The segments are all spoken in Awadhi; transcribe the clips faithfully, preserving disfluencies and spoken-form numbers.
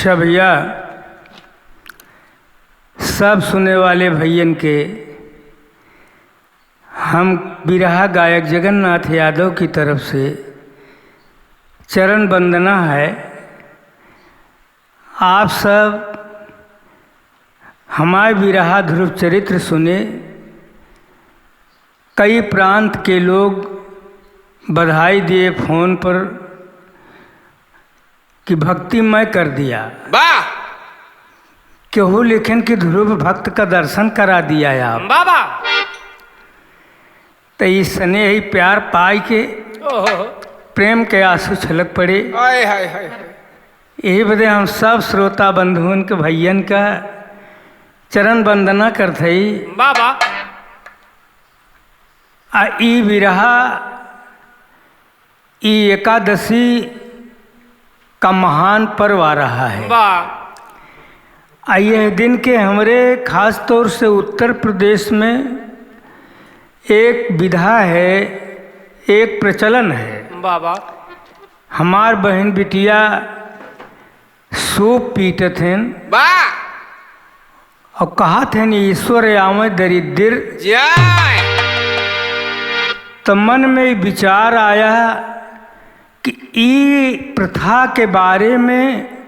अच्छा भैया, सब सुने वाले भैयन के हम बिरहा गायक जगन्नाथ यादव की तरफ से चरण वंदना है। आप सब हमारे बिरहा ध्रुव चरित्र सुने, कई प्रांत के लोग बधाई दिए फोन पर कि भक्तिमय कर दिया। वाह! केहू लिखिन कि ध्रुव भक्त का दर्शन करा दिया आप। वाह, वाह! तो ई स्नेह, ई प्यार पाई के ओहो। प्रेम के आंसू छलक पड़े। हाय, हाय, हाय, हाय। यही बदे हम सब श्रोता बंधुअन के, भैयन का चरण वंदना करत हई। वाह, वाह। आ ई बिरहा, ई एकादशी का महान पर्व आ रहा है। वाह। आ यह दिन के हमरे खास तौर से उत्तर प्रदेश में एक विधा है, एक प्रचलन है। वाह, वाह। हमार बहन बिटिया सूप पीटत हन। वाह! और कहत हन, "ईश्वर आवे दरिद्र।" जय। त मन में विचार आया कि ई प्रथा के बारे में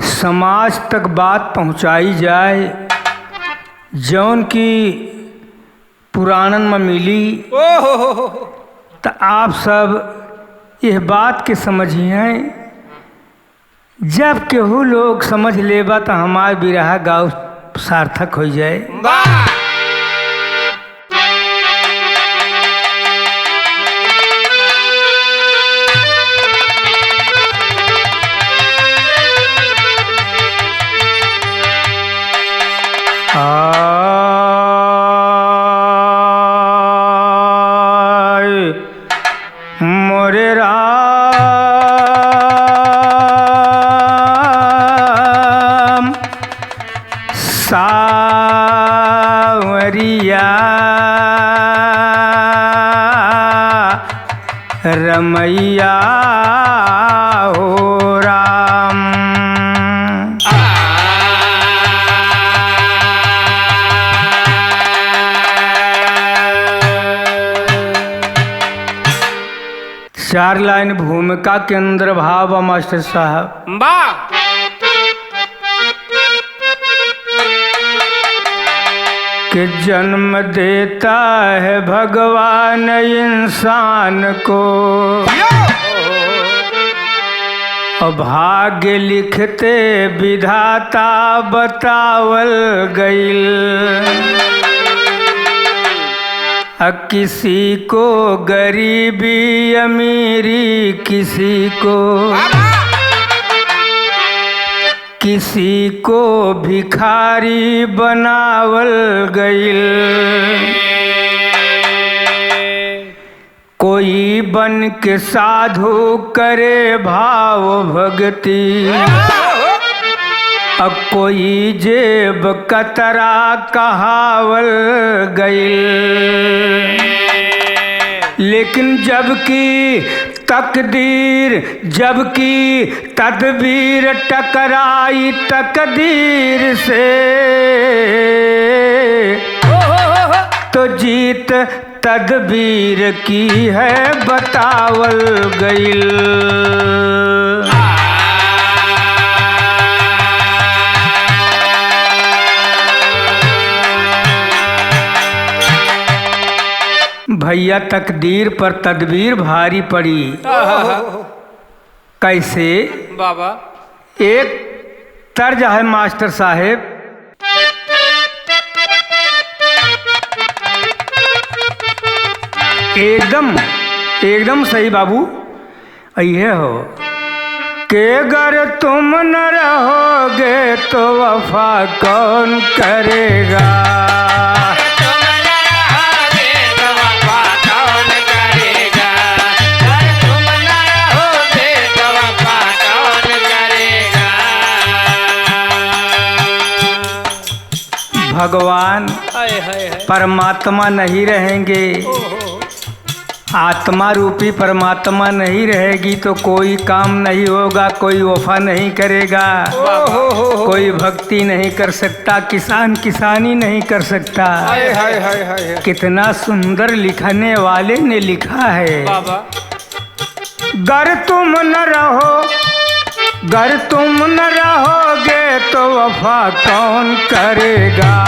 समाज तक बात पहुँचाई जाए, जौन की पुराणन में मिली। ओहो हो हो हो। त आप सब यह बात के समझिहें, जब केहू लोग समझ लेबा त हमार बिरहा गाँव सार्थक होइ जाए। वाह! आय मोरे राम साँवरिया रमैया हो राम। चार लाइन भूमिका के अंदर भाव बा मास्टर साहब। वाह! कि जन्म देता है भगवान इंसान को, और भाग्य लिखते विधाता बतावल गइल। आ किसी को गरीबी अमीरी, किसी को, किसी को भिखारी बनावल गइल। कोई बन के साधु करे भाव भक्ति, अब कोई जेब कतरा कहावल गइल। लेकिन जबकि तकदीर, जबकि तदबीर टकराई तकदीर से, तो जीत तदबीर की है बतावल गइल। भैया, तकदीर पर तदबीर भारी पड़ी। आहा। कैसे? बाबा। एक तर्ज है मास्टर साहेब। एकदम, एकदम सही बाबू, इहे हो। कि अगर तुम न रहोगे तो वफा कौन करेगा? भगवान हाय, हाय, हाय। परमात्मा नहीं रहेंगे। ओहो। आत्मा रूपी परमात्मा नहीं रहेगी तो कोई काम नहीं होगा, कोई वफा नहीं करेगा, ओहो हो हो। कोई भक्ति नहीं कर सकता, किसान किसानी नहीं कर सकता। हाय, हाय, हाय, हाय, हाय। कितना सुंदर लिखने वाले ने लिखा है। बाबा। गर तुम न रहो, गर तुम न रहोगे तो वफा कौन करेगा?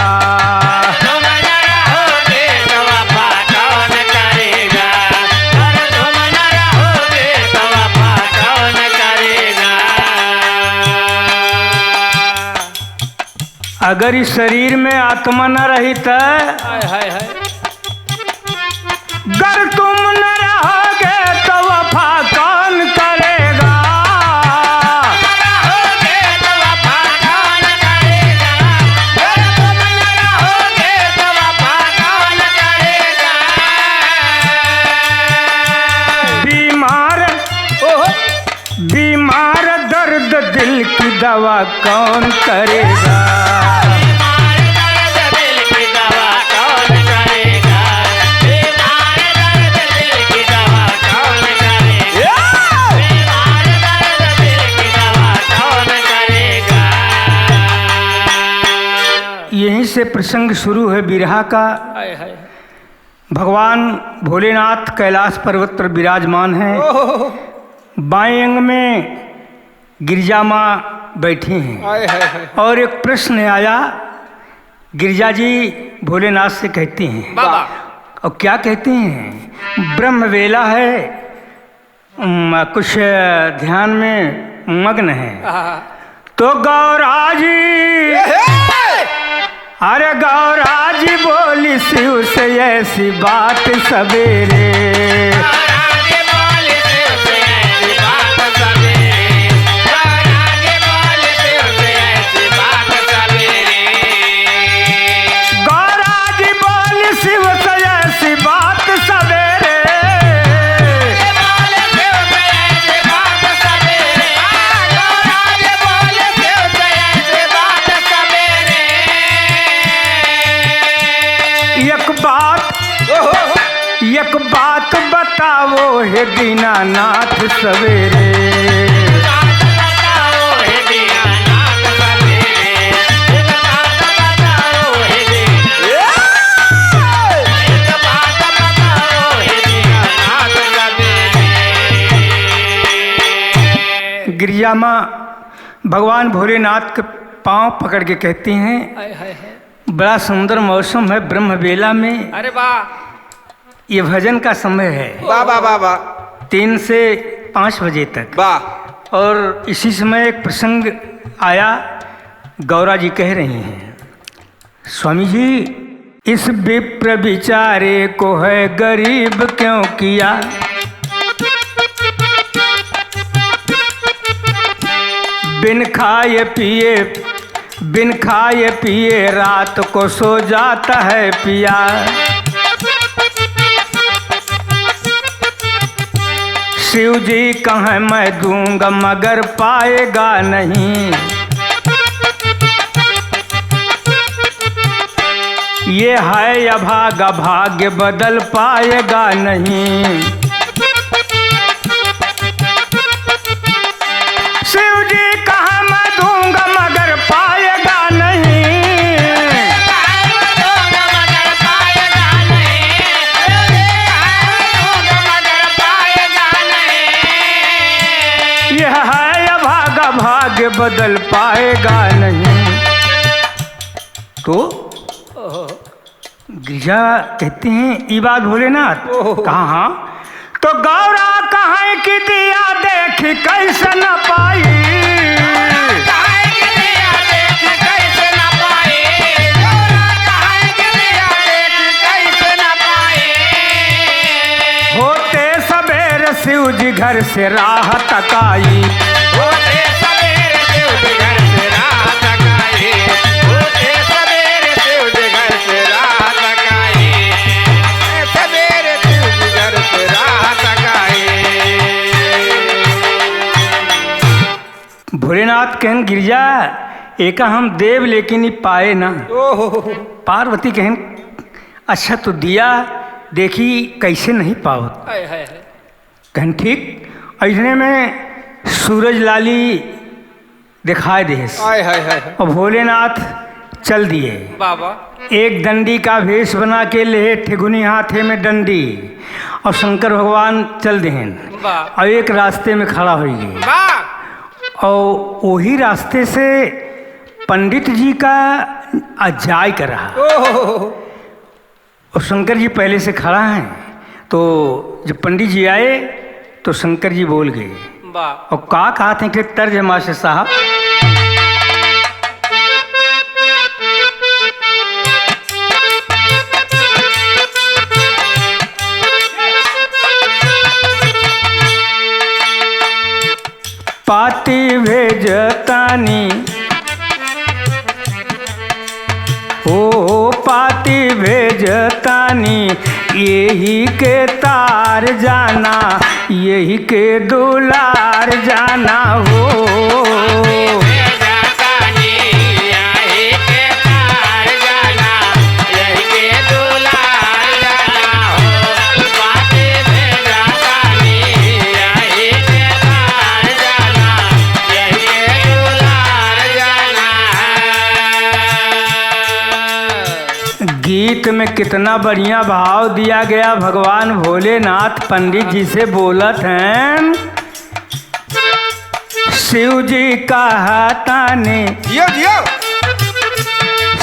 तुम न रहोगे तो वफा कौन करेगा? गर तुम न रहोगे तो वफा कौन करेगा? अगर इस शरीर में आत्मा न रही त हाय, हाय, हाय। गर तुम न रहोगे तो वफा कौन करेगा? रहोगे तो वफा कौन करेगा? गर तुम न रहोगे तो वफा कौन करेगा? बीमार, ओहो। बीमार दर्द दिल की दवा कौन करेगा? बीमार दर्द दिल की दवा कौन करेगा? बीमार दर्द दिल की दवा कौन करेगा? बीमार दर्द दिल की दवा कौन करेगा? यहीं से प्रसंग शुरू है बिरहा का। हाय, हाय। भगवान भोलेनाथ कैलाश पर्वत पर विराजमान हैं। ओहो। बाएं अंग में गिरिजा माँ बैठी हैं। हाय, हाय, हाय। और एक प्रश्न आया, गिरिजा जी भोलेनाथ से कहती हैं। बाबा। और क्या कहती हैं? ब्रह्म वेला है, उम, कुछ ध्यान में मग्न हैं। आहा। तो गौरा जी, ए हे! अरे गौरा जी बोली शिव से ऐसी बात सवेरे। गौरा जी बोली शिव से ऐसी बात सवेरे। गौरा जी बोली शिव से ऐसी बात सवेरे। गौरा जी बोली शिव से ऐसी बात सवेरे। एक बात, ओहो। एक बात बताओ हे दीनानाथ सवेरे। गिरिजा माँ भगवान भोलेनाथ के पाँव पकड़ के कहती हैं, हाय, हाय, हाय। बड़ा सुंदर मौसम है ब्रह्म बेला में। अरे वाह। ये भजन का समय है। वाह, वाह, वाह, वाह। तीन से पाँच बजे तक। वाह। और इसी समय एक प्रसंग आया, गौरा जी कह रही हैं, स्वामी जी, इस विप्र बिचारे को है गरीब क्यों किया? बिन खाए पिए, बिन खाए पिए रात को सो जाता है पिया। शिव जी कहें मैं दूंगा मगर पाएगा नहीं। ये है अभागा, भाग्य बदल पाएगा नहीं। शिव जी कहा मैं दूंगा मगर पाएगा नहीं। यह है अभागा, भाग्य बदल पाएगा नहीं। तो ओहो। गिरिजा कहती हैं, "ई बात भोलेनाथ?" ओहो। कहा, "हाँ।" तो गौरा कहा कि दिया देख कैसे न पाई। होते सबेर शिव जी घर से राह तकाई। होते सबेर शिव जी घर से राह तकाई। होते सबेर शिव जी घर से राह तकाई। होते सबेर शिव जी घर से राह तकाई। भोलेनाथ कहन, "गिरिजा, एका हम देब लेकिन ई पाए ना।" ओहो। पार्वती कहन, "अच्छा तो दिया, देखी कैसे नहीं पावत। हाय, हाय, हाय। कहन ठीक, ऐसने में सूरज लाली दिखाई देस। हाय, हाय, हाय, हाय। और भोलेनाथ चल दिए। बाबा। एक दंडी का भेष बना के लेहे, ठेगुनी हाथे में डंडी, और शंकर भगवान चल देहेन। वाह। और एक रास्ते में खड़ा होइ गए। वाह। और वही रास्ते से पंडित जी का आ जाए का रहा। ओहो। और शंकर जी पहले से खड़ा हैं, तो जब पंडित जी आए, तो शंकर जी बोल गए। वाह। और का कहत हैं कि तर्ज मास्टर साहब? पाती भेजतानी, ओ पाती भेजतानी, यही के तार जाना, यही के दुलार जाना हो। गीत में कितना बढ़िया भाव दिया गया। भगवान भोलेनाथ पंडित जी से बोलत हैं, शिव जी कहताने, जियो, जियो।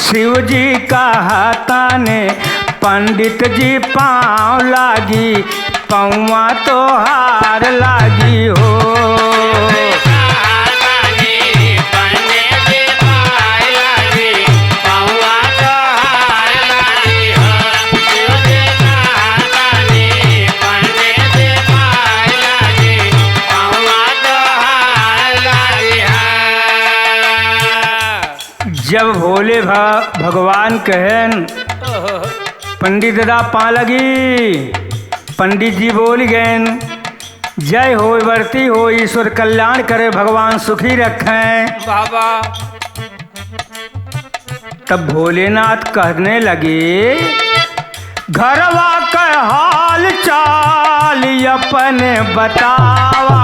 शिव जी कहताने, पंडित जी पाँव लागी, पौआ तोहार लागी हो। जब भोले भा-, भगवान कहन, "पंडित दादा पाँव लगी," पंडित जी बोल गएन, "जय हो, वर्ती हो, ईश्वर कल्याण करे, भगवान सुखी रखें।" बाबा। तब भोलेनाथ कहने लगे, "घरवा के हाल चाल अपन बतावा।"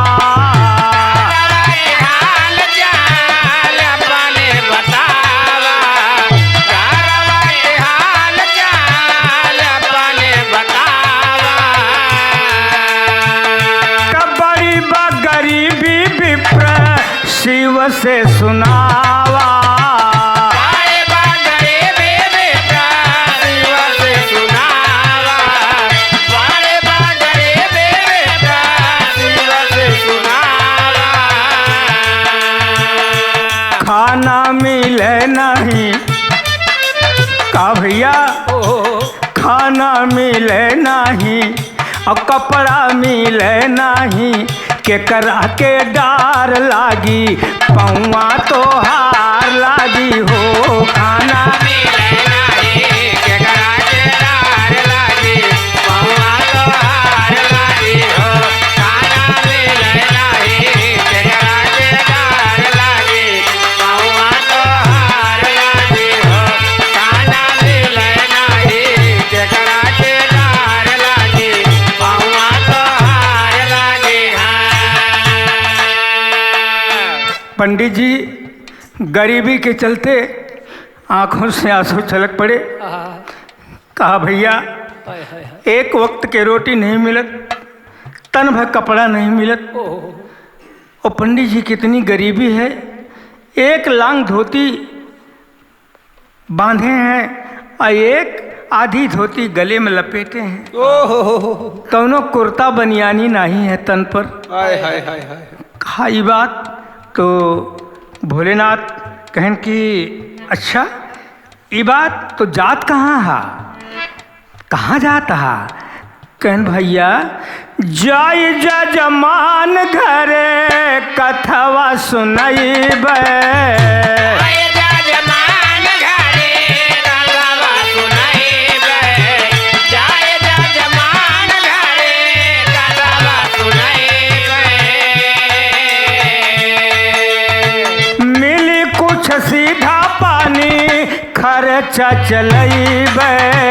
तब बड़ी बा गरीबी विप्र शिव से सुनावा। खाना मिले नहीं, का भैया? खाना मिले नाही, और कपड़ा मिले नाही, केकरा के डार लागी, पौआ तोहार लागी हो। खाना मिले नाही, केकरा के डार लागी, पौआ तोहार लागी हो। खाना मिले नाही, केकरा के डार लागी, पौआ तोहार लागी हो। खाना मिले नाही, केकरा के डार लागी, पौआ तोहार लागी। हाँ। पंडित जी, गरीबी के चलते आँखों से आँसू छलक पड़े। आहा। कहा, "भैया, हाय, हाय, हाय। एक वक्त के रोटी नहीं मिलत, तन भर कपड़ा नहीं मिलत।" ओहो। और पंडित जी, कितनी गरीबी है, एक लांग धोती बांधे हैं और एक आधी धोती गले में लपेटे हैं। ओहो। कौनो कुर्ता बनियानी नहीं है तन पर। हाय, हाय, हाय, हाय। कहा ई बात तो भोलेनाथ कहन कि, "अच्छा, ई बात तो जात कहाँ हा? कहाँ जात हा?" कहन, "भैया, जाई जजमान घरे कथवा सुनइबे।" जाई जजमान घरे कथवा सुनइबे। जाई जजमान घरे कथवा सुनइबे। मिली कुछ सीधा पानी खर्चा चलइबे।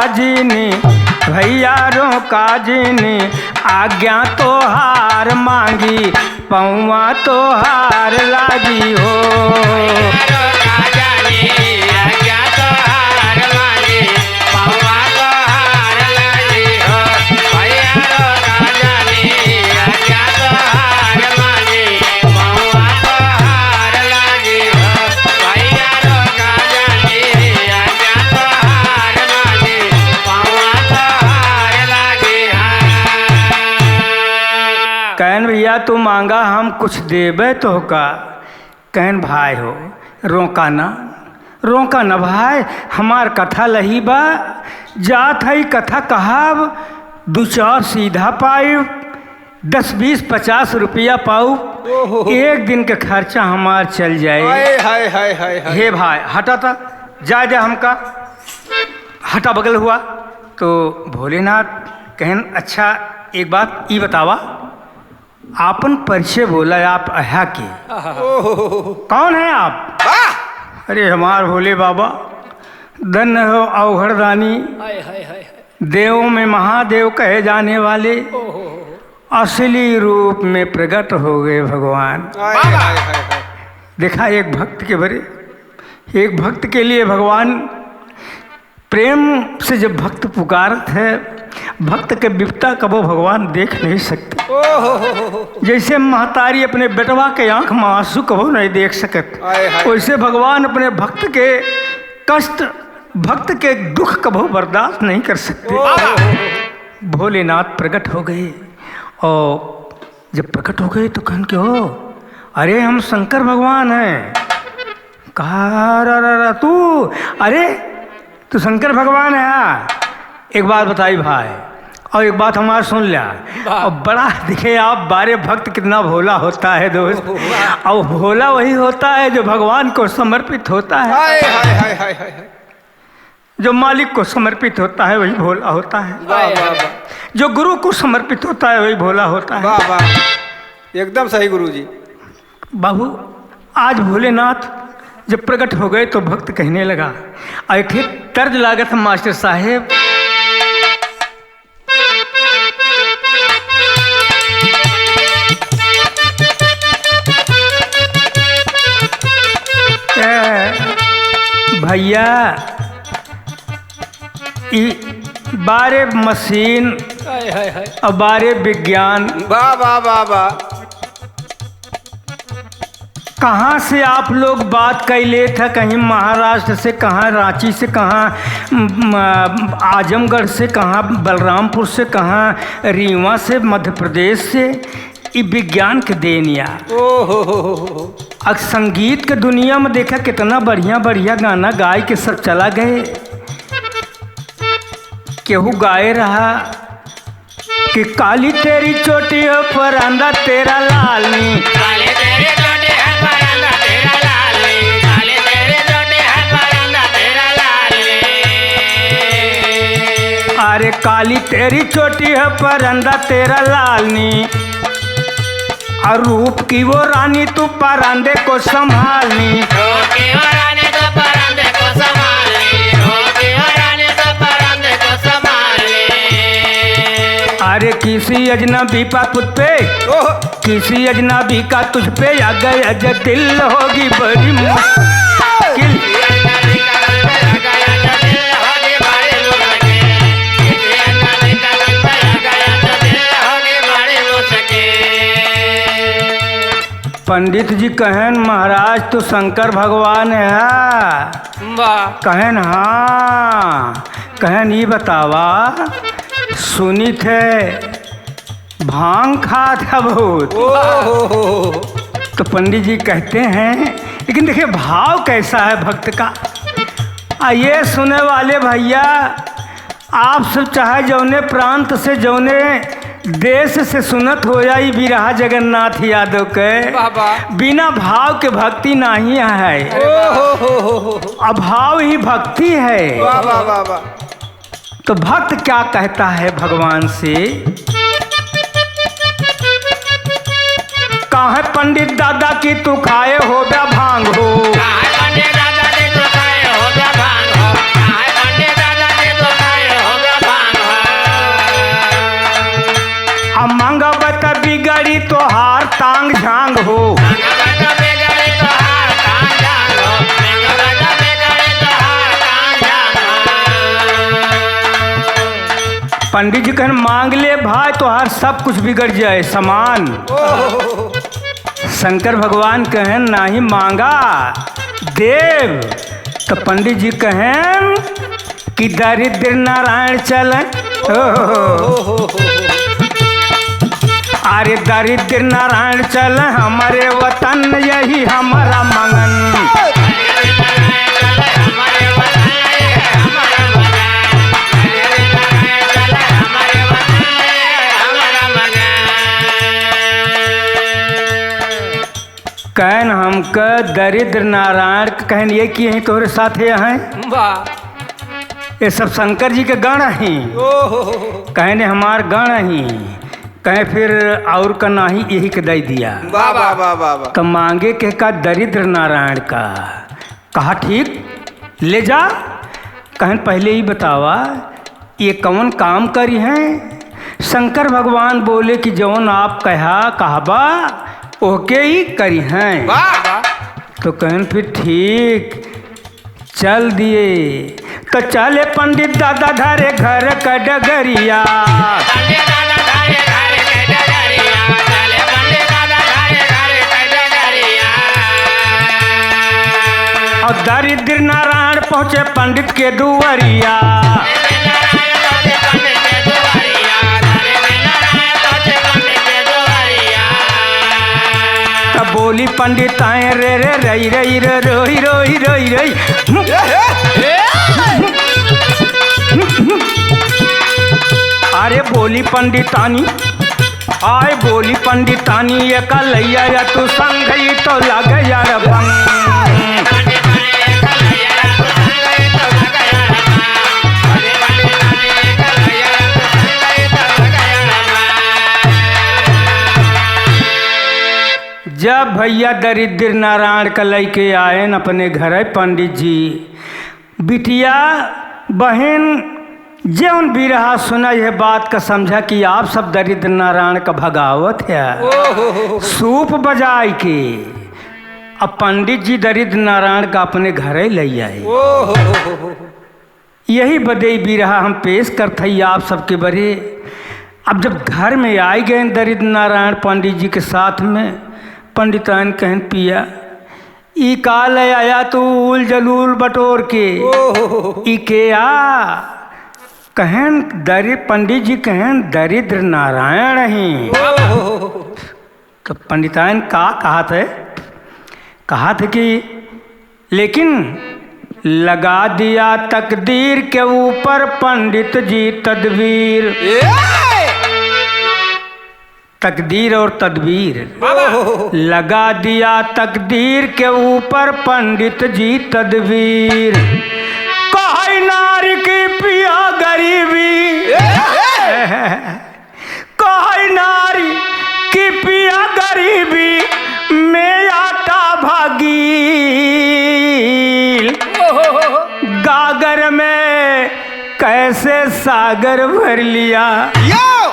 जिनी, भैया रोका जिनी, आज्ञा तोहार मांगी, पौवा तोहार लागी हो। कहन भैया, तू मांगा, हम कुछ देबे तोहका। कहन भाई हो, रोका ना, रोका ना भाई, हमार कथा लही बा, जात हई कथा कहब, दू चार सीधा पाइब, दस बीस पचास रुपया पाउब, ओहो। एक दिन के खर्चा हमार चल जाए। हाय, हाय, हाय, हाय, हाय। हे भाई, हटा ता, जाए दे हमका, हटा बगल हुआ। तो भोलेनाथ कहन, अच्छा, एक बात ई बतावा, आपन परिचय बोला, आप अहा के? ओहो। कौन है आप? वाह! अरे हमार भोले बाबा, धन्य हो अवघड़ दानी, हाय, हाय, हाय, हाय। देवों में महादेव कहे जाने वाले, ओहो। असली रूप में प्रकट हो गए भगवान। हाय, बाबा। हाय, हाय, हाय। देखा, एक भक्त के बरे, एक भक्त के लिए भगवान प्रेम से जब भक्त पुकारत है, भक्त के विपता कबो भगवान देख नहीं सकते। ओहो हो हो हो। जैसे महतारी अपने बेटवा के आंख में आंसू कबो नहीं देख सकत, हाय, हाय। वैसे भगवान अपने भक्त के कष्ट, भक्त के दुख कबो बर्दाश्त नहीं कर सकते। ओहो हो हो। भोलेनाथ प्रकट हो गए और जब प्रकट हो गए तो कहन के, "हो, अरे हम शंकर भगवान हैं।" कहा, "रा, रा, रा, तू, अरे तू शंकर भगवान है, हाँ? एक बात बताई भाई, और एक बात हमार सुन ल्या।" वाह। और बड़ा दिखे आप, बारे भक्त कितना भोला होता है दोस्त। वाह। और भोला वही होता है जो भगवान को समर्पित होता है। हाय, हाय, हाय, हाय, हाय, हाय। जो मालिक को समर्पित होता है, वही भोला होता है। वाह, वाह, वाह। जो गुरु को समर्पित होता है, वही भोला होता है। वाह, वाह। एकदम सही गुरु जी। बाबू, आज भोलेनाथ जब प्रकट हो गए तो भक्त कहने लगा, ऐठे तर्ज लागत है मास्टर साहेब। ए, भैया, ई बारे मशीन हाय, हाय, हाय। और बारे विज्ञान। वाह, वाह, वाह, वाह। कहाँ से आप लोग बात कइ लेत ह, कहीं महाराष्ट्र से, कहाँ राँची से, कहाँ, म, आजमगढ़ से, कहाँ बलरामपुर से, कहाँ रीवा से, मध्य प्रदेश से, ई विज्ञान के देन या। ओ हो हो हो हो। अब संगीत के दुनिया में देखा, कितना बढ़िया बढ़िया गाना गाय के सब चला गए। केहू गाए रहा कि काली तेरी चोटी हो फरांदा तेरा लाल नी। काली तेरी चोटी है फरांदा तेरा लाल नी। काली तेरी चोटी है फरांदा तेरा लाल नी। अरे काली तेरी चोटी है फरांदा तेरा लाल नी। और रूप की वो रानी तू परांदे को संभाल नी। रूप की वो रानी तू परांदे को संभाल नी। रूप की वो रानी तू परांदे को संभाल नी। अरे किसी अजनबी का तुझ पे, ओह। किसी अजनबी का तुझ पे आ गया जो दिल होगी बड़ी मुश्किल। पंडित जी कहन, "महाराज, तू शंकर भगवान है?" वाह। कहन, "हाँ।" कहन, "ई बतावा, सुनित है भांग खात है बहुत।" ओहो। तो पंडित जी कहते हैं, लेकिन देखिए भाव कैसा है भक्त का। आ ये सुने वाले भैया, आप सब चाहे जौने प्रांत से, जौने देश से सुनत हो जाई बिरहा जगन्नाथ यादव के, वाह, वाह। बिना भाव के भक्ति नहीं है। अरे वाह। ओहो हो हो हो हो। अभाव ही भक्ति है। वाह, वाह, वाह, वाह। तो भक्त क्या कहता है भगवान से? काहे पंडित दादा की तू खाए हो बे भांग हो? काहे पंडित दादा की तू खाए हो बे भांग हो? काहे पंडित दादा की तू खाए हो मंगबत बिगड़ी तोहार टांग झांग हो। पंडित जी कहन, "मांग ले भाई, तोहार सब कुछ बिगड़ जाए, सामान।" शंकर भगवान कहन, "नाही मांगा, देव।" तो पंडित जी कहन कि दरिद्र नारायण चल, ओ, अरे दरिद्र नारायण चल हमरे वतन, यही हमारा मंगन। कहन हमका दरिद्र नारायण क-, कहन ये कि यहीं तोहरे साथे हैं। वाह। ये सब शंकर जी के गण हैं। ओहो। कहन हमार गण हैं। कहे फिर और का नाही, यही के दे दिया। वाह, वाह, वाह, वाह, वाह। तो मांगे के का दरिद्र नारायण का। कहा ठीक, ले जा। कहन पहले ही बतावा, ये कौन काम करी हैं? शंकर भगवान बोले कि जौन आप कहा, कहबा, ओके ही करी हैं। वाह, वाह। तो कहन फिर ठीक, चल दिए। तो चले पंडित दादा धरे घर का डगरिया। और दरिद्र नारायण पहुँचे पंडित के दुआरिया। तब बोली पंडित आए रे रे रई रई रे रोई रोई रोई रोई। अरे बोली पंडितानी, आए बोली पंडितानी, एक लैया या तू संगई तो लगे यार बन। जब भैया दरिद्र नारायण का लइके आएन अपने घरे पंडित जी, बिटिया, बहिन, जौन भी रहा सुना, यह बात का समझा कि आप सब दरिद्र नारायण का भगावत है। ओहो। सूप बजाए के अब पंडित जी दरिद्र नारायण का अपने घरे ले आए। ओहो। यही बदे ई बिरहा हम पेश करत हई आप सबके बरे। अब जब घर में आई गए दरिद्र नारायण पंडित जी के साथ में, पंडिताइन कहन, "पिया, ई का ले आया तू उल जलूल बटोर के?" ओहो। "ई के आ?" कहन, दरि-, पंडित जी कहन, "दरिद्र नारायण ही।" ओहो। तो पंडिताइन का कहत है? कहत है कि लेकिन लगा दिया तकदीर के ऊपर पंडित जी तदबीर। ए! तकदीर और तदबीर। बाबा। लगा दिया तकदीर के ऊपर पंडित जी तदबीर। कहै नारी की पिया गरीबी। ए! कहै नारी कि पिया गरीबी में आटा भागील। गागर में कैसे सागर भर लिया। यो!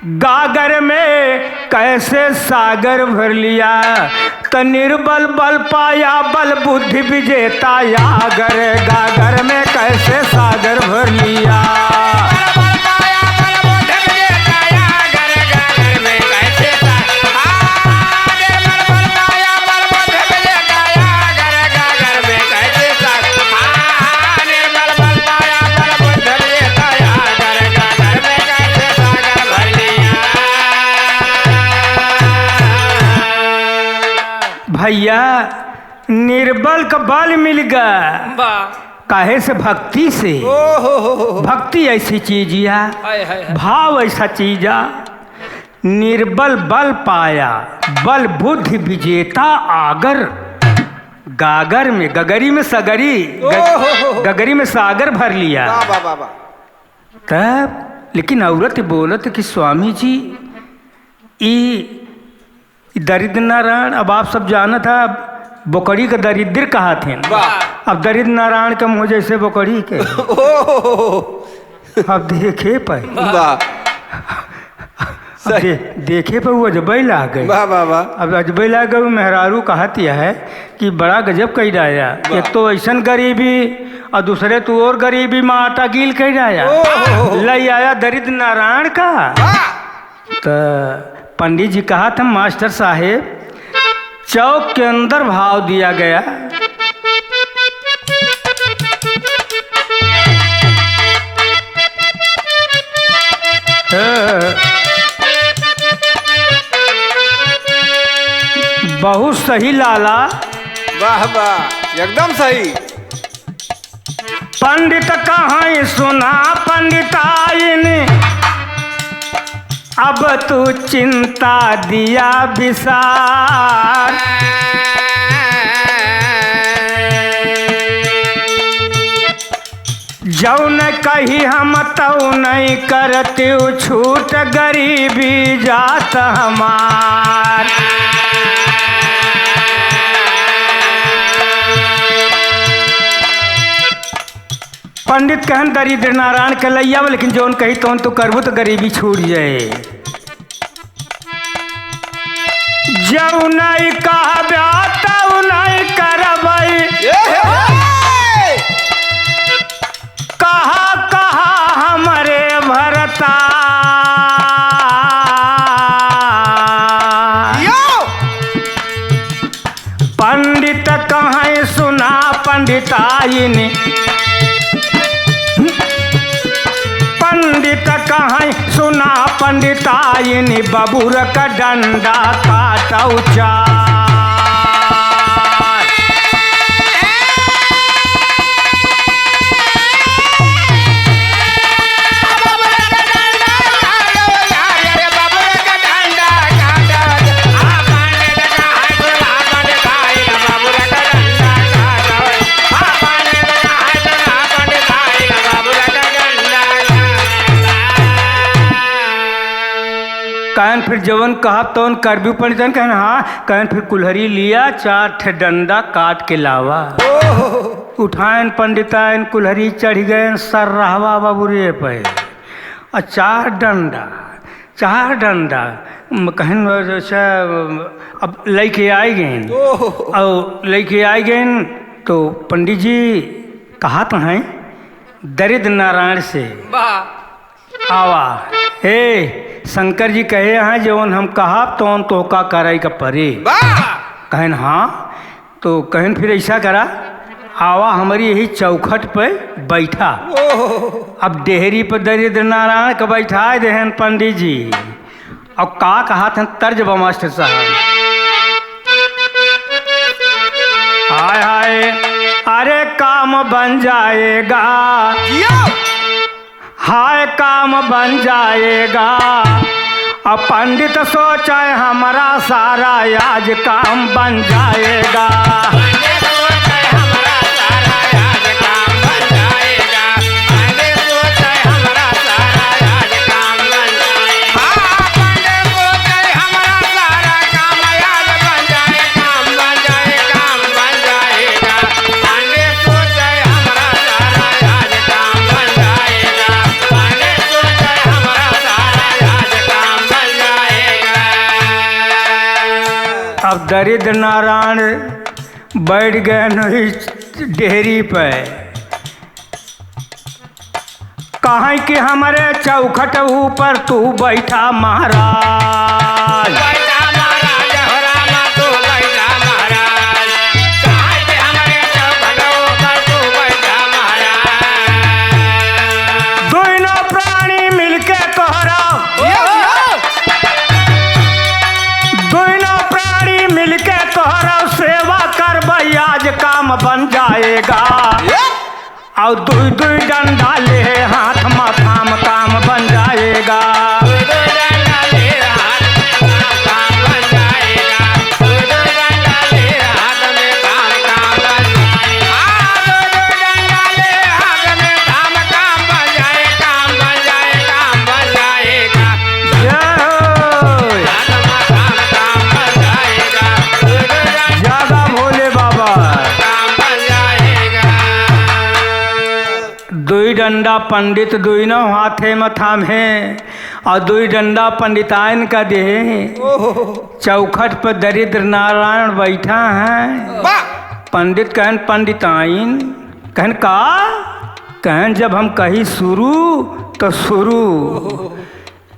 गागर में कैसे सागर भर लिया। त निर्बल बल पाया, बल बुद्धि विजेता आगर, गागर में कैसे सागर भर लिया। भैया, निर्बल का बल मिल गा। वाह। काहे से? भक्ति से। ओ हो हो हो। भक्ति ऐसी चीजिया, हाय, हाय, हाय। भाव ऐसा चीजा, निर्बल बल पाया, बल बुद्धि विजेता आगर। गागर में, गगरी में सगरी, ग-, ओ हो हो हो। गगरी में सागर भर लिया। वाह, वाह, वाह, वाह। तब लेकिन औरत बोलत कि स्वामी जी, ई ई दरिद्र नारायण, अब आप सब जानत ह, अब बोकड़ी के दरिद्र कहत हैं। वाह। अब दरिद्र नारायण के मुँह जैसे बोकड़ी के। ओहो। अब देखे पाए। वाह। दे-, देखे पे वो अजबई लाग गए। वाह, वाह, वाह। अब अजबई लाग गए, मेहरारू कहत यह है कि बड़ा गजब कई डाया। वाह। एक तो ऐसन गरीबी और दूसरे तू और गरीबी में आटा गील कई डाया। ओहो। लई आया दरिद्र नारायण का। वाह। त पंडित जी कहत हैं, मास्टर साहेब, चौक के अंदर भाव दिया गया। बहुत सही लाला। वाह, वाह, एकदम सही। पंडित कहाई सुना पंडिताइन, अब तू चिंता दिया विसार। जौन कही हम तौन करत्यू, छूट गरीबी जात हमार। पंडित कहन दरिद्र नारायण के लइया, लेकिन जौन कही तौन तू करबू तो गरीबी छूट जाए। जौन कहब्या तौन करबई। ए हे हे। कहा, कहा हमरे भरता। यो। पंडित कहैं सुना पंडिताइन, पंडित कहैं सुना पंडिताइन, बबुर का डंडा काटौ चार। कहन फिर जवन कहब तवन करबी पंडितन, कहन हाँ, कहन फिर कुल्हरी लिया, चार ठे डंडा काट के लावा। ओहो। उठायन पंडिताइन कुल्हरी चढ़ि गयन, सर रहवा बबुरे पे। आ चार डंडा, चार डंडा, म-, कहन जैसे अब लइके आइ गइन। ओहो। और लइके आइ गइन तो पंडित जी कहत हैं, दरिद्र नारायण से। वाह। आवा। ए, शंकर जी कहे हैं, जवन हम कहब, तवन तोहका करइ का परी। वाह! कहन, हाँ, तो कहन, फिर ऐसा करा, आवा, हमरी यही चौखट पे बैठा। ओहो। अब डेहरी पे दरिद्र नारायण का बैठाए देहन पंडित जी। अब का कहत हैं, तर्ज बा मास्टर साहब। हाय, हाय, अरे काम बन जाएगा। जियो। हाय काम बन जाएगा। अब पंडित सोचे हमारा सारा आज काम बन जाएगा। अब दरिद्र नारायण बैठ गए न इस डेहरी पे। कहें कि हमरे चौखट ऊपर तू बैठा महाराज। बैठा महाराज, हो रामा, तू बैठा महाराज। कहें कि हमरे चौखट ऊपर तू बैठा महाराज। दोनों प्राणी मिलके तोहरा, दोनों प्राणी मिलके तोहरा सेवा करबै, आज काम बन जाएगा। और दुई दुई डंडा ले हाथ माथा में काम बन जाएगा। जय हो। ज्यादा भोले बाबा। दुई डंडा पंडित दुइनो हाथे में थामे और दुई डंडा पंडिताइन का देहे। ओहो। चौखट पर दरिद्र नारायण बैठा है। वाह। पंडित कहन, "पंडिताइन।" कहन, "का?" कहन, "जब हम कही शुरू तो शुरू।" ओहो।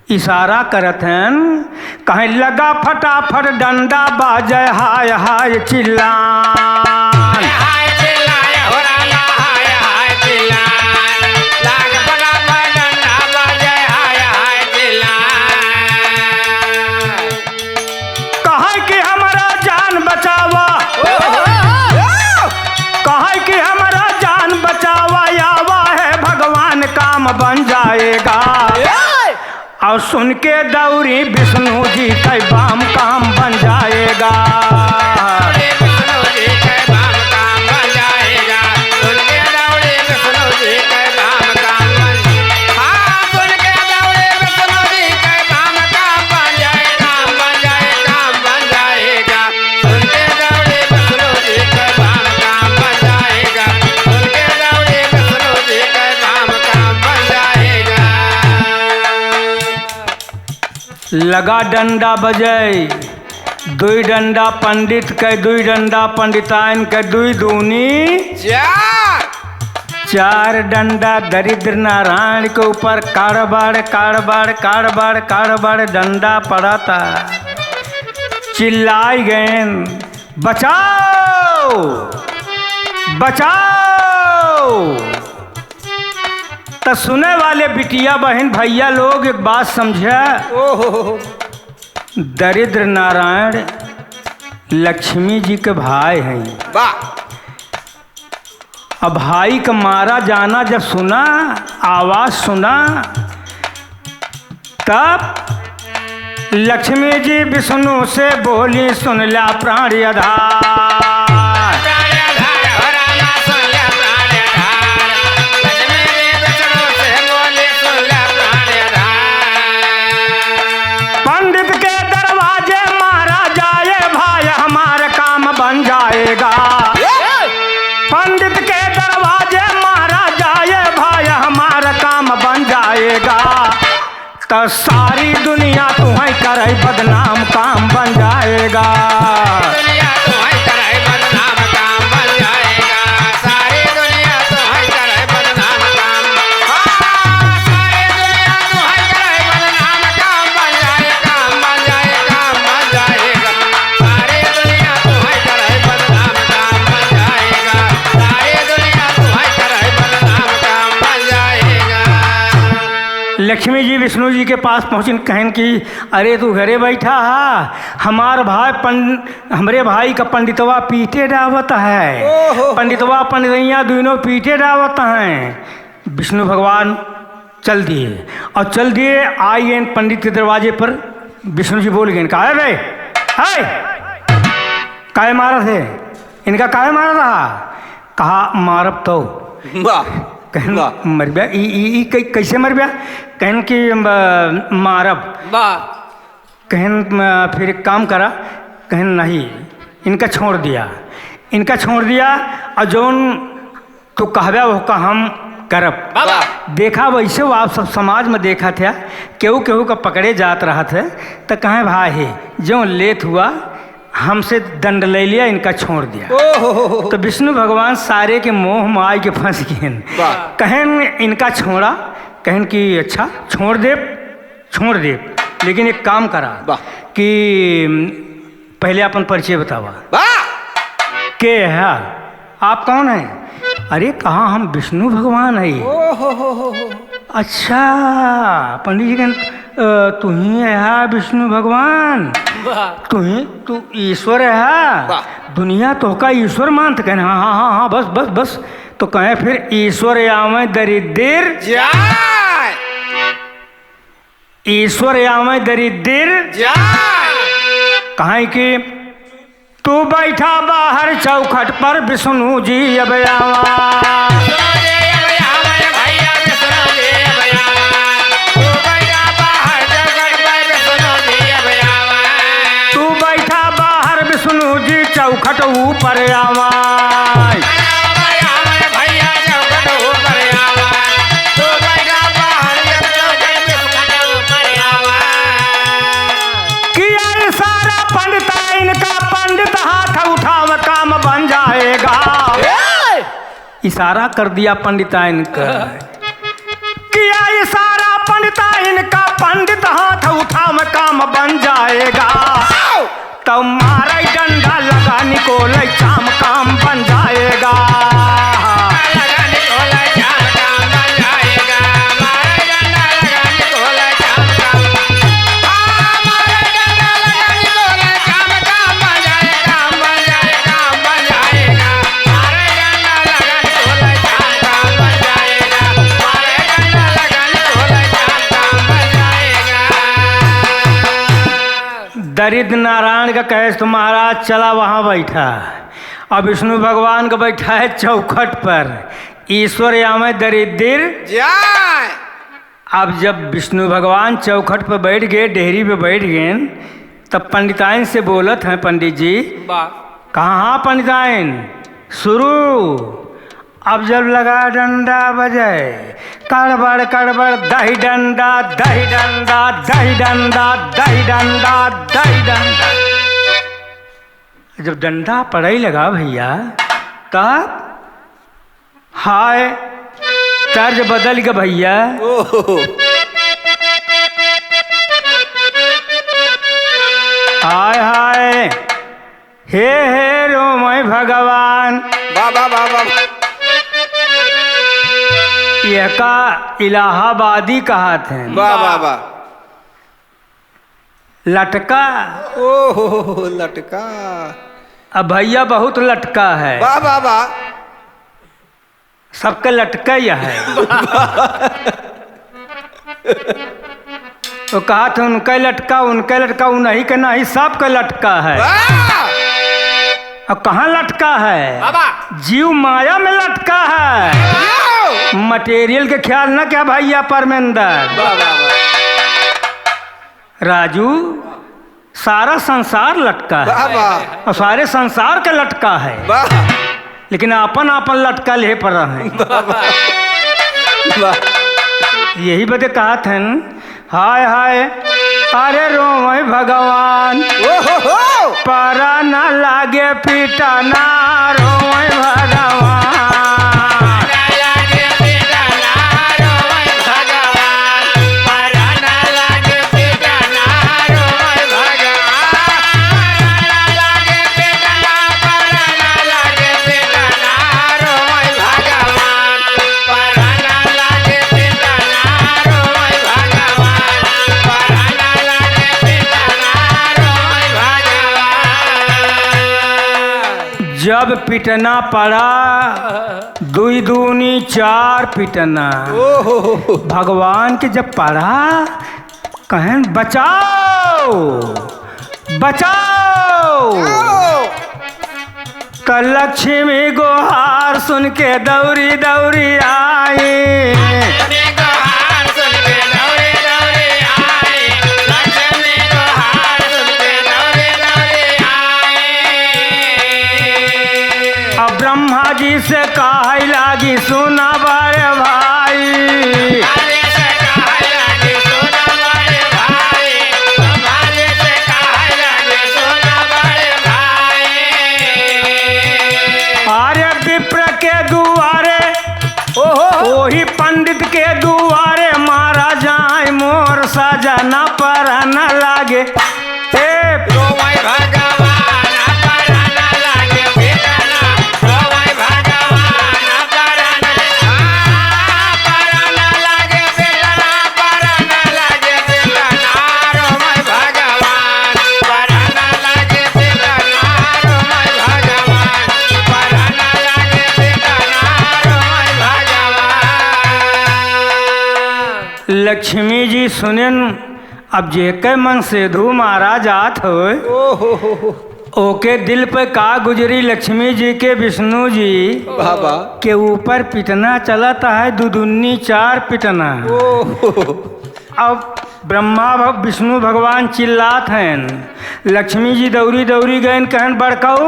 इशारा करत हन, कहे, "लगा फटाफट डंडा बाजे, हाय हाय चिल्लान।" हाय हाय चिल्लाए हो रामा, हाय हाय चिल्लाए। लाग फटाफट डंडा बाजे, हाय हाय चिल्लाए। कहे कि हमारा जान बचावा, कहे कि हमारा जान बचावा, आवा है भगवान, काम बन जाएगा। और सुन के दौरी विष्णु जी के बाम, काम बन जाएगा। दौरी विष्णु जी के बाम, काम बन जाएगा। सुन के दौरी विष्णु जी के बाम, काम बन जाएगा। हाँ, सुन के दौरी विष्णु जी के बाम, काम बन जाए, काम बन जाए, काम बन जाएगा। सुन के दौरी विष्णु जी के बाम, काम बन जाएगा। सुन के दौरी विष्णु जी के बाम, काम बन जाएगा। लगा डंडा बजे, दुई डंडा पंडित के, दुई डंडा पंडिताइन के, दुई दूनी चार। चार डंडा दरिद्र नारायण के ऊपर, काड़बाड़, काड़बाड़, काड़बाड़, काड़बाड़ डंडा पड़ता। चिल्लाई गएन, "बचाओ, बचाओ।" त सुने वाले बिटिया, बहिन, भइया लोग, एक बात समझा। ओहो। दरिद्र नारायण लक्ष्मी जी के भाई हैं। वाह। अब भाई का मारा जाना जब सुना, आवाज सुना, तब लक्ष्मी जी विष्णु से बोली, "सुन ल्या प्राणी आधार।" प्राणी आधार, हो रामा, सुन ल्या प्राणी आधार। लक्ष्मी जी विष्णु से बोली, "सुन ल्या प्राणी आधार।" पंडित के दरवाजे मारा जाए भाई, हमारा काम बन जाएगा। पंडित के दरवाजे मारा जाए भाई, हमारा काम बन जाएगा। त सारी दुनिया तुहैं करे बदनाम, काम बन जाएगा। दुनिया तुहैं करे बदनाम, काम बन जाएगा। सारी दुनिया तुहैं करे बदनाम, काम बन, हाँ, सारी दुनिया तुहैं करे बदनाम, काम बन जाए, काम बन जाए, काम बन जाएगा। सारी दुनिया तुहैं करे बदनाम, काम बन जाएगा। सारी दुनिया तुहैं करे बदनाम, काम बन जाएगा। लक्ष्मी जी विष्णु जी के पास पहुँचिन, कहन कि, "अरे, तू घरे बैठा हा, हमार भाई पं-, हमरे भाई का पंडितवा पीटे डावत है। ओहो। पंडितवा, पंडितैया दुइनो पीटे डावत हैं।" विष्णु भगवान चल दिए और चल दिए, आइ गएन पंडित के दरवाजे पर। विष्णु जी बोल गएन, "काहे बे? हाय! काहे मारत है? इनका काहे मारत हा?" कहा, "मारब तो।" वाह, कहन, वाह। "मरब्या? ई, ई, ई कै-, कैसे मरब्या?" कहन कि, "म-, मारब।" वाह। कहन, "म-, फिर एक काम करा।" कहन, "नहीं, इनका छोड़ दिया, इनका छोड़ दिया, और जौन तू कहब्या, ओहका हम करब।" वाह। देखा, वैसे वो आप सब समाज में देखा था, केहू केहू का पकड़े जात रहत है, त कहें, "भाई, जौन लेत हुआ, हमसे दंड ले लिया, इनका छोड़ दिया।" ओहो। तो विष्णु भगवान सारे के मोह माय के फंस गए। वाह। कहन, "इनका छोड़ा।" कहन कि, "अच्छा, छोड़ देब, छोड़ देब, लेकिन एक काम करा।" वाह। कि पहले अपन परिचय बतावा। वाह। के है? आप कौन है? अरे, कहा हम विष्णु भगवान है। ओहो हो हो हो। अच्छा, पंडित जी कहन, "अ, तुही है विष्णु भगवान? वाह। तुही, तू ईश्वर है?" वाह। दुनिया तोहका ईश्वर मानत। कहन, "हाँ, हाँ, हाँ, हाँ, बस, बस, बस।" तो कहें, "फिर ईश्वर आवे दरिद्र।" जाय। ईश्वर आवे दरिद्र। जाय। कहें कि तू बैठा बाहर चौखट पर, विष्णु जी अब आवा। विष्णु जी अब आवा, भैया, विष्णु जी अब आवा। तू बैठा बाहर चौखट पर, विष्णु जी अब आवा। तू बैठा बाहर, विष्णु जी चौखट ऊपर आवा। आवा, आवा, भैया, चौखट ऊपर आवा। इशारा कर दिया पंडिताइन का। किया इशारा पंडिताइन का, पंडित हाथ उठाव काम बन जाएगा। तो मारे डंडा लगा निकोले चाम काम बन जाएगा। दरिद्र नारायण का कहेस, "तो महाराज चला वहाँ बैठा।" अब विष्णु भगवान का बैठा है चौखट पर, ईश्वर आवे दरिद्र जाए। अब जब विष्णु भगवान चौखट पर बैठ गए, डेहरी पे बैठ गए, तब पंडिताइन से बोलत हैं पंडित जी, वाह। कहाँ, हाँ पंडिताइन, शुरू। अब जब लगा डंडा बजे, कड़बड़ कड़बड़, दही डंडा, दही डंडा, दही डंडा, दही डंडा, दही डंडा। जब डंडा पड़े लगा भैया, तब हाय, तर्ज बदल के भैया। ओहो। हाय, हाय, हे, हे रोमय भगवान। वाह, वाह, वाह, वाह। एका इलाहाबादी कहत हैं। वाह, वाह, वाह। लटका। ओहो, लटका। अब भैया बहुत लटका है। वाह, वाह, वाह। सबके लटका ही है। तो कहत हैं उनके लटका, उनके लटका, उन्हीं के नहीं, सबके लटका है। वाह! अब कहाँ लटका है? बाबा। जीव माया में लटका है। वाह! मटेरियल के ख्याल न किया भैया परमेंदर। वाह, वाह, वाह। राजू, सारा संसार लटका है। वाह, वाह। और सारे संसार के लटका है। वाह। लेकिन आपन आपन लटका लेहे पर रहे। वाह, वाह। वाह। यही बदे कहत हैं, हाय, हाय, अरे रोवै भगवान। ओहो हो। परा ना लागे पीटा ना रोवै भगवान। जब पिटना पड़ा, दुई दूनी चार पिटना। ओहो। भगवान के जब पड़ा, कहन, "बचाओ, बचाओ।" त लक्ष्मी गोहार सुन के दौरी दौरी आई। अब ब्रह्मा जी से कहै लागी, सुना बड़े भाई। अरे विप्र के दुआरे, ओहो। ओही पंडित के दुआरे मारा जाए मोर सजना परन लागे। हे रोवै भगवान, परन लागे पिटना। रोवै भगवान, परन, आ, परन लागे पिटना, परन लागे पिटना। रोवै भगवान, परन लागे पिटना। रोवै भगवान, परन लागे पिटना। रोवै भगवान। लक्ष्मी जी सुनेन, अब जेके मन सेधु मारा जात होय, ओहो हो हो। ओके दिल पे का गुजरी लक्ष्मी जी के विष्णु जी बाबा। के ऊपर पिटना चलत है, दू दूनी चार पिटना। ओहो। अब ब्रह्मा भ-, विष्णु भगवान चिल्लात हैं, लक्ष्मी जी दौरी दौरी गयन कहन, "बड़कऊ,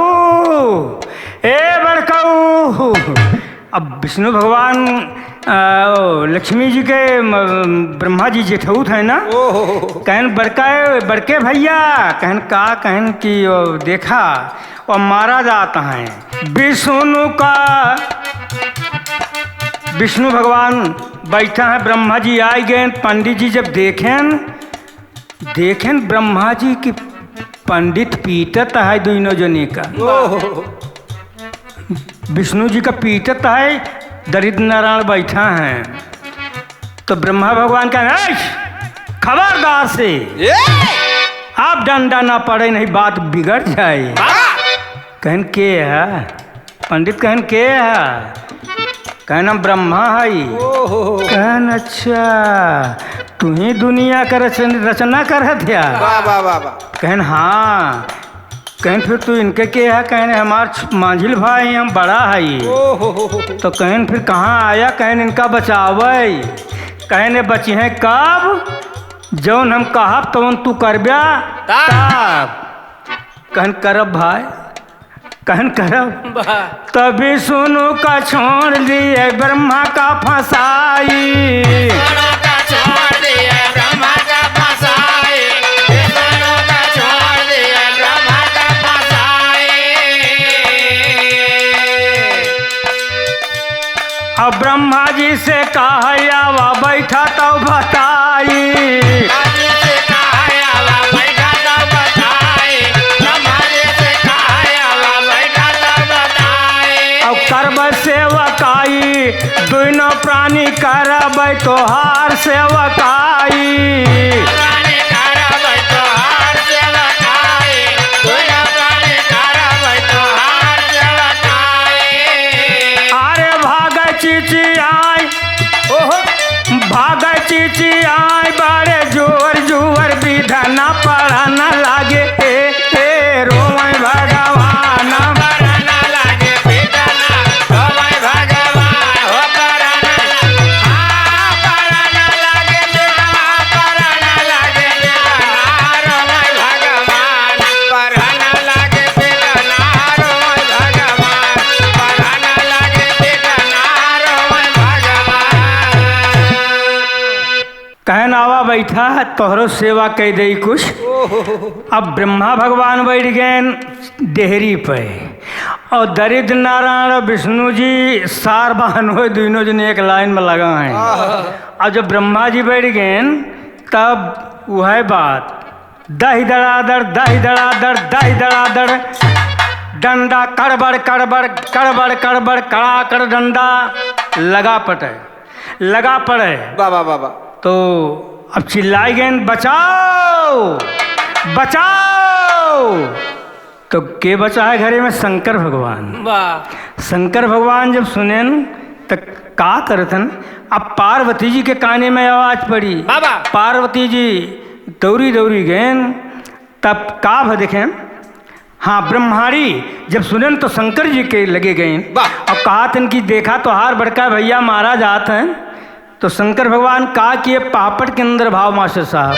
ए बड़कऊ।" अब विष्णु भगवान, अ, ओ, लक्ष्मी जी के, म, ब्रह्मा जी जेठउत हैं ना, ओहो। कहन, "बड़का, बड़के भैया," कहन, "का?" कहन कि, "ओ, देखा, ओ मारा जात हैं।" विष्णु का विष्णु भगवान बैठा है, ब्रह्मा जी आइ गए। पंडित जी जब देखेन, देखेन ब्रह्मा जी कि पंडित पीटत है दुइनो जने का। ओहो। विष्णु जी का पीटत है, दरिद्र नारायण बैठा है। तो ब्रह्मा भगवान कहेन, "ऐश, खबरदार से ए! अब डंडा ना पड़े, नहीं बात बिगड़ जाए।" वाह! कहेन, "के है?" पंडित कहेन, "के है?" कहेन, "हम ब्रह्मा हई।" ओहो। कहेन, "अच्छा, तू ही दुनिया का रचन-, रचना करत है?" वाह, वाह, वाह, वाह। कहेन, "हाँ।" कहेन, "फिर तू इनके के है?" कहेन, "हमार छ-, मांझिल भाई, हम बड़ा हई।" ओहो। तो कहेन, "फिर कहाँ आया?" कहेन, "इनका बचावे।" कहेन, "बचिहैं कब? जौन हम कहब तौन तू करब्या तब। तब।" कहेन, "करब भाई।" कहेन, "करब।" वाह। तब विष्णु का छोड़ दिए ब्रह्मा का फंसाई। विष्णु का छोड़ दिए ब्रह्मा का फंसाई। विष्णु का छोड़ दिए ब्रह्मा का फंसाई। अब ब्रह्मा जी से कहा, "आवा बैठा तौ बताई।" ब्रह्मा जी से कहा, "आवा बैठा तौ बताई।" ब्रह्मा जी से कहा, "आवा बैठा तौ बताई।" अब करब सेवकाई, दुइनो प्राणी करब तोहार सेवकाई। प्राणी करब तोहार सेवकाई, दुइनो प्राणी करब तोहार सेवकाई। अरे भाग चिचियाई, ओहो। भाग चिचियाई बड़े जोर जोर, विधना पड़न लागे, ए, ए, रोवै भगवान। पड़न लागे विधना, रोवै भगवान, हो पड़न, हाँ, पड़न लागे विधना, पड़न लागे विधना, रोवै भगवान। पड़न लागे विधना, रोवै भगवान, पड़न लागे विधना, रोवै भगवान। कहेन, "आवा बैठा, तोहरो सेवा कइ देई कुछ।" ओहो। अब ब्रह्मा भगवान बैठ गएन डेहरी पे, और दरिद्र नारायण और विष्णु जी सार बहनोई दुइनो जने एक लाइन में लगा हैं। आहा। और जब ब्रह्मा जी बैठ गएन, तब वह बात, दही दड़ादड़, दही दड़ादड़, दही दड़ादड़, डंडा कड़बड़, कड़बड़, कड़बड़, कड़बड़, कड़ाकड़ डंडा लगा पटे, लगा पड़े। वाह, वाह, वाह, वाह। तो अब चिल्लाई गएन, "बचाओ, बचाओ।" तो के बचा है घरे में? शंकर भगवान। वाह। शंकर भगवान जब सुनेन, त का करतन? अब पार्वती जी के काने में आवाज पड़ी। बाबा। पार्वती जी दौरी दौरी गएन, तब का भ देखें? हाँ, ब्रह्माणी जब सुनेन तो शंकर जी के लगे गएन। वाह। अब कहतन कि देखा तोहार बड़का भैया मारा जात हैं। तो शंकर भगवान का किए, पापड़ के अंदर भाव मास्टर साहब।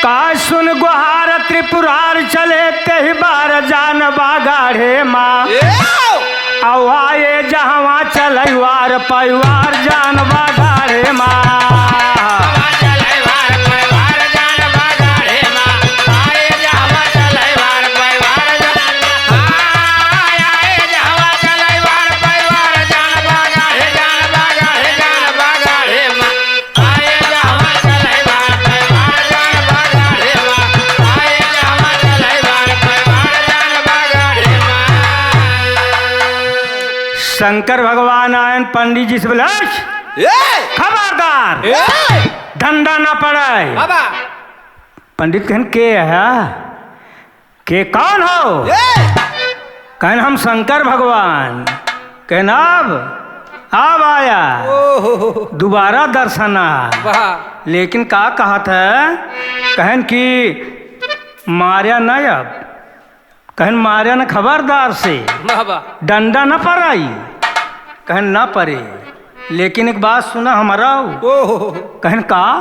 का सुन गोहार त्रिपुरार चले, तेहि बार जान बा गाढ़े मा। ए! अउ आए जहवा चलैवार पैवार जान बा गाढ़े मा। शंकर भगवान आयन पंडित जी से बोले, "हश! ए! खबरदार! ए! डंडा ना पड़े।" बाबा। पंडित कहन, "के है? के कौन हो?" ए! कहन, "हम शंकर भगवान।" कहन, "अब, अब आया। ओहो। दोबारा दर्शन आ।" वाह। लेकिन का कहत है? कहन कि मार्या न अब। कहन, "मार्या न खबरदार से। वाह, वाह। डंडा न पराई।" कहन, "न परे, लेकिन एक बात सुना हमरा।" ओहो। कहन, "का?"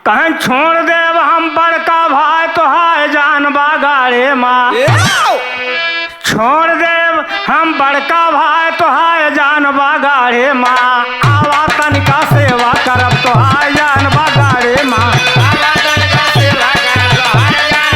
कहन, "छोड़ देब हम बड़का भाई तोहार जान बा गाड़े मा। ए! छोड़ देब हम बड़का भाई तोहार जान बा गाड़े मा। आवा तनिका सेवा करब तोहार जान बा गाड़े मा।" आवा तनिका सेवा करब तोहार जान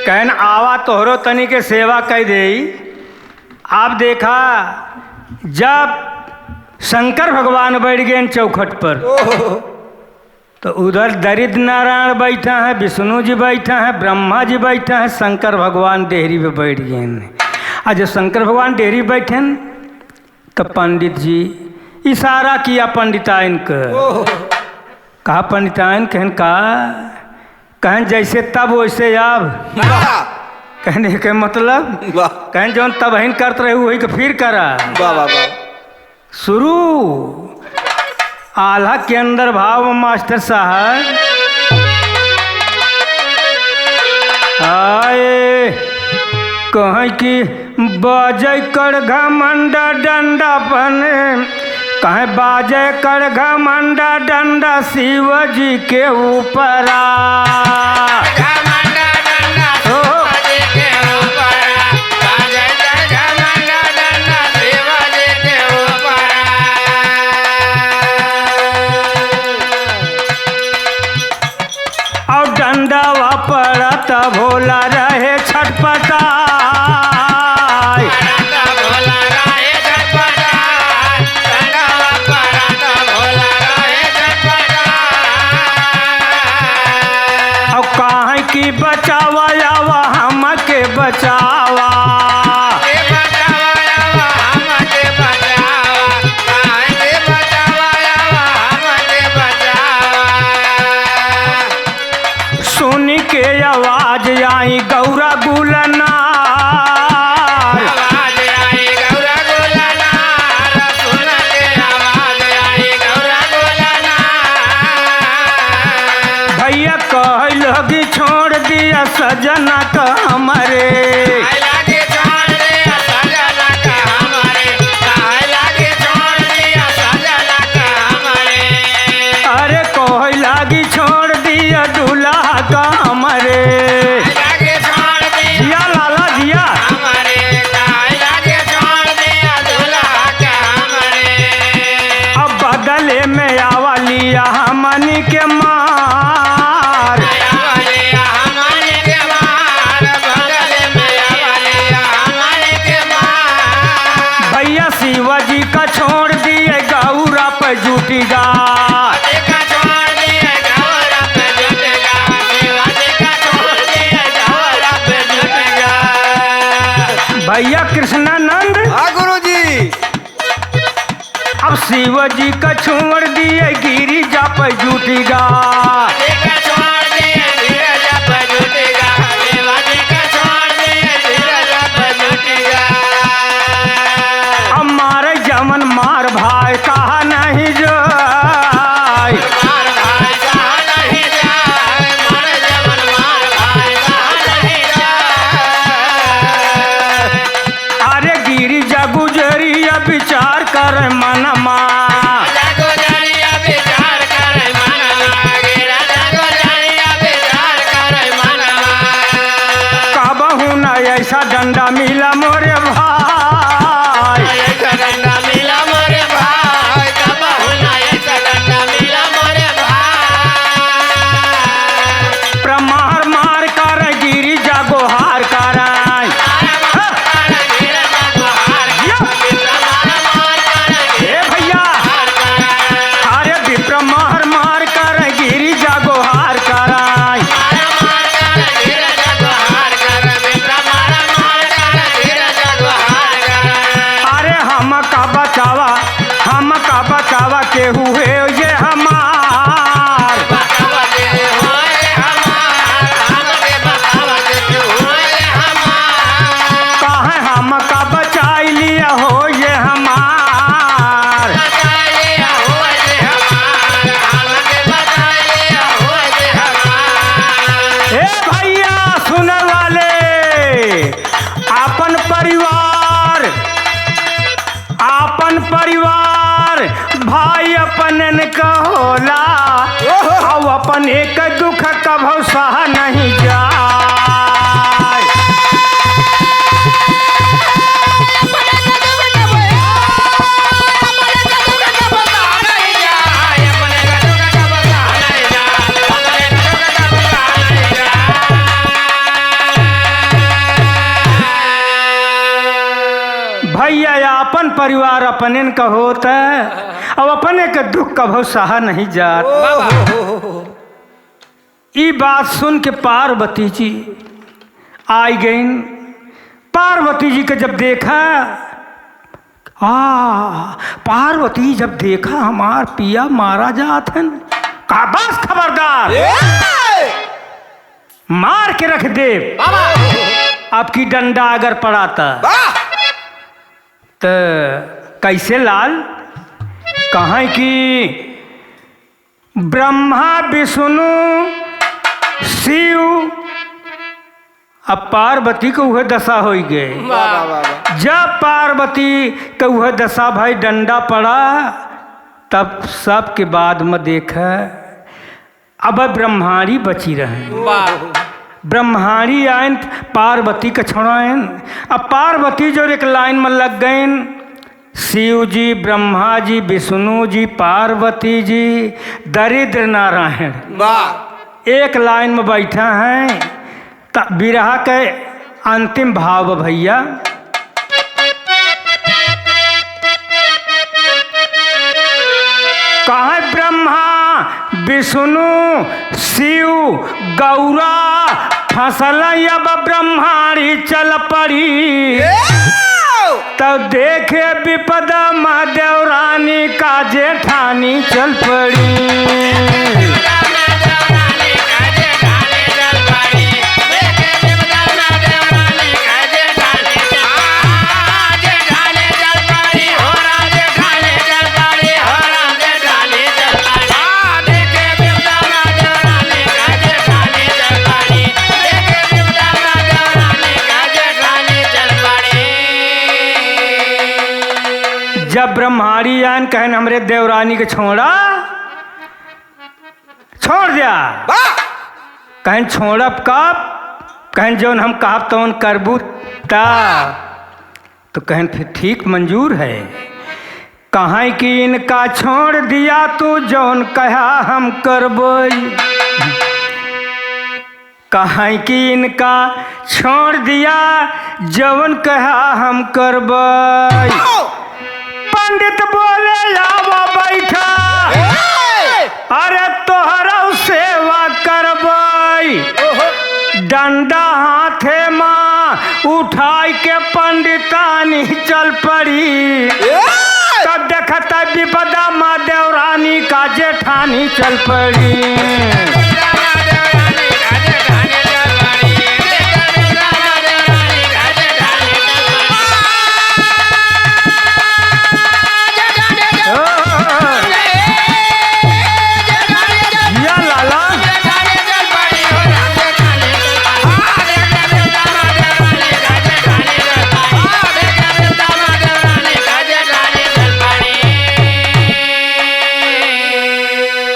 कहन, "आवा, तोहरो तनी के सेवा कइ देई।" आप देखा, जब शंकर भगवान बैठ गए चौखट पर, ओहो। तो उधर दरिद्र नारायण बैठा है, विष्णु जी बैठा है, ब्रह्मा जी बैठा है, शंकर भगवान डेहरी पे बैठ गए हैं। आ जब शंकर भगवान डेहरी बैठे हैं, तो पंडित जी इशारा किया पंडिताइन के। ओहो। कहा, "पंडिताइन," कहन, "का?" कहन, "जैसे तब वैसे अब।" वाह। कहने के मतलब? वाह। कहन, "जौन तबहिन करत रहे, वही के फिर करा।" वाह, वाह, वाह। शुरू। आल्हा के अंदर भाव, मास्टर साहब। आए, कहें कि बाजे कड़घा मंडा डंडा बने, कहें बाजे कड़घा मंडा डंडा शिव जी के ऊपरा। और डंडवा पड़त भोला रहे छटपटाई। और काहे कि बचावा आवा, हमके बचावा। सुन के आवाज आई गौरा गुलनार। भैया कहे लगी छोड़ दिया सजना का हमरे। अरे कहे लागी छोड़ दिया दुल्हा का हमरे। जिया लाला जिया। अब बदले में आवा लिया हमनी के मार। भैया शिव जी का छोड़ दिए गौरा पे जुटी गा। भैया कृष्णानंद। हाँ गुरुजी। अब शिव जी का छोड़ दिए गिरिजा पे जुटी गा। अब मारे जमन मार भाई कहा नहीं जाए। अरे गिरिजा गुजरिया विचार कर मनमा। कबहू न ऐसा डंडा मिला मोरे भाई। प्रमाण मार कर गिरिजा गोहार कराई। ए भैया, अरे विप्र मार मार कर गिरिजा गोहार कराई। अरे हमका बचावा, हमका बचावा केहू है ये हमार। काहे हमका बचाई लिया हो ये हमार। ए भैया सुन लाले, आपन परिवार, आपन परिवार भाई अपनन का होला। ओहो। अब अपन एक दुख कभौ सहा नहीं जाए। भैया, आपन परिवार अपनेन क होत, अब अपने के दुख कभो सहा नहीं जात। ओहो। ई बात सुन के पार्वती जी आई गईन। पार्वती जी के जब देखा, आ, पार्वती जब देखा हमार पिया मारा जात हन, का बस खबरदार, ए! मार के रख देब। बाबा! आपकी डंडा अगर पड़ा त। वाह! त कैसे लाल? कहाँ कि ब्रह्मा, विष्णु, शिव, अब पार्वती के उहे दशा होइ गए। वाह, वाह, वाह, वाह। जब पार्वती के उहे दशा भाई डंडा पड़ा, तब सबके बाद में देखे, अब ब्रह्माणी बची रहे। वाह। ब्रह्माणी आयन, पार्वती के छोड़ायन। अब पार्वती जो एक लाइन में लग गईन, शिव जी, ब्रह्मा जी, विष्णु जी, पार्वती जी, दरिद्र नारायण। वाह। एक लाइन में बैठा हैं, त बिरहा के अंतिम भाव भैया। कहे ब्रह्मा, विष्णु, शिव, गौरा, फंसल अब ब्रह्माणी चल पड़ी। ए! तब देखे विपदा मा देवरानी का जेठानी चल पड़ी। जब ब्रह्माणी आयन कहन, "हमरे देवरानी के छोड़ा, छोड़ द्या।" वाह! कहन, "छोड़ब कब?" कहन, "जौन हम कहब तौन करबू ता।" तो कहन, "फिर ठीक, मंजूर है।" कहें कि इनका छोड़ दिया तू, जौन कहा हम करबई। कहें कि इनका छोड़ दिया, जौन कहा हम करबई। पंडित बोले, "आवा बैठा, ए! अरे तोहरा सेवा करबई।" ओहो। डंडा हाथे मा उठाई के पंडितानी चल पड़ी। ए! तब देखत विपदा मा देवरानी का जेठानी चल पड़ी। या लाला।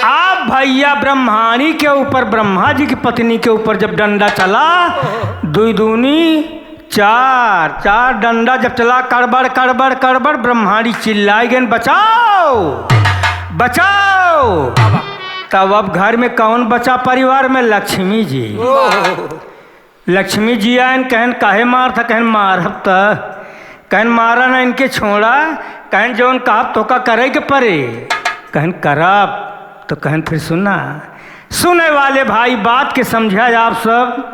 आप भैया ब्रह्माणी के ऊपर, ब्रह्मा जी की पत्नी के ऊपर जब डंडा चला, दुई दूनी चार, चार डंडा जब चला, कड़बड़, कड़बड़, कड़बड़, ब्रह्माणी चिल्लाई गए, "बचाओ, बचाओ।" तब अब घर में कौन बचा परिवार में? लक्ष्मी जी। लक्ष्मी जी आयन, कहन, "काहे मारत ह?" कहन, "मारब त।" कहन, "मारा ना, इनके छोड़ा।" कहन, "जौन कहब तोका करे के परे।" कहन, "करब।" तो कहन, "फिर सुना।" सुने वाले भाई, बात के समझा आप सब।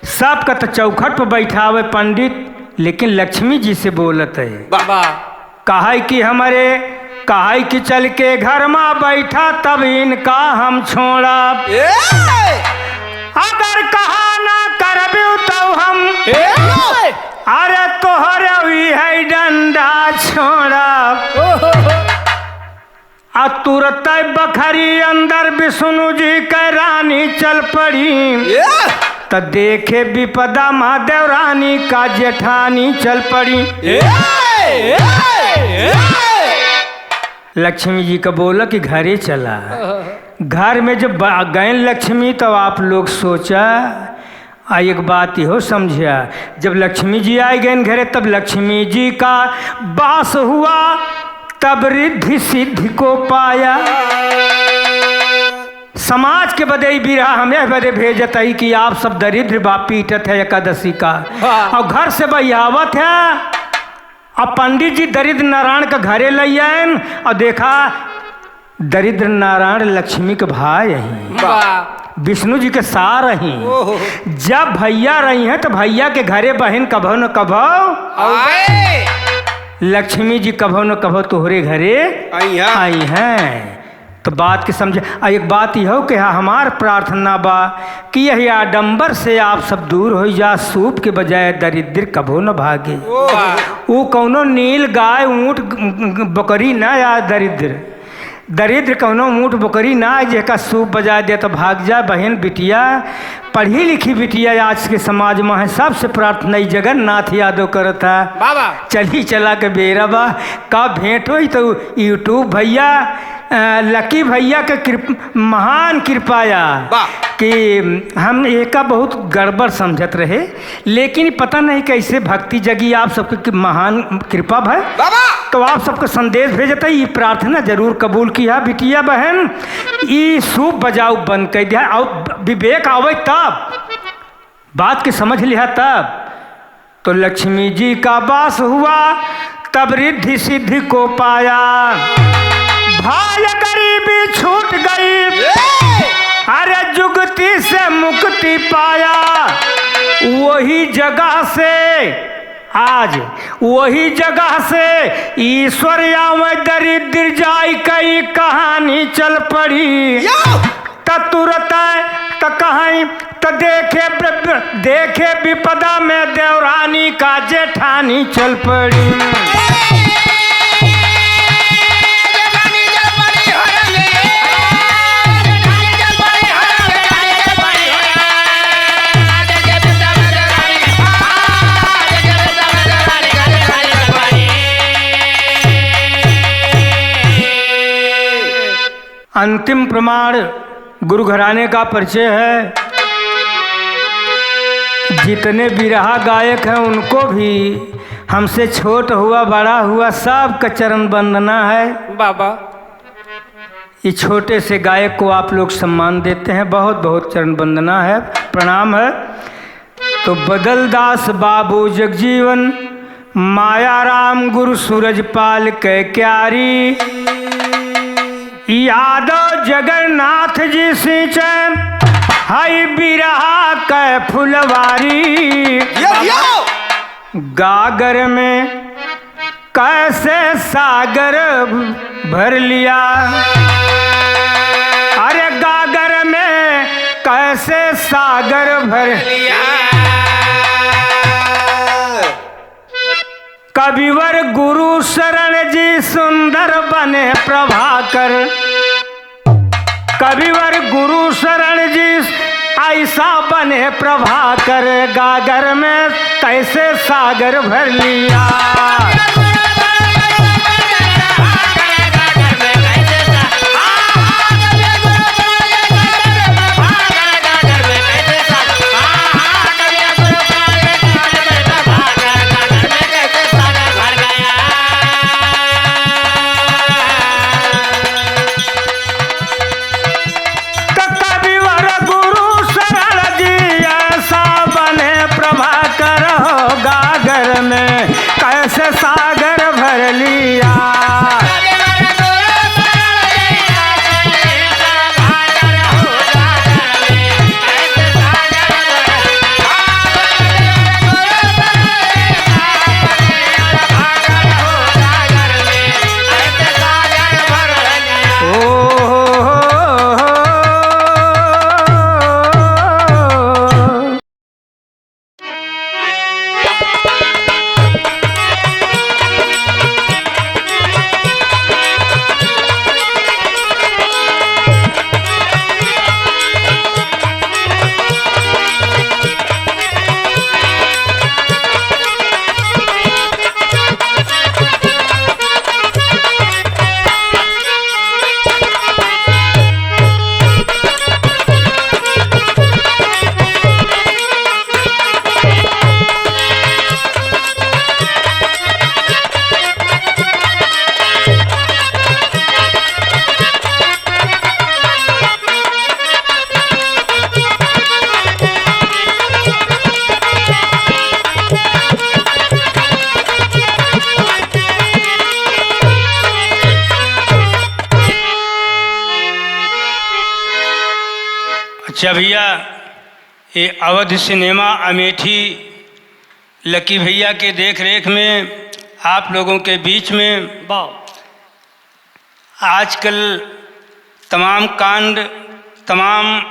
सबका त चौखट पर बैठावे पंडित, लेकिन लक्ष्मी जी से बोलत है। बाबा। कहे कि हमरे, कहे कि चल के घर मा बैठा, तब इनका हम छोड़ब। ए! अगर कहा ना करबू तो हम, ए! अरे तोहरे उही है डंडा छोड़ब। ओहो। आ तुरतै बखरी अंदर विष्णु जी कै रानी चल पड़ी। ए! त देखे विपदा महादेव रानी का जेठानी चल पड़ी। ए! ए! ए! लक्ष्मी जी का बोला कि घरे चला। घर में जब बा-, गए लक्ष्मी, तब आप लोग सोचा, आ एक बात इहो समझिया, जब लक्ष्मी जी आए गए घरे, तब लक्ष्मी जी का वास हुआ, तब रिद्धि सिद्धि को पाया। समाज के बदे ई बिरहा हम एह बदे भेजत हई कि आप सब दरिद्र बा पीटत है एकादशी का, हाँ। और घर से बहियावत है, अब पंडित जी दरिद्र नारायण का घरे लइ आएन और देखा, दरिद्र नारायण लक्ष्मी के भाई अहीं, वाह। विष्णु जी के सार अहीं। ओहो। जब भइया रहिहैं तो भइया के घरे बहिन कभो न कभो आए। लक्ष्मी जी कभो न कभो तोहरे घरे अइहैं। अइहैं। तो बात के समझे। आ एक बात इहो के हा, हमार प्रार्थना बा कि यही आडंबर से आप सब दूर होइ जा, सूप के बजाय दरिद्र कभो न भागे। वाह। ऊ कौनो नील गाय, ऊँट, ग-, ग-, बकरी ना आए दरिद्र। दरिद्र कौनो ऊँट बकरी ना आए, जेका सूप बजाय दे तो भाग जा। बहिन बिटिया, पढ़ी लिखी बिटिया आज के समाज मा है, सबसे प्रार्थना ई जगन्नाथ यादव करत है। बाबा। चली चला के बेरा बा, का भेंट होई तो YouTube भइया, अ, लकी भइया के कृप-, महान कृपा या वाह। कि हम एका बहुत गड़बड़ समझत रहे, लेकिन पता नहीं कैसे भक्ति जगी आप सबके, कि महान कृपा भय। बाबा। तो आप सबके संदेश भेजत है, ई प्रार्थना जरूर कबूल किहा बिटिया बहन, ई सूप बजाऊ बंद कर दिया, और विवेक आवे तब, बात के समझ लिहा तब। तो लक्ष्मी जी का वास हुआ, तब रिद्धि सिद्धि को पाया। भय गरीबी छूट गई, अरे जुगति से मुक्ति पाया। वही जगह से आज, वही जगह से ईश्वर आवे दरिद्र जाई, कई कहानी चल पड़ी। त तुरत त कहीं त देखे ब-, देखे विपदा में देवरानी का जेठानी चल पड़ी। अंतिम प्रमाण गुरु घराने का परिचय है। जितने बिरहा गायक हैं उनको भी, हमसे छोट हुआ बड़ा हुआ सबका चरण वंदना है। बाबा। इस छोटे से गायक को आप लोग सम्मान देते हैं, बहुत बहुत चरण वंदना है, प्रणाम है। तो बदलदास बाबू जगजीवन, मायाराम गुरु सूरजपाल कै क्यारी, यादव जगन्नाथ जी सींचे हई बिरहा कै फुलवारी। यो, यो। गागर में कैसे सागर भर लिया, अरे गागर में कैसे सागर भर लिया। कविवर गुरु शरण जी सुंदर बने प्रभाकर। कविवर गुरु शरण जी ऐसा बने प्रभाकर, गागर में कैसे सागर भर लिया। त कविवर गुरु शरण जी ऐसा बने प्रभाकर हो, गागर में कैसे सागर भर लिया। जय भैया, ये अवध सिनेमा अमेठी लकी भैया के देख रेख में आप लोगों के बीच में वाह। आजकल तमाम कांड, तमाम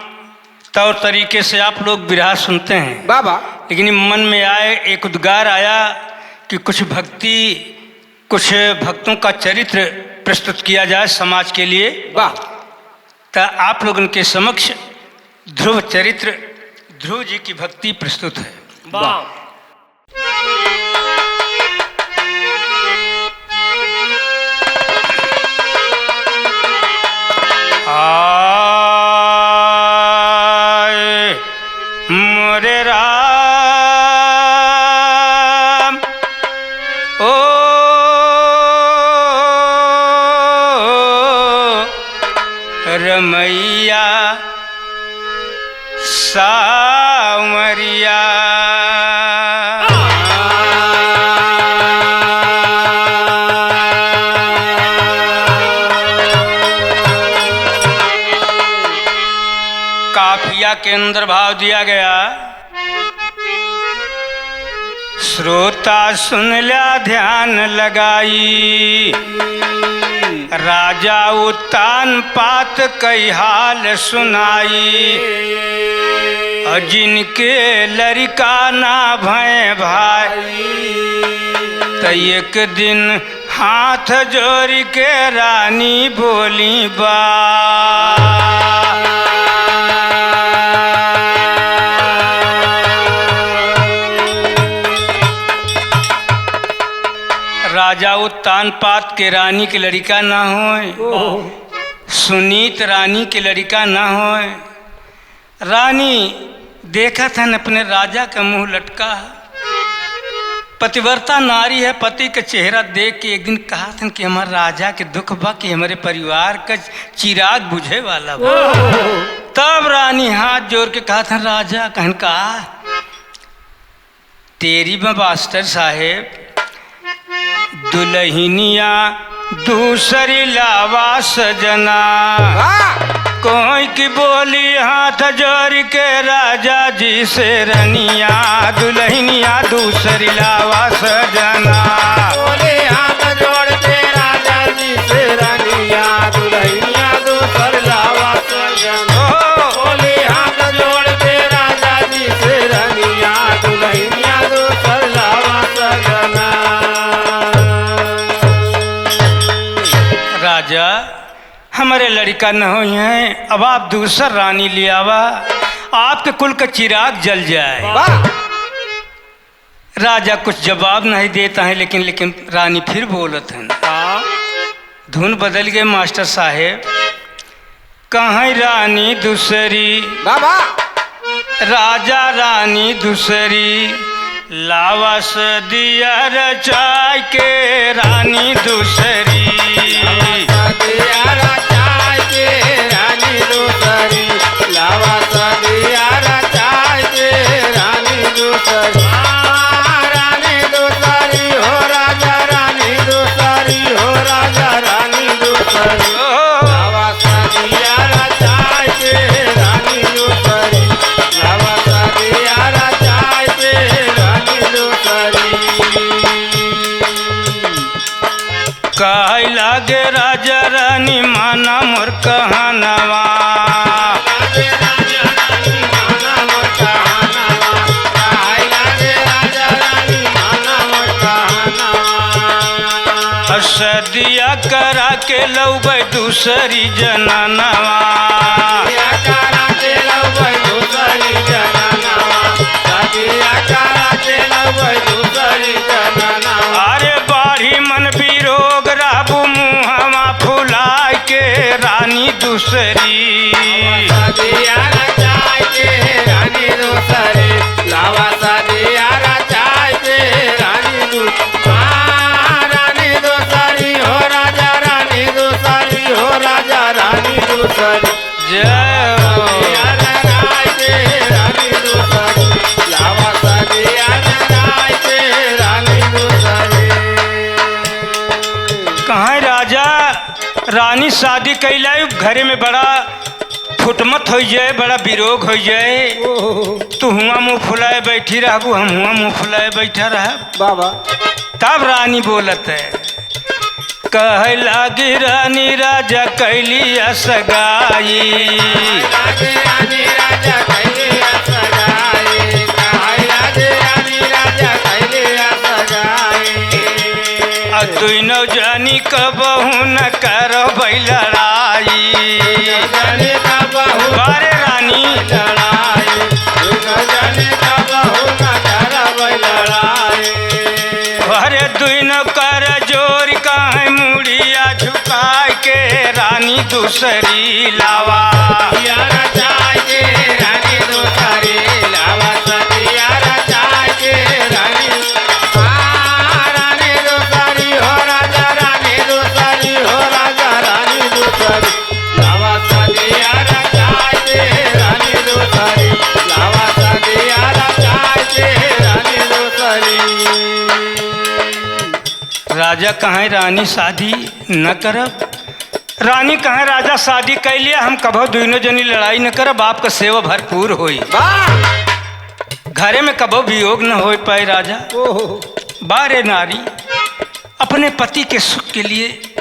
तौर तरीके से आप लोग बिरहा सुनते हैं। वाह, वाह। लेकिन मन में आए, एक उद्गार आया कि कुछ भक्ति, कुछ भक्तों का चरित्र प्रस्तुत किया जाए समाज के लिए। वाह। तो आप लोगन के समक्ष ध्रुव चरित्र, ध्रुव जी की भक्ति प्रस्तुत है। वाह। आए मोरे राम, ओ रमैया सांवरिया। काफिया के अंदर भाव दिया गया। श्रोता सुन ल्या ध्यान लगाई, राजा उत्तान पात कई हाल सुनाई। और जिनके लरिका ना भय भाई, त एक दिन हाथ जोरि के रानी बोली बा। राजा उत्तान पात के रानी के लड़िका ना होय, ओह। सुनीत रानी के लड़िका ना होय। रानी देखत हन अपने राजा के मुँह लटका है। पतिव्रता नारी है, पति के चेहरा देख के एक दिन कहत हन कि हमार राजा के दुख बा कि हमरे परिवार का चिराग बुझे वाला बा। तब रानी हाथ जोर के कहत हन, राजा कहन का, तेरी में मास्टर साहेब, दुलहिनिया दूसरी लावा सजना। वाह! कोई की बोली हाथ जोरि के राजा जी से रनिया, दुलहिनिया दूसरी लावा सजना। बोली हाथ जोरि के राजा जी से रनिया, दुलहिनिया दूसरी लावा सजना। ओ। बोली हाथ जोरि के राजा जी से रनिया, दुलहिनिया दूसरी लावा सजना। राजा, हमरे लड़िका न होइहैं, अब आप दूसर रानी ले आवा, आपके कुल का चिराग जल जाए। वाह। राजा कुछ जवाब नहीं देत हैं, लेकिन, लेकिन रानी फिर बोलत हैं। हाँ। धुन बदल गए मास्टर साहेब। कहीं रानी दूसरी, बाबा। राजा रानी दूसरी, लावा सदिया रचाय के रानी दूसरी। लावा सदिया रचाय के रानी दूसरी, लावा सदिया रचाय के रानी दूसरी। हाँ, रानी दूसरी हो राजा, रानी दूसरी हो राजा, रानी दूसरी। ओ। लावा सदिया रचाय के रानी दूसरी, लावा सदिया रचाय के रानी दूसरी। कहै लागे राजा रानी माना मोर कहनवा। सदिया करा के लौबै दूसरी जननवा। सदिया करा के लौबै दूसरी जननवा। सदिया करा के लौबै दूसरी जननवा। अरे बाढ़ी मन बिरोग रहबू मुहवा फुलाय के रानी दूसरी। सदिया रचाय के रानी दूसरी। लावा सदिया रचाय के रानी दू-, हाँ, रानी दूसरी हो राजा, रानी दूसरी हो राजा, रानी दूसरी। जय हो। सदिया रचाय के रानी दूसरी। लावा सदिया रचाय के रानी दूसरी। कहाँ राजा रानी शादी कैला, घरे में बड़ा फुटमत होइ जाए, बड़ा विरोग होइ जाए। ओहो। तू हुआँ मुँह फुलाए बैठी रहबू, हम हुआँ मुँह फुलाए बैठा रहब। बाबा। तब रानी बोलत है, कहै लागी रानी राजा कैली असगाई। कहै लागी रानी राजा कैली असगाई, कहै लागी रानी राजा कैली असगाई। आ दुइनो जानी कबहू न करबै लड़ाई। दुइनो जानी कबहू बारे रानी। लड़ाई, दुइनो जानी कबहू न करबै लड़ाई। अरे दुइनो कर जोर काहे मुड़िया झुकाए के रानी दूसरी लावा। सदिया रचाए के रानी दूसरी लावा, सदिया रचाए के रानी। आ, रानी दूसरी हो राजा, रानी दूसरी हो राजा, रानी दूसरी। लावा सदिया रचाए के रानी दूसरी, लावा सदिया रचाए के रानी दूसरी। राजा कहैं रानी शादी न करब। रानी कहैं राजा शादी कै लिया, हम कबो दुइनो जनी लड़ाई न करब, आपका सेवा भरपूर होई। वाह! घरे में कबो वियोग न होइ पाए राजा। ओहो। बारे नारी अपने पति के सुख के लिए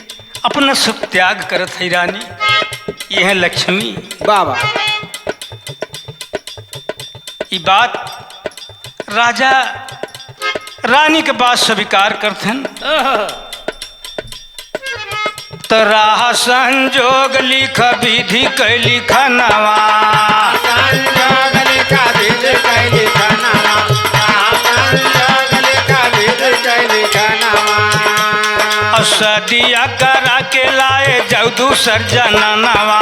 अपना सुख त्याग करत है रानी। ये है लक्ष्मी। बाबा। ई बात राजा रानी के बात स्वीकार करथन। त राह संजोग लिख विधि कै लिखनवा। संजोग लिख विधि कै लिखनवा। राह संजोग लिख विधि कै लिखनवा। और सदिया करा के लाए जब दूसर जननवा।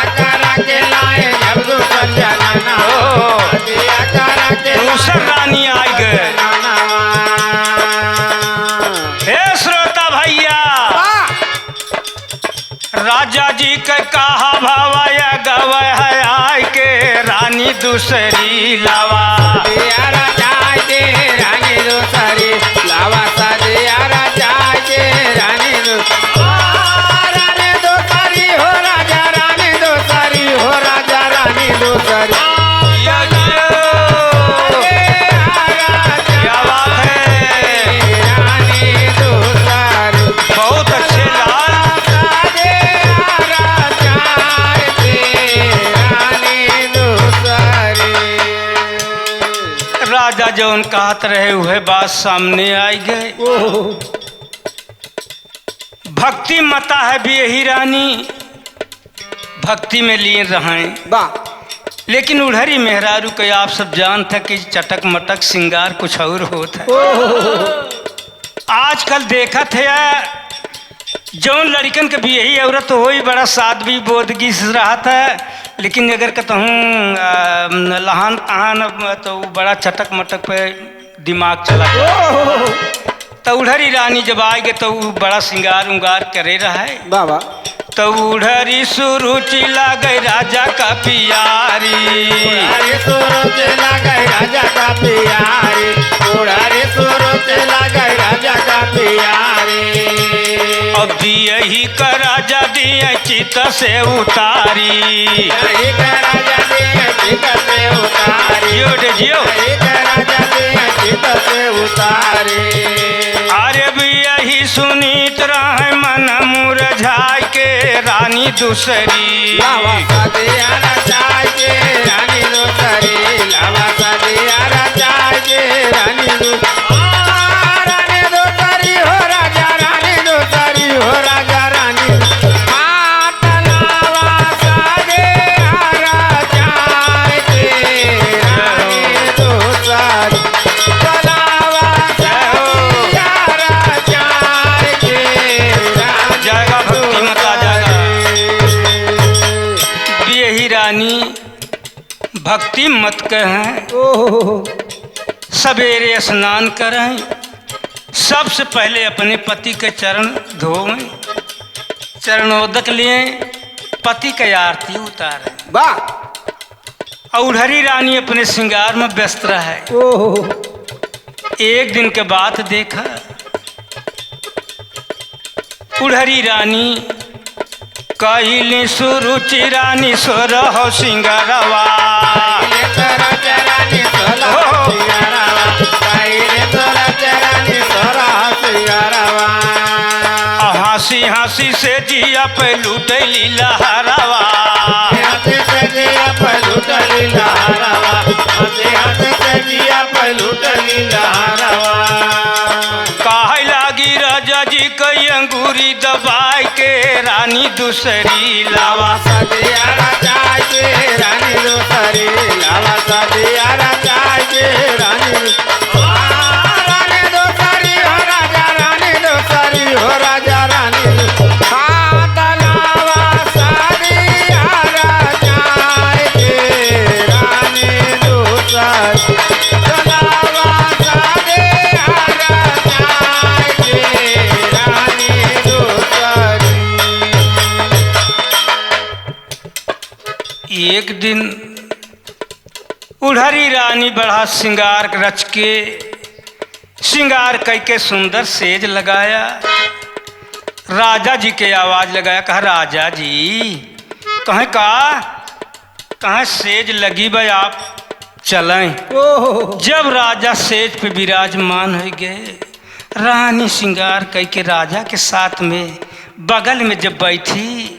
करा के लाए जब दूसर जननवा। ओ। सदिया करा के दूसर रानी आइ गए। हे श्रोता भैया, वाह! राजा जी के कहा भावा या गवे है आय के रानी दूसरी लावा। सदिया राजा के रानी दूसरी लावा, सदिया राजा के रानी दू-, आ, रानी दूसरी हो राजा, रानी दूसरी हो राजा, रानी दूसरी। या, या। क्या बात है? बहुत अच्छे लाल। राजा जौन कहत रहे, उहे बात सामने आइ गए। ओह। भक्ति मता है बियही रानी, भक्ति में लीन रहैं। बा। लेकिन उढ़री मेहरारू के आप सब जानत है कि चटक मटक सिंगार कुछ और होत है। ओहो। आजकल देखत है, जौन लड़िकन के बियही औरत होई, बड़ा साध्वी बोधगी से रहत है, लेकिन अगर कतहूँ, आ, लहान तहान, तो उ बड़ा चटक मटक पे दिमाग चला। ओहो। त उढ़री रानी जब आइ गए त उ बड़ा सिंगार उंगार करे रहे। बाबा। त उढ़री सुरुचि लागे राजा का पियारी। उढ़री सुरुचि लागे राजा का पियारी। उढ़री सुरुचि लागे राजा का पियारी। अब यही का राजा दिए चित से उतारी। यही का राजा दिए चित से उतारी। जियो डे जियो। यही का राजा दिए चित से उतारी। अरे बियही सुनीत रहे मन मुरझाए के रानी दूसरी। लावा सदिया रचाए के रानी दूसरी। लावा सदिया रचाए के रानी दू-, आ, रानी दूसरी हो राजा, रानी दूसरी हो राजा, रानी। आ, तलावा सदिया रचाए के रानी दूसरी। जाएगा भक्ति मत आ जाएगा। बियही रानी भक्ति मत कहें। ओहो। सवेरे स्नान करें, सबसे पहले अपने पति के चरण धोवें, चरणोदक लें, पति के आरती उतारें। वाह। और उढ़री रानी अपने श्रृंगार में व्यस्त रहे। ओहो। एक दिन के बात देखा, उढ़री रानी कइली सुरुचि रानी सोरह सिंगरवा। कइली सुरुचि रानी सोरह हो। सिंगरवा। कइली सुरुचि रानी सोरह सिंगरवा। हँसी हँसी से जिया पे लुटैली लहरवा। हँसी से जिया पे लुटैली लहरवा। हँसी हँसी से जिया पे लुटैली लहरवा। कहै लागी राजा जी कई अंगूरी दबाए के रानी दूसरी लावा। लावा सदिया राजा के रानी दूसरी, लावा सदिया राजा के रानी दू-, आ, रानी दूसरी हो राजा, रानी दूसरी हो राजा, रानी दू-, आ, त लावा सदिया राजा के रानी दूसरी। एक दिन उढ़री रानी बड़ा सिंगार रच के, सिंगार कइके सुंदर सेज लगाया। राजा जी के आवाज लगाया, कहा, "राजा जी।" कहें, "का?" कहाँ सेज लगी बा, आप चलें। ओहो। जब राजा सेज पे विराजमान होइ गए, रानी सिंगार कइके राजा के साथ में बगल में जब बैठी,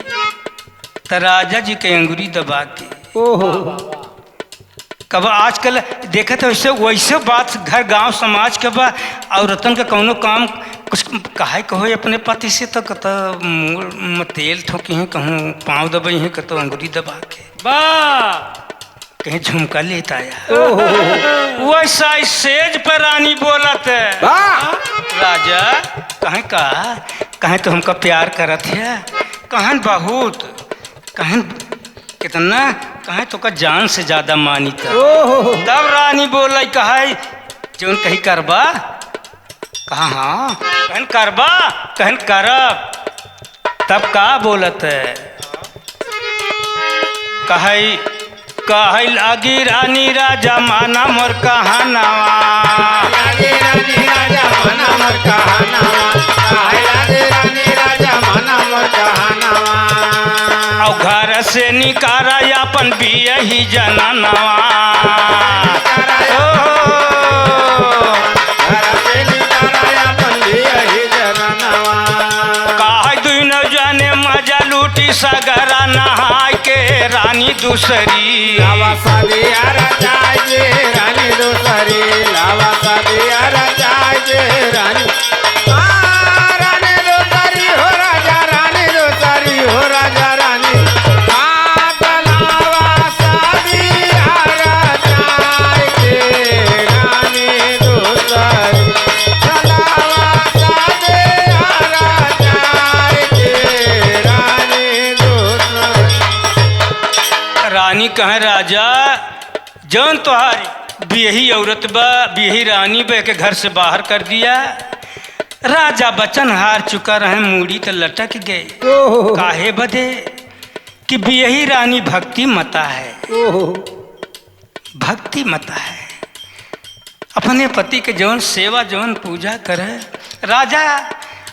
त राजा जी के अंगुरी दबा के ओहो। कब आजकल देखत है वैसे, वैसे बात घर गांव समाज के बा, औरतन के कौनो काम कुछ कहे के होए अपने पति से तो कत मुंह में तेल ठोकी हैं, कहूँ पाँव दबाई हैं, कत अंगुरी दबा के। बा। कहीं झुमका लेत आया। ओहो। वैसा ही सेज पर रानी बोलत है। वाह। राजा, कहें का, कहें तो हमका प्यार करत है, कहें बहुत, कहें कितना, कहें तोका जान से ज्यादा मानित है। ओहो। तब रानी बोले, कहे, जौन कही करबा, कहा, "हाँ।" कहन, "करबा?" कहन, "करब।" तब का बोलत है? कहई, कहई लागी रानी राजा माना मोर कहनवा। लागी रानी राजा माना मोर कहनवा। कहई लागी रानी राजा माना मोर कहनवा। औ घर से निकारा अपन बियही जननवा। निकारा ओ। घर से निकारा अपन बियही जननवा। काहे दुनो जने मजा लूटी सगरा नहाय के रानी दूसरी। लावा सदिया रचाय के रानी दूसरी। लावा सदिया रचाय के रानी। आ, रानी दूसरी हो राजा, रानी दूसरी हो राजा, रानी। आ, लावा सदिया रचाय के रानी दूसरी। रानी कहे, "राजा, जौन तोहार बियही औरत बा, बियही रानी बा, एके घर से बाहर कर दिया।" राजा बचन हार चुका रहे, मूड़ी त लटक गए। ओहो। काहे बदे? कि बियही रानी भक्ति मता है। ओहो। भक्ति मत है। अपने पति के जौन सेवा, जौन पूजा करे, राजा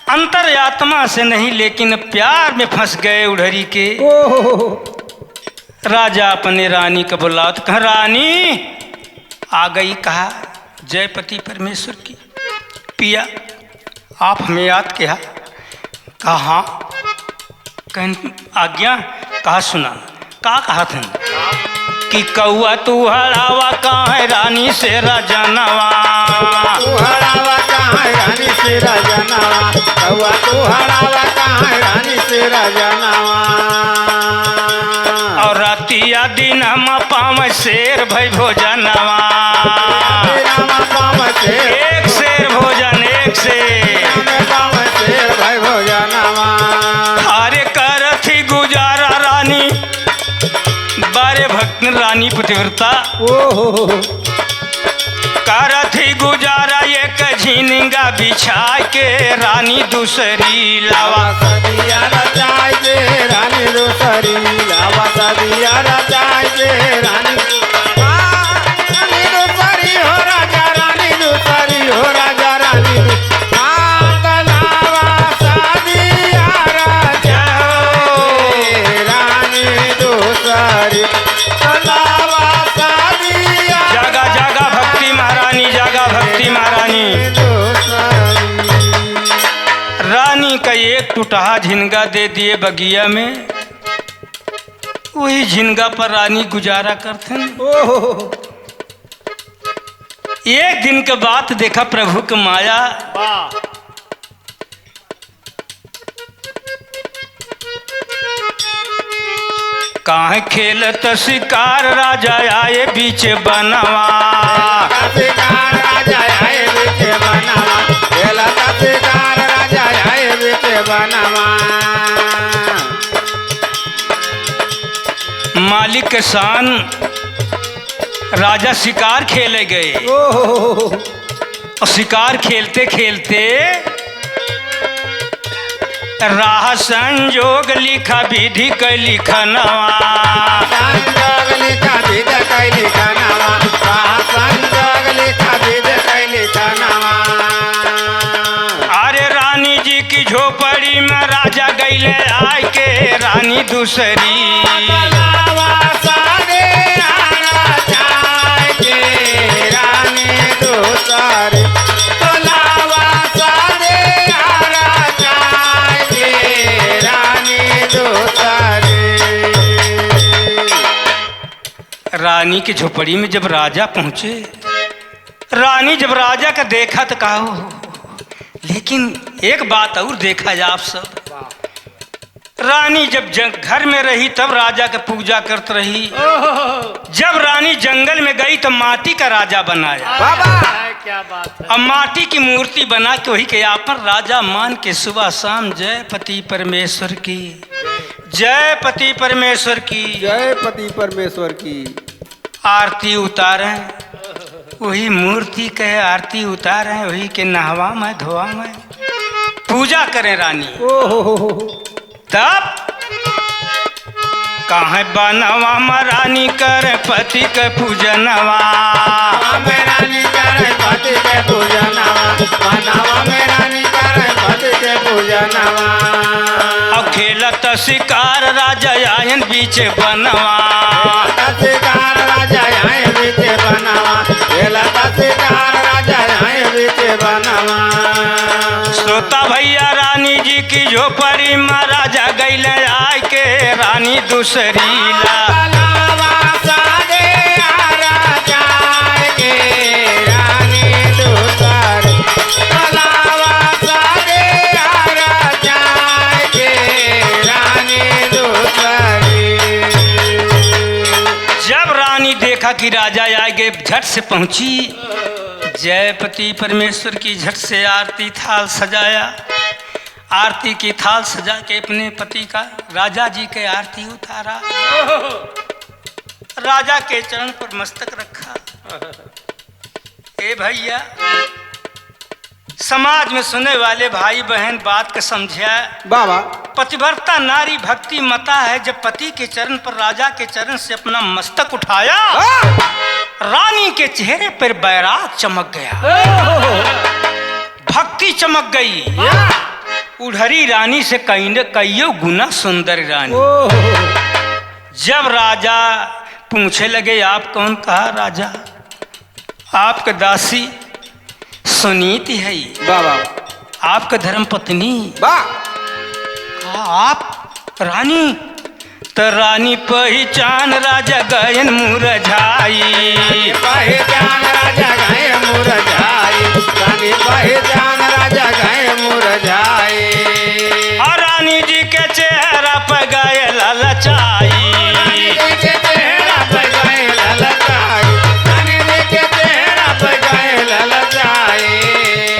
अंतरात्मा से नहीं, लेकिन प्यार में फंस गए उढ़री के। ओहो। राजा अपने रानी का बुलावत कहा, "रानी आ गई।" कहा, "जय पति परमेश्वर की।" पिया, आप हमें याद किया? कहा, हाँ। कहन, आज्ञा? कहा, सुना। का कहत हन? कि कौआ तू हड़ावा काहे रानी से रजनवा? तू हड़ावा काहे रानी से रजनवा? कौआ तू हड़ावा काहे रानी से रजनवा? और रतिया दिन हम पावे शेर भई भोजनवा। राम पावे शेर। एक शेर भोजन, एक शेर। राम पावे शेर भई भोजनवा। अरे करत ही गुजारा रानी, बारे भक्त रानी पतिव्रता। ओहो। करत ही गुजारा एक झिनिंगा बिछाय के रानी दूसरी लावा। लावा सदिया रचाय के रानी दूसरी, लावा सदिया रचाय के रानी। हाँ, रानी दूसरी हो राजा, रानी दूसरी हो राजा, रानी दू-, हाँ, त लावा सदिया रचाय के रानी, रानी का एक टुटहा झिनगा दे दिए बगिया में, वही झिनगा पर रानी गुजारा करथिन। ओहो। एक दिन के बात देखा प्रभु के माया। वाह। काहे खेलत शिकार राजा आए बीच बनवा। शिकार राजा आए बीच बनवा, खेलत शिकार राजा आए बीच बनवा। मालिक के शान, राजा शिकार खेले गए। ओहो। और शिकार खेलते खेलते राह संजोग लिखा विधि कै लिखनवा। संजोग लिखा विधि कै लिखनवा, राह संजोग लिखा विधि कै लिखनवा। अरे रानी जी की झोपड़ी में राजा गइले आइके रानी दूसरी। रानी की झोपड़ी में जब राजा पहुंचे, रानी जब राजा का देखा तो कहा, "ओहो, लेकिन एक बात और देखा जा आप सब।" रानी जब जंग-, घर में रही तब राजा के पूजा करत रही। ओहो। जब रानी जंगल में गई तो माटी का राजा बनाया। बाबा। क्या बात है। अब माटी की मूर्ति बना के वही के आपन राजा मान के सुबह शाम जय पति परमेश्वर की, जय पति परमेश्वर की। जय पति परमेश्वर की। आरती उतारे, वही मूर्ति के आरती उतारे, वही के नहवा में धोवा में पूजा करे रानी। ओहो। तब काहे बनवा में रानी करे पति के पूजनवा। बनवा में रानी करे पति के पूजनवा, बनवा में रानी करे पति के पूजनवा। अब खेलत शिकार राजा आयन बीच बनवा। खेलत शिकार राजा आए बीच बनवा, खेलत शिकार राजा आए बीच बनवा। श्रोता भैया, रानी जी की झोपड़ी में राजा गइले आइके रानी दूसरी ला। जब रानी देखा कि राजा आइगे, झट से पहुंची। जय पति परमेश्वर की, झट से आरती थाल सजाया। आरती की थाल सजा के अपने पति का, राजा जी के आरती उतारा। राजा के चरण पर मस्तक रखा। ए भैया, समाज में सुने वाले भाई बहन बात के समझा। बाबा। पतिव्रता नारी भक्ति मता है, जब पति के चरण पर राजा के चरण से अपना मस्तक उठाया, हाँ। रानी के चेहरे पर बैराग चमक गया। ओहो। भक्ति चमक गई। वाह। उढ़री रानी से कई न कईयो गुना सुंदर रानी। ओहो। जब राजा पूछे लगे, "आप कौन?" कहा, "राजा, आपके दासी सुनीति है, वाह, वाह। आपके धर्म पत्नी।" वाह। कहा, "आप रानी?" त रानी पहिचान राजा गयन मुरझाई। पहिचान राजा गए मुरझाई, रानी पहिचान राजा गए मुरझाई। और रानी जी के चेहरा पे गए ललचाई। रानी जी के चेहरा पे गए ललचाई, रानी जी के चेहरा पे गए ललचाई।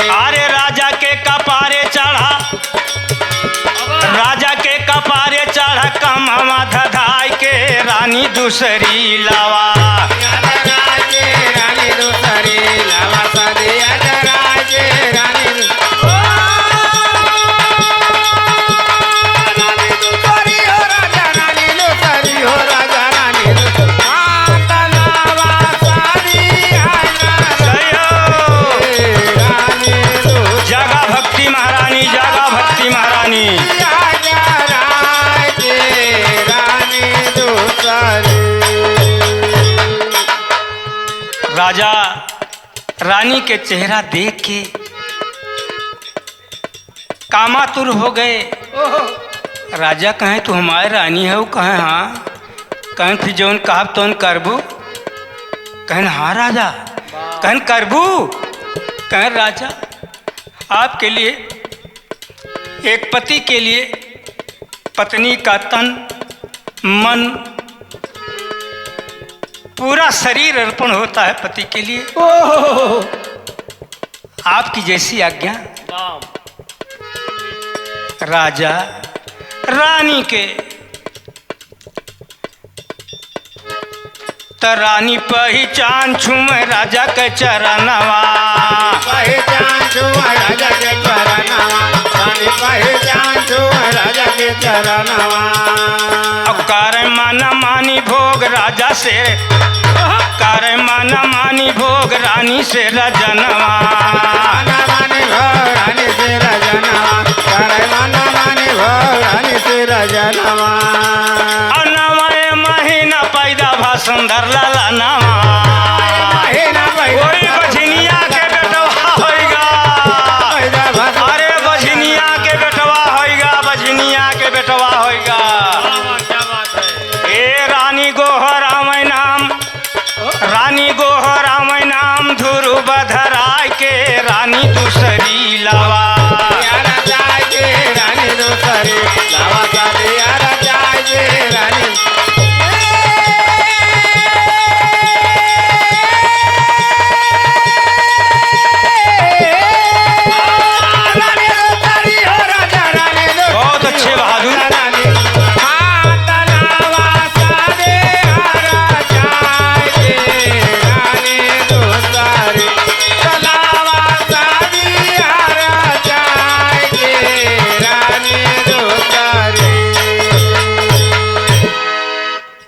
अरे राजा के कपारे चढ़ा, राजा के कपारे चढ़ कमवा धधाई के रानी दूसरी लावा। जय हो। जागा भक्ति महारानी, जागा भक्ति महारानी। रानी के चेहरा देख के कामातुर हो गए। ओहो। राजा कहें, "तू हमारे रानी है?" कहें, "हाँ।" कहें, "फिर जौन कहब तौन करबू?" कहें, "हाँ राजा।" वाह। कहें, "करबू?" कहें, "राजा, आपके लिए, एक पति के लिए पत्नी का तन, मन, पूरा शरीर अर्पण होता है पति के लिए। ओहो। आपकी जैसी आज्ञा।" राजा रानी के त रानी पहिचान छुए राजा के चरणवा। पहिचान छुए राजा के चरणवा, रानी पहिचान छुए राजा के चरणवा। अब करे मन मानी भोग राजा से, करे मन मानी भोग रानी से रजनवा। मन मानी भोग रानी से रजनवा, करे मन मानी भोग रानी से रजनवा। और नवे महीना पैदा भा सुंदर लाला नवा। महीना पैदा ओई भा बझनिया के बेटवा होइगा। पैदा भा सुंदर अरे बझनिया के बेटवा होइगा, बझनिया के बेटवा होइगा। क्या बात है? ए रानी गोहरावै नाम, रानी गोहरावै नाम ध्रुव धराय के रानी दूसरी लावा। यारा जाय के रानी दूसरी लावा, साली यारा जाय के रानी। रानी दूसरी हो राजा, रानी दूसरी बहुत अच्छे हो बहादुर। राजा, रानी। हाँ, तलावा साली यारा जाय के रानी दूसरी।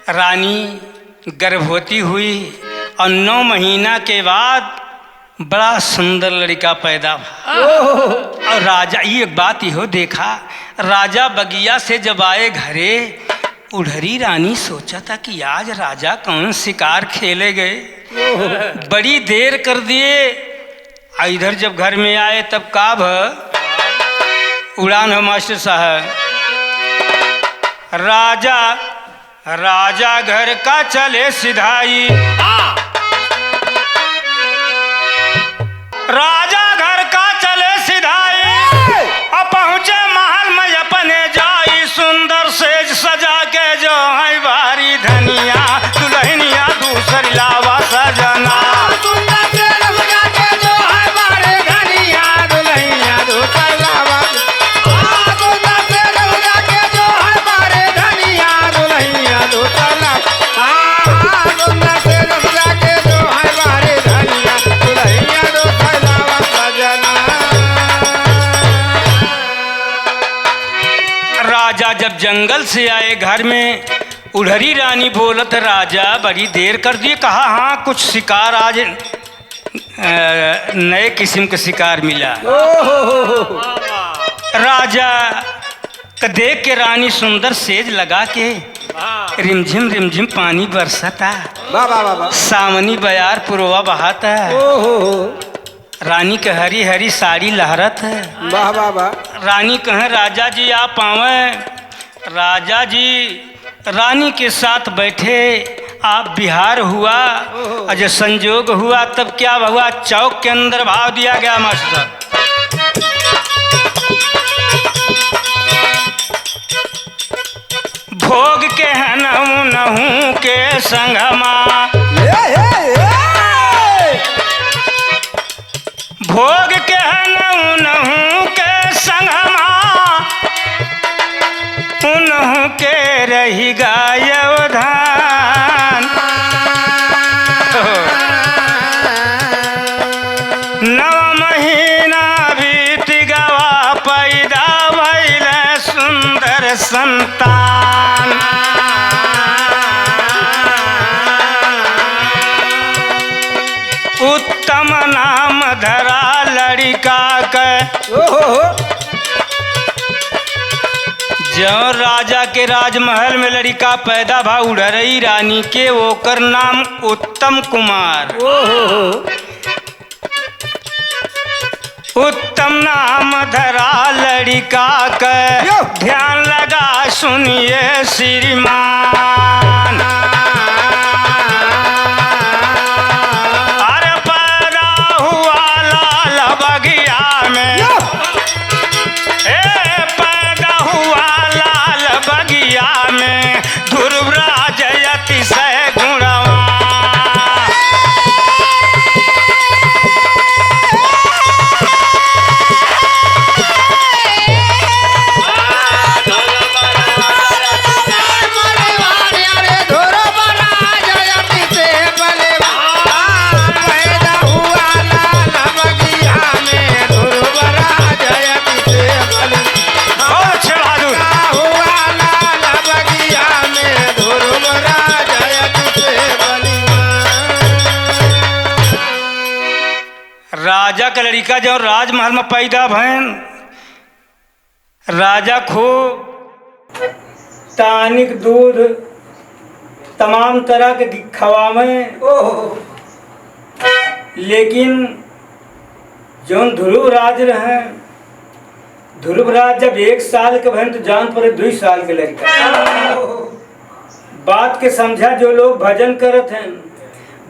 रानी गर्भवती हुई और नौ महीना के बाद बड़ा सुंदर लड़िका पैदा भा। ओहो। और राजा, ये एक बात इहो देखा, राजा बगिया से जब आए घरे, उढ़री रानी सोचा था कि आज राजा कौन शिकार खेले गए। बड़ी देर कर दिए। आ इधर जब घर में आए तब का भ उड़ान हो मास्टर साहब। राजा, राजा घर का चले सिधाई। हाँ। राजा घर का चले सिधाई। अब पहुँचे महल में अपने जाई, सुंदर सेज सजा के जो है बारी धनिया, दुल्हनिया दूसरी लावा सजना। सुंदर सेज सजा के जो है बारी धनिया, दुल्हनिया दूसरी लावा। सुंदर सेज सजा के जो है बारी धनिया, दुल्हनिया दूसरी लावा। राजा जब जंगल से आए घर में, उढ़री रानी बोलत, "राजा, बड़ी देर कर दिए, कहा हाँ कुछ शिकार आज, अ, नए किस्म के शिकार मिला।" ओहो। राजा क देख के रानी सुंदर सेज लगा के वाह। रिमझिम रिमझिम पानी बरसता। वाह, वाह, वाह, वाह। सावनी बयार पुरवा बहाता। ओहो। रानी के हरी हरी साड़ी लहरत है। वाह, वाह, वाह। रानी कहें, "राजा जी आप आवें।" राजा जी रानी के साथ बैठे, आप बिहार हुआ, ओहो। और जो संजोग हुआ तब क्या हुआ, चौक के अंदर भाव दिया गया मास्टर साहब। भोग के हन उनहू के संगमा। ए, ए, ए! भोग के हन उनहू के संगमा, उनहू के रहि गयो धान। नव महीना बीत गवा, पैदा भइल सुंदर संतान। उत्तम नाम धरा लड़िका के। ओहो। जौन राजा के राजमहल में लड़िका पैदा भा उढ़रई रानी के, ओकर नाम उत्तम कुमार। ओहो। उत्तम नाम धरा लड़िका के, यो। ध्यान लगा सुनिए श्रीमान। अरे पैदा हुआ लाल बगिया में, यो। ए पैदा हुआ लाल बगिया में, ध्रुवराज अतिशय गुणवान। बहुत अच्छे बहादुर। राजा का लड़िका जब राजमहल में पैदा भयन, राजा खूब tonic दूध तमाम तरह के खवावे। ओहो। लेकिन जौन ध्रुवराज रहे, ध्रुवराज जब एक साल के भयन तो जान पड़े दुई साल के लड़िका। बात के समझा जो लोग भजन करत हैं।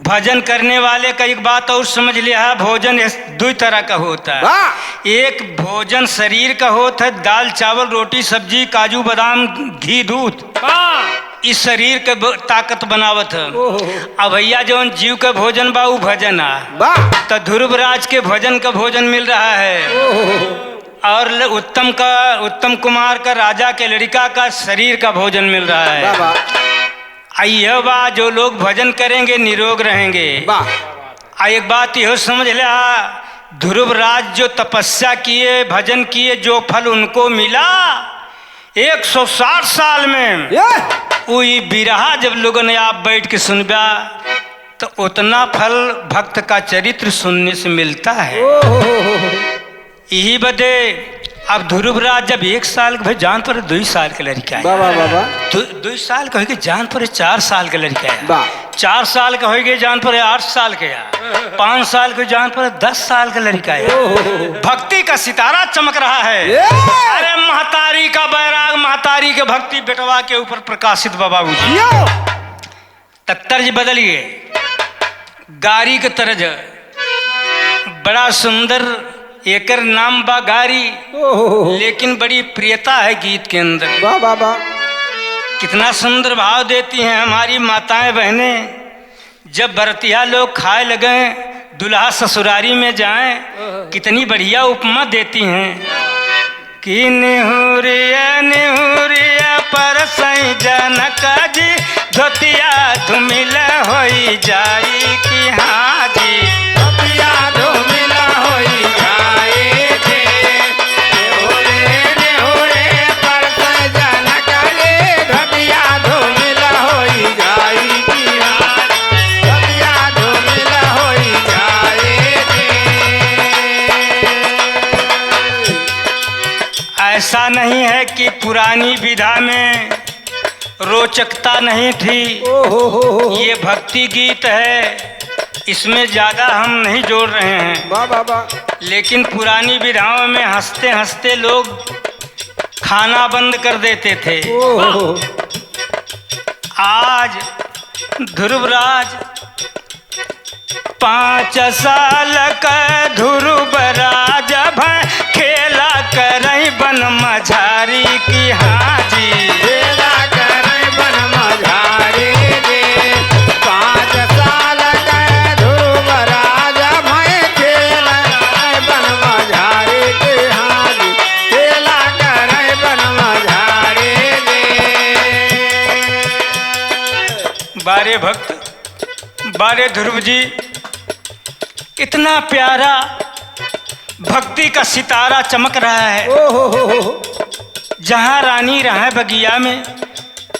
भजन करने वाले का एक बात और समझ लिया है, भोजन इस दुई तरह का होता है। वाह! एक भोजन शरीर का होत है, दाल, चावल, रोटी, सब्जी, काजू, बादाम, घी, दूध। वाह! इस शरीर के ब-, ताकत बनावत है। ओहो। अब भैया जौन जीव का भोजन बा, उ भजन आ। वाह! त ध्रुवराज के भजन का भोजन मिल रहा है। ओहो। और ल-, उत्तम का, उत्तम कुमार का, राजा के लड़िका का शरीर का भोजन मिल रहा है। वाह, वाह। आ यह बा, जो लोग भजन करेंगे, निरोग रहेंगे। वाह। आ एक बात यह समझ ला, ध्रुवराज जो तपस्या किए, भजन किए, जो फल उनको मिला, एक सौ साठ साल में, ये। उ ई बिरहा जब लोगन आप बैठ के सुनबा, तो उतना फल भक्त का चरित्र सुनने से मिलता है। ओहो। यही बदे अब ध्रुवराज जब एक साल के, भाई जान पड़े दुई साल के लड़िका है। वाह, वाह, वाह, वाह। दु-, दुई साल के होइगे जान पड़े चार साल के लड़िका है। वाह। चार साल के होइगे जान पड़े आठ साल के है। पाँच साल के जान पड़े दस साल के लड़िका है। ओहो। भक्ति का सितारा चमक रहा है। ये। अरे महतारी का बैराग, महतारी के भक्ति बेटवा के ऊपर प्रकाशित बा बाबूजी। यो। त तर्ज बदलिए, गारी के तर्ज। बड़ा सुंदर एकर नाम बा गारी, ओहो। लेकिन बड़ी प्रियता है गीत के अंदर। वाह, वाह, वाह। कितना सुंदर भाव देती हैं हमारी माताएं बहनें। जब बरतिया लोग खाए लगे, दुल्हा ससुरारी में जाए, ओहो। कितनी बढ़िया उपमा देती हैं। कि निहुरिया निहुरिया परसई जनक जी, धोतिया धुमिल होई जाई कि हाँ जी। धोतिया धुमिल होई जाई जी। निहुरे निहुरे परसई जनक जी, धोतिया धुमिल होई जाई कि हाँ। धोतिया धुमिल होई जाई जी। ऐसा नहीं है कि पुरानी विधा में रोचकता नहीं थी। ओहो हो हो हो। ये भक्ति गीत है, इसमें ज्यादा हम नहीं जोड़ रहे हैं। वाह, वाह, वाह। लेकिन पुरानी विधाओं में हंसते हंसते लोग खाना बंद कर देते थे। ओहो। आज ध्रुवराज पाँच साल क ध्रुवराज भय खेला करई बन मझारी कि हाँ जी। खेला करई बन मझारी जी। पाँच साल क ध्रुवराज भय खेला करई बन मझारी कि हाँ जी। खेला करई बन मझारी जी। बारे भक्त, बारे ध्रुव जी, इतना प्यारा भक्ति का सितारा चमक रहा है। ओहो हो हो हो। जहाँ रानी रहे बगिया में,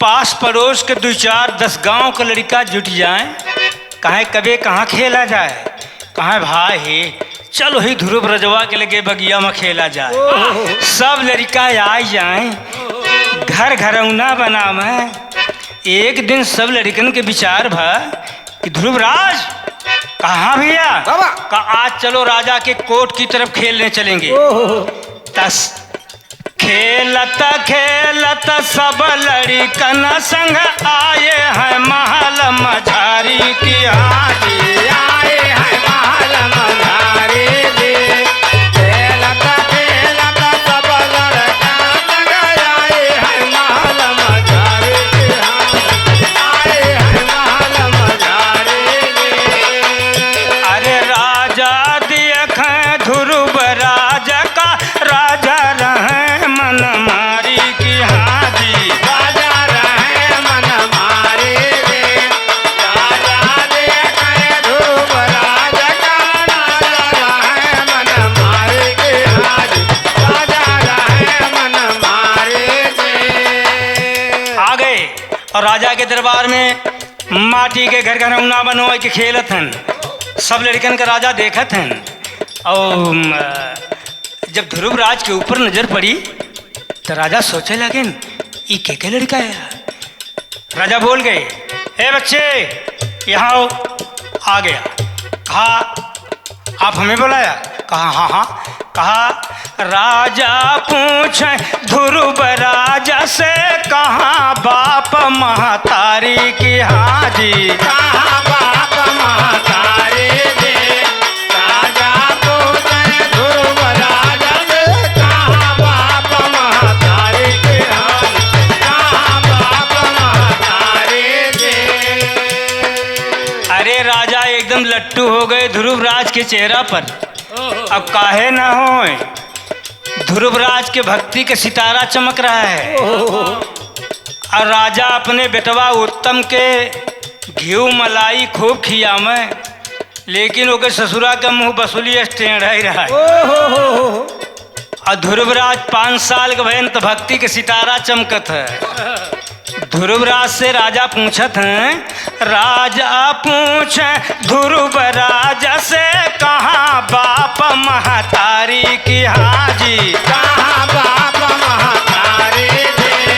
पास पड़ोस के दुई चार दस गांव के लड़िका जुट जाएं, कहे कबे कहाँ खेला जाए, कहे भाई हे, चलो ही ध्रुव रजवा के लगे बगिया में खेला जाए। ओहो। सब लड़िका आइ जाएं, घर घरौना बनावें। एक दिन सब लड़िकन के विचार भा कि ध्रुवराज, कहा भैया? बाबा। का आज चलो राजा के कोर्ट की तरफ खेलने चलेंगे। ओहो। तस खेलत खेलत सब लड़िकन संग आए हैं महल मझारी की। हाँ जी, आए हैं महल मझारी जी। खेलत खेलत सब लड़िकन संग आए हैं महल मझारी की। हाँ, आए हैं महल मझारी जी। अरे राजा देखे ध्रुव राज का राजा रहे मन मारी की। हाँ जी। राजा रहे मन मारी रे। राजा देखे ध्रुव राज का राजा रहे मन मारी की। हाँ जी। राजा रहे मन मारी रे। आ गए और राजा के दरबार में माटी के घर घरौना बनवाई के खेलत हन। सब लड़िकन का राजा देखत हन। और, अम, जब ध्रुव राज के ऊपर नजर पड़ी, त राजा सोचे लगेन, "ई के के लड़िका है?" राजा बोल गए, "ए बच्चे, यहाँ आओ।" आ गया। कहा, "आप हमें बुलाया?" कहा, "हाँ, हाँ।" कहा, "राजा पूछे ध्रुव राजा से, कहाँ बाप महतारी की?" हाँ जी। कहाँ बाप महतारी जी? राजा पूछे ध्रुव राजा से, कहाँ बाप महतारी के हाल, कहाँ बाप महतारी के। अरे राजा एकदम लट्टू हो गए ध्रुव राज के चेहरा पर। अब काहे ना होए, ध्रुव राज के भक्ति के सितारा चमक रहा है। और राजा अपने बेटवा उत्तम के घिउ मलाई खूब खियावे, लेकिन ओके ससुरा के मुंह बसुली टेढ़ा ही रहा है। ओहो हो हो। और ध्रुवराज पाँच साल के भयन त भक्ति के सितारा चमकत है। ध्रुवराज से राजा पूछत हैं, राजा पूछे ध्रुव राजा से, कहाँ बाप महतारी की? हाँ जी। कहाँ बाप महतारी जी?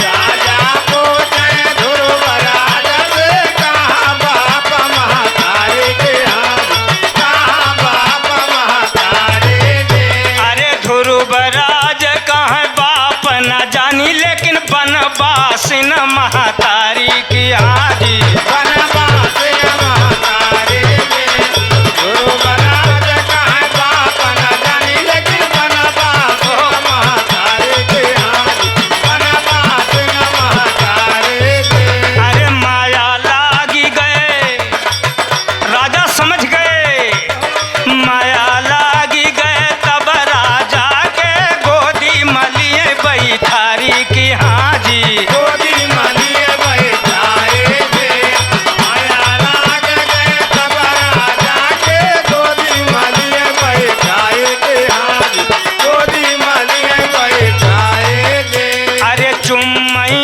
राजा पूछे ध्रुव राजा से, कहाँ बाप महतारी के? हाँ जी। कहाँ बाप महतारी के? अरे ध्रुव राज कहे बाप न जानी, लेकिन बनवासिन महतारी की। हाँ जी। बनवासिन महतारी के। ध्रुव राज कहे बाप न जानी, लेकिन बनवासिन महतारी के। हाँ जी। बनवासिन महतारी के। अरे माया लागी गए, राजा समझ गए, माया लागी गए, तब राजा के गोदी मलिए बैठारी की। हाँ जी। गोदी मलिए बैठारी की। माया लाग गए, तब राजा के गोदी मलिए बैठारी की। हाँ जी। गोदी मलिए बैठारी की। अरे चुम्मई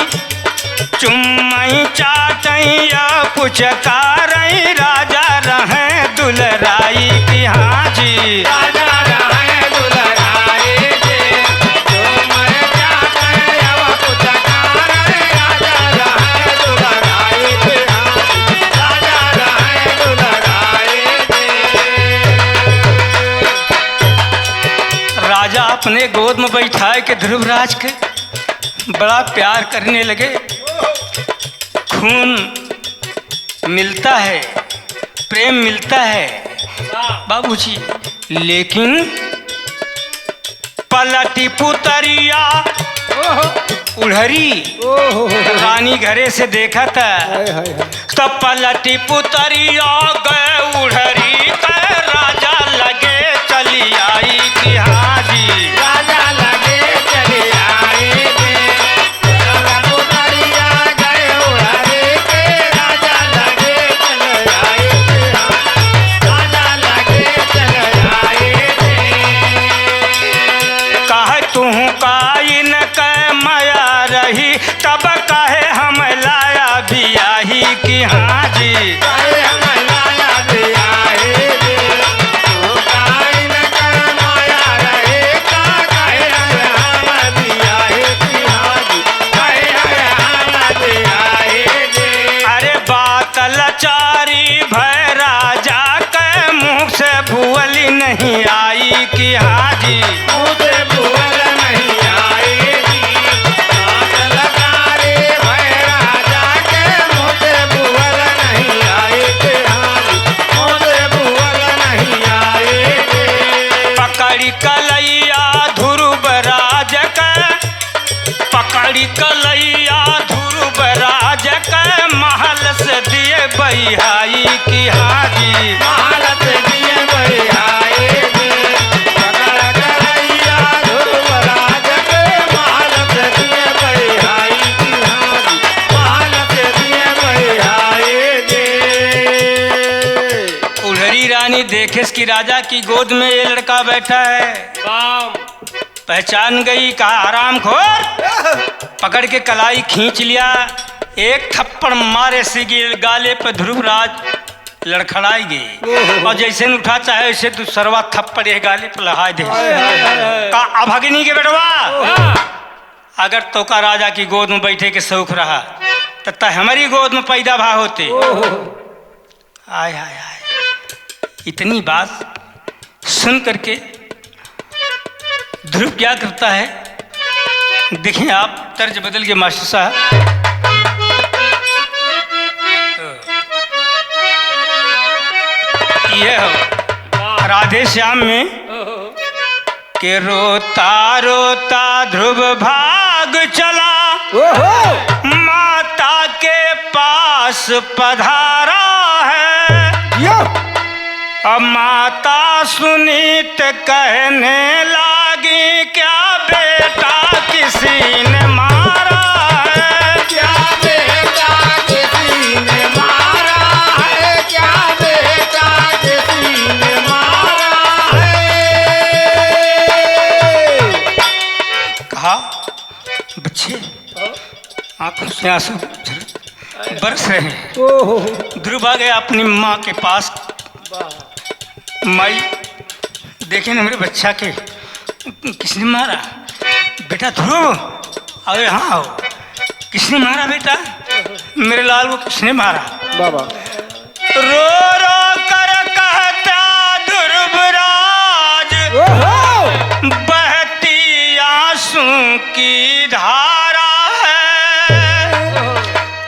चुम्मई चाटई या पुचकारई, राजा रहे दुलराई की। हाँ जी। राजा रहे दुलराई की। चुम्मई चाटई या पुचकारई, राजा रहे दुलराई की। हाँ जी। राजा रहे दुलराई की। राजा अपने गोद में बैठाए के ध्रुवराज के बड़ा प्यार करने लगे। खून मिलता है, प्रेम मिलता है बाबूजी, लेकिन पलटी पुतरिया ओहो। उढ़री ओहो। रानी घरे से देखत हाय, हाय, हाय। त पलटी पुतरिया गए उढ़री के राजा लगे चली आई कि हाँ जी। राजा लगे चली आई कि राजा पुतरिया गए उढ़री के राजा लगे चली आई कि हाँ, राजा लगे चली आई कि। कह तू का इनके मया रही तब काहे हम लाया बियाही कि हाँ जी। काहे हम लाया बियाही जी? तू काहे न कर माया रहे, का काहे हम बियाही कि हाँ जी? काहे हम बियाही जी? अरे बात लाचारी भय राजा हाजी। मुझे भूल नहीं आएगी, काजल तारे भैरा जाके मुझे भूल नहीं आएगी, हाजी, मुझे भूल नहीं आएगी। पकड़ी कलैया ध्रुव राज के, पकड़ी कलैया ध्रुव राज के महल से दिए बहियाई की हाजी। महल से दिए बहियाई के, पकड़ कलैया ध्रुव राज के महल से दिए बहियाई की हाजी। महल से दिए बहियाई के। उलहरी रानी देखेस कि राजा की गोद में ये लड़का बैठा है। राम। पहचान गई, कहा, "हरामखोर, पकड़ के कलाई खींच लिया।" एक थप्पड़ मारे सी गिर गाले पे ध्रुवराज लड़खड़ाई गए। ओहो। और जैसे न उठा चाहे वैसे दूसरवा थप्पड़ ये गाले पे लहाय दे। हाय, हाय, हाय, हाय। का अभगिनी के बेटवा, हाँ। अगर तोका राजा की गोद में बैठे के शौक रहा, त तय हमारी गोद में पैदा भा होते। ओहो। आय, आय, आय। इतनी बात सुन करके ध्रुव क्या करता है, देखें आप, तर्ज बदल के मास्टर साहब। ये हो राधे श्याम में के रोता रोता ध्रुव भाग चला, ओहो! माता के पास पधारा है। यो! अब माता सुनीत कहने लागी, "क्या बेटा किसी ने मारा है?" क्या बेटा किसी ने मारा है? क्या बेटा किसी ने मारा है? कहा, बच्चे, आंखों से आंसू झर-, बरस रहे हैं। ओहो। ध्रुव आ गया अपनी माँ के पास। वाह। माई, देखे ना मेरे बच्चा के, किसने मारा? बेटा ध्रुव, आओ यहाँ आओ। किसने मारा बेटा? मेरे लाल को किसने मारा? बाबा। रो रो कर कहता ध्रुवराज, ओहो! बहती आंसू की धारा है।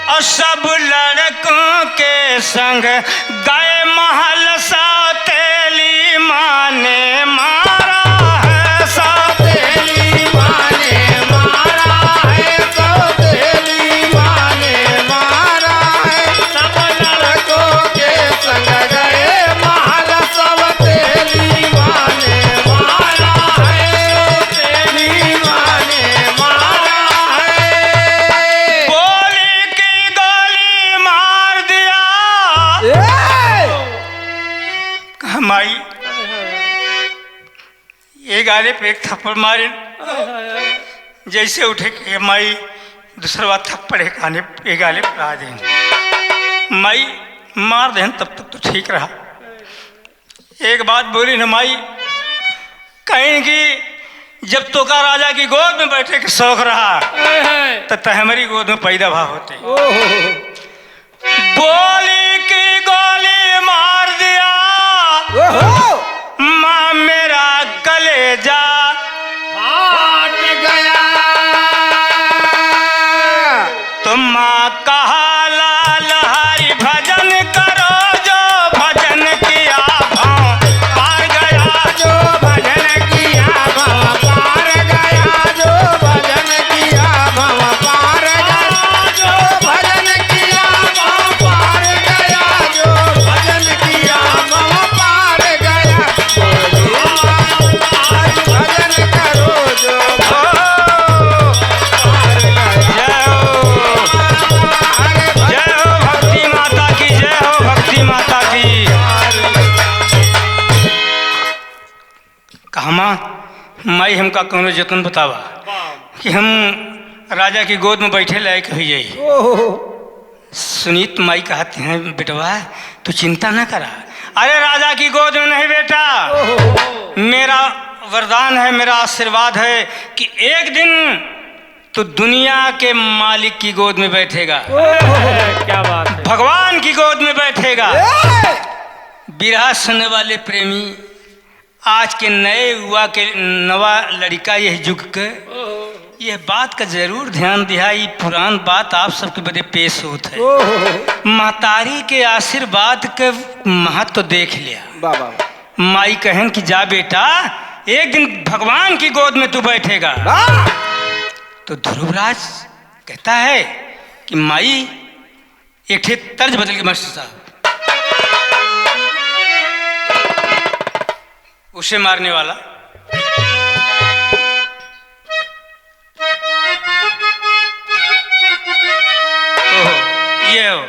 और सब लड़कों के संग गए महल, सौतेली माँ ने मारा है। सौतेली माँ ने मारा है, सौतेली माँ ने मारा है। सब लड़कों के संग गए महल, सौतेली माँ ने मारा है, सौतेली माँ ने मारा है। गोली की गोली मार दिया। ए! कहा, माई, ये गाले पे एक थप्पड़ मारे, जैसे उठे के माई दूसरा थप्पड़ एक आने, एक गाले पे आ दे। माई मार देन तब तक तो ठीक रहा। एक बात बोली न माई, कहीं कि जब तोका राजा की गोद में बैठे के शौक रहा, तो तय हमारी गोद में पैदा भा होते। ओहो। गोली की गोली मार दिया। ओहो! माँ मेरा कलेजा फाट गया। तो माँ कहा लाल हरि भजन करो, जो भजन किया भव पार गया। जो भजन किया भव पार गया, जो भजन किया भव पार गया, जो भजन किया भव पार गया, जो भजन किया भव पार गया। बोलो आज भजन करो जो भव पार गया। जय हो। अरे जय हो भक्ति माता की, जय हो भक्ति माता की। कहा, "माँ, माई हमका कौनो जतन बतावा कि हम राजा की गोद में बैठे लायक हुई जाई।" ओहो। सुनीत माई कहते हैं, "बेटवा, तू चिंता ना करा।" "अरे, राजा की गोद में नहीं बेटा, ओहो। मेरा वरदान है, मेरा आशीर्वाद है कि एक दिन तू दुनिया के मालिक की गोद में बैठेगा।" ओहो। क्या बात है। "भगवान की गोद में बैठेगा।" ए! बिरहा सुनने वाले प्रेमी, आज के नए युवा के, नवा लड़िका यह युग के, यह बात का जरूर ध्यान दिहा, ई पुरान बात आप सबके बदे पेश होत है। ओहो। महतारी के आशीर्वाद के महत्व देख लिया। वाह, वाह, वाह। माई कहन कि जा बेटा, एक दिन भगवान की गोद में तू बैठेगा। वाह। तो ध्रुवराज कहता है कि माई, एक ठे तर्ज बदल के मास्टर साहब, उसे मारने वाला। ओहो, ये हो।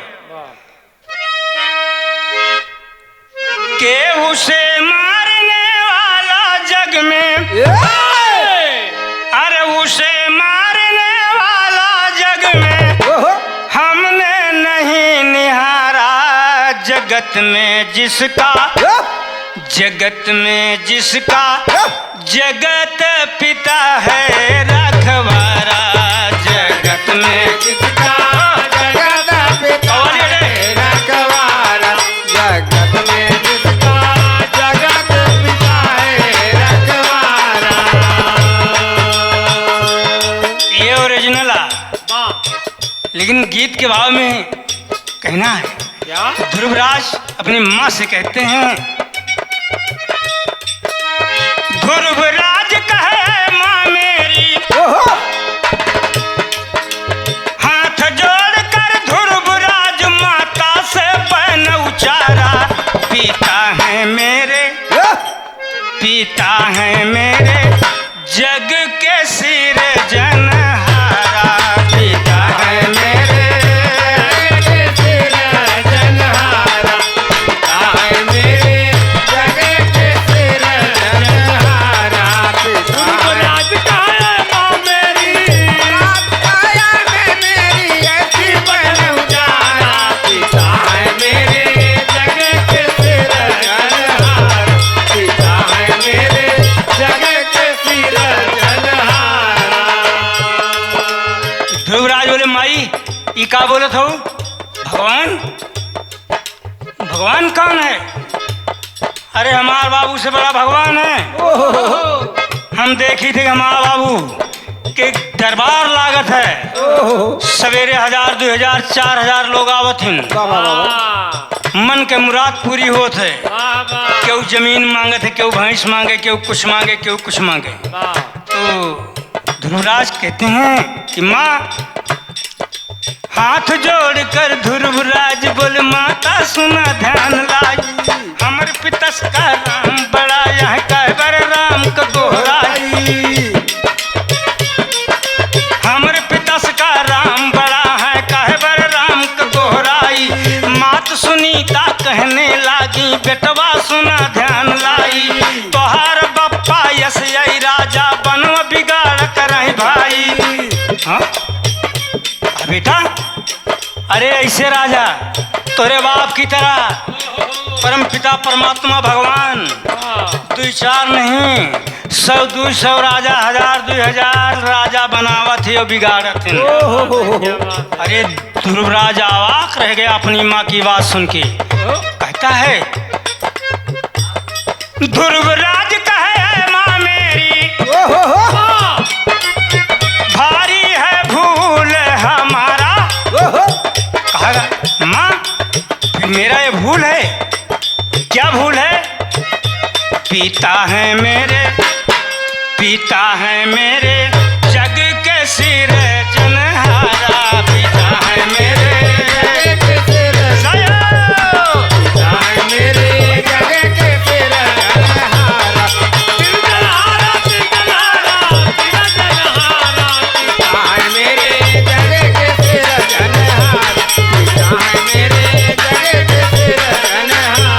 के उसे मारने वाला जग में, ए! अरे उसे मारने वाला जग में ओहो! हमने नहीं निहारा, जगत में जिसका, ए! जगत में जिसका, ए! जगत पिता है रखवारा, जगत में जिसका जगत पिता है रखवारा, जगत में जिसका जगत पिता है रखवारा। ये ओरिजिनल आ, वाह। लेकिन गीत के भाव में कहना है। क्या? ध्रुवराज अपनी माँ से कहते हैं, ध्रुवराज कहे माँ मेरी, ओहो! हाथ जोड़कर ध्रुवराज माता से बन उचारा, पिता है मेरे, ओह! पिता है मेरे जग के सिरजनहारा, पिता है मेरे जग के सिरजनहारा, पिता है मेरे जग के सिरजनहारा, पिता है ध्रुवराज कहे माँ मेरी, काया में मेरी ऐसी बन उजाला, पिता है मेरे जग के सिरजनहारा, पिता है मेरे जग के सिरजनहारा। ध्रुवराज बोले, माई, ई का बोलत हो? भगवान, भगवान कौन है? अरे, हमार बाबू से बड़ा भगवान है। ओहो। हम देखी थे हमार बाबू के दरबार लागत है। ओहो। सवेरे हजार, दुई हजार, चार हजार लोग आवत हैं। वाह, वाह, वाह, वाह। मन के मुराद पूरी होत है। वाह, वाह। केहू जमीन मांगत है, केहू भैंस मांगे, केहू कुछ मांगे, केहू कुछ मांगे। वाह। तो ध्रुवराज कहते हैं कि माँ, हाथ जोड़कर ध्रुवराज बोल, माता सुना ध्यान लाई, हमर पितस का राम बड़ा, यह कहबर राम क गोहराई। हमर पितस का राम बड़ा है, कहबर राम क गोहराई। मात सुनीता कहने लागी, बेटवा सुना ध्यान लाई, तोहार बप्पा यस यई राजा, बनवा बिगाड़ करई भाई। हाँ? आ बेटा, अरे ऐसे राजा, तोरे बाप की तरह परम पिता परमात्मा भगवान दुई चार नहीं, सौ दुई सौ राजा, हजार दुई हजार राजा बनावत है और बिगाड़त है। ओहो। अरे ध्रुवराज अवाक रह गया अपनी माँ की बात सुन के। कहता है, ध्रुवराज कहे माँ मेरी, ओहो हो। भारी है भूल हमारा। ओहो। कहा, माँ, फिर मेरा ये भूल है? क्या भूल है? पिता है मेरे, पिता है मेरे जग के सिरजनहारा, पिता है मेरे जग के सिरजनहारा, पिता है मेरे जग के सिरजनहारा, सिरजनहारा, सिरजनहारा, सिरजनहारा, पिता है मेरे जग के सिरजनहारा, पिता है मेरे जग के सिरजनहारा।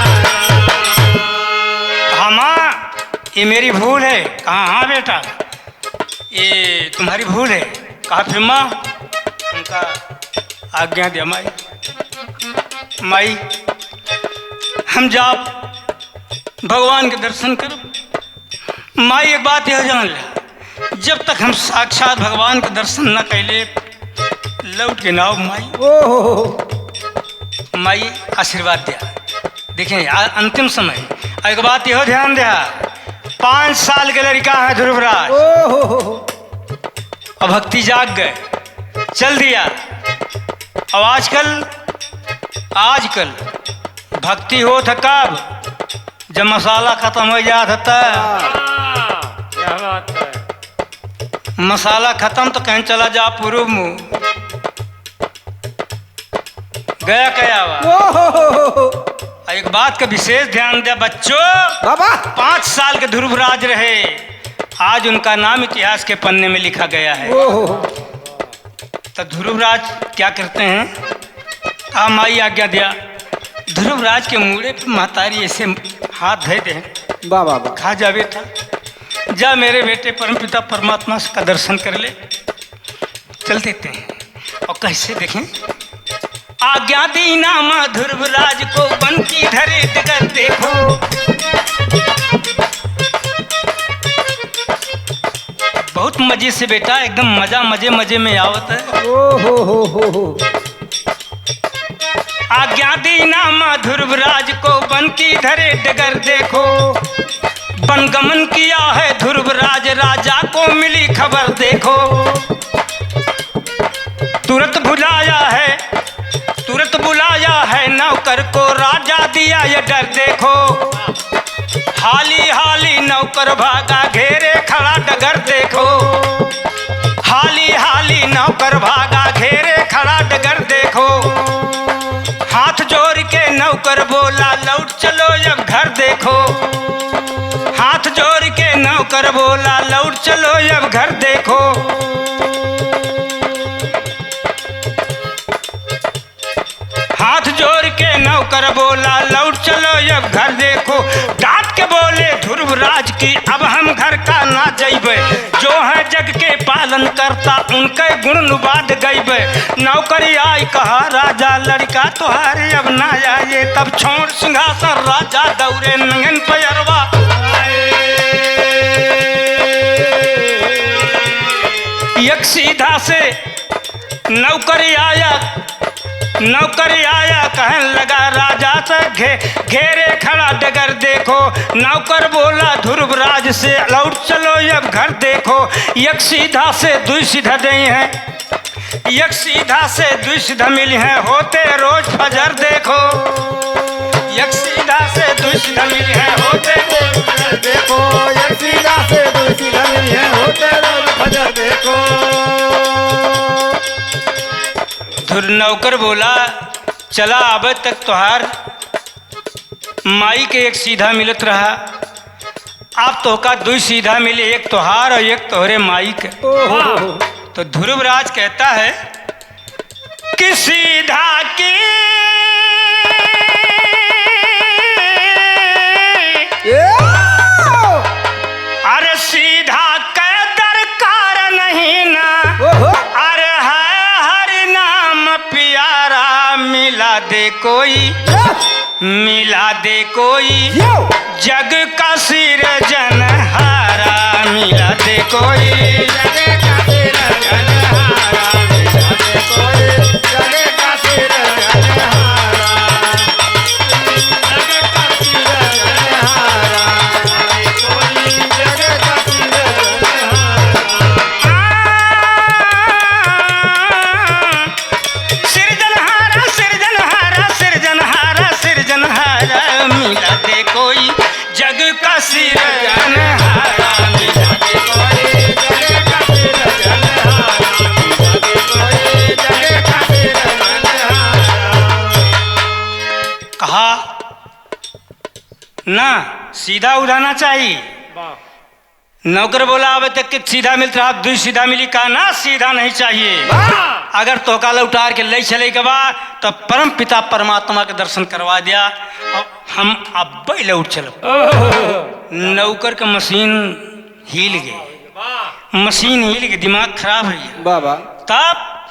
हमा ये मेरी भूल है। कहा, हाँ बेटा, ये तुम्हारी भूल है। कहा, फिर माँ, हमका आज्ञा दे माई। माई, हम जाब भगवान के दर्शन करब। माई, एक बात यह जान ले, जब तक हम साक्षात भगवान के दर्शन न कैले, लौट के ना आओ माई। ओहो। माई आशीर्वाद दिया। देखें, आ-, अंतिम समय। आ, एक बात यह ध्यान दिया, पाँच साल के लड़िका है ध्रुवराज। ओ हो हो हो। अब भक्ति जाग गए, चल दिया। अब आजकल, आजकल भक्ति होत है कब? जब मसाला खतम होइ जात है तब। हाँ, क्या बात है। मसाला खतम तो कहें चला जा पूरब मुँह। गया क्या हुआ? ओ हो हो हो हो। आ, एक बात का विशेष ध्यान दे बच्चों। बाबा। पाँच साल के ध्रुवराज रहे, आज उनका नाम इतिहास के पन्ने में लिखा गया है। ओ हो हो। तो ध्रुवराज क्या करते हैं? आ, माई आज्ञा दिया, ध्रुवराज के मूड़े पे महतारी ऐसे हाथ धइ दे। वाह, वाह, वाह। कहा, "जा बेटा, जा मेरे बेटे परमपिता परमात्मा का दर्शन कर ले।" चल देते हैं। और कैसे देखें? आज्ञा दीना माँ ध्रुवराज को, बन की धरे डगर देखो। बहुत मजे से बेटा, एकदम मजा मजे मजे में आवत है। ओ हो हो हो हो। आज्ञा दीना माँ ध्रुवराज को, बन की धरे डगर देखो। वन गमन किया है ध्रुवराज, राजा को मिली खबर देखो। तुरंत बुलाया है, तुरंत बुलाया है नौकर को, राजा दिया ये डर देखो। हाली हाली नौकर भागा, घेरे खड़ा डगर देखो। हाली हाली नौकर भागा, घेरे खड़ा डगर देखो। हाथ जोड़ के नौकर बोला, लौट चलो अब घर देखो। हाथ जोड़ के नौकर बोला, लौट चलो अब घर देखो। हाथ जोड़ के नौकर बोला, लौट चलो अब घर देखो। डांट के बोले ध्रुवराज कि अब हम घर का ना जइबे, जो है जग के पालन करता, उनके गुण नुबाद गइबे। नौकर आई कहा, राजा लड़िका तोहार अब ना आए, तब छोड़ सिंहासन राजा दौड़े नंगन पैरवा। एक सीधा से नौकर आया, नौकर आया, कहन लगा राजा से घे-, घेरे खड़ा डगर देखो। नौकर बोला ध्रुवराज से, लौट चलो अब घर देखो। एक सीधा से दुई सीधा देई हैं, एक सीधा से दुई सीधा मिली हैं, होते रोज फजर देखो। एक सीधा से दुई सीधा मिली हैं, होते रोज फजर देखो। एक सीधा से दुई सीधा मिली हैं, होते रोज फजर देखो। ध्रुव नौकर बोला, चला अब तक तोहार माई के एक सीधा मिलत रहा, अब तोहका दुई सीधा मिली, एक तोहार और एक तोहरे माई के। ओहो। तो ध्रुवराज कहता है कि सीधा की ए! अरे सीधा के दरकार नहीं ना। ओहो। अरे है हरि नाम प्यारा, मिला दे कोई, या! मिला दे कोई यो! जग का सिरजनहारा, मिला दे कोई जग का सिरजनहारा, मिला दे कोई जग का सिरजनहारा। सिरजनहारा, सिरजनहारा, सिरजनहारा, सिरजनहारा, मिला दे कोई जग का सिरजनहारा, मिला दे कोई जग का सिरजनहारा, मिला दे कोई जग का सिरजनहारा। कहा ना, सीधा उधाना चाहिए। वाह। नौकर बोला, अब तक के सीधा मिलत रहा, अब दुई सीधा मिली का? ना, सीधा नहीं चाहिए। वाह। अगर तोहका लौटार के ले चले के बा, तो परम पिता परमात्मा के दर्शन करवा दिया, और हम अब्बे लौट चलब। ओहो। नौकर के मशीन हिल गए, वाह। मशीन हिल गए, दिमाग खराब है ये। वाह, वाह। तब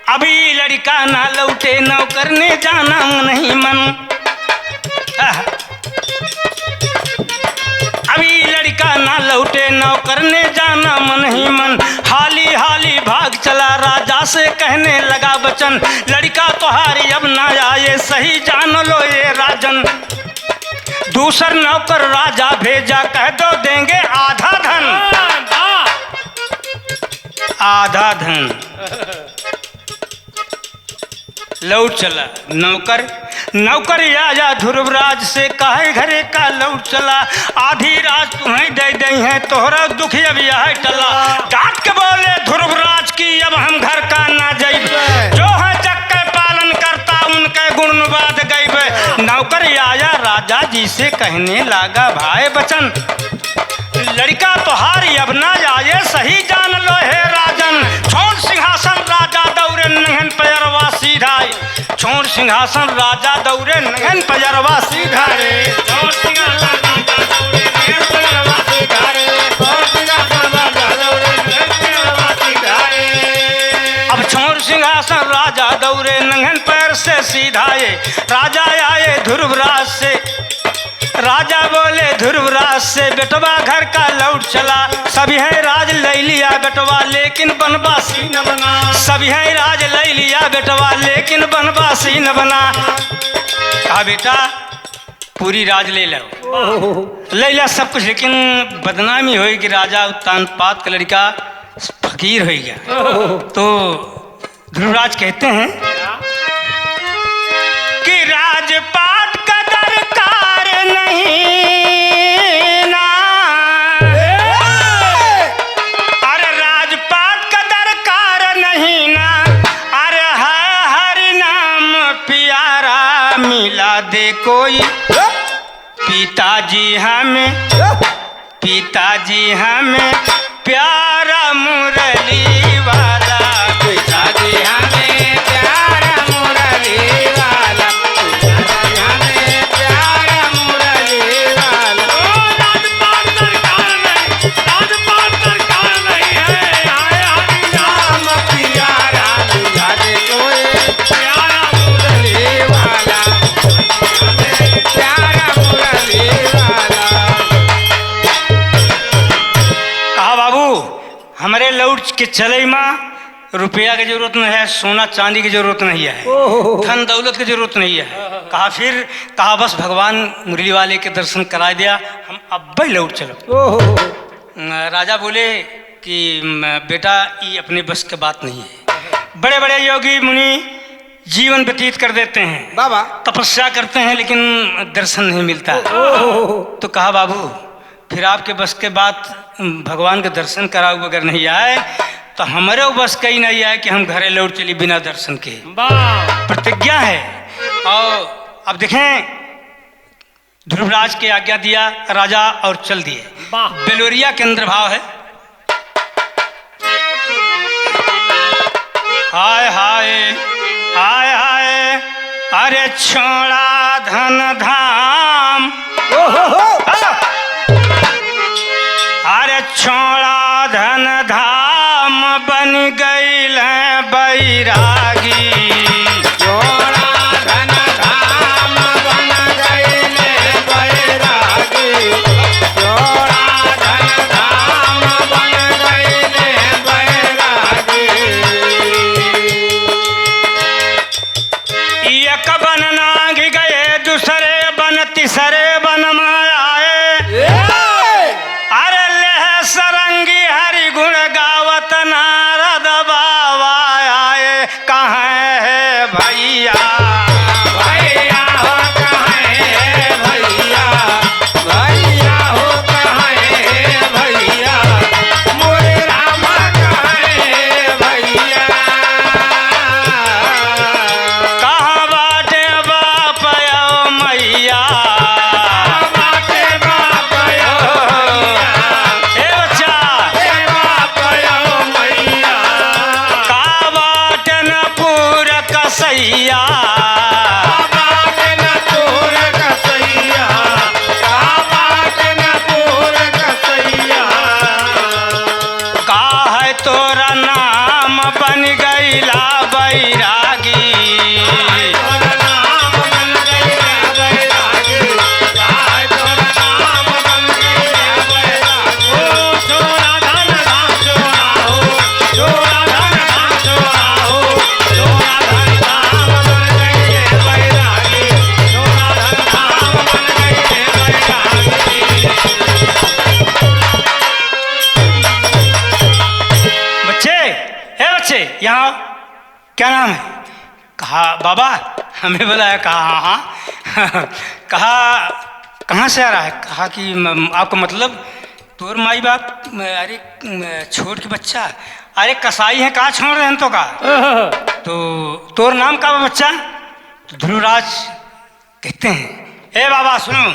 अभी लड़िका ना लौटे, नौकर ने जाना मन ही मन। आह। अभी लड़िका ना लौटे, नौकर ने जाना मन ही मन। हाली हाली भाग चला, राजा से कहने लगा बचन, लड़िका तोहारी अब ना आए, सही जान लो ये राजन। दूसर नौकर राजा भेजा, कह दो देंगे आधा धन। आधा धन। लौट चला नौकर, नौकर आया ध्रुवराज से, कहे घरे का लौट चला, आधी राज तुम्हें दे दई है, तोहरा दुख अब यह टला। डांट के बोले ध्रुवराज की, अब हम घर का ना जाइबे, जो है जग के पालन करता, उनके गुण नुवाद गइबे। नौकर आया राजा जी से, कहने लागा भाई बचन, लड़िका तोहार अब ना आए, सही जान लो हे राजन। छोड़ सिंहासन राजा दौरे नंगन पैरवा सीधा आए। छोड़ सिंहासन राजा दौरे नंगन पैरवा सीधा रे। छोड़ सिंहासन राजा दौरे नंगन पैरवा सीधा रे। छोड़ सिंहासन राजा दौरे नंगन पैरवा सीधा रे। अब छोड़ सिंहासन राजा दौरे नंगन पैर से सीधा आए। राजा आए ध्रुवराज से, राजा बोले ध्रुवराज से, बेटवा घर का लौट चला। सभी है राज ले लिया बेटवा, लेकिन बनवासी न बना। सभी है राज ले लिया बेटवा, लेकिन बनवासी न बना। कहा बेटा, पूरी राज ले लो, ले ला सब कुछ, लेकिन बदनामी होई कि राजा उत्तान पात का लड़िका फकीर होई गया। तो ध्रुवराज कहते हैं कि राजपाट का दरकार नहीं ना, अरे राजपाट का दरकार नहीं ना, अरे है हरि नाम प्यारा मिला दे कोई। पिताजी हमें, पिताजी हमें प्यारा मुरली वाला। पिताजी हमें प्यारा मुरली वाला। पिताजी हमें प्यारा मुरली वाला। ओ राजपाट सरकार नहीं, राजपाट सरकार नहीं है। आए हरि नाम प्यारा मिला दे कोई। प्यारा मुरली वाला। प्यारा मुरली वाला। कहा बाबू, हमरे लौट के चले मा रुपया के जरूरत नहीं है, सोना चांदी के जरूरत नहीं है, ओहो। धन दौलत के जरूरत नहीं है। कहा फिर, कहा बस भगवान मुरली वाले के दर्शन करा दिया, हम अब्बे लौट चलो। ओहो। राजा बोले कि म, बेटा, ये अपने बस के बात नहीं है। बड़े बड़े योगी मुनि जीवन व्यतीत कर देते हैं, बाबा। तपस्या करते हैं, लेकिन दर्शन नहीं मिलता। ओहो। तो कहा बाबू, फिर आपके बस के बात, भगवान के दर्शन कराऊ अगर नहीं आए तो हमारे बस का ही नहीं आए कि हम घरे लौट चली बिना दर्शन के। वाह। प्रतिज्ञा है। और अब देखें, ध्रुवराज के आज्ञा दिया राजा और चल दिए। वाह। बेलोरिया के अंदर भाव है। हाय हाय, हाय हाय, अरे छोड़ा धन धाम। ओहो हो। अरे छोड़ा धन धाम बन गइल बैरागी। छोड़ा धन धाम बन गइल बैरागी। छोड़ा धन धाम बन गइल बैरागी। एक बन नांघ गए, दूसरे बन, तीसरे बन मा आए। ए! अरे लेह सरंगी हरि गुण गावत नारद बाबा आए। कहाँ है यहाँ क्या नाम है? कहा, "बाबा, हमें बुलाया।" कहा, "हाँ, हाँ।" कहा, "कहाँ से आ रहा है?" कहा कि, "म-, आपका मतलब, तोर माई बाप, म-, अरे, म-, छोट के बच्चा, अरे, कसाई है, का छोड़ रहे हैं तो का?" तो, "तोर नाम का बा, बच्चा?" तो ध्रुवराज कहते हैं, "ए बाबा, सुनो,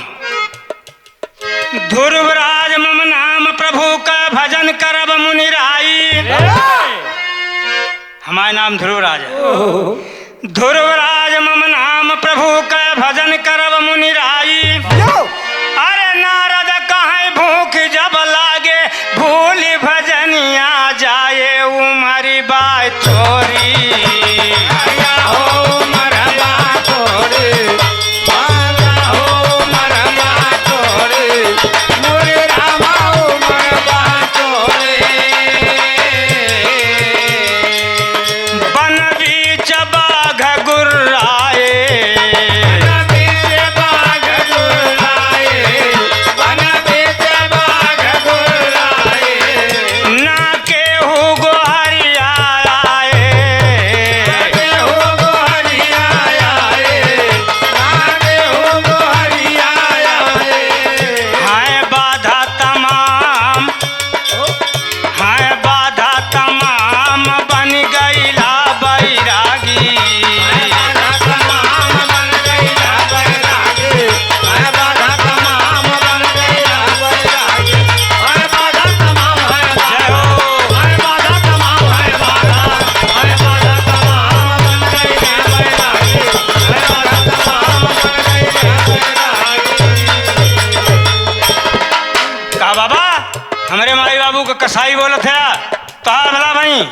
ध्रुवराज मम नाम, प्रभु का भजन करब मुनि राई।" हमारे नाम ध्रुवराज है। "ध्रुवराज मम नाम, प्रभु का भजन करब मुनि राई।" अरे नारद कहे भूख जब लागे, भूल भजनिया जाए, उमरि बाय थोरी। आया हो उमर बा थोरी, आया हो उमर बा थोरी, मोरे रामा उमर बा थोरी। बन बीच बाघ गुर्राए। बन बीच बाघ गुर्राए, बन बीच बाघ गुर्राए। ना केहू गोहरिया आए। ना केहू गोहरिया आए, ना केहू गोहरिया आए। हाय बाधा तमाम, हाय बाधा तमाम बन गइला बैरागी। जय हो। का बाबा, हमरे माई बाबू का कसाई बोलत है, का भला भाई?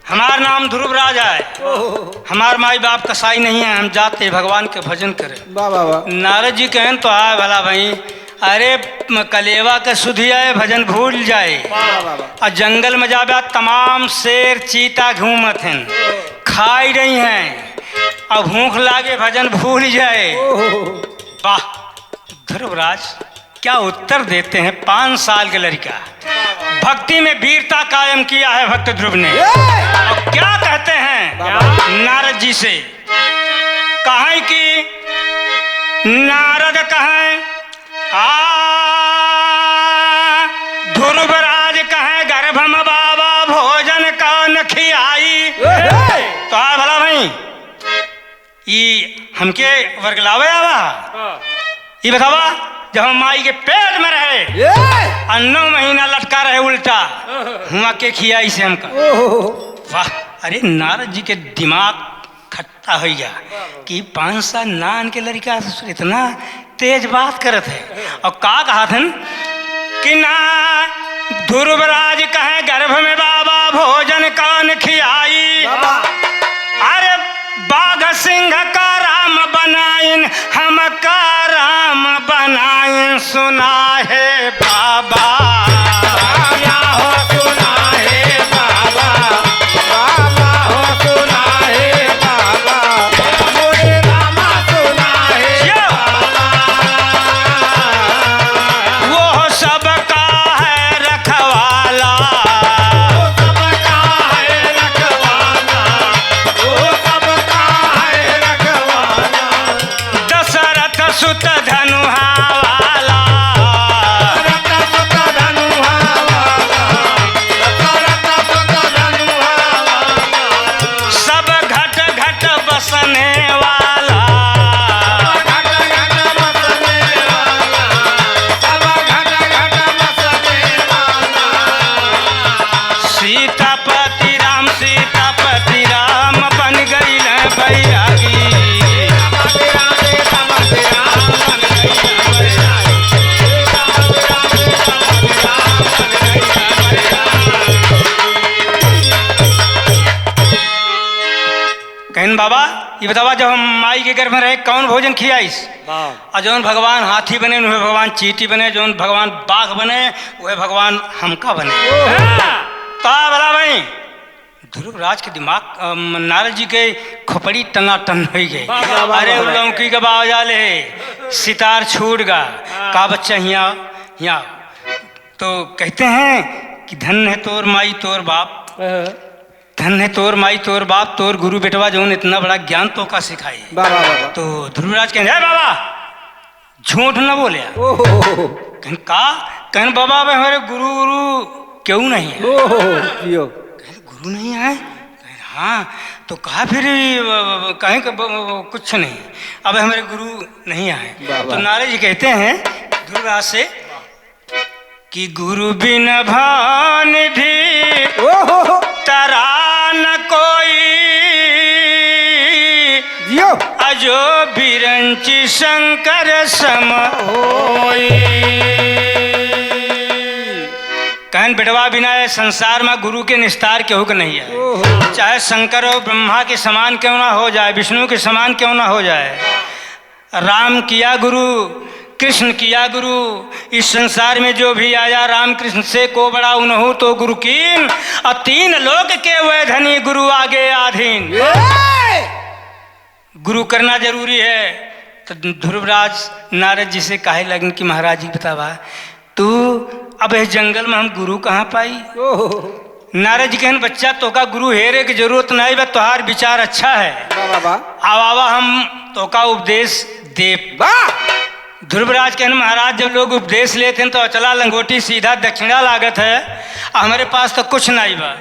हमार नाम ध्रुवराज है। ओहो। हमार माई बाप कसाई नहीं है, हम जाते भगवान के भजन करे। वाह, वाह, वाह। नारद जी कहन तो आए भला भाई, अरे म-, कलेवा के सुधि आए, भजन भूल जाए। वाह, वाह, वाह। और जंगल में जाबे तमाम शेर चीता घूमत हैं, खाई रही हैं, अब भूख लागे भजन भूल जाए। ओहो। वाह, ध्रुवराज क्या उत्तर देते हैं, पाँच साल के लड़का। भक्ति में वीरता कायम किया है भक्त ध्रुव ने। और क्या कहते हैं नारद जी से, कहें कि नारद कहें, आ, ध्रुवराज कहें गर्भ में बाबा भोजन का न खियाई। तो आ भला भाई, ई हमके वर्गलावे आवा। हाँ। ई बतावा, जब हम माई के पेट में रहे, ए! और नौ महीना लटका रहे उल्टा, हाँ। हुआ के खिया इसे हमका। ओहो। वाह, अरे नारद जी के दिमाग खट्टा हो गया कि पाँच साल नान के लड़का इतना तेज बात करत है। और का कहत हन कि ना ध्रुवराज कहे गर्भ में बाबा भोजन कौन खियाई। बाबा। अरे बाघ सिंह का राम बनाइन, हमका राम बनाइन, सुना है बाबा। या हो सुना है बाबा, बाबा हो सुना है बाबा, मोरे रामा सुना है यो। बाबा। वो सबका है रखवाला। वो सबका है रखवाला, वो सबका है रखवाला। दशरथ सुत धनुहा वाला। दशरथ सुत धनुहा वाला, दशरथ सुत धनुहा वाला। सब घट घट बसने वाला। सब घट घट बसने वाला, सब घट घट बसने वाला। सीतापति राम, सीतापति राम बन गइल बैरागी। कहन बाबा, ये बतावा, जब हम माई के गर्भ में रहे, कौन भोजन खियाइस? हाँ। और जौन भगवान हाथी बने, उहे भगवान चींटी बने, जौन भगवान बाघ बने, उहे भगवान हमका बने। ओहो। हाँ। ता भला भाई, ध्रुवराज के दिमाग, अम, नारद जी के खोपड़ी टनाटन होइ गए। वाह, वाह, वाह, अरे, वाह। उ लौकी के बावजा ले, सितार छूट गा। हाँ। का बच्चा हियाँ, हियाँ। तो कहते हैं कि धन्य है तोर माई, तोर बाप। हाँ। धन्य तोर माई, तोर बाप, तोर गुरु बेटवा, जौन इतना बड़ा ज्ञान तोका सिखाई। वाह, वाह, वाह, वाह। तो ध्रुवराज कहें, "हे बाबा, झूठ न बोले।" ओहो। कहें, "का?" कहें, "बाबा, अब हमारे गुरु, गुरु क्यों नहीं है?" ओहो, जियो। कहें, "गुरु नहीं आए?" कहें, "हाँ।" तो कहा फिर, "कहें कि ब-, ब-, कुछ नहीं, अब हमारे गुरु नहीं आए।" वाह, तो वाह। नारद जी कहते हैं ध्रुवराज से, कि गुरु बिन भान भी ओहो। तरा न कोई, जियो। अजो बिरंच शंकर सम होई। कहन बेटवा बिना ये संसार में गुरु के निस्तार केहू के नहीं है। ओहो। चाहे शंकर और ब्रह्मा के समान क्यों ना हो जाए, विष्णु के समान क्यों ना हो जाए, राम किया गुरु, कृष्ण किया गुरु। इस संसार में जो भी आया, राम कृष्ण से को बड़ा उनहु तो गुरु कीन, और तीन लोक के वै धनी गुरु आगे आधीन। ए! गुरु करना जरूरी है। तो ध्रुवराज नारद जी से कहे लगन कि महाराज जी बतावा, तू अब इस जंगल में हम गुरु कहाँ पाई? ओहो। नारद जी कहन, "बच्चा, तोका गुरु हेरे की जरूरत नहीं बा, तोहार विचार अच्छा है। वाह, वाह, वाह। आवा, आवा, हम तोका उपदेश देब।" वाह। ध्रुवराज कहन, "महाराज, जब लोग उपदेश लेत हैं तो अचला लंगोटी सीधा दक्षिणा लागत है, आ हमरे पास तो कुछ नहीं बा।"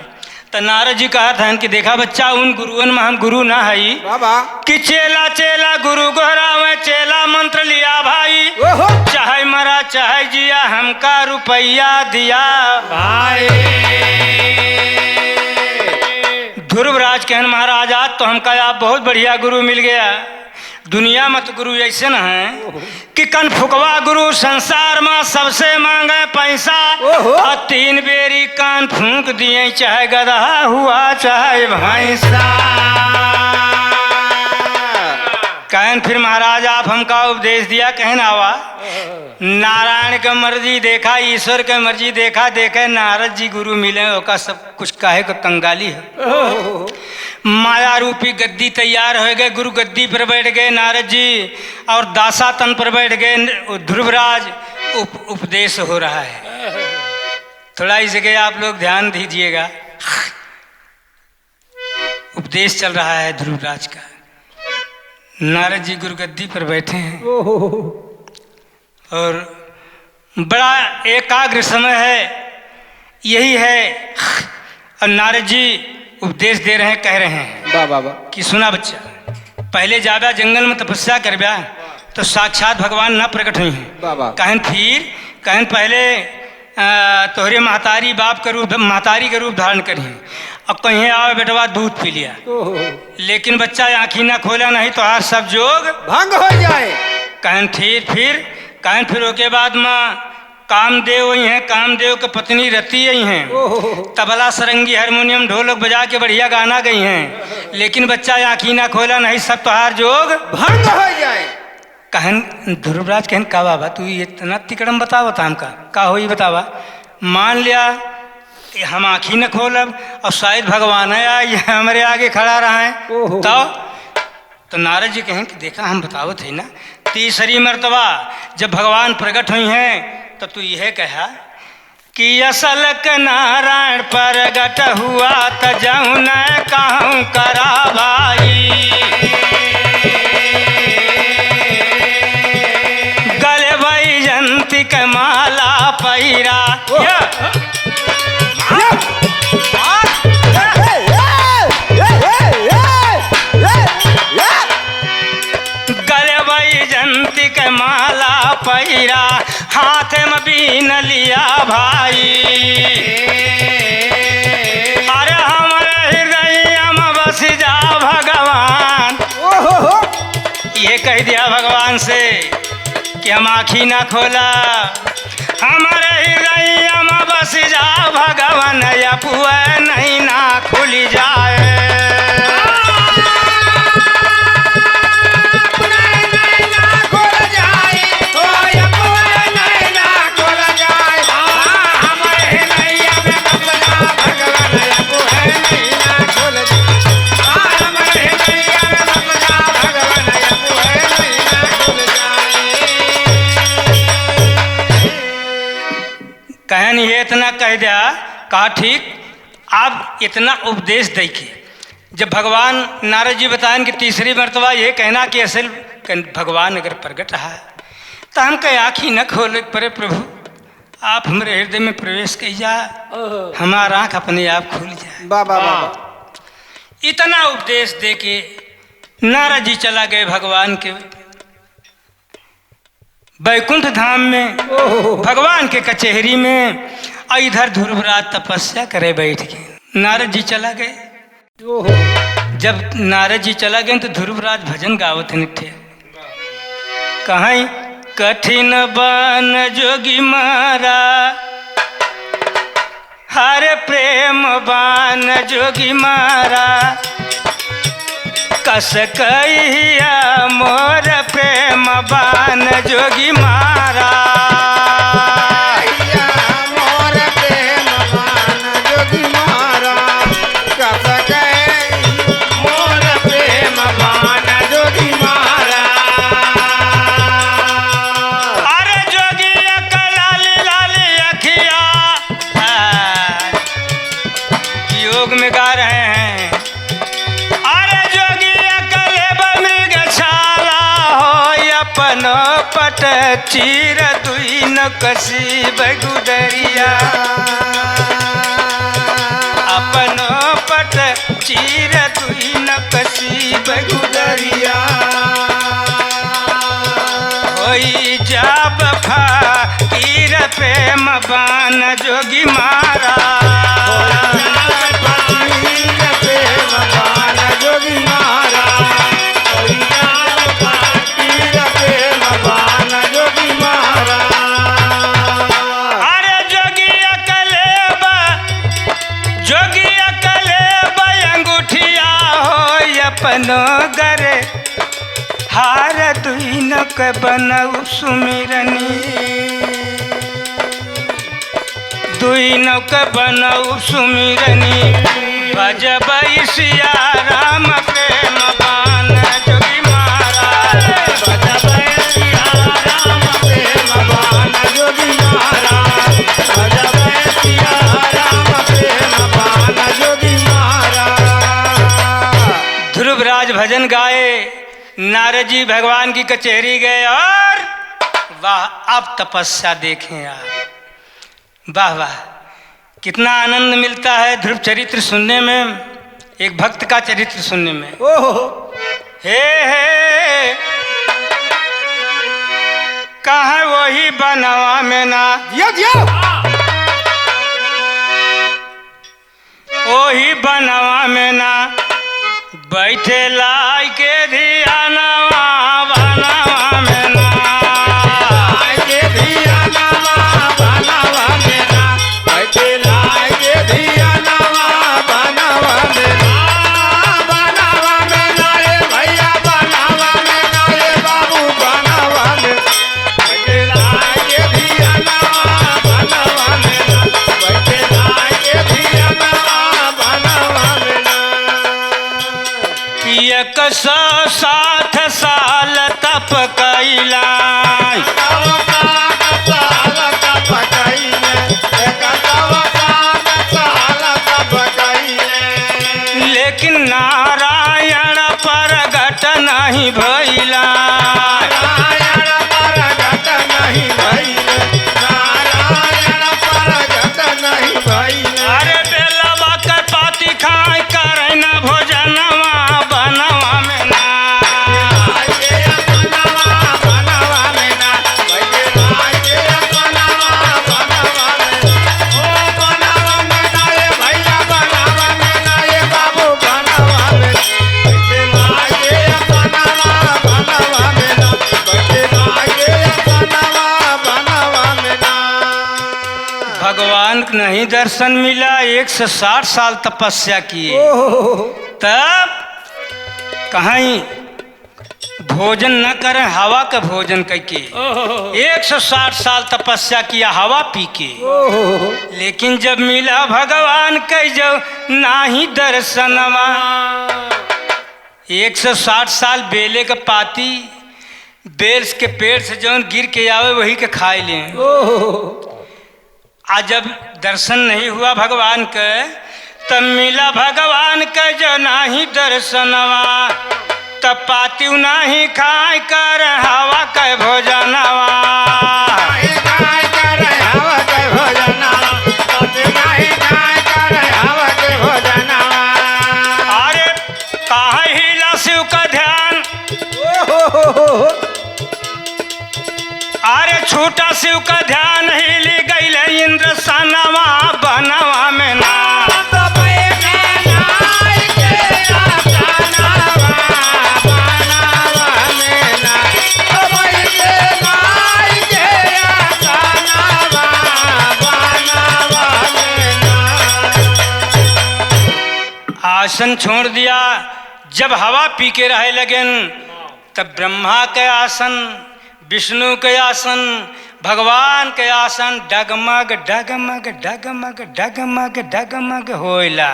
तो नारद जी कहत हन कि देखा बच्चा, उन गुरुअन में हम गुरु ना हई। वाह, वाह। कि चेला चेला गुरु गोहरावे, चेला मंत्र लिया भाई। ओहो। चाहे मरा चाहे जिया, हमका रुपया दिया भाई। ध्रुवराज कहन, "महाराज, आज तो हमका आप बहुत बढ़िया गुरु मिल गया। दुनिया में तो गुरु ऐसे न है कि कन फुकवा गुरु संसार में सबसे मांगे पैसा।" ओहो। और तीन बेरी कान फूंक दिए, चाहे गदहा हुआ चाहे भैंसा। कहन, "फिर महाराज, आप हमका उपदेश दिया।" कहन, "आवा।" नारायण के मर्जी देखा, ईश्वर के मर्जी देखा, देखे नारद जी गुरु मिले, ओका सब कुछ काहे को कंगाली है। ओहो। माया रूपी गद्दी तैयार हो गए, गुरु गद्दी पर बैठ गए नारद जी, और दासा तन पर बैठ गए ध्रुवराज। उप-, उपदेश हो रहा है, थोड़ा इस जगह आप लोग ध्यान दीजिएगा। उपदेश चल रहा है ध्रुवराज का। नारद जी गुरुगद्दी पर बैठे हैं ओहो। और बड़ा एकाग्र समय है, यही है। और नारद जी उपदेश दे रहे हैं, कह रहे हैं वाह, वाह, वाह। कि सुना बच्चा, पहले जाबा जंगल में तपस्या करबा तो साक्षात भगवान ना प्रकट हुई हैं। वाह, वाह। कहन फिर, कहन पहले अ, तोहरे महतारी बाप के रूप, महतारी के रूप धारण करिहें। अब कहिए, "आवे बेटवा, दूध पी लिया।" ओहो। लेकिन बच्चा आँखी ना खोला, नहीं तोहार सब जोग भंग हो जाए। कहन, "ठीक।" फिर कहन, "फिर ओके बाद में कामदेव आई हैं, कामदेव के पत्नी रति आई हैं, ओहो। तबला, सरंगी, हारमोनियम, ढोलक बजा के बढ़िया गाना गई हैं, लेकिन बच्चा आँखी ना खोला, नहीं सब तोहार जोग भंग हो जाए।" कहन, ध्रुवराज कहन, "का बाबा, तू इतना तिकड़म बतावत हमका? का होई बतावा? मान लिया, हम आँखी न खोलब और शायद भगवान है आई हमरे आगे खड़ा रहा है।" ओहो। तो, तो नारद जी कहन कि देखा, हम बतावत है ना, तीसरी मर्तबा जब भगवान प्रकट हुई हैं तो तू यह कहा कि असल के नारायण प्रगट हुआ त जौन कहूँ करा भाई। गले वैजंती के माला पैरा। ओह। या। या। गले वैजंती के माला पैरा। हाथ में बीन लिया भाई। अरे हमरे हृदय में बस जा भगवान। ओहो हो। ये कह दिया भगवान से कि हम आँखी ना खोला, हमरे हृदय में बस जा भगवान, अपुए नहीं ना खुल जाए। कहन ये इतना कह दिया, का ठीक, अब इतना उपदेश दे के जब भगवान नारद जी बताएन कि तीसरी मर्तबा ये कहना कि असल कन-, भगवान अगर प्रगट है तो हमके आँखी न खोले के परे, प्रभु आप हमरे हृदय में प्रवेश कई जा, ओहो। हमार आँख अपने आप खुल जाए। वाह, वाह, वाह, वाह। इतना उपदेश दे के नारद जी चला गए भगवान के बैकुंठ धाम में, ओहो। भगवान के कचहरी में, और इधर ध्रुवराज तपस्या करे बैठ गए। नारद जी चला गए। ओहो। जब नारद जी चला गए तो ध्रुवराज भजन गावत हैं निठे। कहीं कठिन बन जोगी मारा, हरे प्रेम बान जोगी मारा, कस कहिया मोर प्रेम बान जोगी मारा। कहिया मोर प्रेम बान जोगी मारा, कस कहिया मोर प्रेम बान जोगी मारा। अरे जोगिया का लाली लाली अखिया, योग में गा रहे हैं। अरे जोगिया कलेब मृग छाला हो, अपनो पट चीर दुई नकसी बगुदरिया। अपनो पट चीर दुई नकसी बगुदरिया। होई जाब फकीर प्रेम बान जोगी मारा। होई जाब फकीर प्रेम बान जोगी मारा। होई जाब फकीर प्रेम बान जोगी मारा। अरे जोगिया कलेबा, जोगिया कलेबा अंगूठिया हो अपनो गरे हार दुइनो के बनऊ सुमिरनी, दुइनो के बनऊ सुमिरनी। बजबै सिया राम प्रेम बान जोगी मारा। बजबै सिया राम प्रेम बान जोगी मारा। बजबै सिया राम प्रेम बान जोगी मारा। ध्रुवराज भजन गाए। नारद जी भगवान की कचहरी गए और वाह, अब तपस्या देखें आप। वाह, वाह, कितना आनंद मिलता है ध्रुव चरित्र सुनने में, एक भक्त का चरित्र सुनने में। ओहो। हे, हे, कहाँ वही बनवा में ना। जियो, जियो। ओही बनवा में ना बैठे लाई के धियानवा, बनवा में ना। लाई के धियानवा, बनवा में ना। बैठे लाई के धियानवा, बनवा में ना। बनवा में ना, ए भैया, बनवा में ना, ए बाबू, बनवा में। एक सौ साठ साल तप कैला। लेकिन नारायण प्रगट नहीं भइला। नारायण प्रगट नहीं भइल, नारायण प्रगट नहीं भइल। अरे बेलवा के पाती खाए करे न भोजनवा बनवा में ना। भगवान क नहीं दर्शन मिला, एक सौ साठ साल तपस्या किए। ओहो। तब कहीं भोजन न करें, हवा के भोजन कइके। ओहो। एक सौ साठ साल तपस्या किया हवा पी के। ओहो। लेकिन जब मिला भगवान कइ जो नाही दर्शनवा। एक सौ साठ साल बेले के पाती, बेल के पेड़ से जौन गिर के आवे वही के खाए लें। ओहो। आ जब दर्शन नहीं हुआ भगवान के, तब मिला भगवान के जो नाही दर्शनवा, तब पातिउ नाही खाए कर हवा के भोजनवा। नाही खाए कर हवा के भोजनवा, पातिउ नाही खाए कर हवा के भोजनवा। अरे काहे हिला शिव का ध्यान, ओ हो हो हो हो। अरे छूटा शिव का ध्यान, हिली गइले इंद्रसनवा बनवा में ना। आसन छोड़ दिया, जब हवा पी के रहे लगेन, तब ब्रह्मा के आसन, विष्णु के आसन, भगवान के आसन डगमग, डगमग, डगमग, डगमग, डगमग होइला।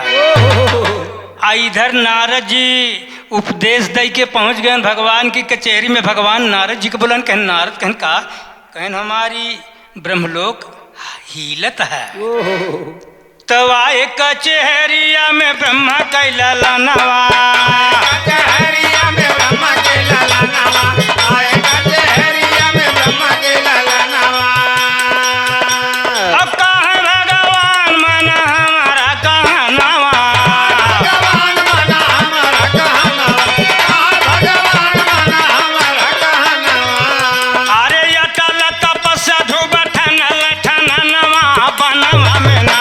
आ इधर नारद जी उपदेश दइ के पहुँच गएन भगवान की कचेरी में। भगवान नारद जी के बोलन, कहन, "नारद," कहन, "का?" कहन, "हमारी ब्रह्मलोक हिलत है।" तब आए कचहरिया में ब्रह्मा कै ललनवा। कचहरिया में ब्रह्मा कै ललनवा। आए कचहरिया में ब्रह्मा कै ललनवा। अब कहे भगवान मन हमारा कहनवा। भगवान मन हमारा कहनवा। भगवान मन हमारा कहनवा। अरे अटल तपस्या ध्रुव ठनल ठननवा बनवा में ना।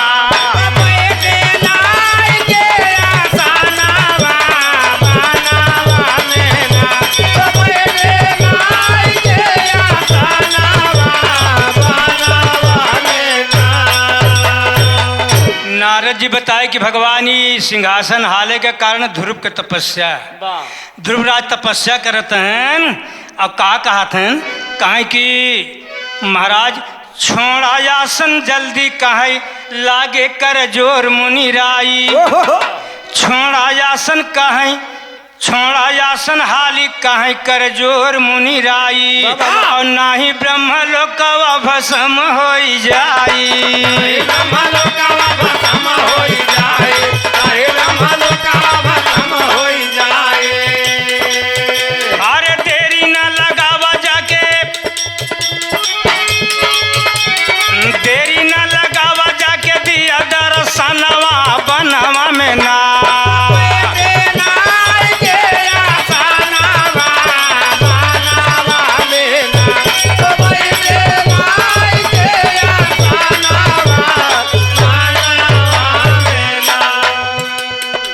नारद जी बताए कि भगवान ई सिंहासन हाले के कारण ध्रुव के तपस्या। वाह। ध्रुवराज तपस्या करत हैं और का कहत हैं, कहें कि महाराज छोड़ा आसन जल्दी कहें, लागे कर जोर मुनि राई। ओहो। छोड़ा आसन कहें, छोड़ा आसन हाली कहें कर जोर मुनि राई। बाबा। और नाही ब्रह्म लोकवा भस्म होई जाई। नाही ब्रह्म लोकवा भस्म होई जाई। नाही ब्रह्म लोकवा भस्म होई जाई। अरे देरी न लगावा जाके, देरी न लगावा जाके दिया दर्शनवा बनवा में ना।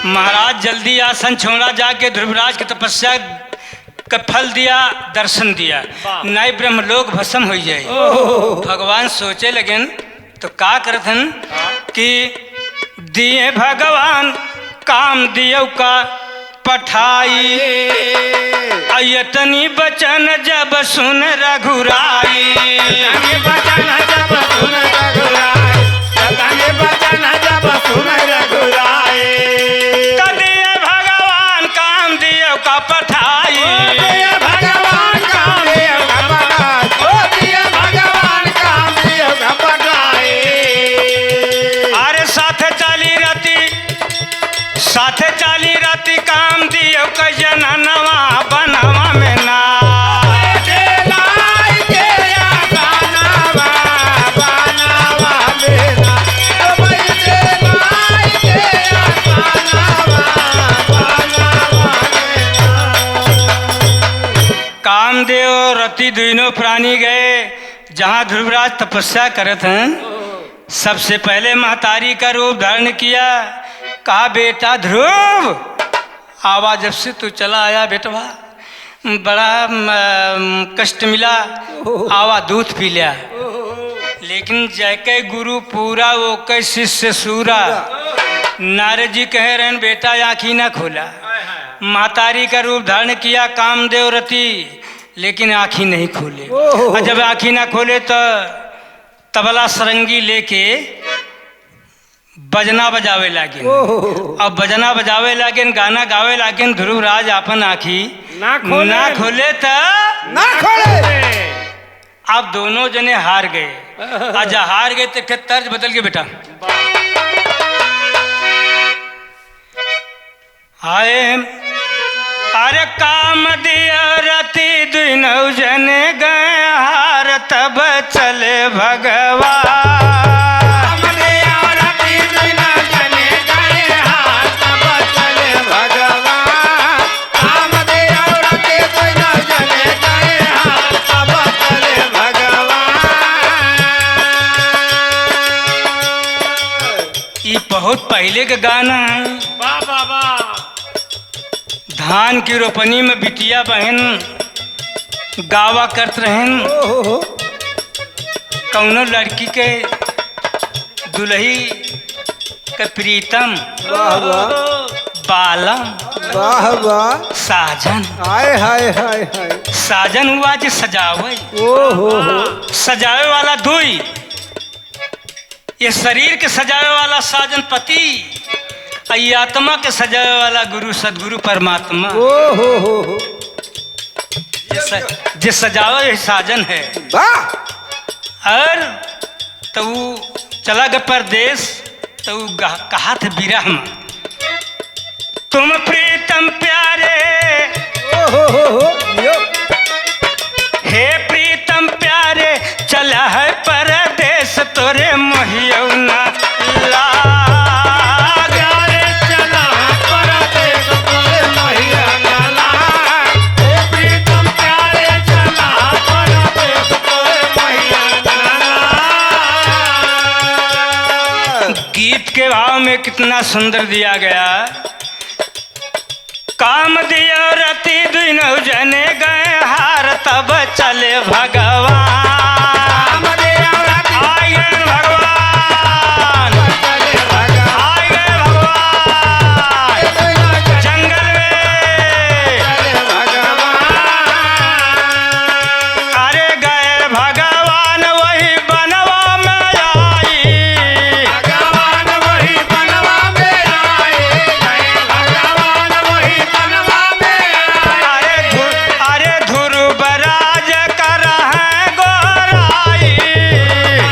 महाराज जल्दी आसन छोड़ा जाके ध्रुवराज के तपस्या का फल दिया, दर्शन दिया, वाह। नाई ब्रह्मलोक भस्म होइ जाए। ओहो। भगवान सोचे लगेन, तो का करत हन हाँ। कि दिए भगवान कामदेव का पठाई। आ यतनी बचन जब सुन रघुराई। यतनी बचन जब सुन रघुराई। यतनी बचन जब सुन रघुराई। त दिए भगवान कामदेव का पठाई। ओ दिए भगवान कामदेव का पठाई। ओ दिए भगवान कामदेव का पठाई। अरे साथ चली रति, साथ चली रति कामदेव का जननवा बनवा में ना। कामदेव रति दुइनो प्राणी गए, जहाँ ध्रुवराज तपस्या करत हैं, सबसे पहले महतारी का रूप धारण किया। कहा, "बेटा ध्रुव, आवा, जब से तू चला आया बेटवा, बड़ा, म, कष्ट मिला, आवा दूध पी लिया।" लेकिन जैके गुरु पूरा, ओके शिष्य सूरा। नारद जी कहे रहन, "बेटा, आँखी ना खोला।" महतारी का रूप धारण किया कामदेव रति, लेकिन आँखी नहीं खोले। ओहो। और जब आँखी ना खोले तो तबला सरंगी लेके बजना बजावे लागे। ओहो। अब बजना बजावे लागे, गाना गावे लागे, ध्रुवराज आपन आँखी ना खोले। ना खोले त ना खोले। अब दोनों जने हार गए। अच्छा हार गए तो फिर तर्ज बदल के बेटा। वाह। अरे काम दिया रति दुनौ जने गए हार, तब चले भगवान। काम दिया रति दुनौ जने गए हार, तब चले भगवान। काम दिया रति दुनौ जने गए हार, तब चले भगवान। ई बहुत पहिले के गाना है। वाह, वाह, वाह। धान की रोपनी में बिटिया बहन गावा करत रहन। ओ हो हो। कौनो लड़की के दुलही के प्रीतम, वाह, वाह। बालम, वाह, वाह। साजन। हाय, हाय, हाय, हाय। साजन हुआ जे सजावे। ओ हो हो। सजावे वाला दुई, ये शरीर के सजावे वाला साजन पति, आ ये आत्मा के सजावे वाला गुरु सदगुरु परमात्मा। ओ हो हो हो। जे स-, जे सजावे यही साजन है। वाह। और तो ऊ चला गए परदेस, तो ऊ गा-, कहा थे विरह में, तुम प्रीतम प्यारे। ओ हो हो हो, यो। हे प्रीतम प्यारे, चला है परदेस तोरे मोहियौ ना लाग। प्यारे चला है परदेस तोरे मोहियौ ना लाग। हे प्रीतम प्यारे चला है परदेस तोरे मोहियौ ना लाग। गीत के भाव में कितना सुंदर दिया गया। काम दियो रति दुनौ जने गए हार, तब चले भगवान। काम दियो रति आइ गए भगवान। चले भगवान। आइ गए भगवान। जंगल में। चले भगवान। अरे गए भगवान वही बनवा में आई। भगवान वही बनवा में आए, गए भगवान वही बनवा में आए। अरे धु-, अरे ध्रुव राज कर हैं गोहराई।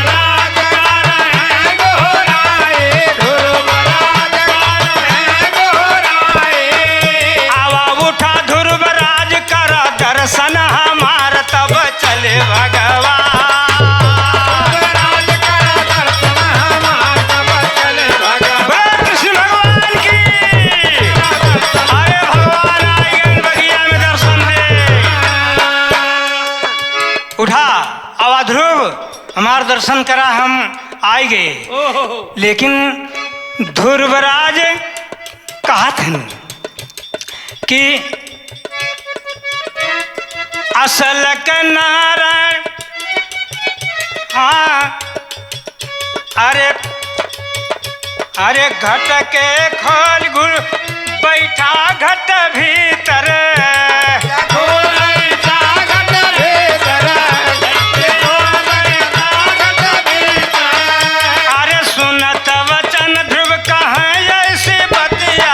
राज कर हैं गोहराई, ध्रुव राज कर हैं गोहराई। आवा उठा ध्रुव राज कर दर्शन हमार तब चले भगवान। बोलो कृष्ण भगवान की। अरे भगवान आइ गए बगिया में दर्शन दे। उठा, आवा ध्रुव, हमार दर्शन करा, हम आइ गए। ओहो। लेकिन ध्रुवराज कहत हन कि असल के नारायण, हाँ, अरे, अरे घट के खोल गुरु, बैठा घट भीतर। अरे सुनत वचन ध्रुव कहे ऐसी बतिया।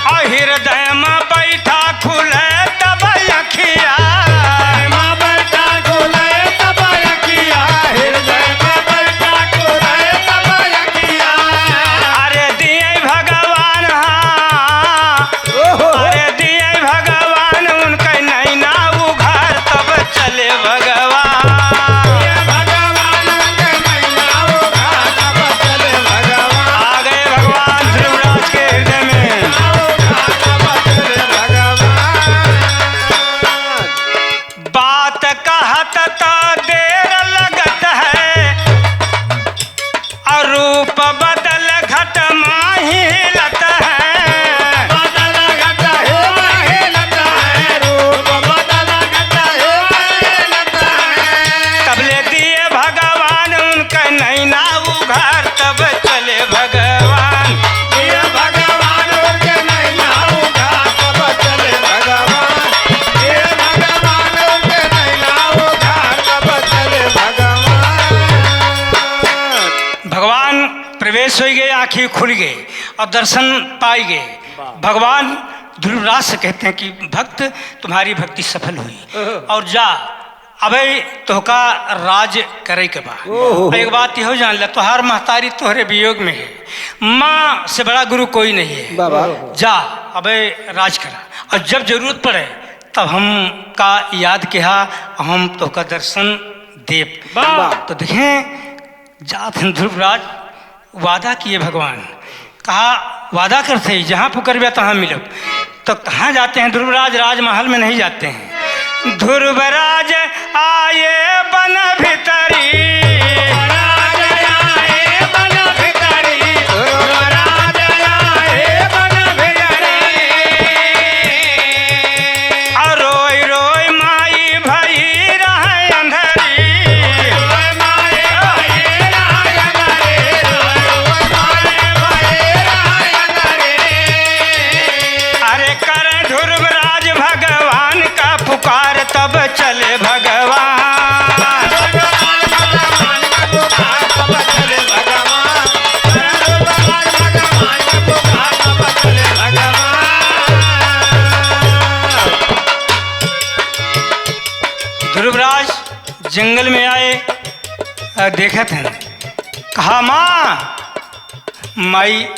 आ हृदय में बैठा खुले तब अखिया। अरे दिए भगवान, हाँ। ओहो। अरे दिए भगवान उनके नैना उघार तब चले भगवान। आ गए भगवान ध्रुवराज के हृदय में। बात कहत त देर लगत है, और रूप बदल घट माही हिलत है। बदल घट हो हिलत है, रूप बदल घट हो हिलत है। तब ले दिए भगवान उनके नैना उघार, तब चले भगवान। दिए भगवान उनके नैना उघार, तब चले भगवान। दिए भगवान उनके नैना उघार, तब चले भगवान। भगवान प्रवेश होइ गए, आँखी खुल गए और दर्शन पाइ गए। वाह। भगवान ध्रुवराज से कहते हैं कि भक्त, तुम्हारी भक्ति सफल हुई ओहो। और जा, अबे तोहका राज करे के बा। ओहो। एक बात इहो जान ले, तोहार महतारी तोहरे वियोग में है। माँ से बड़ा गुरु कोई नहीं है। बाबा। जा, अबे राज करा, और जब जरूरत पड़े तब हमका याद किहा, हम तोहका दर्शन देब। वाह। तो देखें, जात हैं ध्रुवराज, वादा किए भगवान, कहा, वादा करते ही जहाँ पुकरबे तहाँ मिलब। तो कहाँ जाते हैं ध्रुवराज? राजमहल में नहीं जाते हैं। ध्रुवराज आए बन भितरी। और रोई रोई माई भई रहे अंधरी। अरे कर ध्रुवराज भगवान का पुकार, तब चले भगवान। ध्रुवराज जंगल में आए, अ, देखत हैं, कहा, "माँ।" माई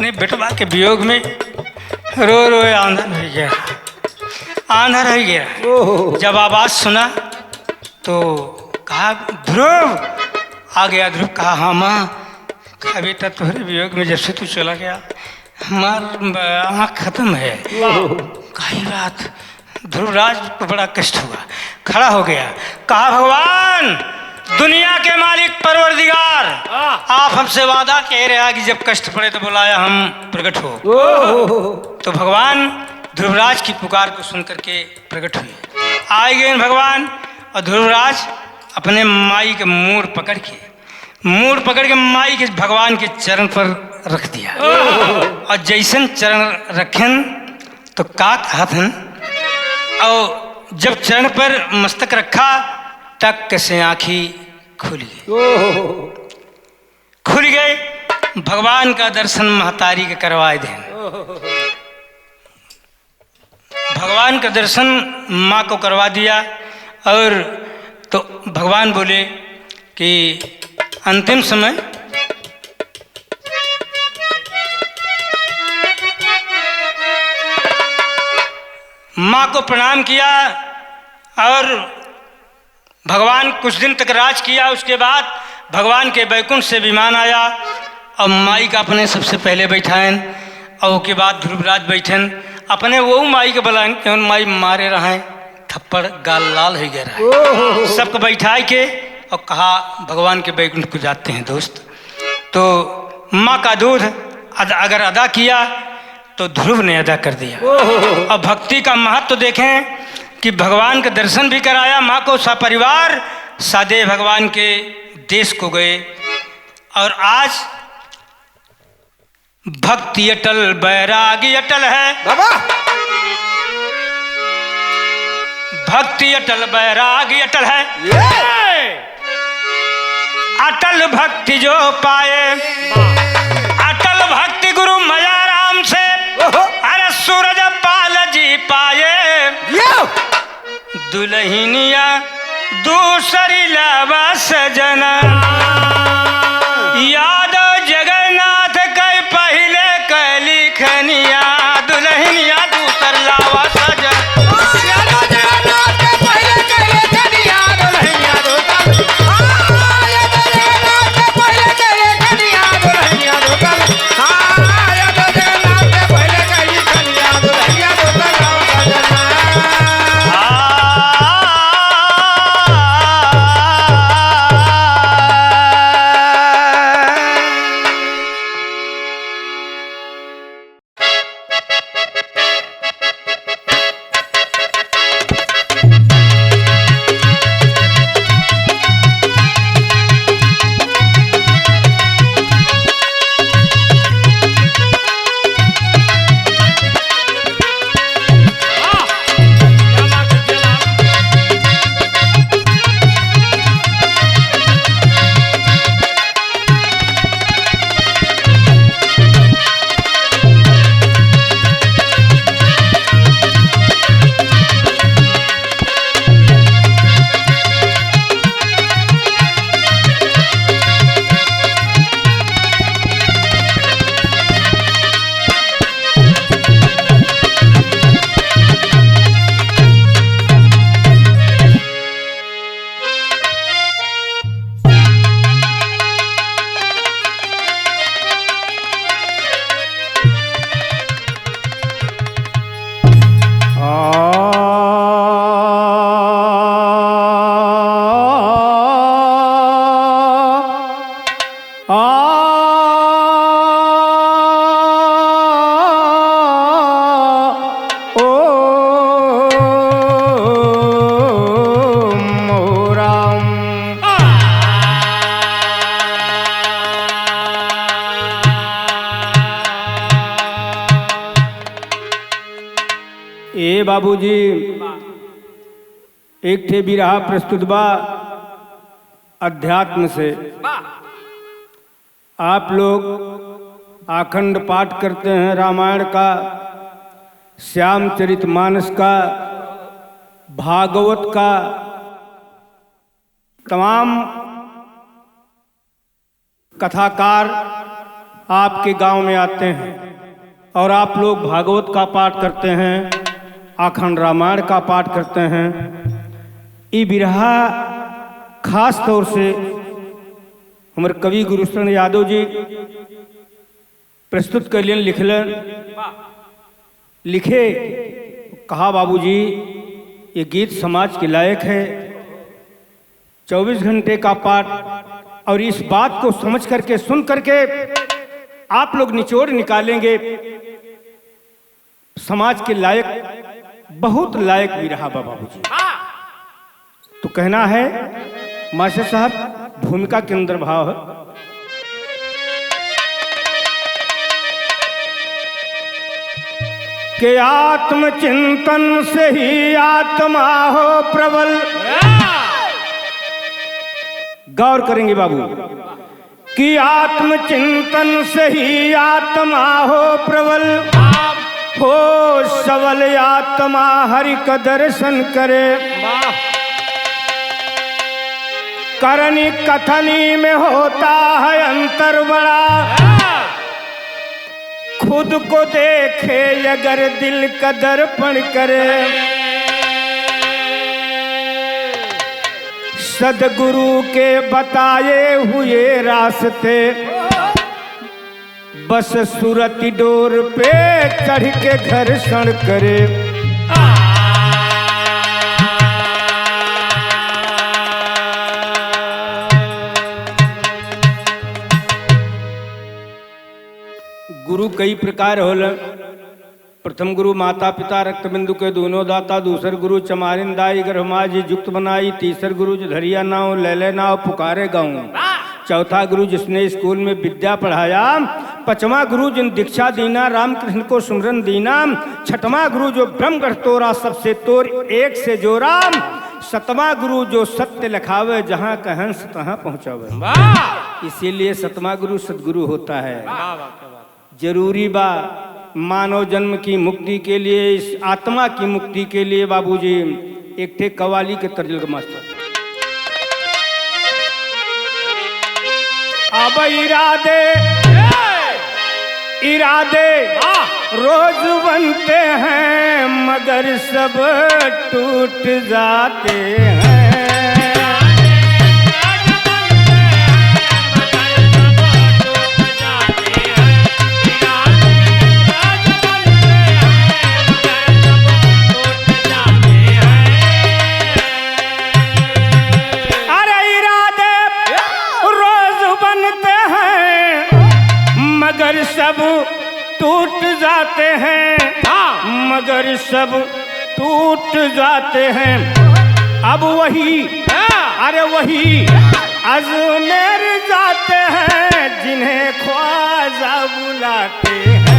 ने बेटवा के वियोग में रो रो आंधर हो गया, आंधर हो गया। ओहो। जब आवाज सुना तो कहा, "ध्रुव।" आ गया ध्रुव, कहा, "हाँ माँ।" कहा, "बेटा, तोहरे वियोग में जब से तू चला गया, हमार आँख खत्म है।" वाह। कही बात, ध्रुवराज को बड़ा कष्ट हुआ, खड़ा हो गया, कहा, "भगवान, दुनिया के मालिक परवरदिगार, हाँ। आप हमसे वादा कह रहा कि जब कष्ट पड़े तो बुलाया, हम प्रकट हो।" ओहो। तो भगवान ध्रुवराज की पुकार को सुन करके प्रकट हुए। आए गए भगवान और ध्रुवराज अपने माई के मूड़ पकड़ के, मूड़ पकड़ के माई के भगवान के चरण पर रख दिया। ओहो। और जैसन चरण रखेन तो का कहत हन, और जब चरण पर मस्तक रखा, टक से आँखी खुल गई। ओहो। खुल गए, भगवान का दर्शन महतारी के करवाए देन। ओहो। भगवान का दर्शन माँ को करवा दिया, और तो भगवान बोले कि अंतिम समय माँ को प्रणाम किया और भगवान कुछ दिन तक राज किया। उसके बाद भगवान के बैकुंठ से विमान आया और माई का अपने सबसे पहले बैठाएन और उसके बाद ध्रुवराज बैठेन। अपने वो माई के बुलाएन, जौन माई मारे रहें, थप्पड़, गाल लाल हो गया रहा। ओहो। सबको बैठाए के और कहा, "भगवान के बैकुंठ को जाते हैं दोस्त।" तो माँ का दूध अद-, अगर अदा किया तो ध्रुव ने अदा कर दिया। ओहो। अब भक्ति का महत्व देखें कि भगवान का दर्शन भी कराया, माँ को सपरिवार सदे भगवान के देश को गए। और आज भक्ति अटल, बैरागी अटल है। बाबा। भक्ति अटल, बैरागी अटल है। ये। अटल भक्ति जो पाए, अटल भक्ति गुरु मया राम से। ओहो। अरे सूरज पाल जी पाए। ये। दुलहिनिया दूसरी लावा सजना। यादव जगन्नाथ कै पहिले कैली खनिया, दुलहिनिया दूसर लावा सजना। बाबूजी, एक ठे बिरहा प्रस्तुत बा अध्यात्म से। आप लोग अखंड पाठ करते हैं रामायण का, श्यामचरित मानस का, भागवत का, तमाम कथाकार आपके गांव में आते हैं और आप लोग भागवत का पाठ करते हैं, अखंड रामायण का पाठ करते हैं। ई बिरहा खास तौर से हमर कवि गुरुशरण यादव जी प्रस्तुत कइलेन, लिखलेन। लिखे, कहा, "बाबूजी, ये गीत समाज के लायक है। चउबीस घंटे का पाठ, और इस बात को समझ करके, सुन करके आप लोग निचोड़ निकालेंगे, समाज के लायक, बहुत लायक बिरहा बा बाबूजी।" तो कहना है मास्टर साहब, भूमिका के अंदर भाव है कि आत्मचिंतन से ही आत्मा हो प्रबल। गौर करेंगे बाबू, कि आत्मचिंतन से ही आत्मा हो प्रबल, हो सबल आत्मा हरि का दर्शन करे। वाह। करनी कथनी में होता है अंतर बड़ा, खुद को देखे अगर दिल का दर्पण करे। सदगुरु के बताए हुए रास्ते, बस सुरति डोर पे चढ़ के घर्षण करे। गुरु कई प्रकार होलन। प्रथम गुरु माता पिता रक्त बिंदु के दूनो दाता, दूसर गुरु चमारिन दाई गर्भ माँ जी जुक्त बनाई, तीसर गुरु जो धरिया नाव लैले नाव पुकारे गाँव, चौथा गुरु जिसने स्कूल में विद्या पढ़ाया, पचवा गुरु जिन दीक्षा दीना रामकृष्ण को सुमरन दीना, छठवा गुरु जो ब्रह्मगढ़ तोरा सबसे तोर एक से जोरा, सतवा गुरु जो सत्य लखावे जहाँ कहन तहाँ पहुँचावे। वाह। इसीलिए सतवा गुरु सदगुरु होता है। वाह, वाह, क्या बात। जरूरी बा मानव जन्म की मुक्ति के लिए, इस आत्मा की मुक्ति के लिए बाबूजी एक ठे कवाली के तर्जुल के मास्टर। अब इरादे, इरादे वाह। रोज बनते हैं मगर सब टूट जाते हैं। अरे इरादे रोज बनते हैं, मगर सब टूट जाते हैं, हाँ। मगर सब टूट जाते हैं। अब वही, हाँ। अरे वही अजमेर जाते हैं जिन्हें ख्वाजा बुलाते हैं।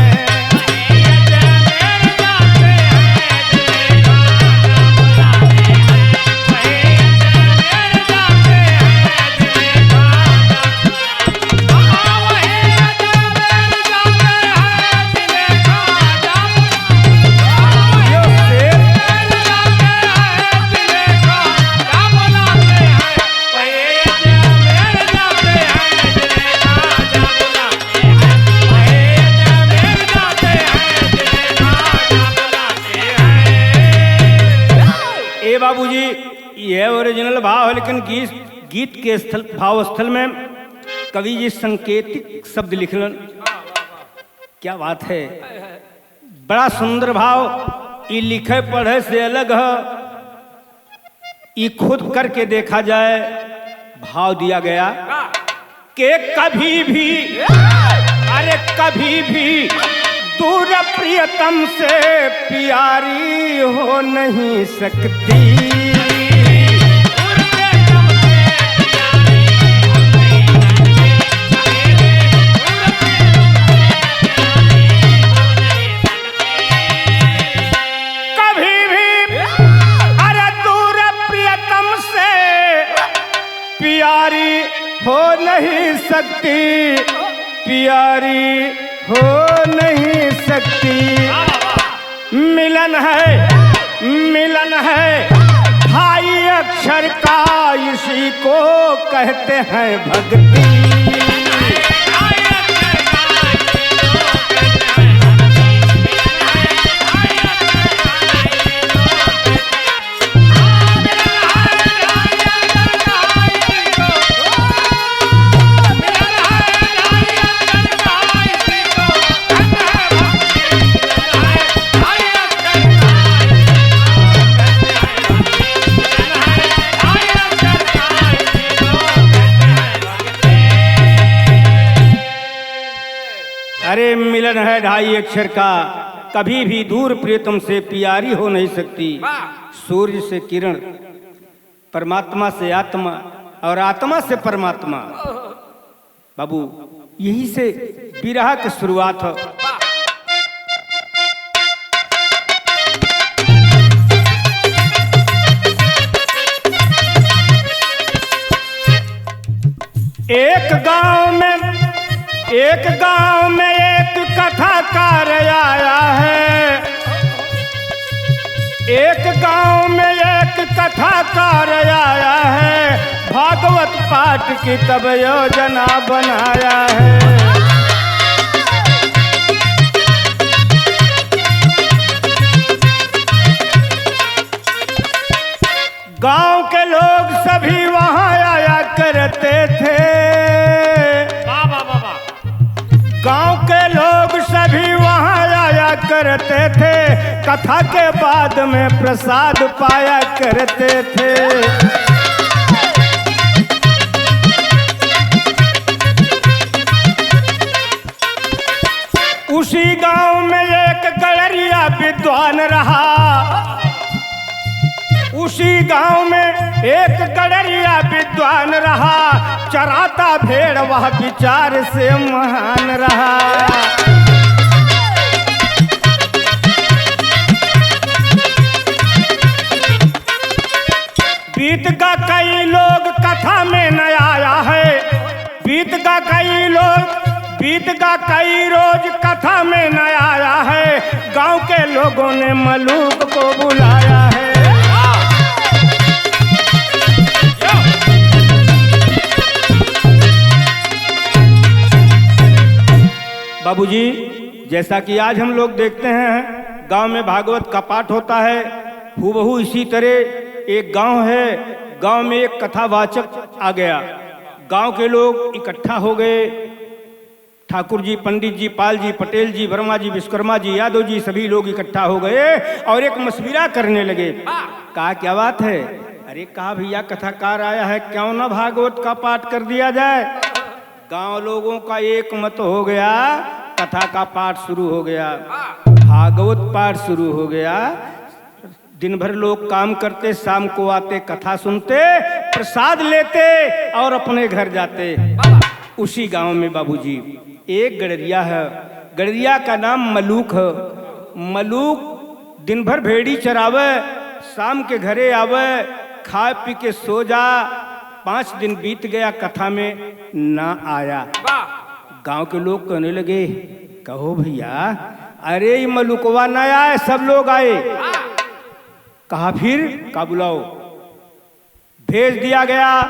ए बाबूजी, यह ओरिजिनल भाव है, लेकिन गीत, गीत के स्थल, भाव स्थल में कवि जी संकेतिक शब्द लिखलन। क्या बात है, बड़ा सुंदर भाव। ई लिखे पढ़े से अलग है, ई खुद करके देखा जाए, भाव दिया गया कि कभी भी, अरे कभी भी दूर प्रियतम से प्यारी हो नहीं सकती। कभी भी हो नहीं सकती, प्यारी हो नहीं सकती। मिलन है, मिलन है ढाई अक्षर का, इसी को कहते हैं भक्ति। अरे मिलन है ढाई अक्षर का, कभी भी दूर प्रियतम से प्यारी हो नहीं सकती। वाह। सूर्य से किरण, परमात्मा से आत्मा और आत्मा से परमात्मा। बाबू, यही से विरह के शुरुआत हो। एक गांव में, एक गांव में एक कथाकार आया है। एक गांव में एक कथाकार आया है, भागवत पाठ की तब योजना बनाया है। गांव के लोग सभी वहां आया करते थे। वाह, वाह, वाह, वाह। गांव के लोग सभी वहां आया करते थे, कथा के बाद में प्रसाद पाया करते थे। उसी गांव में एक गड़रिया विद्वान रहा, उसी गांव में एक गड़रिया विद्वान रहा, चराता भेड़ वह विचार से महान रहा। बीत का कई लोग कथा में न आया है, बीत का कई लोग, बीत का कई रोज कथा में न आया है, गांव के लोगों ने मलूक को बुलाया है। बाबूजी, जैसा कि आज हम लोग देखते हैं, गांव में भागवत का पाठ होता है, हूबहू इसी तरह एक गांव है, गांव में एक कथावाचक आ गया। गांव के लोग इकट्ठा हो गए। ठाकुर जी, पंडित जी, पाल जी, पटेल जी, वर्मा जी, विश्वकर्मा जी, यादव जी, सभी लोग इकट्ठा हो गए और एक मशविरा करने लगे। कहा, "क्या बात है?" अरे, कहा, "भैया, कथाकार आया है, क्यों ना भागवत का पाठ कर दिया जाए?" गांव लोगों का एक मत हो गया, कथा का पाठ शुरू हो गया, भागवत पाठ शुरू हो गया। दिन भर लोग काम करते, शाम को आते, कथा सुनते, प्रसाद लेते और अपने घर जाते। उसी गांव में बाबूजी एक गड़रिया है, गड़रिया का नाम मलूक है। मलूक दिन भर भेड़ी चरावे, शाम के घरे आवे, खाए पी के सो जा। पाँच दिन बीत गया, कथा में ना आया। वाह। गांव के लोग कहने लगे, "कहो भैया, अरे ई मलुकवा ना आए, सब लोग आए।" हाँ। कहा, "फिर का बुलाओ?" भेज दिया गया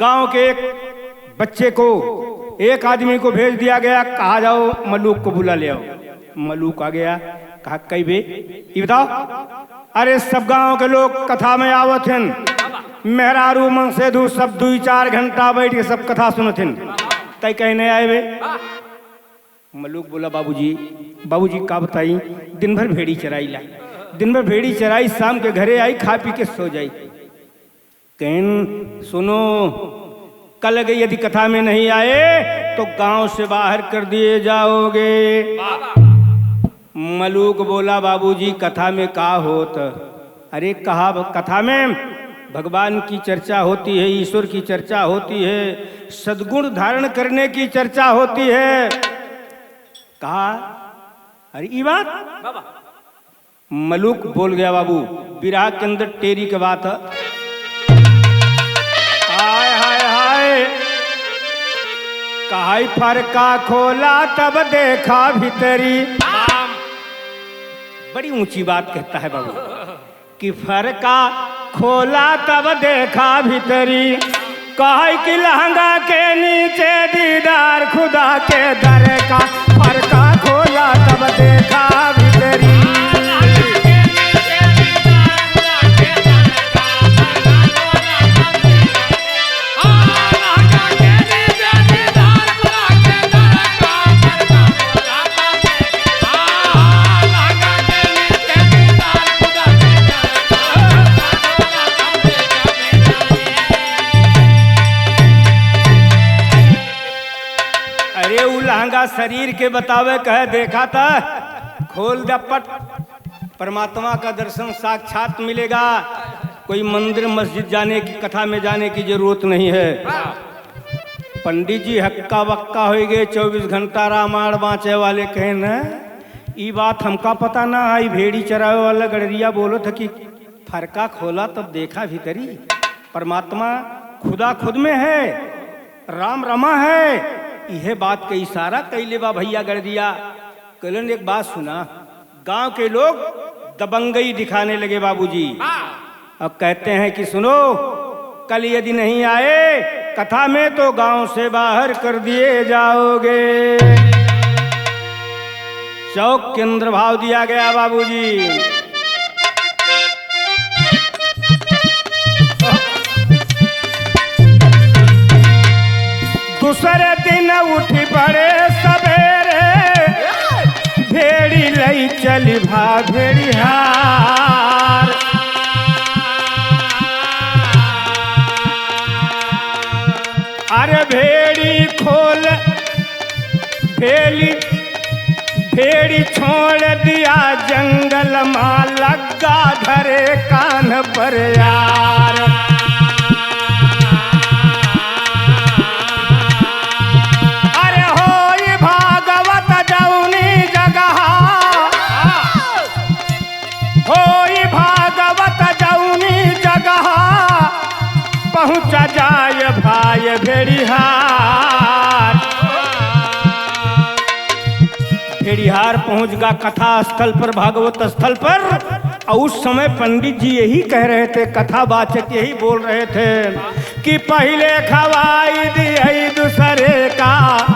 गांव के एक बच्चे को, एक आदमी को भेज दिया गया, कहा, "जाओ मलूक को बुला ले आओ।" मलूक आ गया, कहा, "कई बे, ई बताओ।" "अरे सब गांव के लोग कथा में आवत हन, मेहरारू मनसेधू सब दुई चार घंटा बैठ के सब कथा सुनत हन, तै कहे नहीं आए बे?" मलूक बोला, "बाबूजी, बाबूजी का बताई, दिन भर भेड़ी चराई ला, दिन भर भेड़ी चराई, शाम के घरे आई, खा पी के सो जाई।" कहेन, "सुनो, कल अगर यदि कथा में नहीं आए तो गांव से बाहर कर दिए जाओगे।" मलूक बोला, "बाबूजी, कथा में का होत?" "अरे कहा, कथा में भगवान की चर्चा होती है, ईश्वर की चर्चा होती है, सद्गुण धारण करने की चर्चा होती है।" कहा, "अरे ई बात?" मलूक बोल गया, "बाबू, बिरहा के अंदर टेरी के बात है।" हाय, हाय, हाय। कहाई फरका खोला तब देखा भीतरी। बड़ी ऊंची बात कहता है बाबू कि फरका खोला तब देखा भीतरी। कहाई कि लहंगा के नीचे दीदार खुदा के दर का। फरका खोला तब देखा भीतरी। अरे उ लहंगा शरीर के बतावे कहे, देखा था, खोल दे पट। परमात्मा का दर्शन साक्षात मिलेगा। कोई मंदिर मस्जिद जाने की, कथा में जाने की जरूरत नहीं है। पंडित जी हक्का बक्का होइ गए, चउबीस घंटा रामायण बाँचे वाले कहे न, ई बात हमका पता ना है। भेड़ी चरावे वाला गड़रिया बोलत है कि फरका खोला तब देखा भीतरी। परमात्मा खुदा खुद में है, राम रमा है। इहे बात के इशारा कइले बा भइया गड़रिया। कहलन, एक बात सुना, गांव के लोग दबंगई दिखाने लगे बाबूजी। हाँ। और कहते हैं कि सुनो, कल यदि नहीं आए कथा में तो गांव से बाहर कर दिए जाओगे। चौक के अंदर भाव दिया गया बाबूजी। दूसरे दिन उठी बड़े सबेरे, भेड़ी लई चली भा भेड़िहार। अरे भेड़ी खोल, भेली, भेड़ी छोड़ दिया जंगल मा, लग्गा धरे कान पर यार। अरे होई भागवत जौनी जगहा, होई भागवत जौनी जगहा, पहुँच जाय भाय भेड़िहार। भेड़िहार पहुँच गा कथा स्थल पर, भागवत स्थल पर। और उस समय पंडित जी यही कह रहे थे, कथावाचक यही बोल रहे थे कि पहिले खवाई दिए दूसरे का,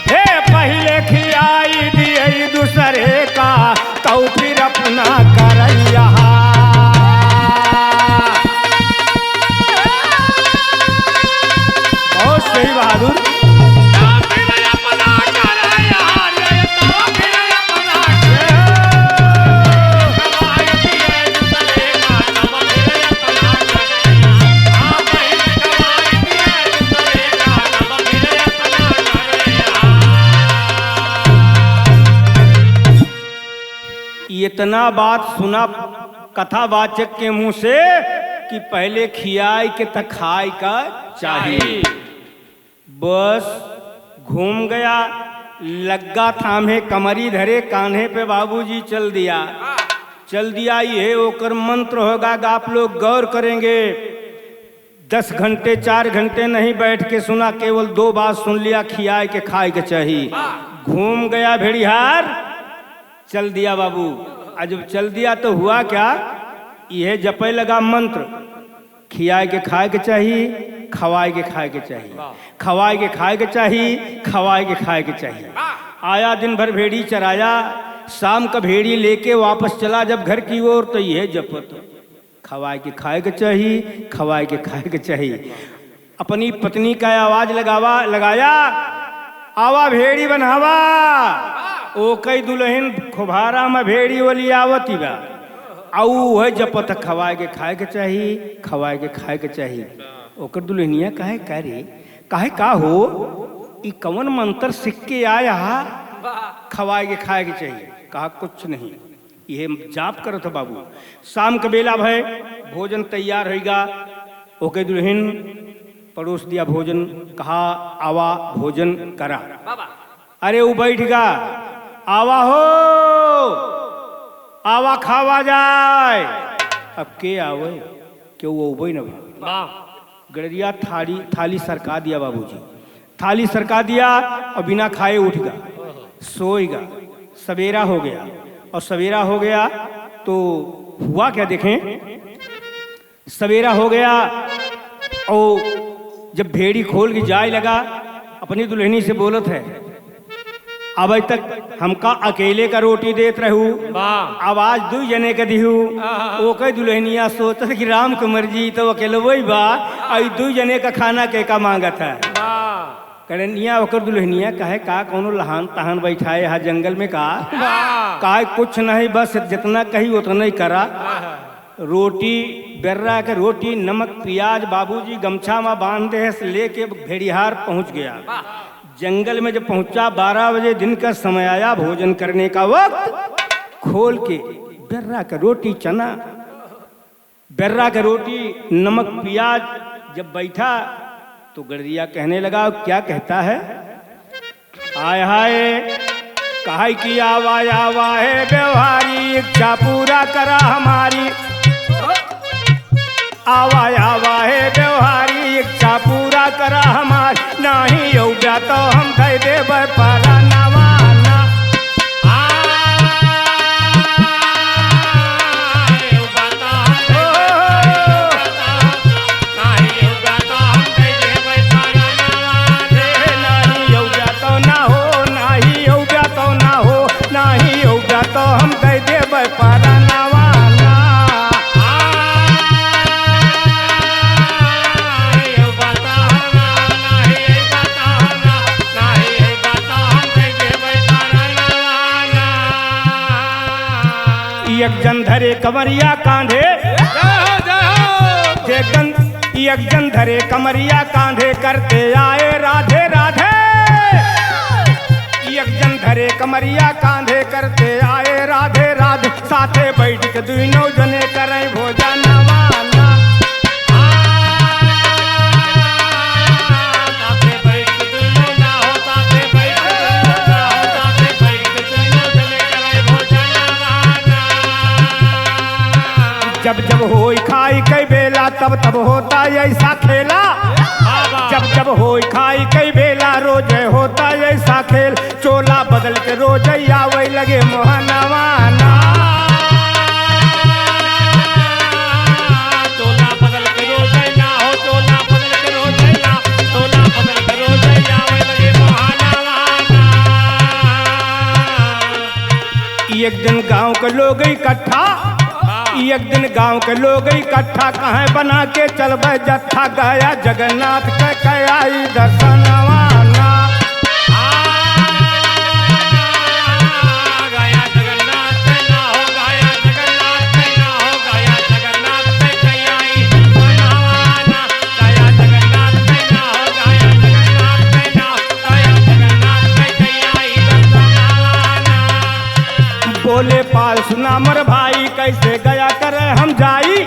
हे पहिले खियाई दिए दूसरे का, तौ फिर अपना करैया। बहुत सही बहादुर। इतना बात सुना कथावाचक के मुंह से कि पहले खियाए के त खाए का चाही। बस घूम गया, लग्गा थामे कमरी धरे कान्हे पे बाबूजी चल दिया। चल दिया, ये ओकर मंत्र होगा, आप लोग गौर करेंगे। दस घंटे, चार घंटे नहीं बैठ के सुना, केवल दो बात सुन लिया, खियाए के खाए के चाही। घूम गया भेड़िहार, चल दिया बाबू। आ जब चल दिया तो हुआ क्या? यह जपे लगा मंत्र, खियाए के खाए के चाही, खवाए के खाए के चाही, खवाए के खाए के चाही, खवाए के खाए के चाही। आया दिन भर भेड़ी चराया, शाम का भेड़ी लेके वापस चला जब घर की ओर, तो यह जपत खवाए के खाए के चाही, खवाए के खाए के चाही। अपनी पत्नी का आवाज लगावा, लगाया, "आवा भेड़ी बन्हावा।" ओ कई दुलहिन खोभारा में भेड़ी वाली आवती बा। आऊ है जपत, "खवाए के खाए के चाही, खवाए के खाए के चाही।" ओकर दुलहिनिया कहे, "का रे, काहे का हो? ई कवन मंत्र सीख के आया हा? खवाए के खाए के चाही।" कहा, "कुछ नहीं।" इहे जाप करत ह बाबू। शाम के बेला भय, भोजन तैयार होइगा। ओके दुलहिन परोस दिया भोजन, कहा, "आवा भोजन करा।" बाबा। अरे उ बैठ गा, "आवा हो, आवा खावा जाए।" अब के आवे, केहू अउबे न भा। वाह। गड़रिया थाली, थाली सरका दिया बाबूजी। थाली सरका दिया और बिना खाए उठ गा, सोई गा। सवेरा हो गया, और सवेरा हो गया तो हुआ क्या देखें, सवेरा हो गया और जब भेड़ी खोल के जाए लगा, अपनी दुल्हनी से बोलत है, "अब तक हमका अकेले का रोटी देत रहू, वाह। अब आज दुई जने का दिहू।" आहा। ओके दुल्हनिया सोचत कि राम के मर्जी तो अकेले वही बा, आई दुई जने का खाना के का मांगत है। वाह। कड़निया ओकर दुल्हनिया कहे, "का कौनो लहान तहान बैठाए हा जंगल में का?" वाह। "का कुछ नहीं, बस जितना कही उतना ही करा।" आहा। रोटी बेर्रा के रोटी, नमक, प्याज बाबूजी गमछा मा बांध देहे से लेके भेड़िहार पहुंच गया। वाह। जंगल में जब पहुंचा, बारह बजे दिन का समय आया, भोजन करने का वक्त, खोल के बेर्रा के रोटी चना, बेर्रा के रोटी नमक प्याज जब बैठा तो गड़रिया कहने लगा, क्या कहता है? हाय हाय, कहे कि आवा आवा है व्यवहारी, इच्छा पूरा करा हमारी। आवा आवा है व्यवहारी, इच्छा पूरा करा हमारी। नाही अउबा तो हम दे देबै परानवा ना। आ, अउबा तो हम दे देबै परानवा ना। नाही अउबा तो ना हो, नाही अउबा तो ना हो, नाही अउबा तो हम दे देबै परानवा ना। एक जन धरे कमरिया कांधे, जय हो, जय हो। एक जन, एक जन धरे कमरिया कांधे करते आए राधे राधे। एक जन धरे कमरिया कांधे करते आए राधे राधे। साथे बैठ के दुइनो जने करै भोजनवा ना। जब जब होई खाई कई बेला, तब तब होता ऐसा खेला। जब जब होई खाई कई बेला, रोज होता ऐसा खेल। चोला बदल के रोज आवै लगे मोहनवा ना। चोला बदल के रोज ना हो, चोला बदल के रोज ना, चोला बदल के रोज आवै लगे मोहनवा ना। एक दिन गांव के लोग इकट्ठा, एक दिन गांव के लोग इकट्ठा, कहे बना के चलबै जत्था, गया जगन्नाथ के कयाई दर्शनवा ना। बोले पाल सुना मोर भाई, कैसे गया करे हम जाई।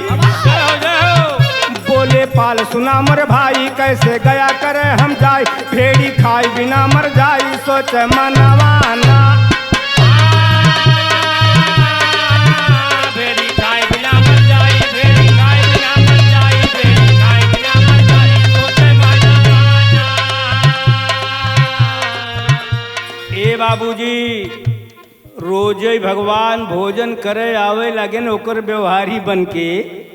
बोले पाल सुना मोर भाई, कैसे गया करे हम जाई। भेड़ी खाई बिना मर जाई, सोच मनवा ना। भेड़ी खाई बिना मर जाई, भेड़ी खाई बिना मर जाई, भेड़ी खाई बिना मर जाई, सोच मनवा ना। ए बाबूजी, रोजै भगवान भोजन करे आवै लागेन, ओकर व्यवहारी बन के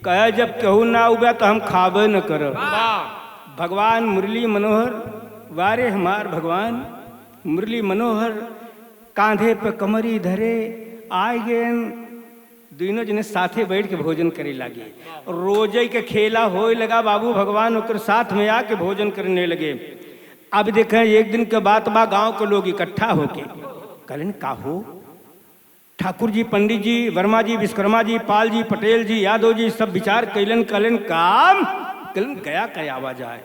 कहे, "जब केहू ना उबा तो हम खाबे न करब।" वाह। भगवान मुरली मनोहर, वारे हमार भगवान मुरली मनोहर, कांधे पे कमरी धरे आए गेन, दुइनो जने साथे बैठ के भोजन करे लागे। रोजै के खेला होए लगा, बाबू भगवान ओकर साथ में आके भोजन करने लगे। अब देखें, एक दिन के बात बा, गांव के लोग इकट्ठा होके कहलेन, "का हो?" ठाकुर जी, पंडित जी, वर्मा जी, विश्वकर्मा जी, पाल जी, पटेल जी, यादव जी, सब विचार कैलन, कहलेन, "काम।" कहलेन, "गया के आवा जाए।"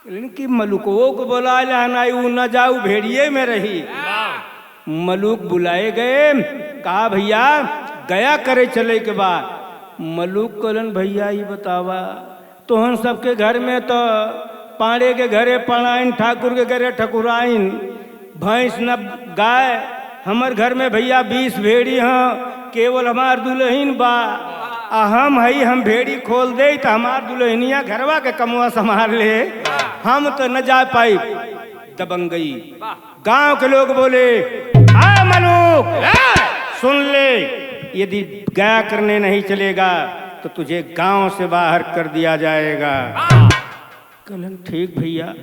कहलेन कि मलुकवो को बोलाए ला नाई, ऊ न जाऊ, भेड़िए में रही। मलुक बुलाए गए, "का भैया, गया करे चले के बाद?" मलुक कहलन, "भैया, ई बतावा, तोहन सबके घर में तो पांड़े के घरे पांड़ाइन, ठाकुर के घरे ठकुराइन, भैंस न गाय, हमर घर में भैया बीस भेड़ी हैं, केवल हमार दुलहिन बा, आ हम हई, हम भेड़ी खोल देई त हमार दुलहिनिया घरवा के कमवा संभाल ले।" हम तो न जा पाई दबंगई। गांव के लोग बोले, "आ मलूक, सुन ले, यदि गया करने नहीं चलेगा तो तुझे गांव से बाहर कर दिया जाएगा।" कहलन, "ठीक भैया,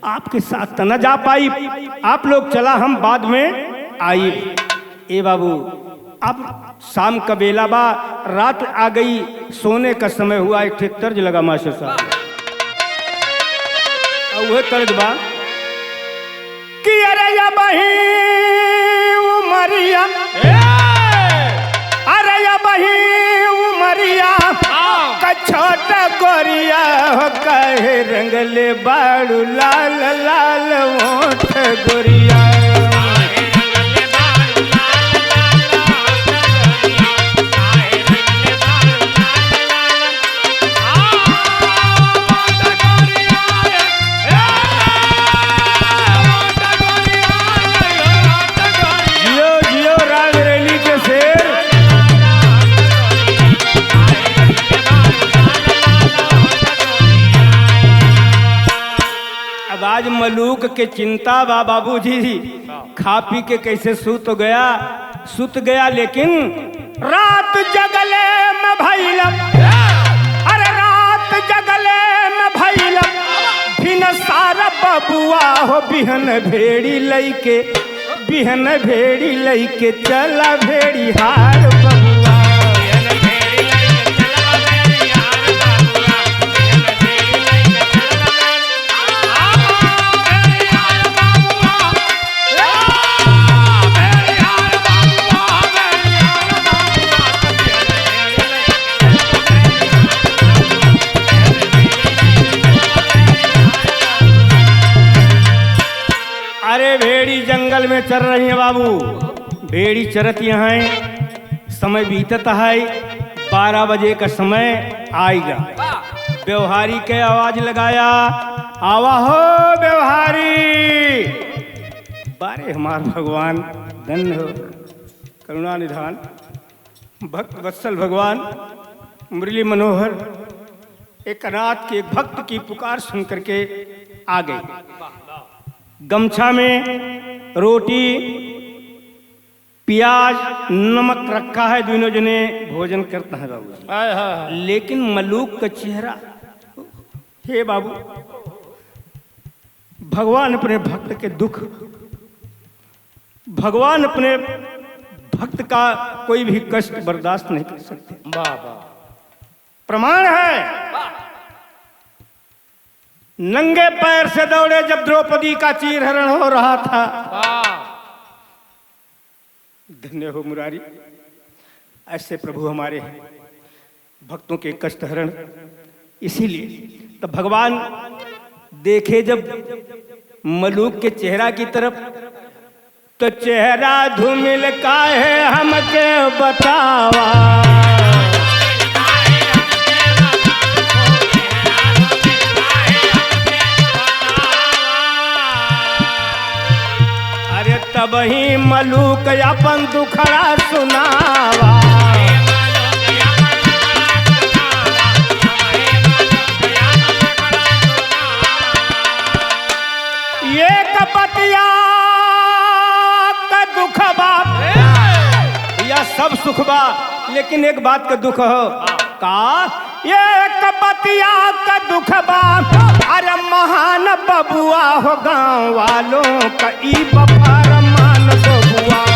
आपके साथ त न जा पाई, आप लोग चला, हम बाद में आई।" ए बाबू, अब शाम का बेला बा, रात आ गई, सोने का समय हुआ। एक ठे तर्ज लगा मास्टर साहब, और वह तर्ज बा कि अरे या बही उमरिया, अरे या बही उमरिया, हाँ। का छोट गोरिया हो, काहे रंगले बाड़ू लाल लाल ओठ गोरिया। जियो, जियो, रायबरेली के शेर। अब आज मलूक के चिंता बा बाबूजी, खा पी के कैसे सूत गया, सूत गया, लेकिन रात जगले में भइल, अरे रात जगले में भइल, भिनसार बबुआ हो बिहन भेड़ी लइके, बिहन भेड़ी लइके चला भेड़िहार बबुआ। अरे भेड़ी जंगल में चर रही है बाबू, भेड़ी चरत यहाँ है, समय बीतत है, बारह बजे का समय आइगा। व्यवहारी के आवाज लगाया, "आवा हो व्यवहारी।" बारे हमार भगवान, धन्य हो, करुणा निधान, भक्त वत्सल भगवान, मुरली मनोहर, एक अनाथ के, एक भक्त की पुकार सुन करके आ गए। गमछा में रोटी, प्याज, नमक रखा है, दोनों जने भोजन करता है बाबूजी। हाय, हाय, हाय। लेकिन मलूक का चेहरा, हे बाबू, भगवान अपने भक्त के दुख, भगवान अपने भक्त का कोई भी कष्ट बर्दाश्त नहीं कर सकते। वाह, वाह। प्रमाण है, नंगे पैर से दौड़े जब द्रौपदी का चीरहरण हो रहा था। वाह। धन्य हो मुरारी, ऐसे प्रभु हमारे हैं, भक्तों के कष्ट हरण। इसीलिए तो भगवान देखे जब मलूक के चेहरा की तरफ, तो चेहरा धूमिल काहे हमके बतावा। अरे तबही मलूक अपन दुखड़ा सुनावा। एक बतिया का दुख बा, या सब सुख बा, लेकिन एक बात का दुख हो। का? एक बतिया का दुख बा, अरे महान बबुआ हो, गाँव वालों का ई बा फरमान बबुआ।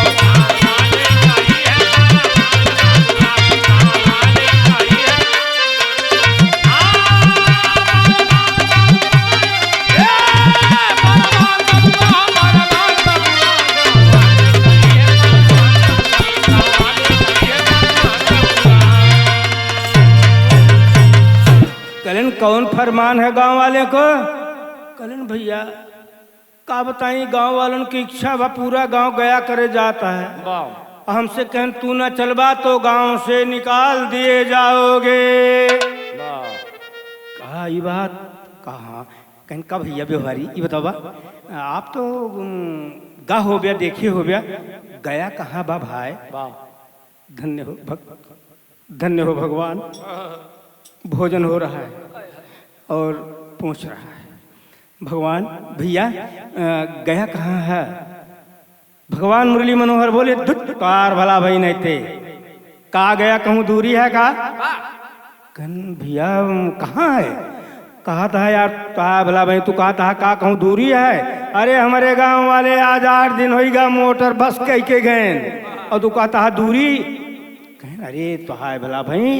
कहलन, "कौन फरमान है गांव वाले को?" कहलन, "भैया, का बताई, गांव वालन की इच्छा बा, पूरा गांव गया करे जाता है। वाह। हमसे कहन, 'तू ना चलबा तो गांव से निकाल दिए जाओगे।'" वाह। कहा, "ई बात कहा?" कहन, "का भैया व्यवहारी, ई बतावा, आप तो, उम, गा हो गया, देखे हो गया, गया कहाँ बा भाई?" वाह। धन्य हो भक्त, धन्य हो भगवान। भोजन हो रहा है और पहुँच रहा है। भगवान, भइया, अ, गया कहाँ है? भगवान मुरली मनोहर बोले, "धुत, तोहार भला भई नहीं ते। का गया कहूँ दूरी है का?" कहन, "भइया, कहाँ है?" कहत ह, "यार, तोहार भला भई, तू कहत ह का कहूँ दूरी है? अरे, हमरे गाँव वाले आज आठ दिन होइगा मोटर बस कइ के गएन, अउर तू कहत ह दूरी?" कहन, "अरे, तोहार भला भई,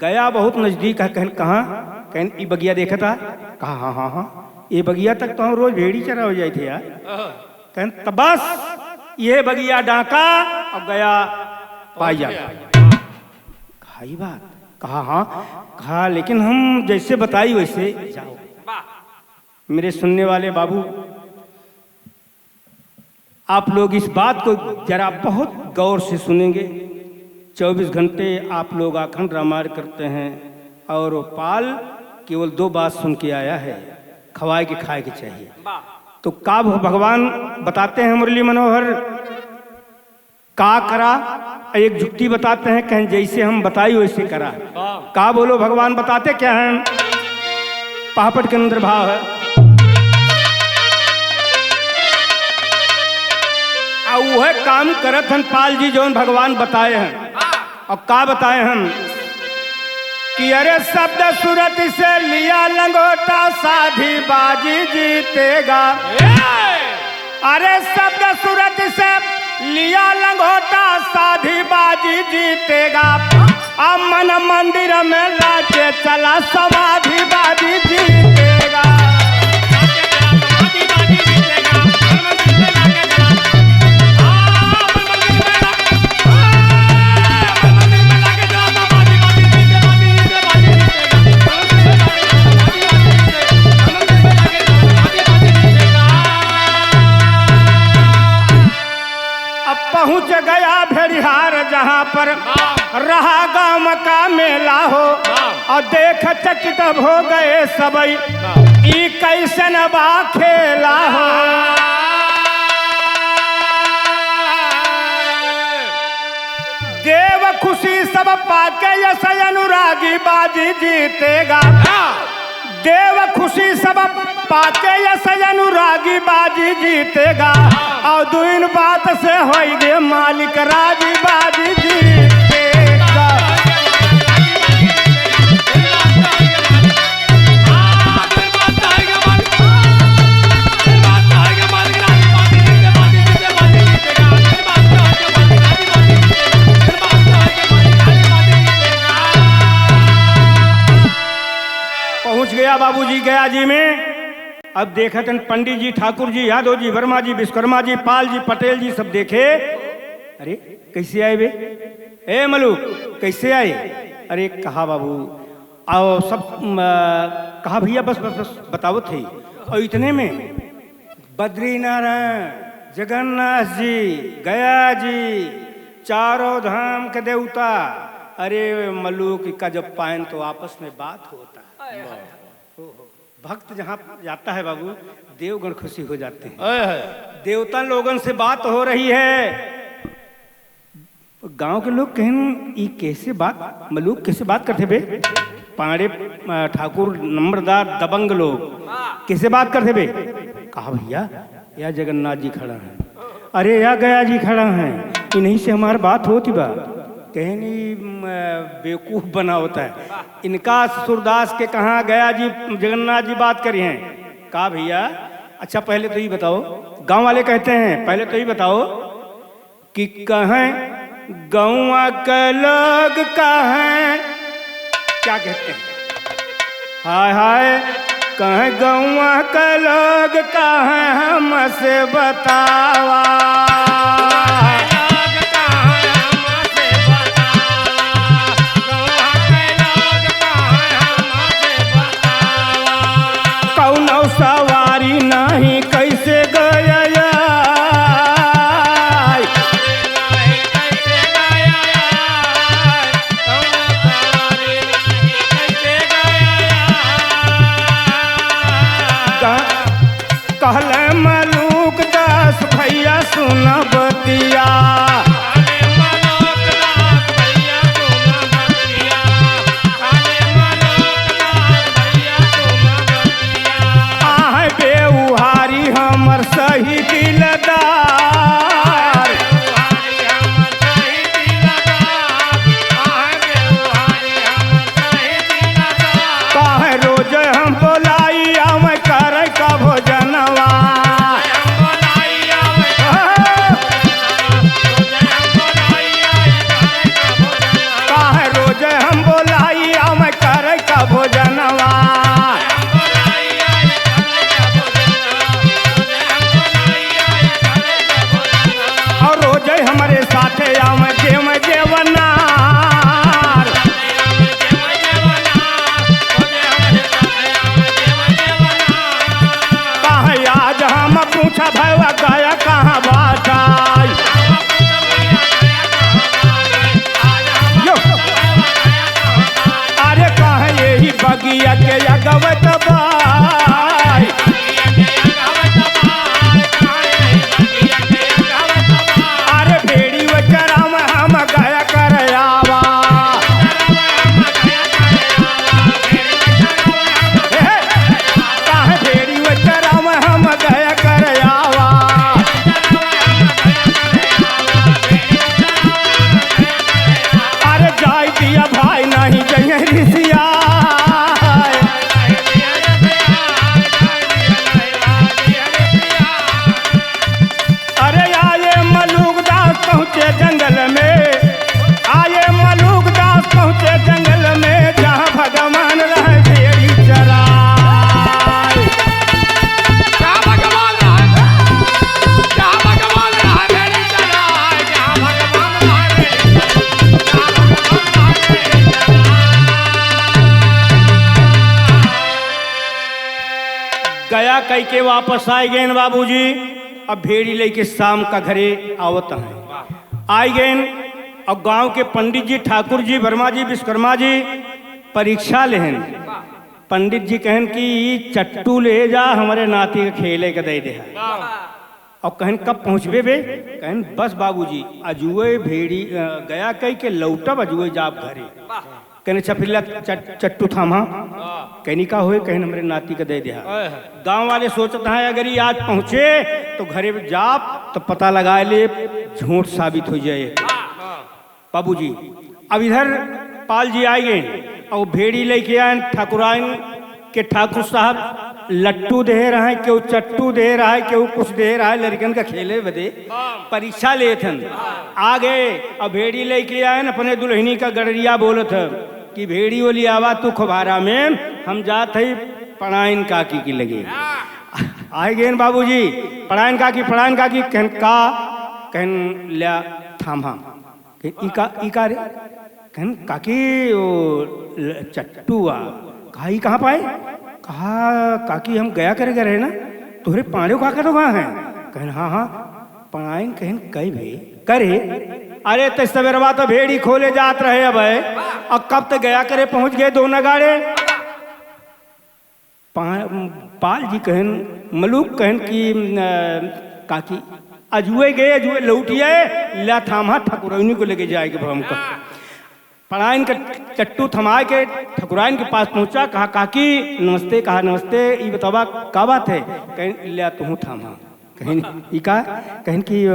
गया बहुत नजदीक है।" कहन, "कहाँ?" कहन, "ई बगिया देखत ह?" कहा, "हाँ, हाँ, हाँ, ये बगिया तक तो हम रोज भेड़ी चरावे जाइत है यार।" कहन, "त बस, ये बगिया डाका अउर गया पाई जाता।" कहा, "ई बात?" कहा, "हाँ।" कहा, "लेकिन हम जैसे बताई वैसे जाओ।" मेरे सुनने वाले बाबू, आप लोग इस बात को जरा बहुत गौर से सुनेंगे। चउबीस घंटे आप लोग आखंड रामायण करते हैं और वो पाल केवल दो बात सुन के आया है, खवाए के खाए के चाहिए। तो का भ-, भगवान बताते हैं मुरली मनोहर, का करा? एक जुक्ति बताते हैं, कहें जैसे हम बताई वैसे करा। हाँ। का बोलो, भगवान बताते क्या हैं? पहापट के अंदर भाव है। आ उहे काम करत हन पाल जी, जौन भगवान बताए हैं। हाँ। अउर का बताए हन कि अरे शब्द सूरत से लिया लंगोटा, साधी बाजी जीतेगा। ए! अरे शब्द सूरत से लिया लंगोटा, साधी बाजी जीतेगा। अब मन मंदिर में लाके चला, समाधि बाजी जीतेगा। अब पहुँच गया भेड़िहार, जहाँ पर रहा गाँव का मेला हो, और देख चकित हो गए सबई, ई कैसन बा खेला हो। देव खुशी सब पाके यस अनुरागी बाजी जीतेगा। देव खुशी सब पाके यस अनुरागी बाजी जीतेगा। और दुइन बात से होइगे मालिक राजी बाजी जीतेगा। पहुँच गया बाबूजी गया जी में। अब देखत हन पंडित जी, ठाकुर जी, यादव जी, वर्मा जी, विश्वकर्मा जी, पाल जी, पटेल जी सब देखे। अरे, कैसे आए बे? ए मलुक, कैसे आए? अरे कहा बाबू, आओ सब, म, कहा भइया, बस, बस, बस, बतावत ही। और इतने में बद्रीनारायण, जगन्नाथ जी, गया जी, चारों धाम के देवता, अरे मलुक का जब पाएन तो आपस में बात होता। भक्त जहाँ जाता है बाबू, देवगण खुशी हो जाते हैं। ओए होए। देवता लोगन से बात हो रही है। गांव के लोग कहेन, "ई कैसे बात, मलुक कैसे बात करते बे?" पांड़े, अ, ठाकुर, नंबरदार, दबंग लोग कैसे बात करते बे? कहा, "भइया, या जगन्नाथ जी खड़ा हैं, अरे या गया जी खड़ा हैं, इन्हीं से हमार बात होती बा।" कहेन, "ई, म, बेवकूफ बनावत है, इनका सूरदास के कहाँ गया जी, जगन्नाथ जी बात करी हैं?" कहा, "भइया, अच्छा पहले तो ई बताओ," गांव वाले कहते हैं, "पहले तो ई बताओ कि कहें गौवा के लोग कहें, क्या कहते हैं?" हाय हाय, कहें गौवा के लोग कहें हमसे बतावा। कौनो सवारी नहीं कैसे गया? कहले मलूक दास भइया सुन बतिया। के अगवत बाई। अरे भेड़ी वो चराम हम गया कर आवा। हे, हे, काहे भेड़ी वो चराम हम गया कर आवा। अरे जाई दिया भाई नहीं जइहे रिसिया। अरे आए मलूक दास पहुँचे जंगल में, आए मलूक दास पहुँचे जंगल में, जहाँ भगवान रहे भेड़ी चराए। जहाँ भगवान रहे, जहाँ भगवान रहे भेड़ी चराए, जहाँ भगवान रहे भेड़ी चराए, जहाँ भगवान रहे भेड़ी चराए। गया कई के वापस आए गए बाबूजी। अब भेड़ी लेके शाम का घरे आवत हैं। आई गए। अब गांव के पंडित जी, ठाकुर जी, वर्मा जी, विश्वकर्मा जी परीक्षा लेहन। पंडित जी कहन कि ई चट्टू ले जा, हमरे नाती के खेले के दे दे। और कहन, "कब पहुँचबे बे?" कहन, "बस बाबूजी, अजुए भेड़ी, अ, गया कई के लौटब, अजुए जाब घरे।" कहने, "अच्छा फिर ला चट-, चट्टू थामा।" कहनी, "का होए?" कहन, "हमरे नाती के दे दे।" गाँव वाले सोचत हैं, अगर ये आज पहुँचे तो घरे जाब तो पता लगा ले, झूठ साबित हो जाए। बाबूजी, अब इधर पाल जी आए गए और भेड़ी लेके आए, ठाकुराइन के ठाकुर साहब लट्टू दे रहे, केहू चट्टू दे रहे, केहू कुछ दे रहे, लड़कन का खेले बदे परीक्षा लेत हन। आ गए और भेड़ी लेके आए, अपने दुल्हनी का गड़रिया बोलत है कि भेड़ी ओली आवा तू खुबारा में, हम जात है पड़ाइन काकी की लगे। आए गए बाबूजी, पड़ाइन काकी, पड़ाइन काकी, कहन का, कहन ल्या थामा। कहन, "ई का, ई का रे?" कहन, "काकी, ओ ल-, चट्टू आ।" कहा, "ई कहाँ पाए?" कहा, "काकी, हम गया करे गए रहे ना, तोहरे पाड़े काका तो कहाँ है?" कहन, "हाँ, हाँ।" पड़ाइन कहन, "कई भे, करे?" "अरे, ते सवेरवा तो भेड़ी खोले जात रहे अब, और कब ते गया करे पहुँच गए दो नगाड़े?" पा-, पाल जी कहन, मलूक कहन कि, "अ, काकी, अजुए गए, अजुए लौटिए, ला थामा ठकुरौनी को लेके जाए के भा हमका।" पड़ाइन का चट्टू थमाए के ठकुराइन के पास पहुँचा, कहा, "काकी, नमस्ते।" कहा, "नमस्ते, ई बतावा, का बात है?" कहन, "ला तुहूँ थामा।" कहन, "ई का?" कहन कि, "अ,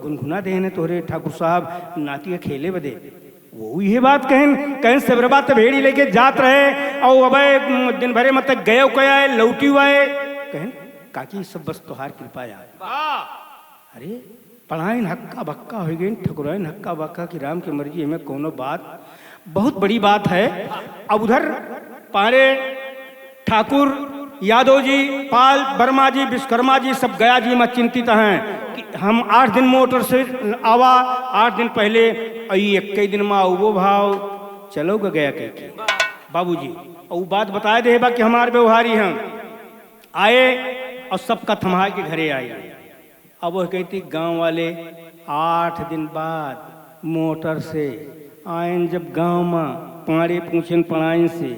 गुनगुना देहन तोहरे ठाकुर साहब नाती के खेले बदे।" वो इहे बात कहन, कहन, "सेबरबा त भेड़ी लेके जात रहे, और अबे दिन भरे में तक गयो कया है, लौटी हुआ है।" कहन, "काकी, सब बस तोहार कृपा यार।" अरे, पड़ाइन हक्का बक्का हो गई, ठकुराइन हक्का बक्का कि राम की मर्जी, हमें कोनो बात, बहुत बड़ी बात है। अब उधर पारे ठाकुर, यादव जी, पाल, वर्मा जी, विश्वकर्मा जी सब गया जी में चिंतित हैं कि हम आठ दिन मोटर से आवा, आठ दिन पहले, अई इक्कीस दिन में आउबो भाव, चलो ग गया कह के। बाबूजी, और बात बताए दे बा कि हमार व्यवहारी हैं, आए और सबका थमाए के घरे आए। अब वह कहती, गांव वाले आठ दिन बाद मोटर से आयन जब गांव में, पाड़े पूछेन पड़ाइन से,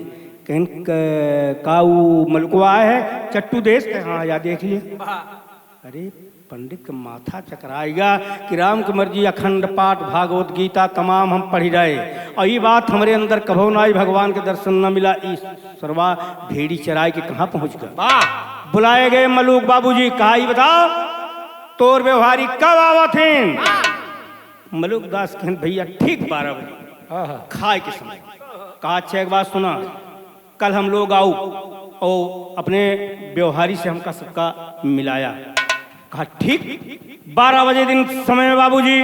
कहन, "क-, का ऊ मलुकवा आए है चट्टू देश के?" "हाँ, या देख लिए।" अरे, पंडित का माथा चकराएगा कि राम की मर्जी, अखंड पाठ, भागवत गीता तमाम हम पढ़ी रहे, और ये बात हमरे अंदर कभो ना आई, भगवान के दर्शन न मिला, ई सरवा भेड़ी चराए के कहाँ पहुँच गए। वाह। बुलाए गए मलूक बाबूजी, कहा, "ई बताओ, तोर व्यवहारी कब आवत हैं?" मलूक दास कहन, "भैया, ठीक बारह बजे हाँ, हाँ। खाए के समय।" कहा, "अच्छा, एक बात सुना, कल हम लोग आऊ और अपने व्यवहारी से हमका सबका मिलाया।" कहा, "ठीक।" बारह बजे दिन समय में बाबूजी,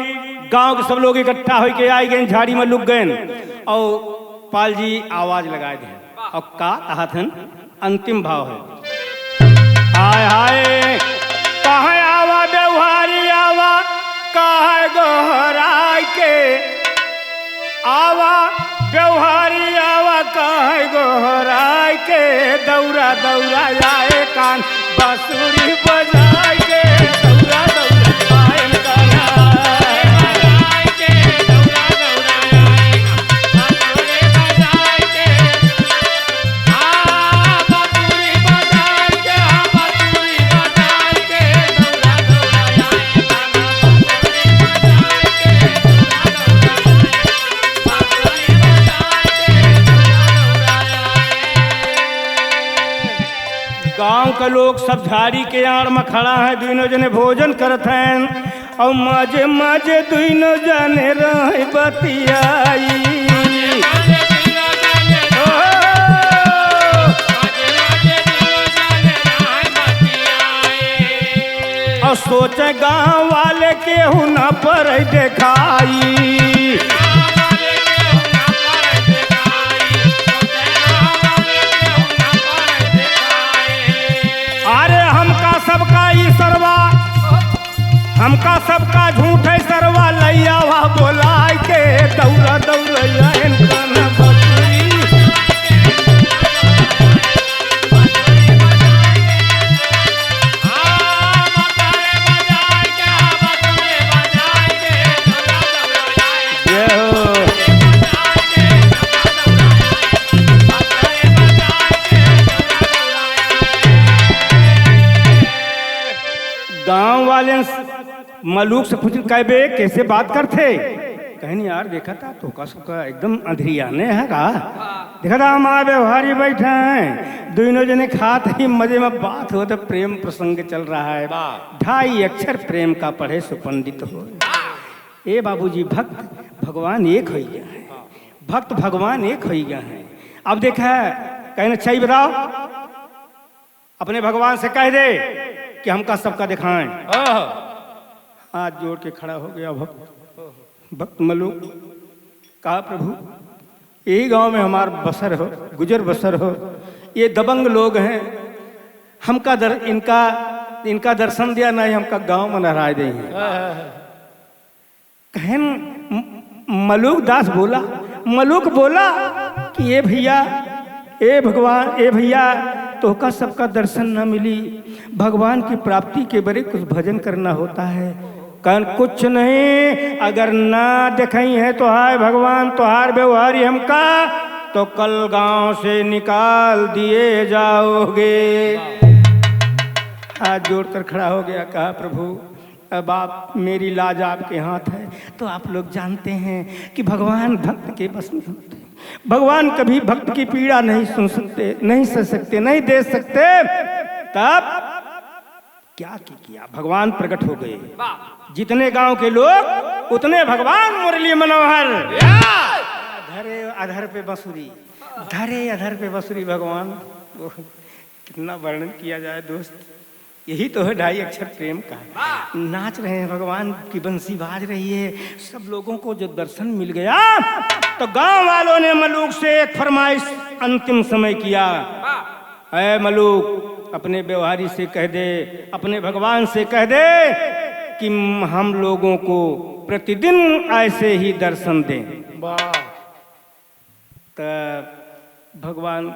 गांव के सब लोग इकट्ठा होके आए गए, झाड़ी में लुक गए और पाल जी आवाज लगाए दे। और का कहत हन? अंतिम भाव है। हाय हाय, कहाँ आवा व्यवहारी आवा, कहाँ गोहराय के आवा, व्यवहारी आवा, कहाँ गोहराय के, दौरा दौरा आए कान, बांसुरी बजाय के, दौरा दौरा आए कान। गाँव के लोग सब झाड़ी के आड़ में खड़ा है, दुइनो जने भोजन करत हैं। और मजे मजे दुइनो जने रहे बतियाई। ओ, और सोचे गाँव वाले केहू ना पर देखाई। अरे हमका सबका ई सरवा, हमका सबका झूठे सरवा लैयावा बोलाय के दौरा दौरा इनकन बसुरी। ये हो। गाँव वाले स-, मलूक से पूछिन, "काहे बे, कैसे बात करथे?" कहिन, "यार, देखा था, तोहका सबका एकदम अंधरियाने है का? देखा था, हमारे व्यवहारी बैठे हैं, दुइनो जने खात ही मजे में बात होत है, प्रेम प्रसंग चल रहा है। वाह। ढाई अक्षर प्रेम का पढ़े सो पंडित हो।" ए बाबूजी, भक्त भगवान एक होइ गया है, भक्त भगवान एक होइ गया है। अब देखा, कहिन, "अच्छा, ई बताओ, अपने भगवान से कह दे कि हमका सबका देखाएं।" आह। हाथ जोड़ के खड़ा हो गया भक्त। भक्त मलूक कहा, "प्रभु, यही गांव में हमार बसर हो, गुजर बसर हो, ये दबंग लोग हैं, हमका दर-, इनका, इनका दर्शन दिया, नहीं हमका गांव में नहराय देंगे।" आह। कहेन, म-, मलूक दास बोला, मलूक बोला कि "ए भैया, ए भगवान, ए भैया, तोहका सबका दर्शन न मिली, भगवान की प्राप्ति के बरे कुछ भजन करना होता है।" कहेन, "कुछ नहीं, अगर ना देखई है तो हाय भगवान, तोहार व्यवहारी हमका तो कल गांव से निकाल दिए जाओगे।" हाथ जोड़कर खड़ा हो गया, कहा, "प्रभु, अब आप, मेरी लाज आपके हाथ है।" तो आप लोग जानते हैं कि भगवान भक्त के बस में होते हैं। भगवान कभी भक्त की पीड़ा नहीं सुन सकते, नहीं सह सकते, नहीं दे सकते। तब क्या की किया, भगवान प्रकट हो गए। वाह। जितने गांव के लोग, उतने भगवान मुरली मनोहर। या। धरे अधर पे बंसुरी, धरे अधर पे बंसुरी भगवान। कितना वर्णन किया जाए दोस्त, यही तो है ढाई अक्षर प्रेम का। वाह! नाच रहे हैं भगवान की बंसी बाज रही है, सब लोगों को जो दर्शन मिल गया, तो गांव वालों ने मलूक से एक फरमाइश अंतिम समय किया। वाह! "ऐ मलूक, अपने व्यवहारी से कह दे, अपने भगवान से कह दे कि हम लोगों को प्रतिदिन ऐसे ही दर्शन दें।" वाह! त भगवान,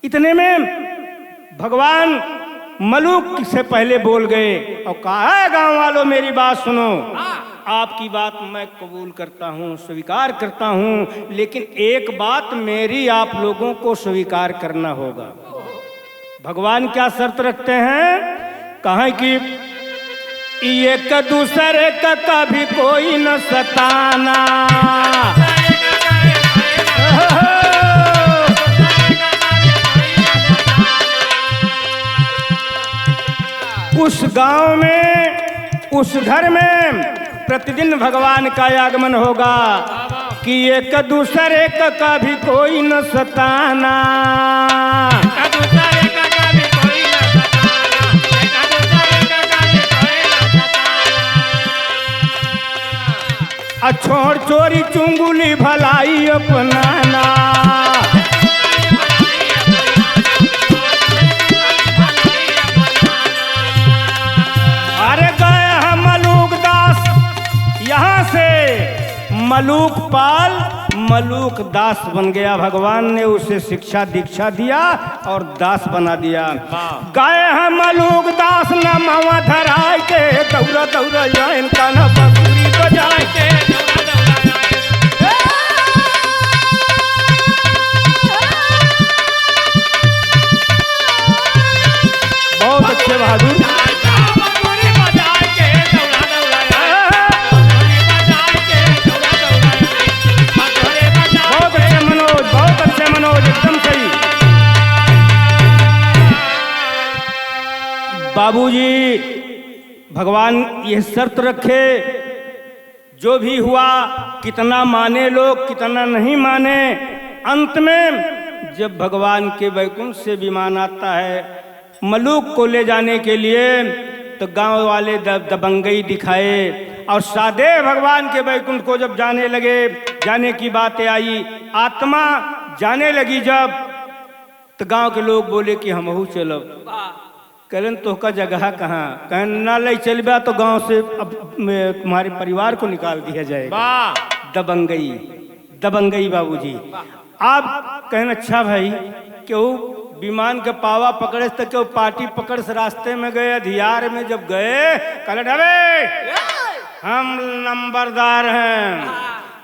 इतने में भगवान मलूक से पहले बोल गए और कहा, "है गांव वालों, मेरी बात सुनो, आपकी बात मैं कबूल करता हूँ, स्वीकार करता हूँ, लेकिन एक बात मेरी आप लोगों को स्वीकार करना होगा।" भगवान क्या शर्त रखते हैं? कहा कि "एक दूसरे का कभी कोई न सताना।" उस गांव में, उस घर में प्रतिदिन भगवान का आगमन होगा कि "एक दूसरे का कभी कोई न सताना।" "आ छोड़ चोरी चुंगुली भलाई अपनाना।" अरे गए हैं मलूक दास यहाँ से, मलूक पाल मलूक दास बन गया। भगवान ने उसे शिक्षा दीक्षा दिया और दास बना दिया। वाह। गए हैं मलूक दास नमवा धराय के, दौरा दौरा या इनका न बंसुरी बजाय के। बहुत अच्छे बहादुर। बहुत अच्छे मनोज, बहुत अच्छे मनोज, एकदम सही। बाबूजी, भगवान ये शर्त रखे, जो भी हुआ, कितना माने लोग, कितना नहीं माने, अंत में जब भगवान के बैकुंठ से विमान आता है मलूक को ले जाने के लिए, तो गांव वाले द-, दबंगई दिखाए और सादे भगवान के बैकुंठ को जब जाने लगे, जाने की बातें आई, आत्मा जाने लगी जब, तो गांव के लोग बोले कि हमहू चलब। कहलन, "तोहका जगह कहाँ?" कहन, "ना ले चलबा तो गांव से अब, अब मैं, तुम्हारे परिवार को निकाल दिया जाएगा।" वाह। दबंगई, दबंगई बाबूजी। आप कहन, "अच्छा भाई, केहू विमान के पावा पकड़े से तो केहू पाटी पकड़ से रास्ते में गए, अधियार में जब गए, कहलन, 'अबे, हम नंबरदार हैं।'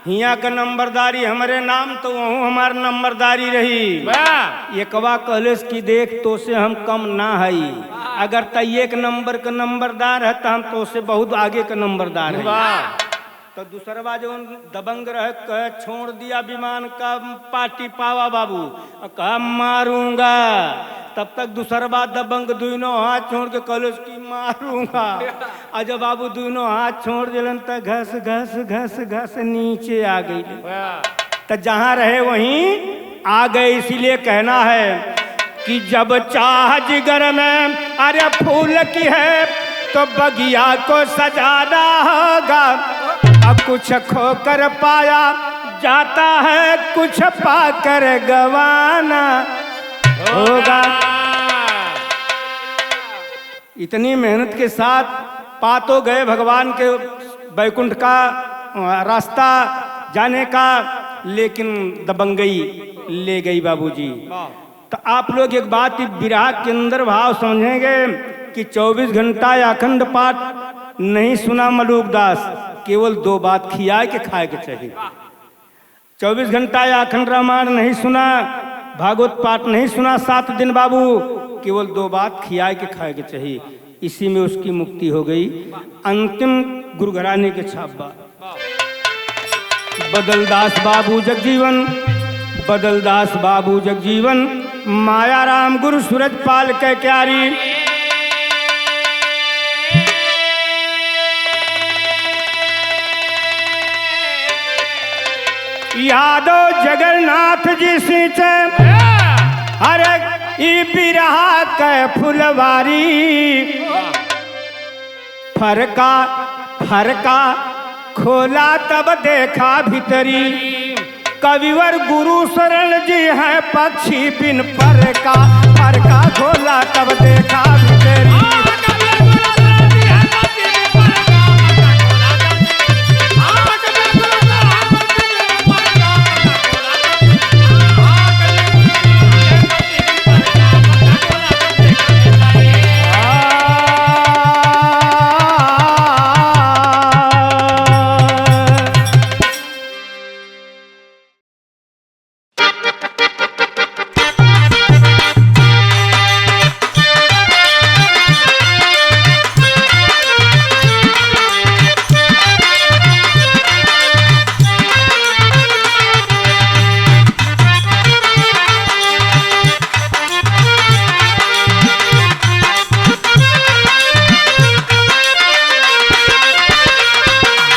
हियाँ के नंबरदारी हमरे नाम, तो वहूँ हमार नंबरदारी रही। वाह। एकवा कहलेस कि देख, तोसे हम कम ना हई। अगर तै एक नंबर के नंबरदार है, तो हम तोसे बहुत आगे के नंबरदार हई। वाह। तो दूसरवा जौन दबंग रहे, कहे, "छोड़ दिया विमान का पाटी पावा बाबू।" आ कहा, "मारूंगा।" तब तक दूसरवा दबंग दुइनो हाथ छोड़ के कहलस कि, "मारूंगा।" आ जब बाबू दुइनो हाथ छोड़ देलन, त घस, घस, घस, घस नीचे आ गई। वाह। त जहाँ रहे वहीं आ गए। इसीलिए कहना है कि जब चाह जिगर में अरे फूल की है, तो बगिया को सजाना होगा। अब कुछ खोकर पाया जाता है, कुछ पाकर गंवाना होगा। इतनी मेहनत के साथ पा तो गए भगवान के बैकुंठ का, अ, रास्ता जाने का, लेकिन दबंगई ले गई बाबूजी। वाह। तो आप लोग एक बात, इस बिरहा के अंदर भाव समझेंगे कि चउबीस घंटा या अखंड पाठ नहीं सुना मलूक दास, केवल दो बात खियाए के खाए के चाहिए। चउबीस घंटा या अखंड रामायण नहीं सुना, भागवत पाठ नहीं सुना सात दिन बाबू, केवल दो बात खियाए के खाए के चाहिए, इसी में उसकी मुक्ति हो गई। अंतिम गुरु घराने के छाप बा। बदलदास बाबू जगजीवन, बदलदास बाबू जगजीवन, मायाराम गुरु सूरजपाल के क्यारी। यादव जगन्नाथ जी सींचे, अरे ई बिरहा के फुलवारी। फरका, फरका खोला तब देखा भीतरी। कविवर गुरु शरण जी हैं पक्षी बिन पर का, पर का खोला तब देखा भीतरी।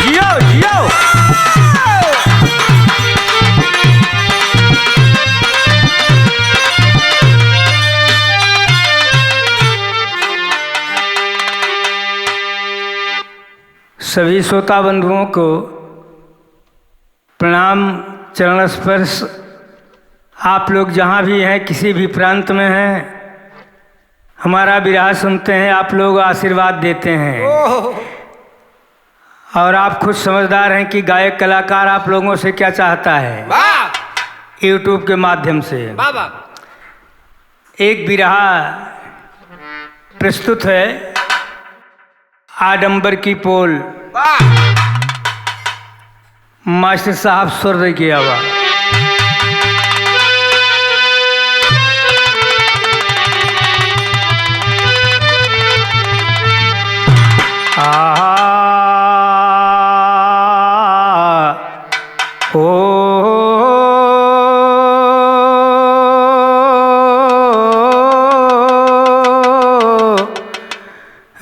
जियो, जियो। सभी श्रोता बंधुओं को प्रणाम, चरण स्पर्श। आप लोग जहाँ भी हैं, किसी भी प्रांत में हैं, हमारा बिरहा सुनते हैं, आप लोग आशीर्वाद देते हैं। ओह। और आप खुद समझदार हैं कि गायक कलाकार आप लोगों से क्या चाहता है। वाह। YouTube के माध्यम से। वाह, वाह। एक बिरहा प्रस्तुत है, आडंबर की पोल। वाह। मास्टर साहब स्वर दे के आवा। आहा, ओ,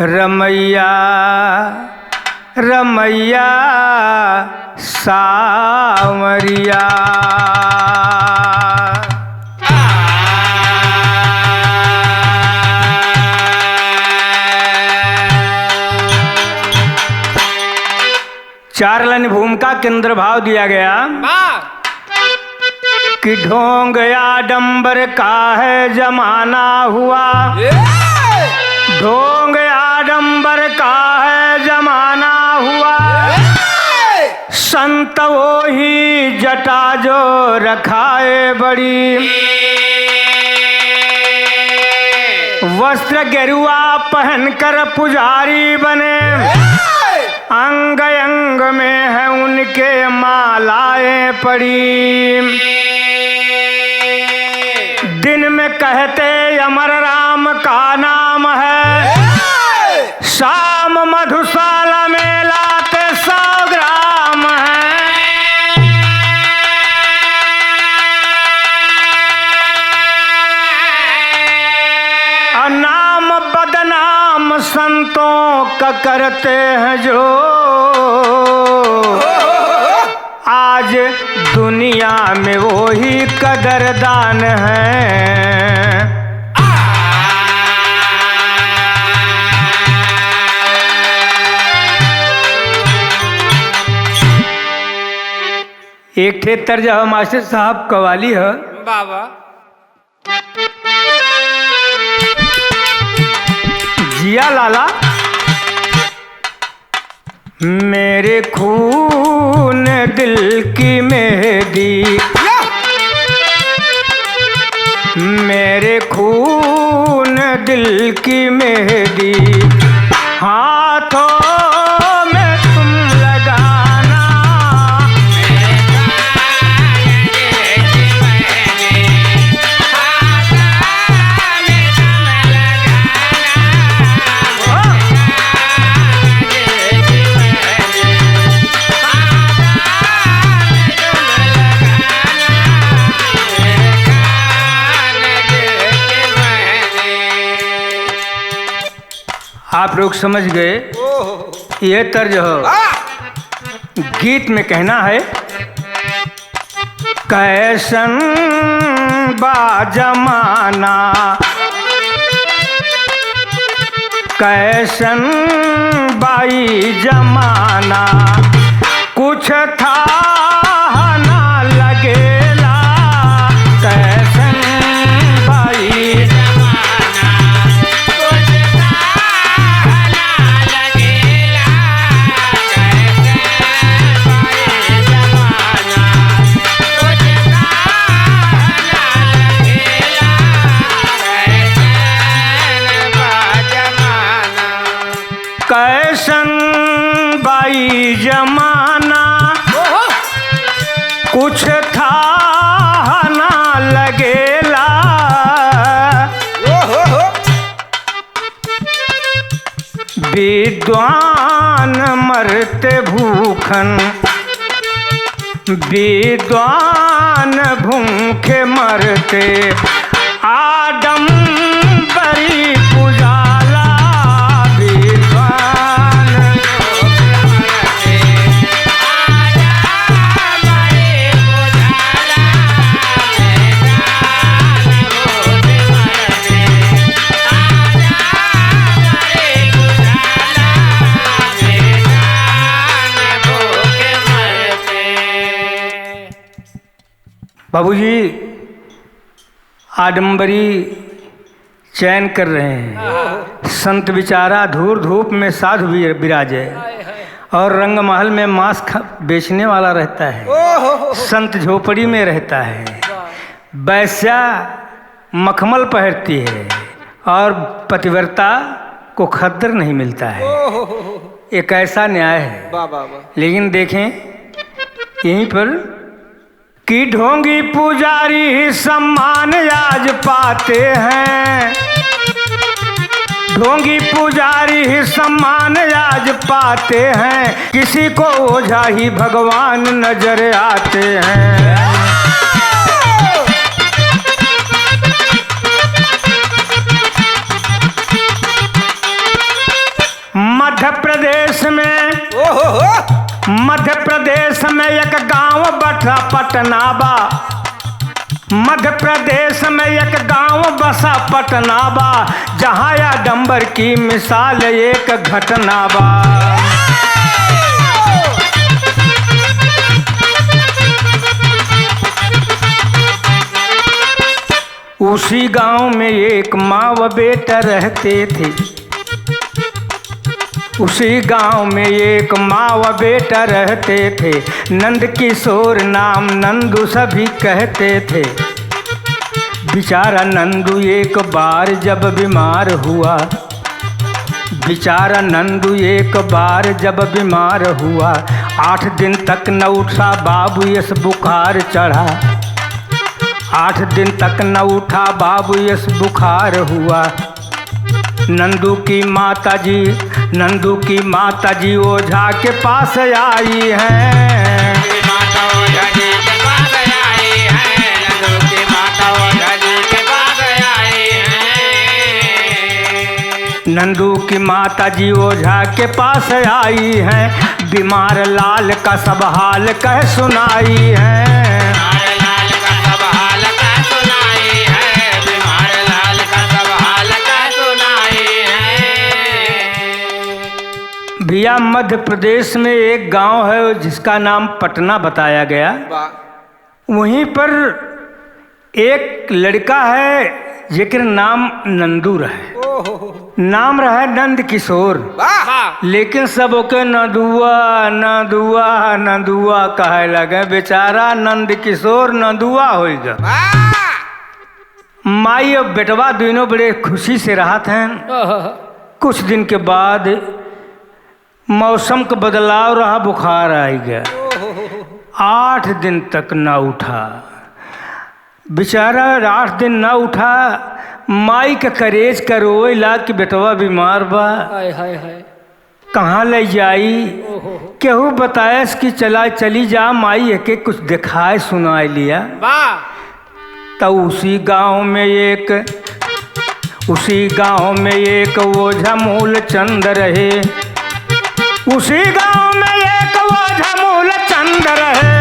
रमैया, रमैया, साँवरिया। चार लाइन भूमिका के अंदर भाव दिया गया वाह। कि ढोंग आडंबर का है जमाना हुआ, ए! ढोंग आडंबर का है जमाना हुआ, ए! संत वो ही जटा जो रखाए बड़ी। वस्त्र गेरुआ पहनकर पुजारी बने, अंग अंग में है उनके मालाएं पड़ी। दिन में कहते अमर राम का नाम है, शाम मधुशाला में लाते सौ ग्राम है। और नाम बदनाम संतों का करते हैं जो, आज दुनिया में वो ही कदरदान है। एक ठे तर्ज ह मास्टर साहब, कवाली ह। बाबा। जिया लाला। मेरे खून दिल की मेहंदी, मेरे खून दिल की मेहंदी, हाथों में तुम लगाना। आप लोग समझ गए, ओहो। ये तर्ज हो। वाह! गीत में कहना है, कैसन बा जमाना, कैसन बाई जमाना, कुछ थाह ना लगेला, कैसन बाई जमाना, कुछ थाह ना लगेला, कैसन बाई जमाना, कुछ थाह ना लगेला, कैसन बा जमाना। कैसन बाई जमाना, ओहो। कुछ थाह ना लगेला। ओहो हो। विद्वान मरते भूखन, विद्वान भूखे मरते, आडंबरी पुजाला विद्वान। बाबूजी, आडंबरी चयन कर रहे हैं। संत बिचारा धूर धूप में साधु वि-, विराजे। और रंग महल में मांस ख-, बेचने वाला रहता है। संत झोपड़ी में रहता है। वैश्या मखमल पहनती है और पतिव्रता को खद्दर नहीं मिलता है। ये कैसा न्याय है? वाह, वाह, वाह। लेकिन देखें, यहीं पर कि ढोंगी पुजारी ही सम्मान आज पाते हैं, ढोंगी पुजारी ही सम्मान आज पाते हैं, किसी को ओझा ही भगवान नजर आते हैं। में एक गांव बसा पटना बा, मध्य प्रदेश में एक गांव बसा पटना बा, जहां आडंबर की मिसाल एक घटना बा। उसी गांव में एक माँ व बेटा रहते थे। उसी गांव में एक माँ व बेटा रहते थे। नंद किशोर नाम नंदू सभी कहते थे। बेचारा नंदू एक बार जब बीमार हुआ, बेचारा नंदू एक बार जब बीमार हुआ, आठ दिन तक न उठा बाबू, यस बुखार चढ़ा। आठ दिन तक न उठा बाबू, यस बुखार हुआ। नंदू की माता जी, नंदू की माता जी ओझा के पास आई हैं। माता ओझा जी के पास आई हैं, नंदू की माता ओझा जी के पास आई हैं। नंदू की माता जी ओझा के पास आई हैं, बीमार लाल का सब हाल कह सुनाई हैं। बीमार लाल का सब हाल कह सुनाई हैं, बीमार लाल का सब हाल कह सुनाई हैं। भैया, मध्य प्रदेश में एक गांव है जिसका नाम पटना बताया गया। वाह। वहीं पर एक लड़का है जेकर नाम नंदू रहे। ओहो। नाम रहे नंद किशोर। वाह। लेकिन सब ओके नंदुआ, नंदुआ, नंदुआ कहे लगे। बेचारा नंद किशोर नंदुआ होइगा। वाह। माई और बेटवा दोनों बड़े खुशी से रहत हैं। ओहो। कुछ दिन के बाद मौसम क बदलाव रहा, बुखार आइगा। आठ दिन तक ना उठा बेचारा, आठ दिन ना उठा। माई क करेज क रोए लाग कि बेटवा बीमार बा। हाय, हाय, हाय। कहाँ ले जाई? ओहो। केहू बतायस कि चला, चली जा, माई एके कुछ देखाए सुनाए लिया। वाह। त उसी गांव में एक, उसी गांव में एक ओझा मूलचंद रहे। उसी गांव में एक ओझा मूलचंद रहे।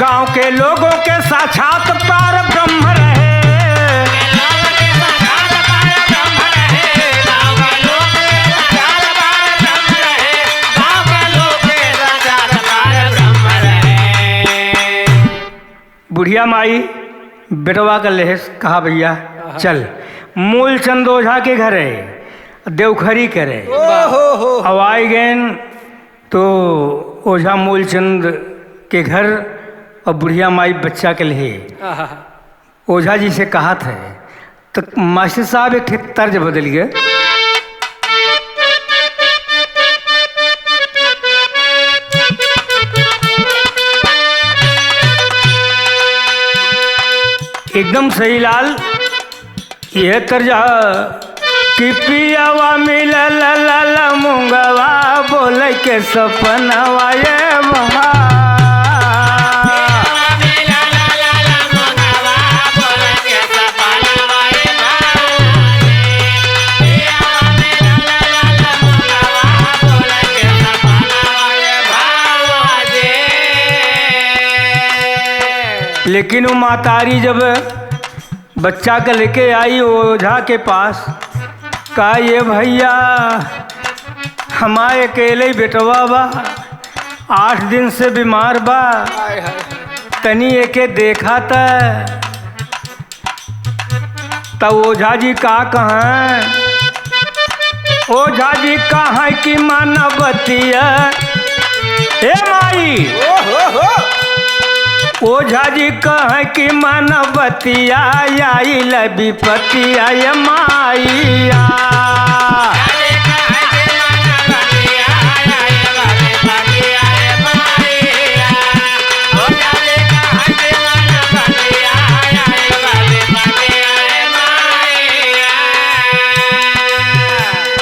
गांव के लोगों के साक्षात पार ब्रह्म रहे। बुढ़िया माई बेटवा का लेहस, कहा, "भैया, चल, मूलचंद ओझा के घरे देवखरी करे।" ओहो हो। अब आइ गएन तो ओझा मूलचंद के घर और बुढ़िया माई बच्चा के लेहे। आहा। ओझा जी से कहत है, तो मास्टर साहब एक ठे तर्ज बदल गए। एकदम सही लाल, यह तर्ज है कि पियावा मिलल लाल मुंगवा, बोले के सपनवा ये बहा। लेकिन वो मातारी जब बच्चा के लेके आई ओझा के पास, कहा, "ये भैया, हमारे अकेले ही बेटवा बा, आठ दिन से बीमार बा, हाय, हाय, हाय। तनी एके देखा त।" त ओझा जी का कहें, ओझा जी कहें कि मानवतिया, ए माई, ओहो हो। ओझा जी कहें कि मानवतिया, आइल विपतिया, ए माइया।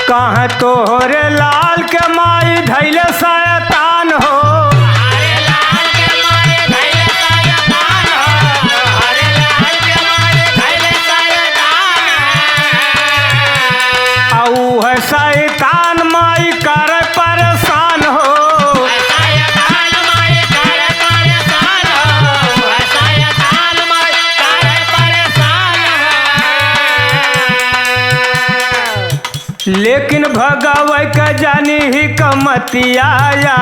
कहाँ तोहरे लाल के माई धैले शैतान हो। अरे लाल के माई धैले शैतान हो। अरे लाल के माई धैले शैतान भगावे के जानी ही कमतिया,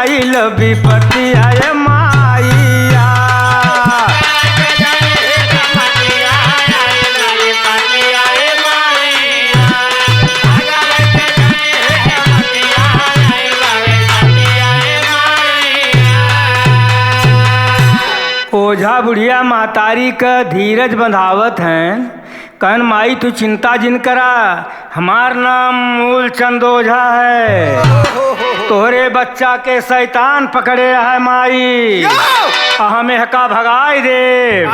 आइल विपतिया ए माइया। ओझा बुढ़िया महतारी क धीरज बंधावत हैं। कहन, "माई, तू चिंता जिन करा, हमार नाम मूलचंद ओझा है। तोहरे बच्चा के शैतान पकड़े है माई, आ हम एहका भगाई देब।"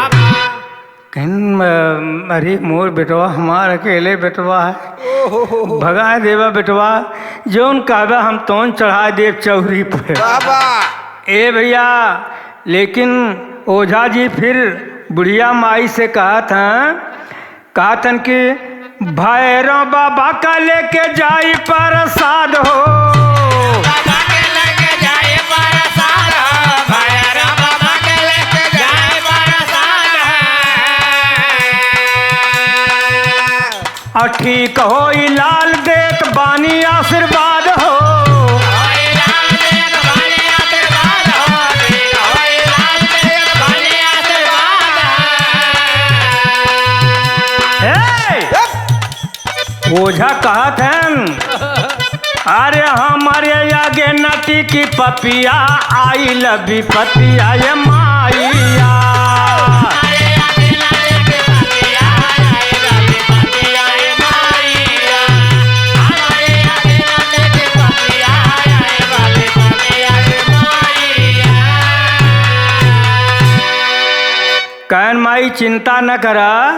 कहन, "म-, अरे मोर बेटवा, हमार अकेले बेटवा है, भगाई देबा बेटवा, जौन कहबा हम तौन चढ़ाई देब चौरी पे।" ए भइया, लेकिन ओझा जी फिर बुढ़िया माई से कहत हैं, कहत हन कि भैरव बाबा का लेके जाई प्रसाद हो। और ठीक होई लाल देत बानी आशीर्वाद हो। हे! ओझा कहत हन, "अरे हमरे आगे नटी की पपिया, आइल विपतिया ये माइया।" कहन, "माई, चिंता न करा,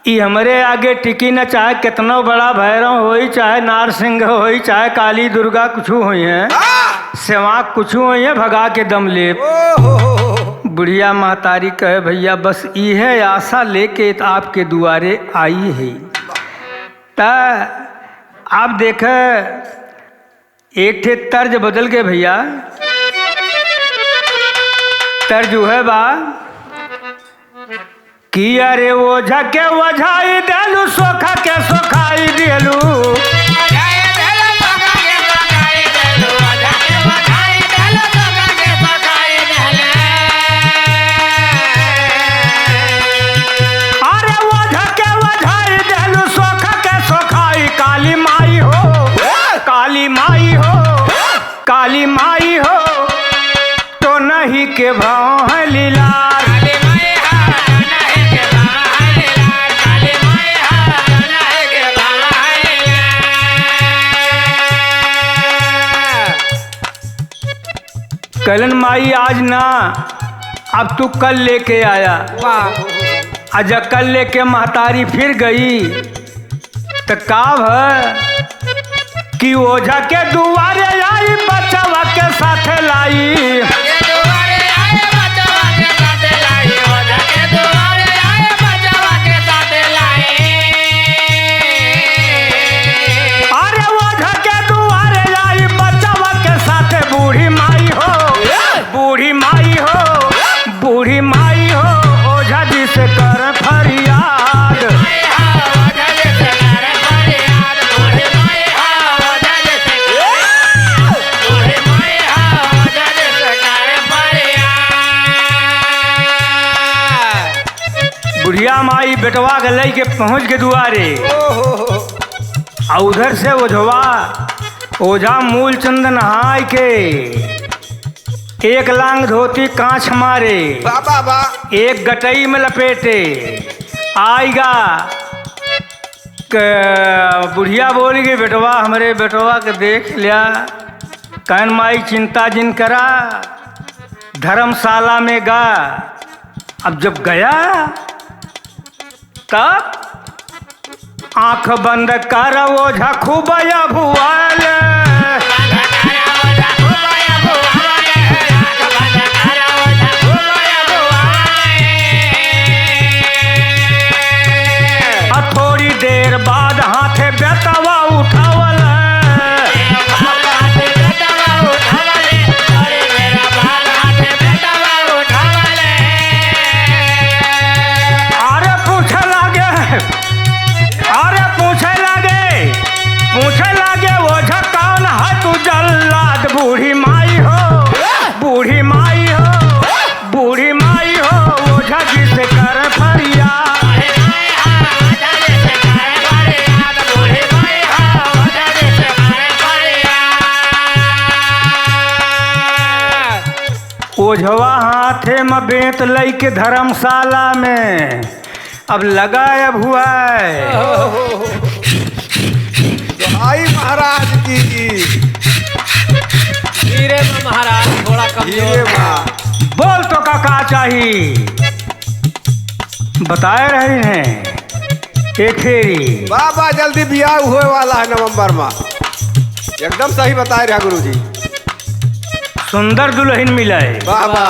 ई हमरे आगे टिकी न, चाहे केतनो बड़ा भैरव होई, चाहे नारसिंह होई, चाहे काली दुर्गा कुछू होइहैं, हाँ। सेवाक कुछू होइहैं, भगा के दम लेब।" बुढ़िया महतारी कहे, "भइया, बस इहे आशा लेके त आपके दुआरे आई ही।" त आप देखे, एक ठे तर्ज बदल गए भइया। तर्ज उहे बा कि अरे ओझा के ओझाई देलू, सोखा के सोखाई देलू। अरे ओझा के ओझाई देलू, सोखा के सोखाई, काली माई हो, काली माई हो। काली माई हो, तो नहीं के भाव है लीलार। कहलन, "माई, आज ना, अब तू कल लेके आया।" वाह। आ जब कल लेके महतारी फिर गई, त का भ कि ओझा के दुआरे आई, बचवा के साथे लाई। अरे ओझा के दुआरे आई, बचवा के साथे बूढ़ी माई हो, बूढ़ी माई हो। बूढ़ी माई हो, ओझा जी से कर फरियाद। बुढ़िया माई बेटवा के लइके पहुँच के दुआरे। आ उधर से ओझवा, ओझा मूलचंद नहाय के एक लांग धोती कांच मारे, बा, बा, बा। एक गटई में लपेटे, आइगा। क-, बुढ़िया बोली कि बेटवा, हमरे बेटवा के देख लिया, कहन माई चिंता जिन करा, धर्मशाला में गा। अब जब गया, तब आँख बंद कर ओझा खूब अभुआल। आ थोड़ी देर बाद हाथे बेतवा उठावल। अरे पूछे लागे, अरे पूछे लागे, पूछे लागे ओझा ओझवा हाथे म बेंत लइके धर्मशाला में अब लगा अब हुआ है। भाई महाराज की। धीरे में महाराज, थोड़ा कमजोर। धीरे बा। बोल तो का, का चाही, बताए रही हैं एक फेरी। बाबा जल्दी बियाह हुए वाला है नवंबर में। एकदम सही बताए रहा गुरुजी। सुंदर दुल्हन मिले। बाबा।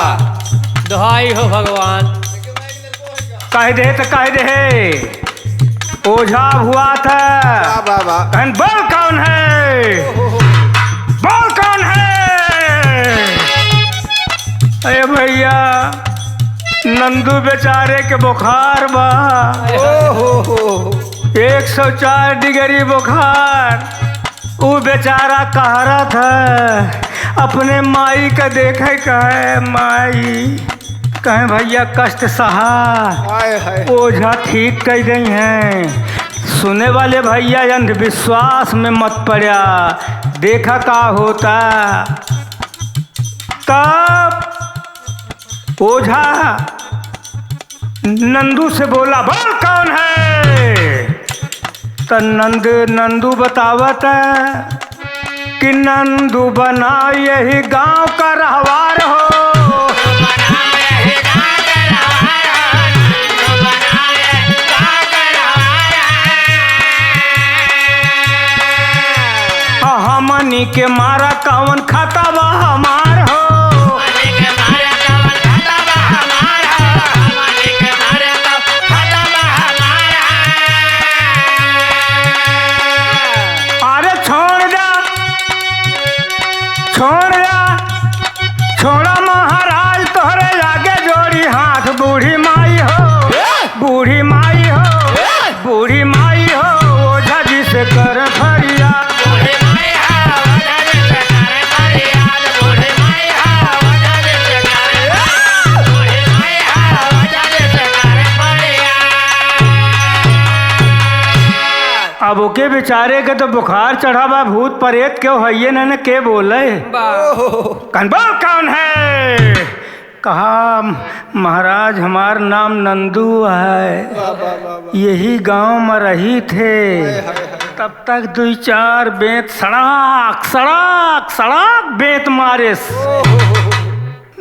दुहाई हो भगवान। कह दे तो कह दे, ओझा हुआ था। वाह, वाह, वाह। कहन बोल कौन है, बोल कौन है। अरे भैया, नंदू बेचारे के बुखार बा, ओहो हो। एक सौ चार डिग्री बुखार। ऊ बेचारा कहरत है, अपने माई का देखे कहे, माई, कहे भैया कष्ट सहा, हाय हाय। ओझा ठीक कह गई हैं। सुने वाले भैया अंधविश्वास में मत पड़ा, देखा का होता। तब ओझा नंदू से बोला, बोल कौन है? त नंद नंदू बतावत कि नंदू बना यही गांव का रहवार हो। हमनी के मारा कौन खाता बा हमार हो। अरे छोड़ दे, छोड़ दे, छोड़ा महाराज तोहरे आगे जोड़ी हाथ। बूढ़ी माई हो, बूढ़ी माई हो, बूढ़ी माई हो, ओझा जी से कर फरियाद। अब ओके बेचारे के तो बुखार चढ़ा बा, भूत प्रेत केहू हइये न, न के बोले। कन बोल कौन है? कहा, महाराज, हमार नाम नंदू है, यही गांव में रही थे। तब तक दुई चार बेंत सड़ाक सड़ाक सड़ाक बेंत मारेस।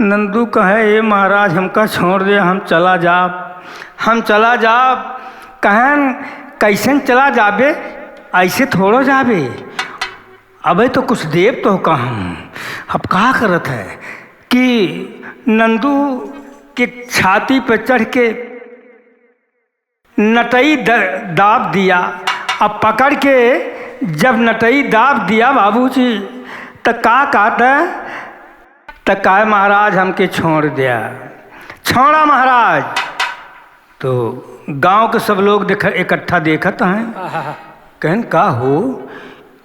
नंदू कहे, ए महाराज, हमका छोड़ दे, हम चला जाब, हम चला जाब। कहन, कैसन चला जाबे, ऐसे थोड़ो जाबे, अबे तो कुछ देब तो का हम। अब का करत है कि नंदू के छाती पे चढ़ के नटई द-, दाब दिया। अब पकड़ के जब नटई दाब दिया बाबूजी, त का कहता, त कहे, महाराज, हमके छोड़ दिया, छोड़ा महाराज। तो गांव के सब लोग देख, इकट्ठा देखत हैं। कहन, का हो,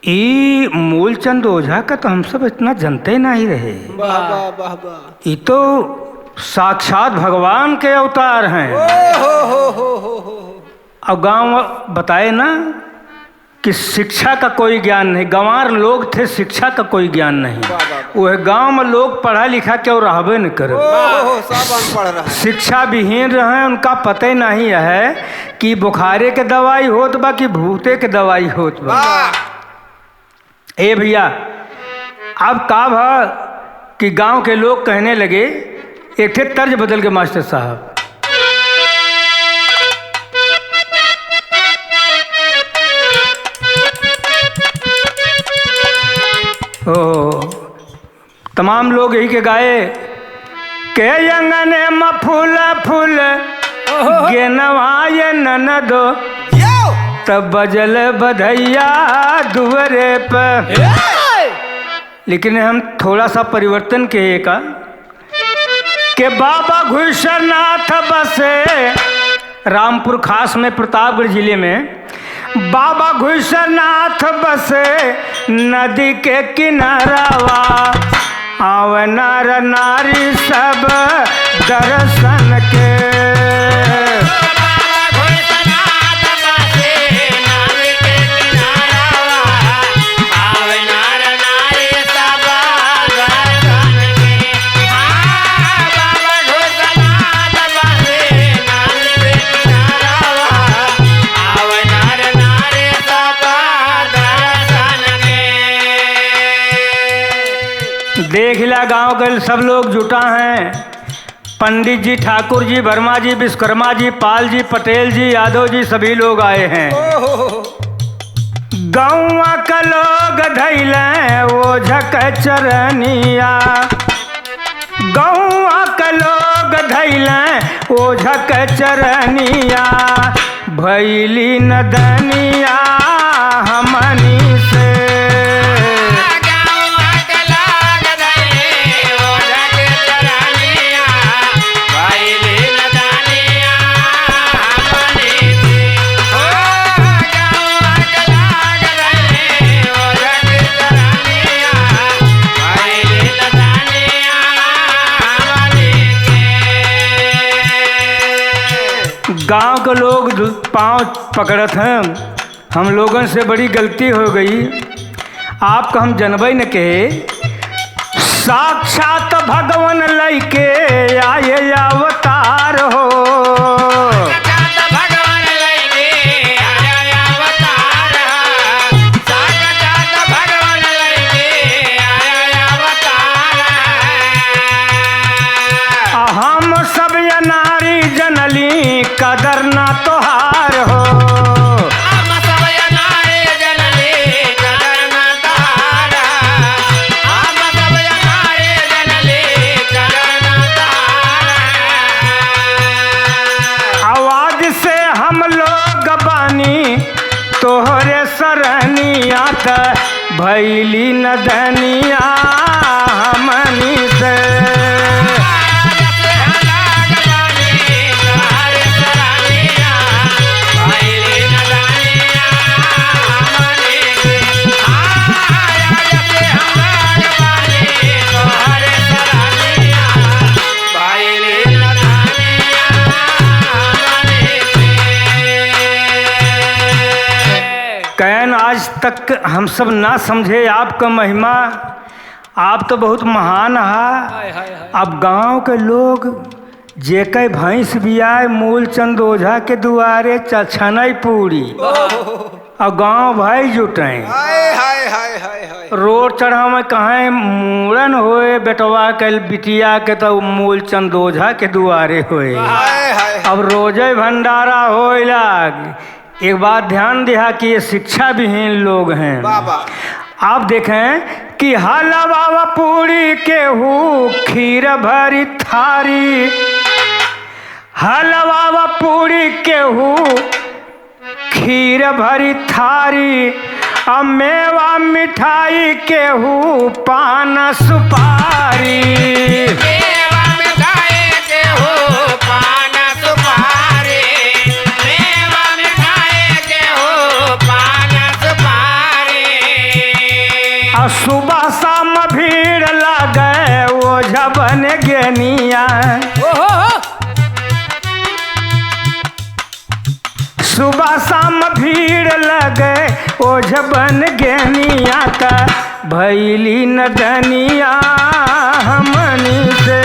ई मूलचंद ओझा का तो हम सब इतना जनते नहीं रहे। वाह, वाह, वाह, वाह। ई तो साक्षात भगवान के अवतार हैं। ओ हो, हो, हो, हो, हो। अब गांव बताए ना कि शिक्षा का कोई ज्ञान नहीं, गंवार लोग थे, शिक्षा का कोई ज्ञान नहीं। वह गांव में लोग पढ़ा लिखा के और रहबे न करे। ओ हो, सब अनपढ़ रहे। शिक्षा विहीन रहे, उनका पता ही नहीं है कि बुखारे के दवाई होत बा कि भूते के दवाई होत बा। वाह। ए भैया, अब का भा कि गांव के लोग कहने लगे, एक ठे तर्ज बदल के मास्टर साहब। ओ, तमाम लोग यही के गाए, के अंगने म फूल फूल गेनवाए ननदो, यो। तब बजल बधैया दुअरे पे। लेकिन हम थोड़ा सा परिवर्तन के का के बाबा घुसरनाथ बसे रामपुर खास में, प्रतापगढ़ जिले में। बाबा घुसरनाथ बसे नदी के किनारावा, आवे नर नारी सब दर्शन के। गांव के सब लोग जुटा हैं। पंडित जी, ठाकुर जी, वर्मा जी, विश्वकर्मा जी, पाल जी, पटेल जी, यादव जी, सभी लोग आए हैं। ओहो। गौवा का लोग धैले ओझक चरनिया, गौवा का लोग धैले ओझक चरनिया, भैली नदनिया हमनी से। गांव के लोग दु-, पाँव पकड़त हैं, हम लोगन से बड़ी गलती हो गई, आपका हम जनबे न कहे। साक्षात भगवान लइके आए अवतार हो। हम सब अनारी जनली कदर ना तोहार हो। आवाज से हम लोग बानी तोहरे सरनिया त भैली नदनिया हमनी से। कहेन आज तक हम सब ना समझे आपका महिमा, आप तो बहुत महान हा। हाय, हाय, हाय। अब गांव के लोग जेके भैंस बियाए मूलचंद ओझा के दुआरे च-, छनई पूड़ी। ओहो। और गांव भाई जुटे। हाय, हाय, हाय, हाय, हाय। रोड चढ़ावे कहें मूड़न होए, बेटवा के बिटिया के तो मूलचंद ओझा के दुआरे होए। हाय, हाय। अब रोजे भंडारा होए लाग। एक बात ध्यान दिहा कि ये शिक्षा विहीन लोग हैं। वाह, वाह। आप देखें कि हलवा व पूरी केहू खीर भरी थारी, हलवा व पूरी केहू खीर भरी थारी, आ मेवा मिठाई केहू पान सुपारी। मेवा मिठाई केहू पान सुपारी, मेवा मिठाई केहू पान सुपारी। आ सुबह शाम भीड़ लागे ओझा बन गेनिया। ओहो। सुबह शाम भीड़ लगे, ओझ बन गेनिया त भैली नदनिया हमनी से।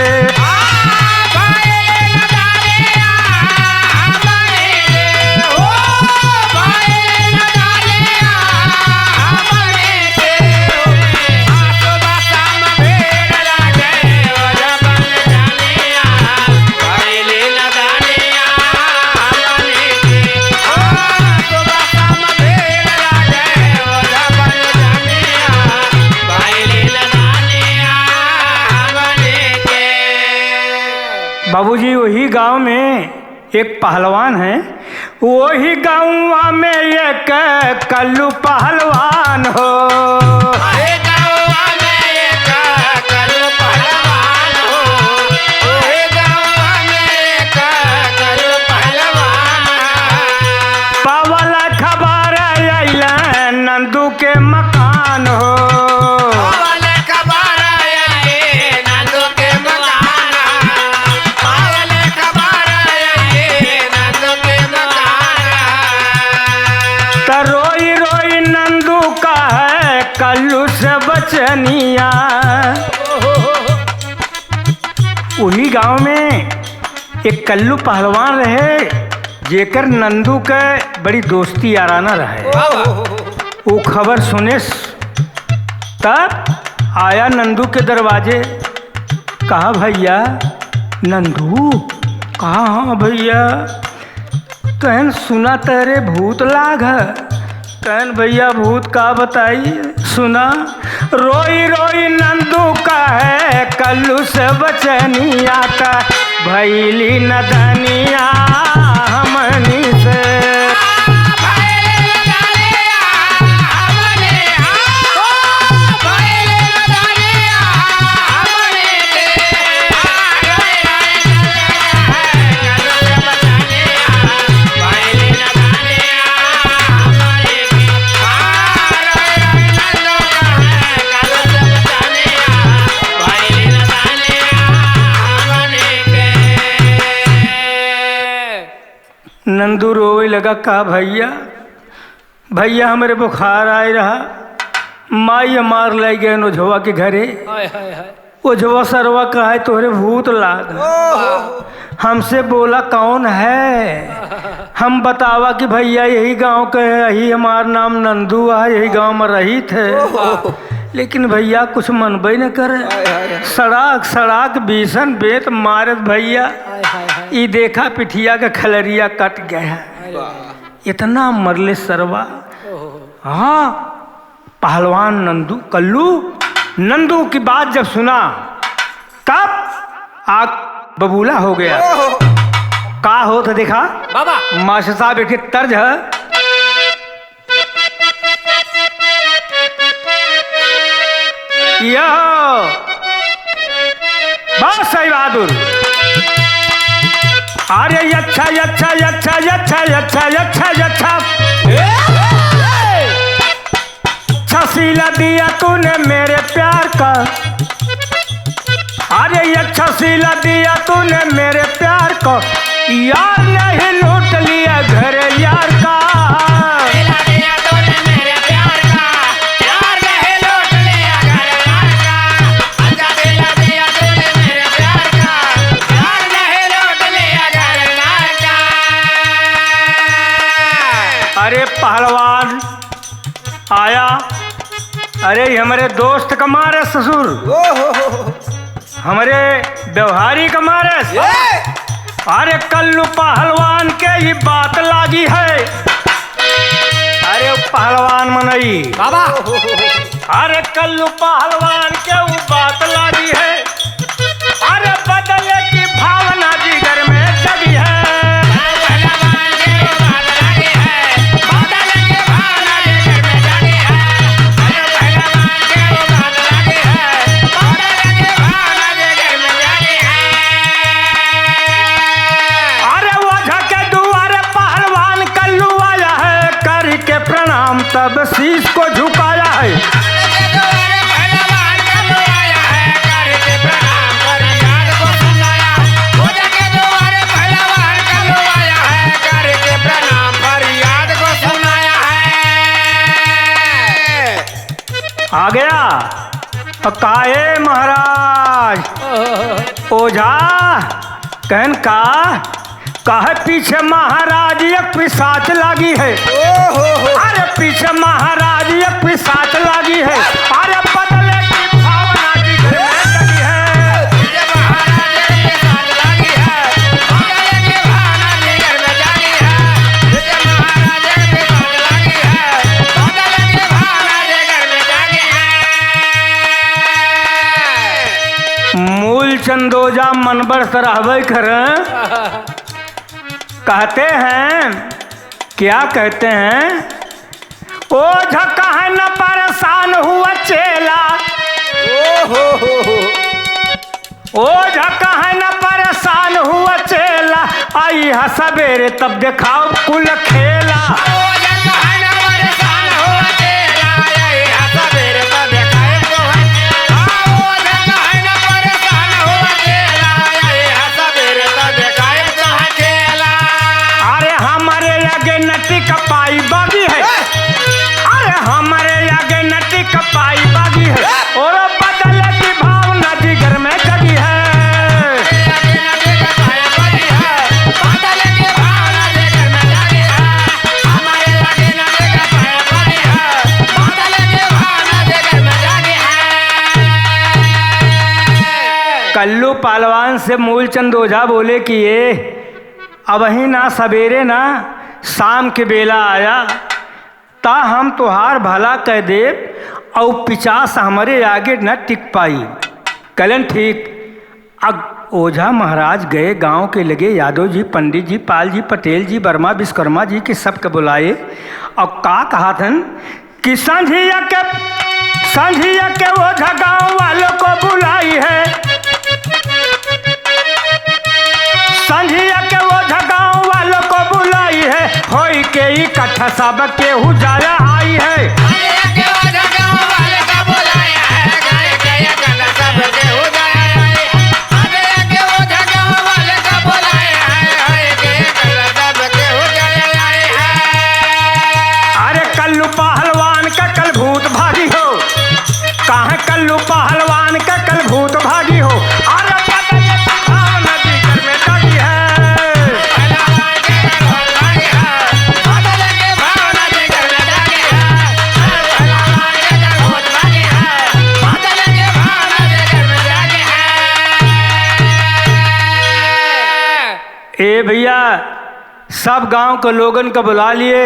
बाबूजी, वही गांव में एक पहलवान है, वही गांव में एक कल्लू पहलवान हो। ओहे गाँव में एक कल्लू पहलवान हो, ओहे गाँव में एक कल्लू पहलवान। पावल खबर अइले नंदू के मकान हो। पावल खबर अइले नंदू के मकान। पावल खबर अइले नंदू के मकान। त रोई रोई नंदू कहे कल्लू से बचनिया। वही गांव में एक कल्लू पहलवान रहे, जेकर नंदू के बड़ी दोस्ती याराना रहे। वो खबर सुनेस, तब आया नंदू के दरवाजे। कहा भइया नंदू? कहा हाँ भइया। कहन सुना तरे भूत लाग है। कहन भइया भूत का बताई, सुना। रोई रोई नंदू कहे कल्लू से बचनिया का, भइली नदनिया हमनी से। नंदू रोवे लगा, कहा भइया, भइया हमरे बुखार आए रहा, माई हमार लै गए ओझवा के घरे। हाय, हाय, हाय। ओझवा सरवा कहे तोहरे भूत लाग है। ओहो। हमसे बोला कौन है? हम बतावा कि भइया यही गाँव के है, यही हमार नाम नंदू है, यही गाँव में रहित है। ओहो। लेकिन भइया कुछ मनबे न करे। हाय, हाय, हाय। सड़ाक सड़ाक बीसन बेत मारत भइया। हाय, हाय, हाय। ई देखा पिठिया के खलरिया कट गया है। अरे वाह। इतना मरले सरवा। ओहो। हाँ, पहलवान नंदू, कल्लू, नंदू की बात जब सुना, तब आग बबूला हो गया। ओहो। का होत है देखा? बाबा। मास्टर साहब एक ठे तर्ज है। यो, बहुत सही बहादुर। अरे अच्छा, अच्छा, अच्छा, अच्छा, अच्छा, अच्छा, अच्छा, अच्छा। अच्छा सिला दिया तूने मेरे प्यार का। अरे अच्छा सिला दिया तूने मेरे प्यार को, यार नहीं लूट लिया घर यार का। सिला दिया तूने मेरे प्यार का, यार नहीं लूट लिया घर यार का। अच्छा सिला दिया तूने मेरे प्यार का, यार नहीं लूट लिया घर यार का। अरे पहलवान आया, अरे ये हमरे दोस्त का मारे ससुर, ओ हो हो हो। हमरे व्यवहारी का मारे। ए! अरे कल्लू पहलवान के ही बात लागी है। अरे पहलवान मनई, बाबा। अरे कल्लू पहलवान के ऊ बात लागी है। अरे बदले की भावना जिगर में जगी है। अरे ओझा के दुआरे पहलवान कल्लू आया है, करके प्रणाम तब शीश को झुकाया है। आ गया। और कहा, "ए महाराज, ओझा।" कहन, "का?" कहे, "पीछे महाराज एक पिशाच लागी है।" ओ हो हो। अरे पीछे महाराज एक पिशाच लागी है। अरे बदले की भावना जिगर में जगी है। पीछे महाराज एक पिशाच लागी है। बदले की भावना जिगर में जगी है। पीछे महाराज एक पिशाच लागी है। बदले की भावना जिगर में जगी है। मूल चंदोजा मनबढ़ त रहबे करें। कहते हैं, क्या कहते हैं? ओझा कहे न परेशान हुआ चेला। ओ हो हो हो। ओझा कहे न परेशान हुआ चेला, आई हा सबेरे तब देखाओ कुल खेला। अरे हमरे आगे न टिक पाई बागी है, अरे हमरे आगे न टिक पाई बागी है, और बदले की भावना जिगर में जगी है। कल्लू पहलवान से मूलचंद ओझा बोले कि "ए, अबहीं ना सबेरे ना, शाम के बेला आया, ता हम तोहार भला कह देब, अउ पिचास हमरे आगे न टिक पाई।" कहलन, "ठीक।" अब ओझा महाराज गए गांव के लगे, यादव जी, पंडित जी, पाल जी, पटेल जी, वर्मा, विश्वकर्मा जी के सबके बुलाए। अब का कहा थन कि संझिया के, संझिया के ओझा गांव वालों को बुलाई है। संझिया के ओझा गांव वालों को बुलाई है, होई के इकट्ठा सब केहू जाया आई है। अरे कल्लू पहलवान का कल भूत भागी हो, काहे कल्लू पहलवान का कल भूत भागी हो। अरे पता ये भावना जिगर में जागी है। ए भैया, सब गांव के लोगन को बुला लिए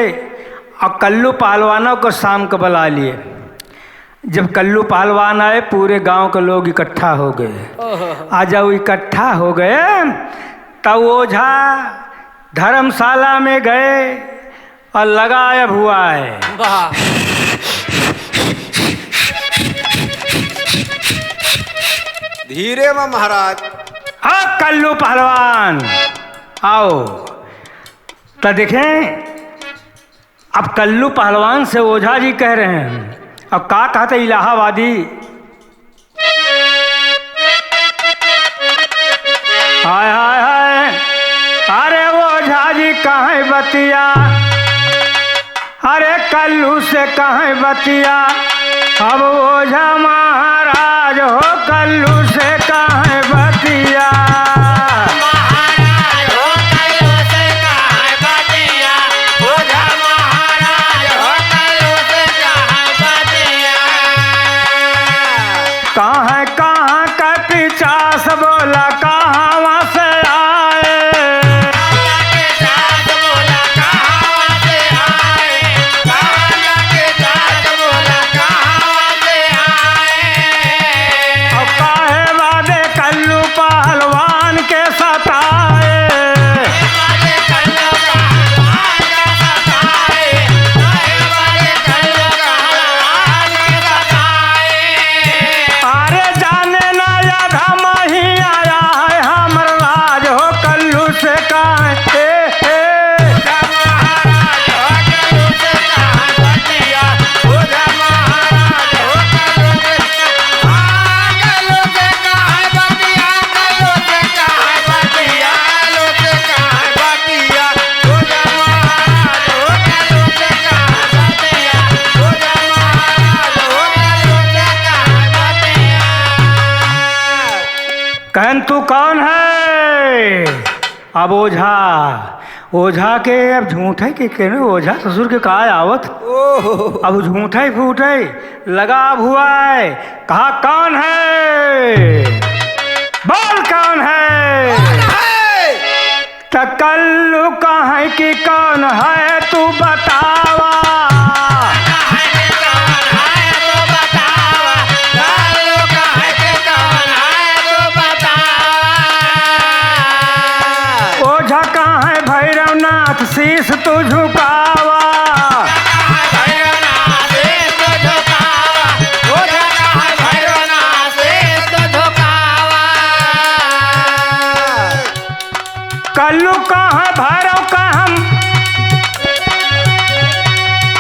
और कल्लू पहलवानों को शाम को बुला लिए। जब कल्लू पहलवान आए, पूरे गांव के लोग इकट्ठा हो गए। ओहो। आ जब इकट्ठा हो गए, तब ओझा धर्मशाला में गए और लगाया हुआ है। वाह। धीरे में महाराज। आ कल्लू पहलवान, आओ। तो देखें, अब कल्लू पहलवान से ओझा जी कह रहे हैं। अब का कहते इलाहाबादी? हाय, हाय, हाय। अरे ओझा जी कहें बतिया, अरे कल्लू से कहें बतिया, अब ओझा महाराज हो कल्लू से कहें बतिया। महाराज हो कल्लू से कहें बतिया, ओझा महाराज हो कल्लू से कहें बतिया। कहाँ, कहाँ का पिचास बोला, कहाँ से आए? अब काहे वादे कल्लू पहलवान के सताए? अरे जाने ना याद हम ही आया है हमर राज हो कल्लू से काहे, ए, ए। कहन तू कौन है? अब ओझा, ओझा के अब झूठे के, के ओझा ससुर के का आवत? ओहो। अब झूठे फूटे लगा हुआ है। कहा कौन है? बोल कौन है? कौन है? त कल्लू कहे कि कौन है तू बतावा। ओझा कहे भैरवनाथ शीश तू झुकावा। कल्लू कहाँ भैरव का हम,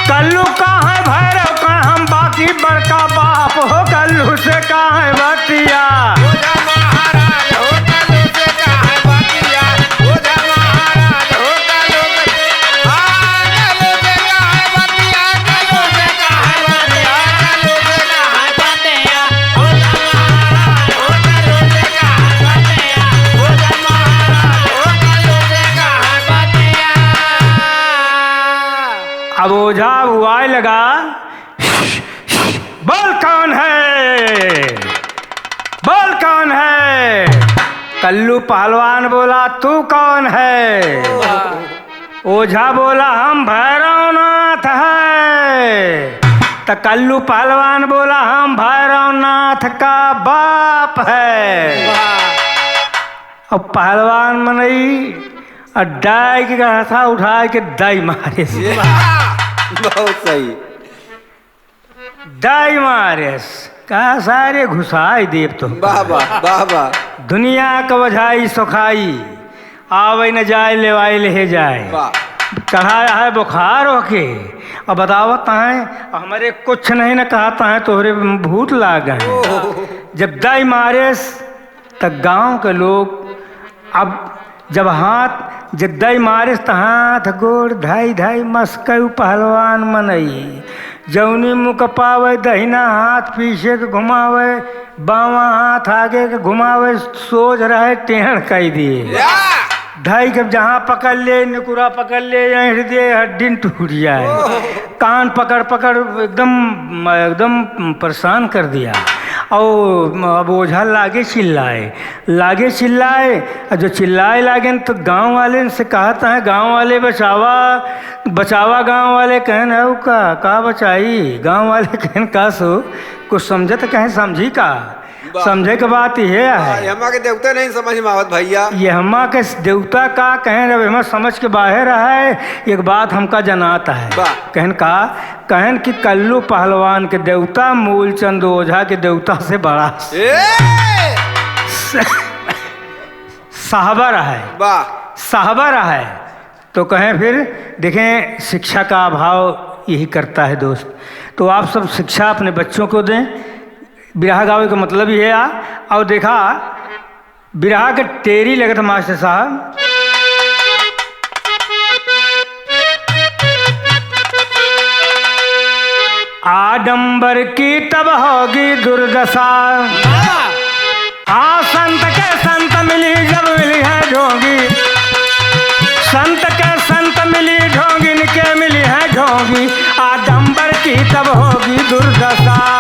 कल्लू कहाँ भैरव का हम, बाकी बड़का बाप हो कल्लू से कहाँ बतिया। अब ओझा हुआए लगा, बोल कौन है, बोल कौन है? कल्लू पहलवान बोला, "तू कौन है?" ओझा बोला, "हम भैरवनाथ है।" त कल्लू पहलवान बोला, "हम भैरवनाथ का बाप है।" अब पहलवान मनई अ दाई के गहसा उठाए के दाई मारे। बहुत सही। दाई मारेस, कहा, "सारे घुसाई देब तो।" वाह, वाह, वाह, वाह। दुनिया क वझाई सोखाई, आवे न जाए, लेवाई लेहे जाए। वाह। चढ़ाया है बुखार होके, अब बतावत हैं, हमरे कुछ नहीं न कहत हैं, तोहरे भूत लाग हैं। ओह। जब दाई मारेस, त गाँव के लोग अब जब हाथ, जब दाई मारिस त हाथ गोड़ धाई धाई मस्कई उ पहलवान मनई। जौनी मुख पावे दहिना हाथ पीछे के घुमावे, बावां हाथ आगे के घुमावे, सोझ रहे टेढ़ कई दिए। या! धाई के जहाँ पकड़ ले, निकुरा पकड़ ले, या हृदय हड्डी टूट जाए। ओह! कान पकड़ पकड़ एकदम, एकदम परेशान कर दिया। और अब ओझा लागे चिल्लाए, लागे चिल्लाए, और जो चिल्लाए लागेन तो गाँव वालेन से कहत हैं, "गाँव वाले बचावा, बचावा।" गाँव वाले कहेन, "हऊ का, का बचाई?" गाँव वाले कहेन, "का सो, कुछ समझत कहें, समझी का?" वाह। समझे के बात इहे वाह, है। एहमा के देवता नहीं समझ में आवत भैया। एहमा के देवता का कहेन, अब एहमा समझ के बाहर है, एक बात हमका जनात है। वाह। कहेन का, कहेन कि कल्लू पहलवान के देवता मूलचंद ओझा के देवता से बड़ा ए! सहबर है। वाह। सहबर है। तो कहें फिर, देखें, शिक्षा का अभाव यही करता है दोस्त। तो आप सब शिक्षा अपने बच्चों को दें। बिरहा गावे का मतलब ये है। आ, और देखा, बिरहा के टेरी लगत मास्टर साहब। आडंबर की तब होगी दुर्दशा। आ संत के संत मिली जब मिली है ढोंगी, संत के संत मिली ढोंगिन के मिली है ढोंगी। आडंबर की तब होगी दुर्दशा।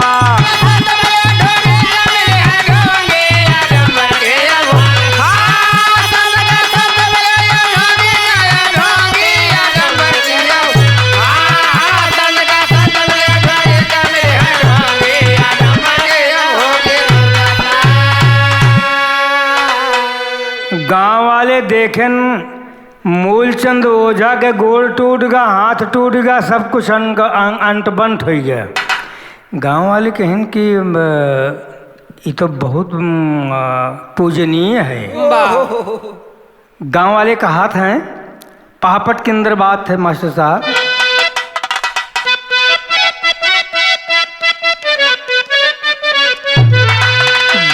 गांव वाले देखेन, मूलचंद ओझा के गोड़ टूट गा, हाथ टूट गा, सब कुछ अन-, अन-, अंट बंट होइ गा। गांव वाले कहेन कि, "अ, ई तो बहुत, अम, अ, पूजनीय है।" वाह। गांव वाले कहत हैं, पहापट के अंदर बात है मास्टर साहब।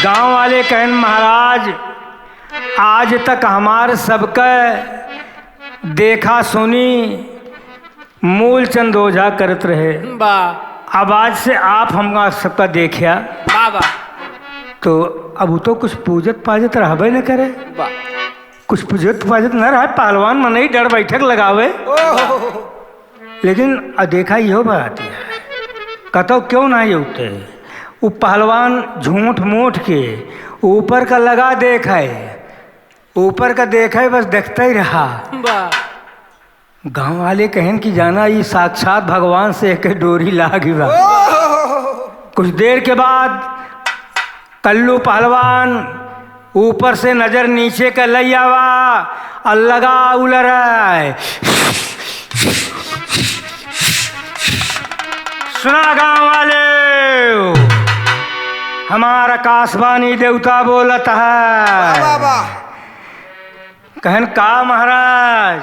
गांव वाले कहेन, महाराज, आज तक हमार सबके देखा सुनी मूलचंद ओझा करत रहे। वाह। अब आज से आप हमार सबका देखिया। वाह, वाह। तो अब उ तो कुछ पूजत पाजत रहबे न करे। वाह। कुछ पूजत पाजत न रहे, पहलवान मनई डर बैठक लगावे। ओह। लेकिन अ देखा इहो बात है, कतौ क्यों ना ये उठे, उ पहलवान झूठ मूठ के ऊपर का लगा देखे, ऊपर का देखे, बस देखते ही रहा। वाह। गांव वाले कहेन कि जाना, ई साक्षात भगवान से एक डोरी लागी बा। ओह! कुछ देर के बाद कल्लू पहलवान ऊपर से नजर नीचे का लई आवा और लगा उलराए। सुना गांव वाले, हमार आकाशवाणी देवता बोलत है। वाह, वाह, वाह। कहन का महाराज,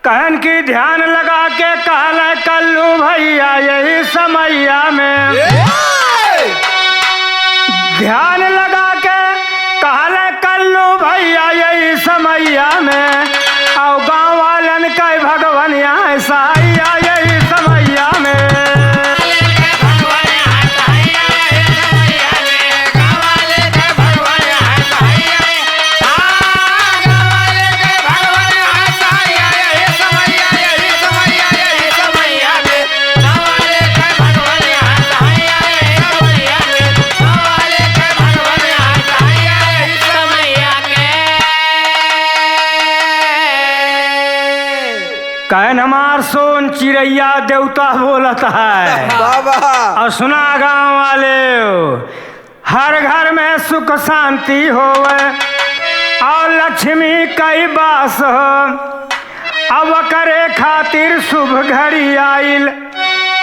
कहन कि ध्यान लगा के कहले कल्लू भैया यही समैया में। ए! ध्यान लगा के कहले कल्लू भैया यही समैया में। और गाँव वालन के भगवान यहाँ साइया यही समैया में। कहन हमार सोन चिरैया देवता बोलत है। बाबा। और सुना गाँव वाले, हर घर में सुख शांति होवे और लक्ष्मी कई बास हो। अब करे खातिर शुभ घड़ी आइल,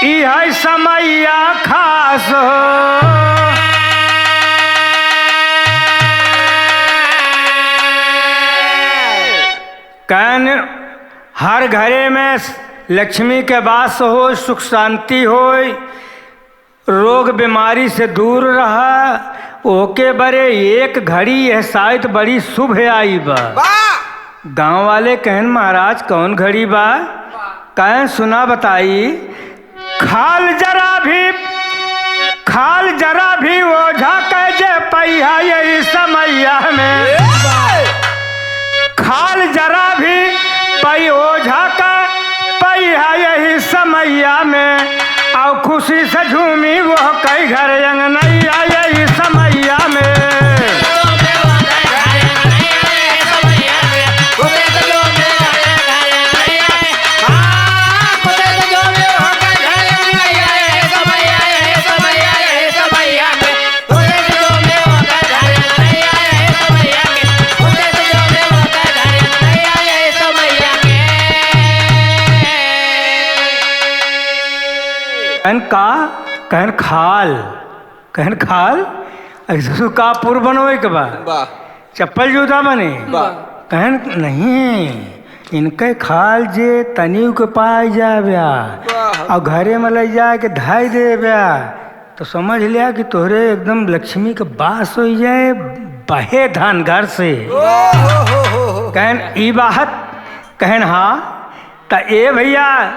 ई है समैया खास हो। कहन हर घरे में लक्ष्मी के वास होय, सुख शांति होय, रोग बीमारी से दूर रहा, ओके बरे एक घड़ी यह शायद बड़ी शुभ आई बा। वाह! गाँव वाले कहन, "महाराज, कौन घड़ी बा?" कहन, "सुना बताई, खाल जरा भी, खाल जरा भी ओझा के जे पैहा यही समैया में। ए! खाल जरा भी पै ओझा का पैहा यही समैया में। और खुशी से झूमी वो कई घर अंगनैया यही समैया में।" कहन का? कहन खाल। कहन खाल? ऐसे सु का पुर बनवे के बा? वाह। चप्पल जूता बने? वाह। कहन नहीं, इनके खाल जे तनियो के पाई जाब्या, वाह। और घरे में ले जाए के धाई देब्या, तो समझ लिया कि तोहरे एकदम लक्ष्मी के बास हो जाए, बहे धान घर से। ओ हो हो हो हो। कहन ई बात, कहन हाँ, त ए भैया,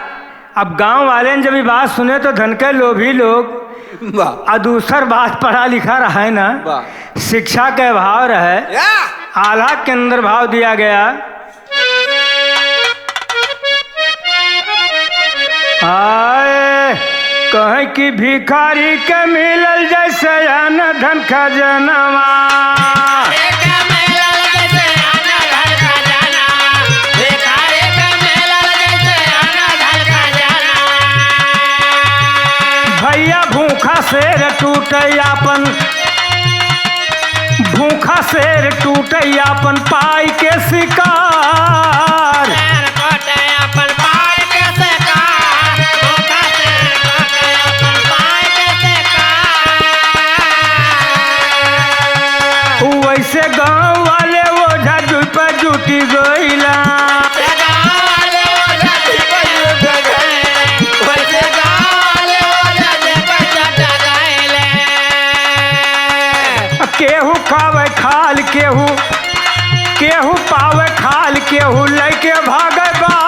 अब गाँव वाले ने जब ई बात सुने तो धन के लोभी लोग, वाह। आ दूसर बात पढ़ा लिखा रहे ना, वाह। शिक्षा के अभाव रहे, या। आल्हा के अंदर भाव दिया गया। आए, कहे कि भिखारी के मिलल जैसे अन्न धन खजनवा। भैया भूखा शेर टूटे आपन, भूखा शेर टूटे आपन पाई के शिकार। वैसे गाँव वाले ओझा जुट पर जुटी गइला। केहू खावे खाल, केहू, केहू पावे खाल, केहू लैके भागे बार।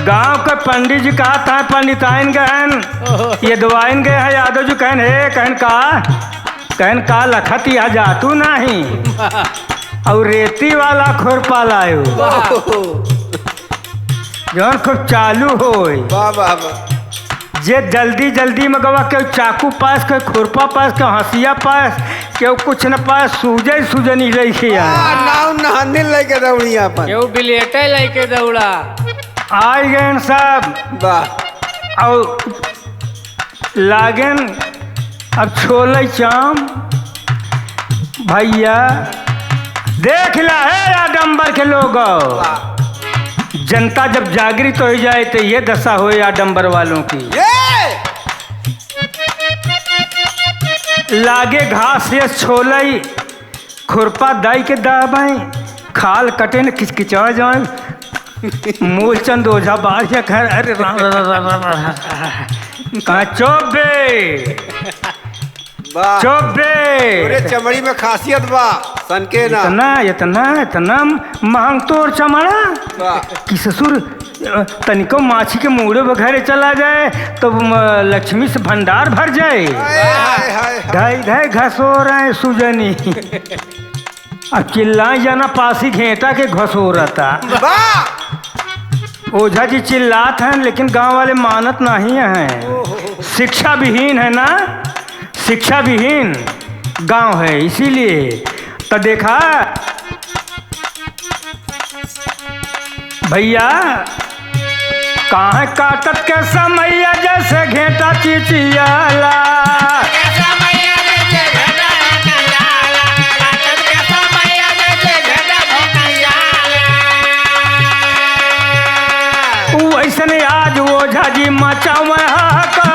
गाँव के पंडित जी कहत हैं, पंडिताइन गहन, ओहो। ये दवाइन गए हैं, यादव जी कहन, "हे," कहन, "का?" कहन, "का लखत यहाँ जातू नाही?" और रेती वाला खुरपा लायो। वाह। जौन खूब चालू होई। वाह, वाह, वाह। जे जल्दी, जल्दी में गवा, केहू चाकू पास, केहू खुरपा पास, केहू हंसिया पास, केहू कुछ न पास, सूझे सूझनी लइके आ। आ, नाव नहाने लइके दौड़ी आपन। केहू बिलेटे लइके दौड़ा। आई गए सब। वाह। और लागेन अब छोले चाम। भैया, देख ला है आडंबर के लोग। जनता जब जागृत हो जाए तो ये दशा होए आडंबर वालों की। ये! लागे घास ये छोले, खुरपा दाई के दाबें, खाल कटे न किचकिचा जाए। मूलचंद ओझा बाहर से घर, अरे राम, राम, राम। कहाँ चुप बे? वाह। चुप बे। तोरे चमड़ी में खासियत बा, सनके ना। इतना, इतना, इतना महंग तोर चमड़ा वाह। कि ससुर, अ, तनिको माछी के मूड़े पे घरे चला जाए, तो, म, लक्ष्मी से भंडार भर जाए। हाय, हाय, हाय, हाय। घाय, घाय घसोर है सुजनी। अब चिल्लाए जाना पासी घेंटा के घसोरता। वाह! ओझा जी चिल्लात हैं, लेकिन गांव वाले मानत नहीं हैं। ओहो। शिक्षा विहीन है ना, शिक्षा विहीन गांव है, इसीलिए। तो देखा भैया, काहे काटत के समैया जैसे घेंटा चिचियाला। वैसने आज ओझा जी मचावे हाहाकार।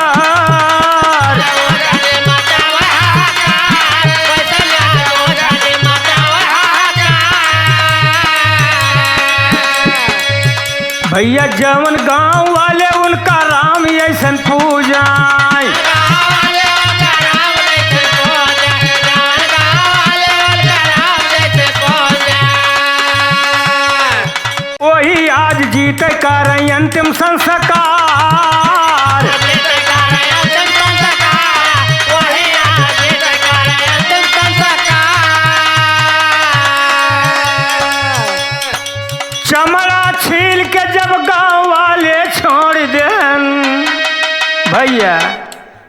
भैया जवन गांव वाले उनका राम ऐसन पूजाए। वही आज जीते का रही अंतिम संस्कार। चमड़ा छील के जब गांव वाले छोड़ देन, भैया,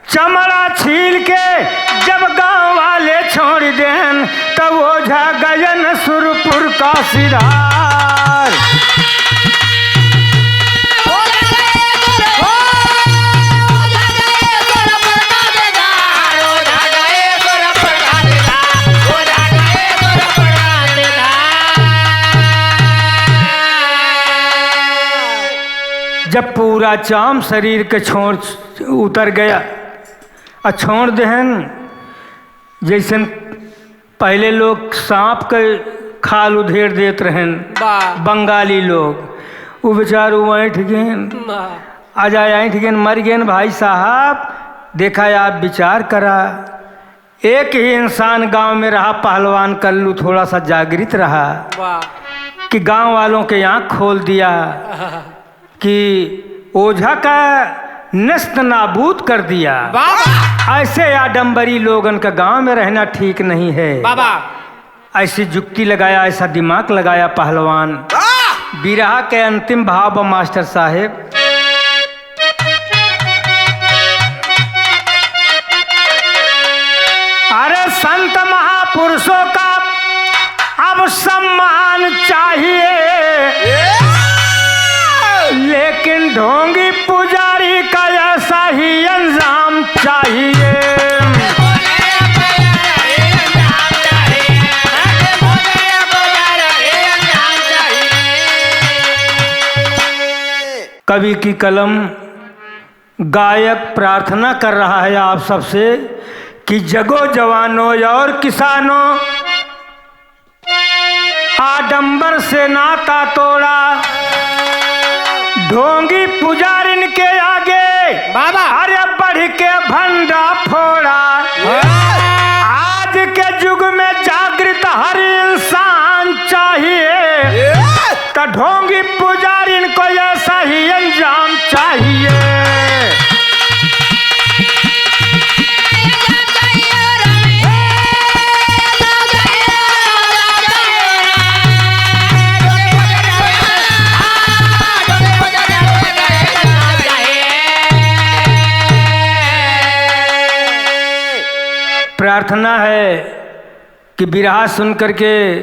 चमड़ा छील के जब गांव वाले छोड़ देन, तब ओझा गयन सुरपुर का सिधार। जब पूरा चाम शरीर के छोड़ उतर गया, आ छोड़ देहन, जैसन पहले लोग सांप के खाल उधेड़ देत रहन, बा। बंगाली लोग, उ बेचारू ऐंठ गेन। बा। आ जाए ऐंठ गेन, मर गेन। भाई साहब, देखा, आप विचार करा, एक ही इंसान गांव में रहा, पहलवान कल्लू थोड़ा सा जागृत रहा, वाह। कि गांव वालों के आंख खोल दिया। कि ओझा का नेस्त नाबूद कर दिया। बाबा। ऐसे आडंबरी लोगन का गांव में रहना ठीक नहीं है। बाबा। ऐसी जुक्ति लगाया, ऐसा दिमाग लगाया पहलवान। वाह। बिरहा के अंतिम भाव बा मास्टर साहेब। अरे संत महापुरुषों का अब सम्मान चाहिए, लेकिन ढोंगी पुजारी का ऐसा ही अंजाम चाहिए। कवि की कलम। गायक प्रार्थना कर रहा है आप सबसे कि जगो जवानों और किसानों, आडंबर से नाता तोड़ा, ढोंगी पुजारिन के आगे बाबा। अरे बढ़ के भंडा फोड़ा। हाँ। आज के युग में जागृत हर इंसान चाहिए। ये। त ढोंगी पुजारिन को ऐसा ही अंजाम चाहिए। प्रार्थना है कि बिरहा सुन करके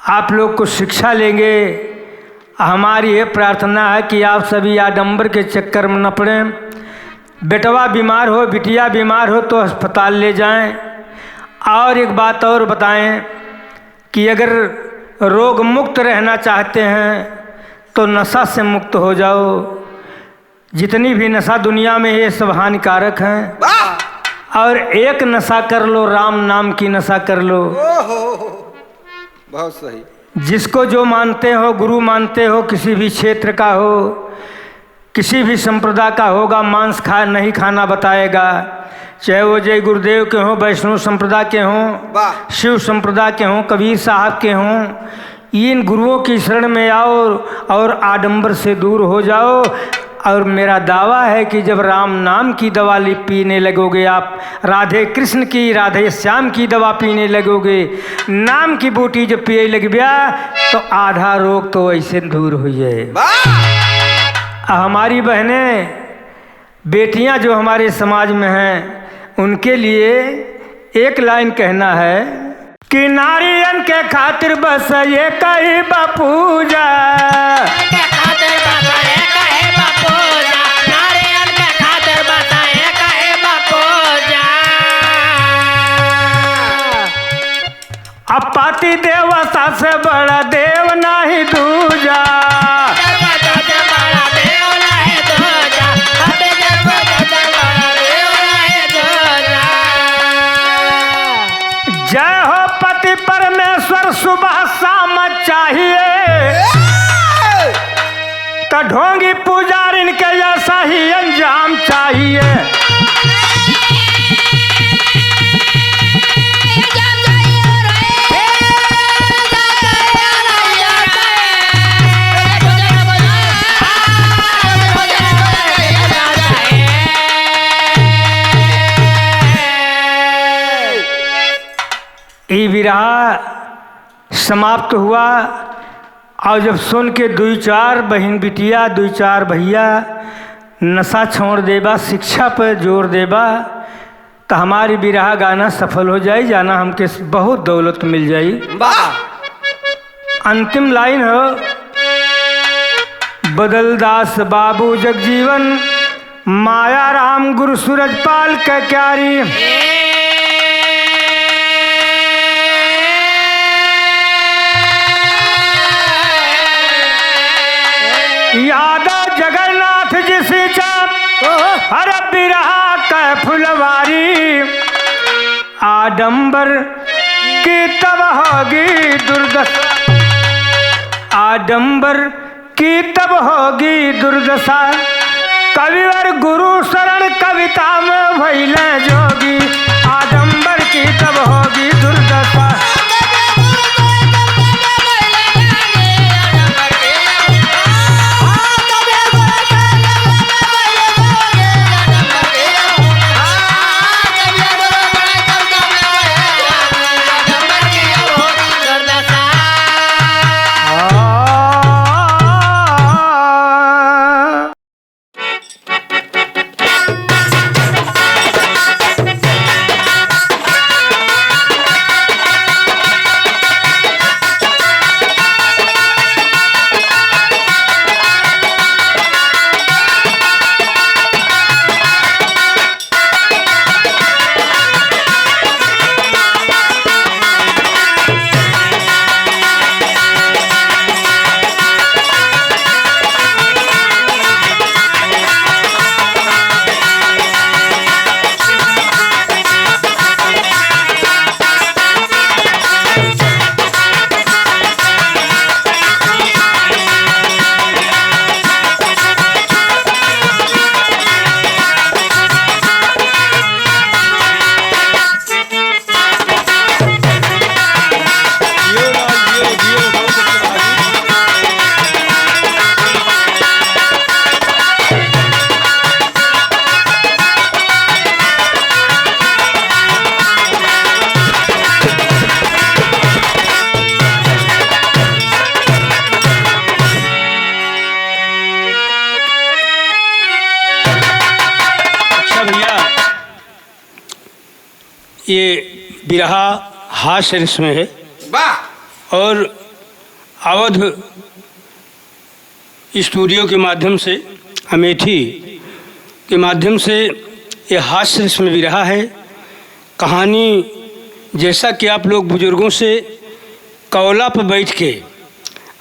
आप लोग कुछ शिक्षा लेंगे। हमारी ये प्रार्थना है कि आप सभी आडंबर के चक्कर में न पड़ें। बेटवा बीमार हो, बिटिया बीमार हो तो अस्पताल ले जाएं। और एक बात और बताएं कि अगर रोग मुक्त रहना चाहते हैं तो नशा से मुक्त हो जाओ। जितनी भी नशा दुनिया में, ये सब हानिकारक हैं। वाह! और एक नशा कर लो, राम नाम की नशा कर लो। ओहो, बहुत सही। जिसको जो मानते हो, गुरु मानते हो, किसी भी क्षेत्र का हो, किसी भी संप्रदाय का होगा, मांस खा, नहीं खाना बताएगा, चाहे वो जय गुरुदेव के हों, वैष्णव संप्रदाय के हों, वाह। शिव संप्रदाय के हों, कबीर साहब के हों, इन गुरुओं की शरण में आओ और आडंबर से दूर हो जाओ। और मेरा दावा है कि जब राम नाम की दवा ली पीने लगोगे आप, राधे कृष्ण की, राधे श्याम की दवा पीने लगोगे, नाम की बूटी जब पिए लगब्या, तो आधा रोग तो ऐसे दूर हुई है। वाह! आ हमारी बहनें बेटियां जो हमारे समाज में हैं, उनके लिए एक लाइन कहना है कि नारियन के खातिर बस एक ही बा पूजा। के खातिर बस एक ही बा पूजा, नारियन के खातिर बस एक ही बा पूजा। अब पति देवता से बड़ा देव नाही दूजा। जय हो पति परमेश्वर, सुबह शाम चाहिए। त ढोंगी पुजारिन के ऐसा ही अंजाम चाहिए। ई बिरहा समाप्त हुआ। और जब सुन के दुई चार बहिन बिटिया, दुई चार भैया नशा छोड़ देबा, शिक्षा पे जोर देबा, तो हमारी बिरहा गाना सफल हो जाई, जाना हमके बहुत दौलत मिल जाई। वाह। अंतिम लाइन हो, बदलदास बाबू जगजीवन, माया राम गुरु सूरजपाल के क्यारी। यादव जगन्नाथ जी सींचा, हर बिरहा कै फुलवारी। आडंबर की तब होगी दुर्दशा, आडंबर की तब होगी दुर्दशा। कविवर गुरु शरण कविता में भइले जोगी, आडंबर की तब होगी दुर्दशा। अच्छा भैया, ये बिरहा हास्य रस में है। वाह। और अवध स्टूडियो के माध्यम से, अमेठी के माध्यम से ये हास्य रस में बिरहा है। कहानी, जैसा कि आप लोग बुजुर्गों से कोयला पर बैठ के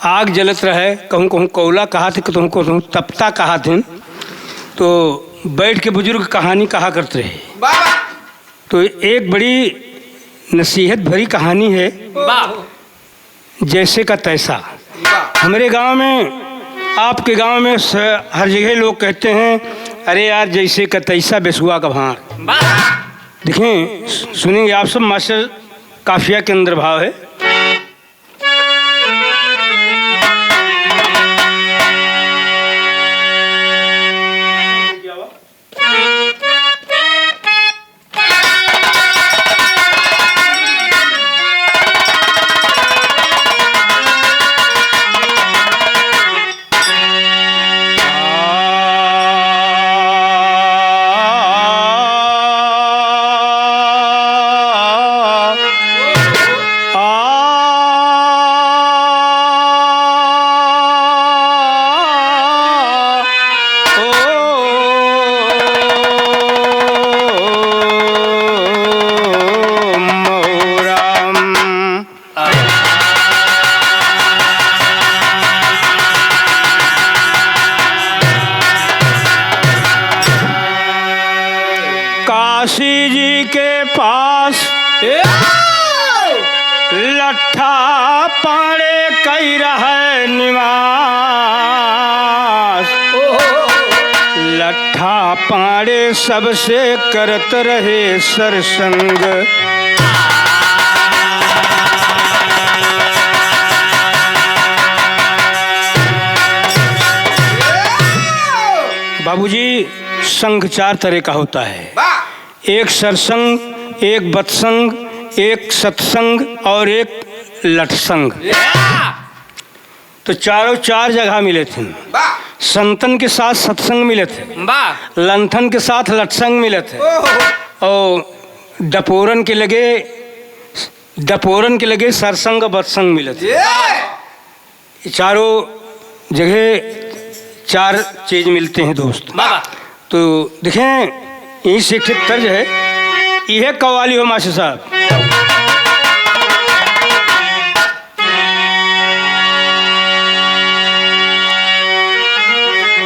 आग जलत रहे, कहूँ कहूँ कोयला कहात, कहूँ कहूँ तपता कहात हैं, तो बैठ के बुजुर्ग कहानी कहा करत रहे। वाह। तो एक बड़ी नसीहत भरी कहानी है। वाह। जैसे का तैसा। वाह। हमरे गांव में, आपके गांव में स-, हर जगह लोग कहते हैं, "अरे यार, जैसे का तैसा, बेसुआ का भांड़।" वाह। देखें, सु-, सुनेंगे आप सब, मास्टर काफिया के अंदर भाव है। के पास ए! लट्ठा पाड़े कई रहे निवास। ओहो! लट्ठा पाड़े सबसे करत रहे सरसंग। बाबूजी, संघ चार तरह का होता है। वाह! एक सरसंग, एक बतसंग, एक सतसंग और एक लठसंग। या! तो चारों चार जगह मिले थे। वाह! संतन के साथ सतसंग मिले थे। वाह! लंठन के साथ लठसंग मिले थे। ओहो! और डपोरन के लगे, डपोरन के लगे सरसंग बतसंग मिले थे। ये! ये चारों जगह चार चीज मिलते हैं दोस्त। बाबा। तो देखें, यहीं से एक ठे तर्ज है, यह कव्वाली हो मास्टर साहब।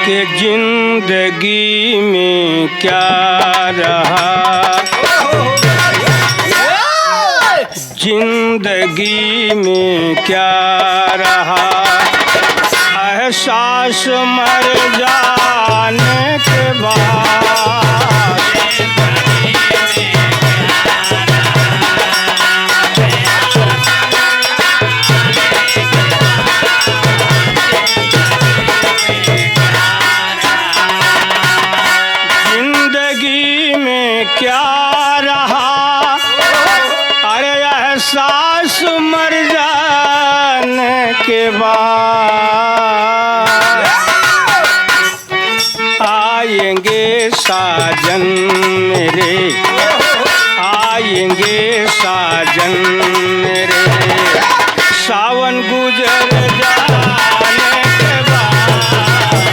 कि जिंदगी में क्या रहा, जिंदगी में क्या रहा, एहसास मर जाने के बाद। जिंदगी में क्या रहा, अरे एहसास मर जाने के बाद। आएंगे साजन मेरे, आएंगे साजन मेरे, सावन गुजर जाने के बाद।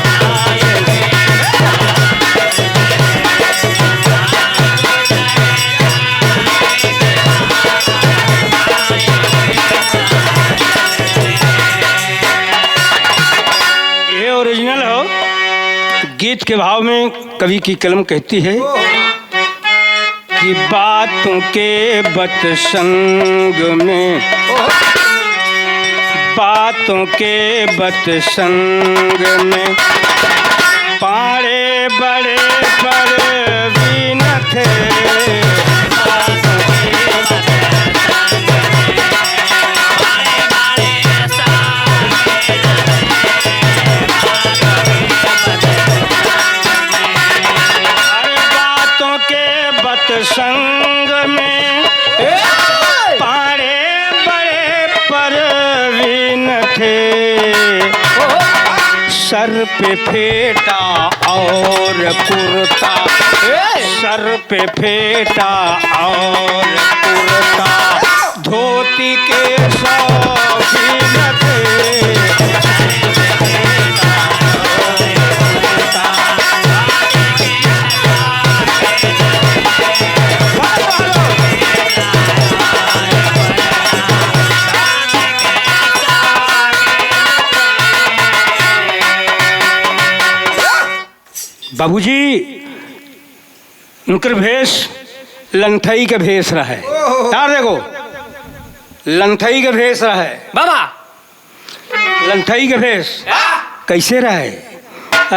ये ओरिजिनल हो। गीत के भाव में कवि की कलम कहती है कि बातों के बतसंग में, बातों के बतसंग में पाड़े बड़े परवीन थे। अरे बातों के बतसंग में ए! पाड़े बड़े परवीन थे। ओहो! सर पे फेटा और कुर्ता, ए! सर पे फेटा और कुर्ता, धोती के शौकीन थे। बाबूजी, उनकर भेष लंठई के भेष रहे। ओहो। यार देखो, लंठई के भेष रहे। बाबा। लंठई के भेष। हाँ। कैसे रहे?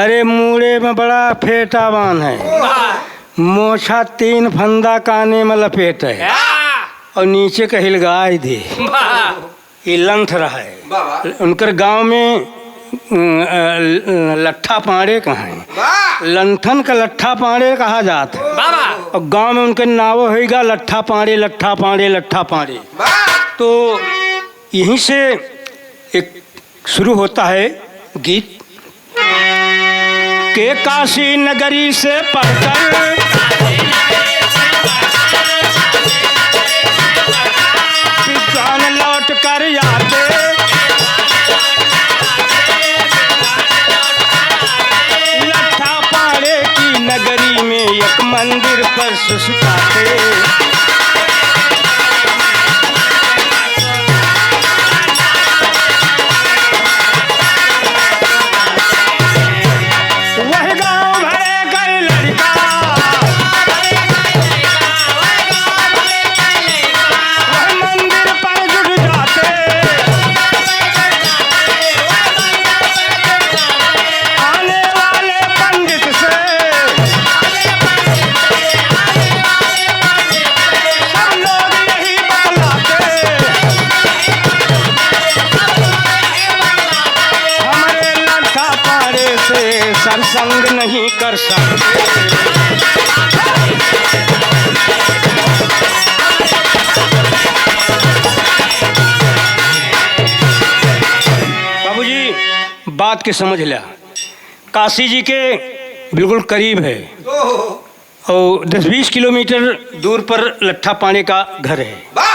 अरे, मूड़े में बड़ा फेटा बान्हे। वाह। मोछा तीन फंदा, काने में लपेटे। हाँ। और नीचे का हिलगाई दे। वाह। ई लंठ रहे। बाबा। उनकर गांव में, अ, अ, लट्ठा पाड़े कहें। वाह। लंठन का लट्ठा पाड़े कहा जात है। बाबा। और गांव में उनके नाव होइगा लट्ठा पाड़े, लट्ठा पाड़े, लट्ठा पाड़े। वाह। तो यहीं से एक शुरू होता है गीत। के काशी नगरी से पढ़कर विद्वान लौट कर आते, लट्ठा पाड़े की नगरी में एक मंदिर पर सुस्ताते। वह गाँव भरे कर लड़का, सत्संग नहीं कर सकते। बाबूजी, बात के समझ ल्या, काशी जी के बिल्कुल करीब है। और दस बीस किलोमीटर दूर पर लट्ठा पांड़े का घर है। वाह!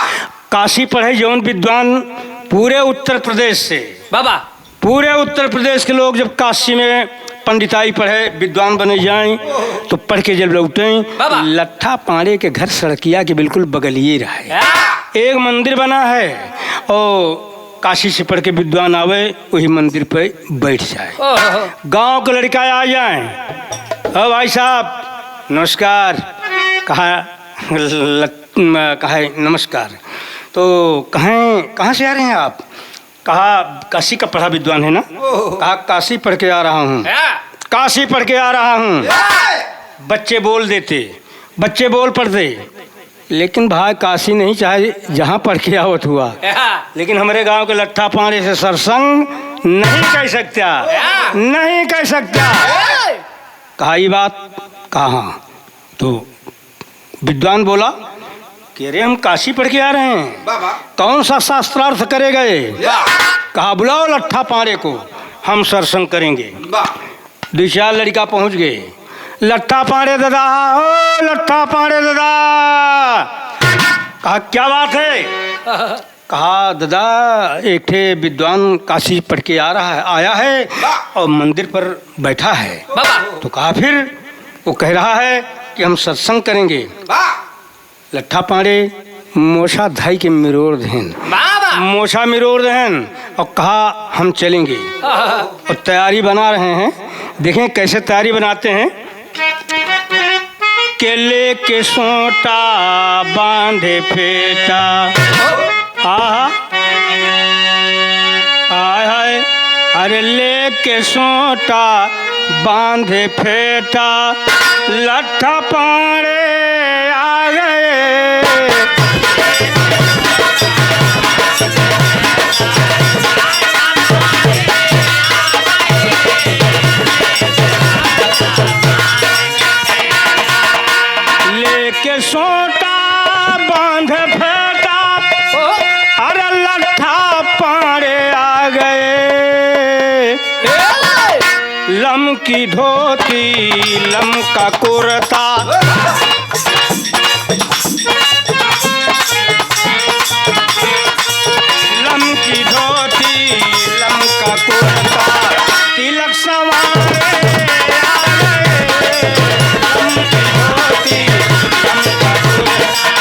काशी पढ़े जौन विद्वान पूरे उत्तर प्रदेश से, बाबा। पूरे उत्तर प्रदेश के लोग जब काशी में पंडिताई पढ़े, विद्वान बने जाएं, तो पढ़ के जब लौटें, बाबा। लट्ठा पांड़े के घर सड़किया के बिल्कुल बगलिए रहे। या। एक मंदिर बना है और काशी से पढ़ के विद्वान आवे, वही मंदिर पे बैठ जाए। ओहो। गांव के लड़का आ जाए, "ओ भाई साहब, नमस्कार।" कहा, "ल-, म-, कहा, नमस्कार।" तो कहें, "कहाँ से आ रहे हैं आप?" कहा, "काशी का पढ़ा विद्वान है ना?" ओहो। कहा, "काशी पढ़ के आ रहा हूँ, हाँ। काशी पढ़ के आ रहा हूँ।" या। बच्चे बोल देते, बच्चे बोल पड़ते। लेकिन भाई, काशी नहीं, चाहे जहाँ पढ़ के आवत हुआ, हाँ। लेकिन हमरे गांव के लट्ठा पांड़े से सत्संग नहीं कह सकता, हाँ। नहीं कह सकता। हाँ। कहा, "ये बात कहा?" तो विद्वान बोला कि, "अरे, हम काशी पढ़ के आ रहे हैं, वाह, वाह। कौन सा शास्त्रार्थ करे गए?" वाह। कहा, "बुलाओ लट्ठा पांड़े को, हम सत्संग करेंगे।" वाह। दुइ चार लड़िका पहुँच गए। "लट्ठा पांड़े दादा, ओ लट्ठा पांड़े दादा।" कहा, "क्या बात है?" कहा, "दादा, एक ठे विद्वान काशी पढ़ के आ रहा है, आया है वाह। और मंदिर पर बैठा है।" बाबा। तो कहा, "फिर?" "वो कह रहा है कि हम सत्संग करेंगे।" वाह। लट्ठा पांड़े मोछा धइ के मिरोर देहेन। बाबा। मोछा मिरोर देहेन और कहा, "हम चलेंगे।" आहा। और तैयारी बना रहे हैं। देखें कैसे तैयारी बनाते हैं। के लेके सोटा बांधे फेटा। आहा। आय हाय। अरे लेके सोटा बांधे फेटा, लट्ठा पांड़े आ गए। लेके सोटा बांध फेटा, अरे लट्ठा पांड़े आ गए। लमकी धोती, लमका कुर्ता। लमकी धोती, लमका कुर्ता, तिलक संवारे आ गए। लमकी धोती, लमका कुर्ता।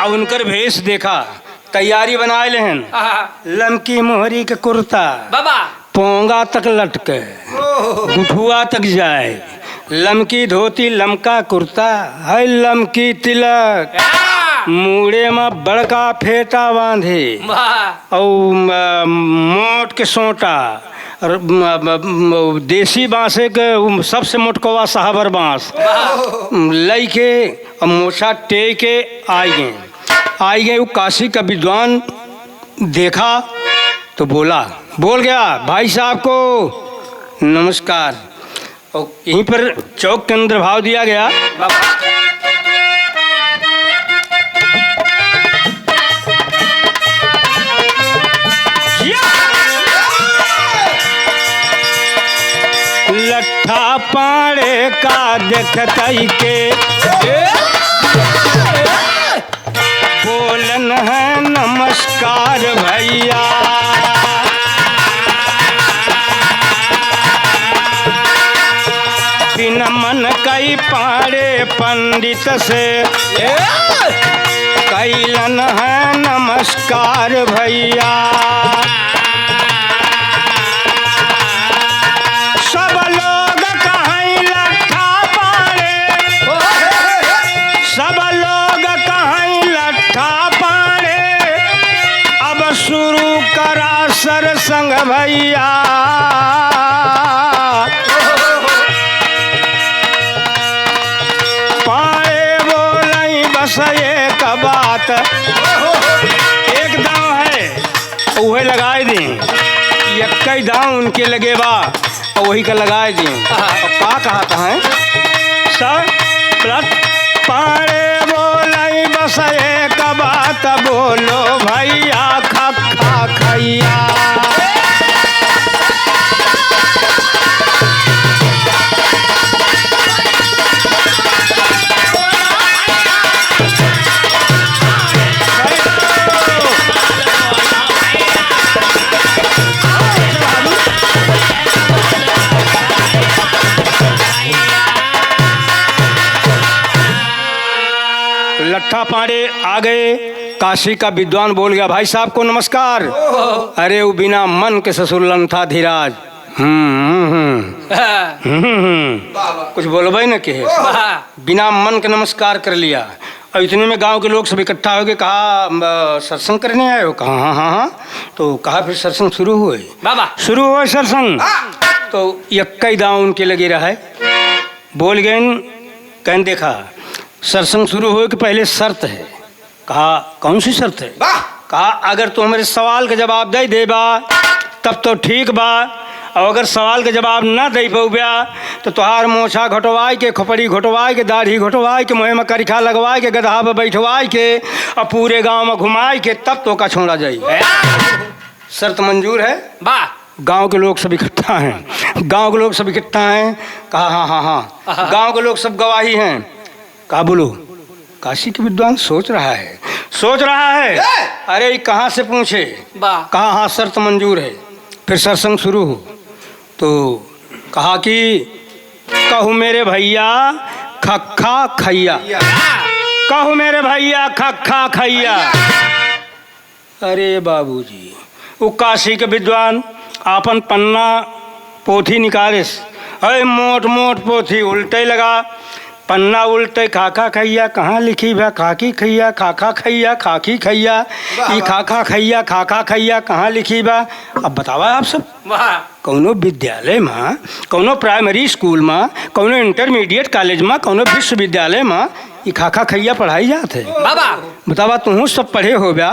अब उनकर भेष देखा। तैयारी बनाए लेहन। आहा। लमकी मोहरी के कुर्ता, बाबा। पोंगा तक लटके, ओहो। गुठुआ तक जाए। लमकी धोती, लमका कुर्ता, है लमकी तिलक। हाँ। मूड़े मा बड़का फेटा बांधे। वाह। औ म-, मोट के सोटा, और म-, म-, म-, देसी बांसे के उ सबसे मोटकवा साहबर बांस। वाह। लइके और मोछा टेके आइ गए। आइ गए, उ काशी का विद्वान देखा तो बोला, बोल गया, "भाई साहब को नमस्कार।" और यहीं पर चौक के अंदर भाव दिया गया। लट्ठा पाड़े का देखतई के बोलन है नमस्कार भैया। बिन मन कई पाड़े पंडित से कैलन है नमस्कार भैया। सब लोग कहीं लट्ठा पाड़े, सब लोग कहीं लट्ठा पाड़े। अब शुरू करा सर संग भैया। पाड़े बोलई बस से एक बात, एक दांव है, उहे लगाए दी। यक्कई दांव उनके लगे बा, और वही का लगाए दी। और का कहत हैं? सर, प्लट पाड़े बोलाई बस एक बात, बोलो भैया खक्खा खैया। लट्ठा पांड़े आ गए, काशी का विद्वान बोल गया, "भाई साहब को नमस्कार।" "अरे, वो बिना मन के ससुर लंठा धीराज।" हम्म, हम्म, हम्म। हाँ। हम्म, हम्म, हम्म। वाह, वाह। कुछ बोलबे न के। वाह। बिना मन के नमस्कार कर लिया। और इतने में गांव के लोग सब इकट्ठा होके कहा, "अ, सत्संग करने आए हो?" कहा, "हाँ, हाँ, हाँ।" तो कहा, "फिर सत्संग शुरू हुए।" वाह, वाह। शुरू हुए सत्संग। हाँ। तो यक्कई दांव उनके लगे रहा है। बोल गए, कहन, "देखा, सत्संग शुरू हुए के पहले शर्त है।" कहा, "कौन सी शर्त है?" वाह! कहा, "अगर तू हमरे सवाल का जवाब दे देबा, तब तो ठीक बा, और अगर सवाल का जवाब ना दे पउब्या, तो तोहार मोछा घोटवाई के, खोपड़ी घोटवाई के, दाढ़ी घोटवाई के, मुँह में करिखा लगवाई के, गदहा पे बैठवाई के, और पूरे गांव में घुमाई के, तब तोका छोड़ा जाई।" शर्त मंजूर है? वाह! गांव के लोग सब इकट्ठा हैं, गांव के लोग सब इकट्ठा हैं। कहा, "हाँ, हाँ, हाँ।" आहा। गांव के लोग सब गवाही हैं। कहा, "बोलो।" काशी के विद्वान सोच रहा है, सोच रहा है। ए! "अरे, ये कहाँ से पूछे?" वाह। कहा, "हाँ, शर्त मंजूर है।" फिर सत्संग शुरू हो तो कहा कि, "कहू मेरे भैया खक्खा खैया, कहू मेरे भैया खक्खा खैया।" अरे बाबूजी, उ काशी के विद्वान आपन पन्ना पोथी निकालिस, अरे मोट मोट पोथी उल्टे लगा, पन्ना उल्टे, खाखा खैया कहाँ लिखी बा, खाकी खैया, खाखा खैया, खाकी खैया, वाह, ई वाह। खाखा खैया, खाखा खैया कहाँ लिखी बा? अब बतावा आप सब। वाह। कौनो विद्यालय मा, कौनो primary school मा, कौनो intermediate college मा, कौनो विश्वविद्यालय मा ई खाखा खैया पढ़ाई जात है? बाबा। बतावा, तुहूँ सब पढ़े होब्या,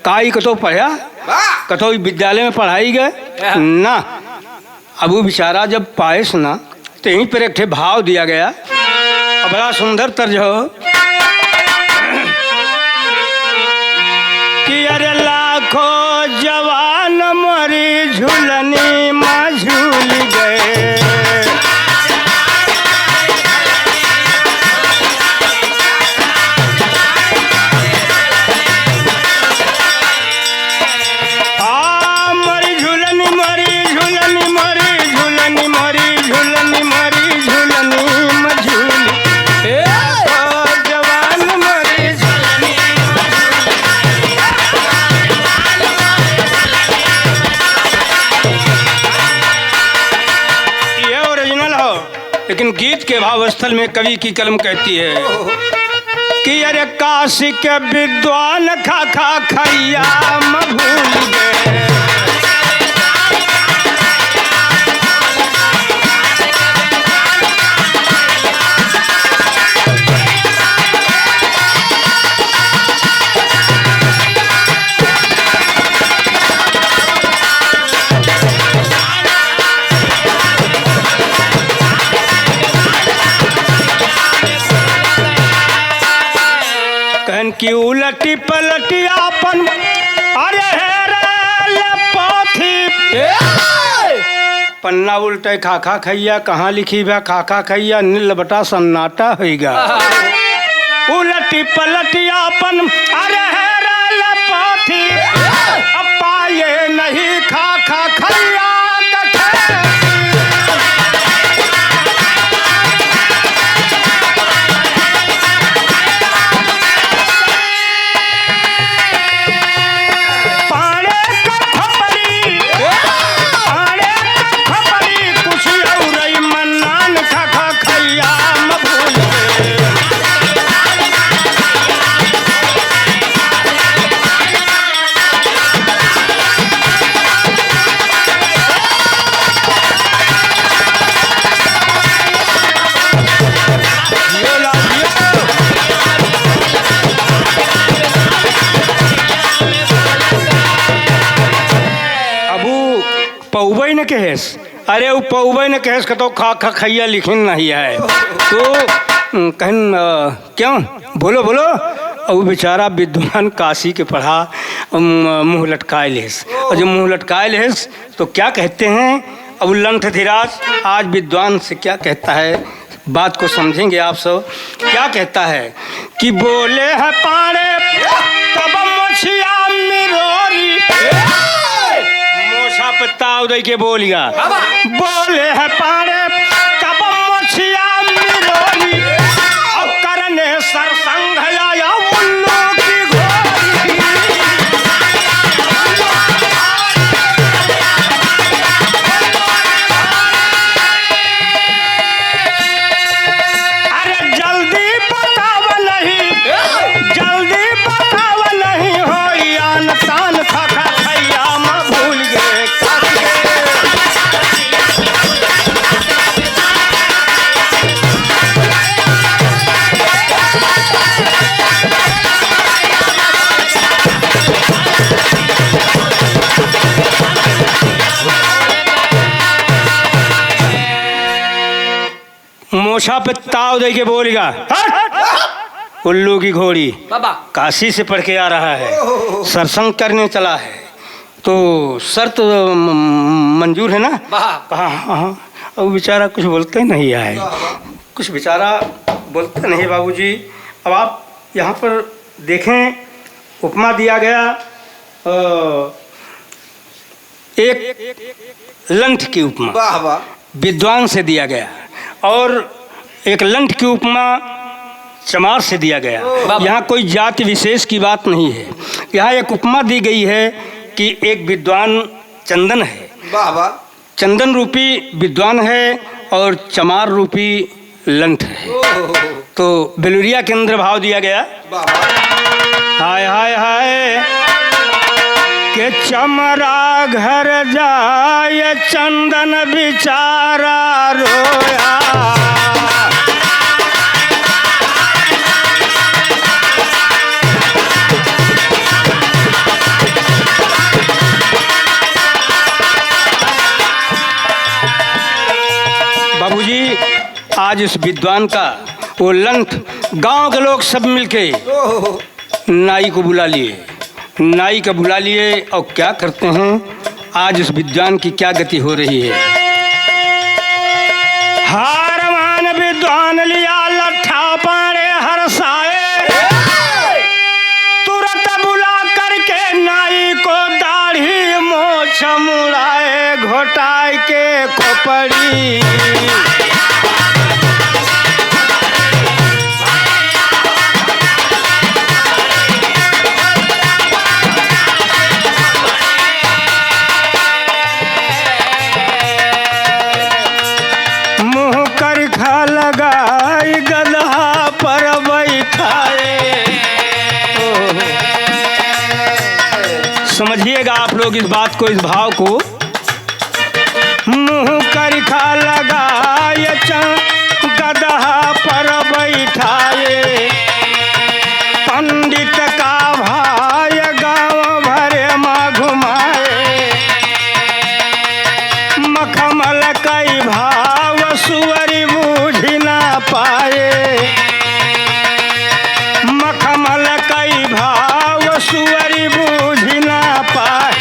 का ई कतौ पढ़्या? वाह। कतौ ई विद्यालय में पढ़ाई गए? वाह। ना। अब उ बेचारा जब पाएस ना, तो यहीं पर एक ठे भाव दिया गया। अब बड़ा सुंदर तर्ज हो कि अरे लाखों जवान मोरी झुलनी मा झूल गए। आ, मोरी झुलनी, मोरी झुलनी, मोरी झुलनी, मोरी झुलनी, मोरी झुलनी, मझुली। ए! ओ जवान मोरी झुलनी, ये original हो। लेकिन गीत के भाव स्थल में कवि की कलम कहती है कि अरे काशी के विद्वान खाखा खैया म भूल गए। कहन की उलटी पलटी आपन, अरे हे रे ले पोथी। ए! पन्ना उल्टे खाखा खैया, कहाँ लिखी बा खाखा खैया, नील बटा सन्नाटा होइगा। उलटी पलटी आपन, अरे हे रे ले पोथी, अब पाए नहीं खाखा खैया कथे। पाड़े का खपरी, पाड़े का खपरी, कुछ औरई मन्नान खाखा खैया म भूल गए। कहेस, अरे उ पौबे न कहेस, कतौ खा खा खैया लिखिन नहीं है। तो, उम, कहन, अ, क्यों? बोलो, बोलो। और वो बेचारा विद्वान काशी के पढ़ा, उम, मुँह लटकाए लेस। और जब मुँह लटकाए लेस, तो क्या कहते हैं, अब लंठ धीराज आज विद्वान से क्या कहता है, बात को समझेंगे आप सब। क्या कहता है कि बोले है पाड़े तब मोछिया मिरोरी। मोछा पे ताव दे के बोलिया। बोले है पाड़े तब मोछिया मिरोरी। और करने सरसंघ आया उल्लू की घोड़ी। अरे जल्दी बताव नहीं, जल्दी बताव नहीं हो, आन तान खा खा खैया में भूल गए। मोछा पे ताव दे के बोलेगा, "हट!" उल्लू की घोड़ी बाबा। काशी से पढ़ के आ रहा है, ओहो। सत्संग करने चला है, तो शर्त, म-, मंजूर है ना? वाह। हाँ, हाँ, हाँ। अब बेचारा कुछ बोलते नहीं है, वाह, वाह। कुछ बेचारा बोलते नहीं बाबूजी। अब आप यहाँ पर देखें, उपमा दिया गया, अ, एक लंठ की उपमा वाह, वाह। विद्वान से दिया गया और एक लंठ की उपमा चमार से दिया गया। ओह। यहाँ कोई जाति विशेष की बात नहीं है। यहाँ एक उपमा दी गई है कि एक विद्वान चंदन है। वाह, वाह। चंदन रूपी विद्वान है और चमार रूपी लंठ है। ओह। तो बेलुरिया के अंदर भाव दिया गया। वाह, वाह। हाय, हाय, हाय, के चमरा घर जाय चंदन बिचारा रोया। बाबूजी, आज उस विद्वान का वो लंठ, गांव के लोग सब मिलके ओहो। नाई को बुला लिए, नाई का बुला लिए और क्या करते हैं, आज उस विद्वान की क्या गति हो रही है। हारवान विद्वान लिया लट्ठा पाड़े हरसाए, तुरंत बुला करके नाई को दाढ़ी मोछ मुड़ाए, घोटाए के खोपड़ी। मुँह करिखा लगाई गदहा पर बैठाए। समझिएगा आप लोग इस बात को, इस भाव को। मुँह करिखा लगाए च-, गदहा पर बैठाए। पंडित का भाय गाँव भरे मा घुमाए। मखमल कई भाव सुअरी बूझि ना पाए। मखमल कई भाव सुअरी बूझि ना पाए।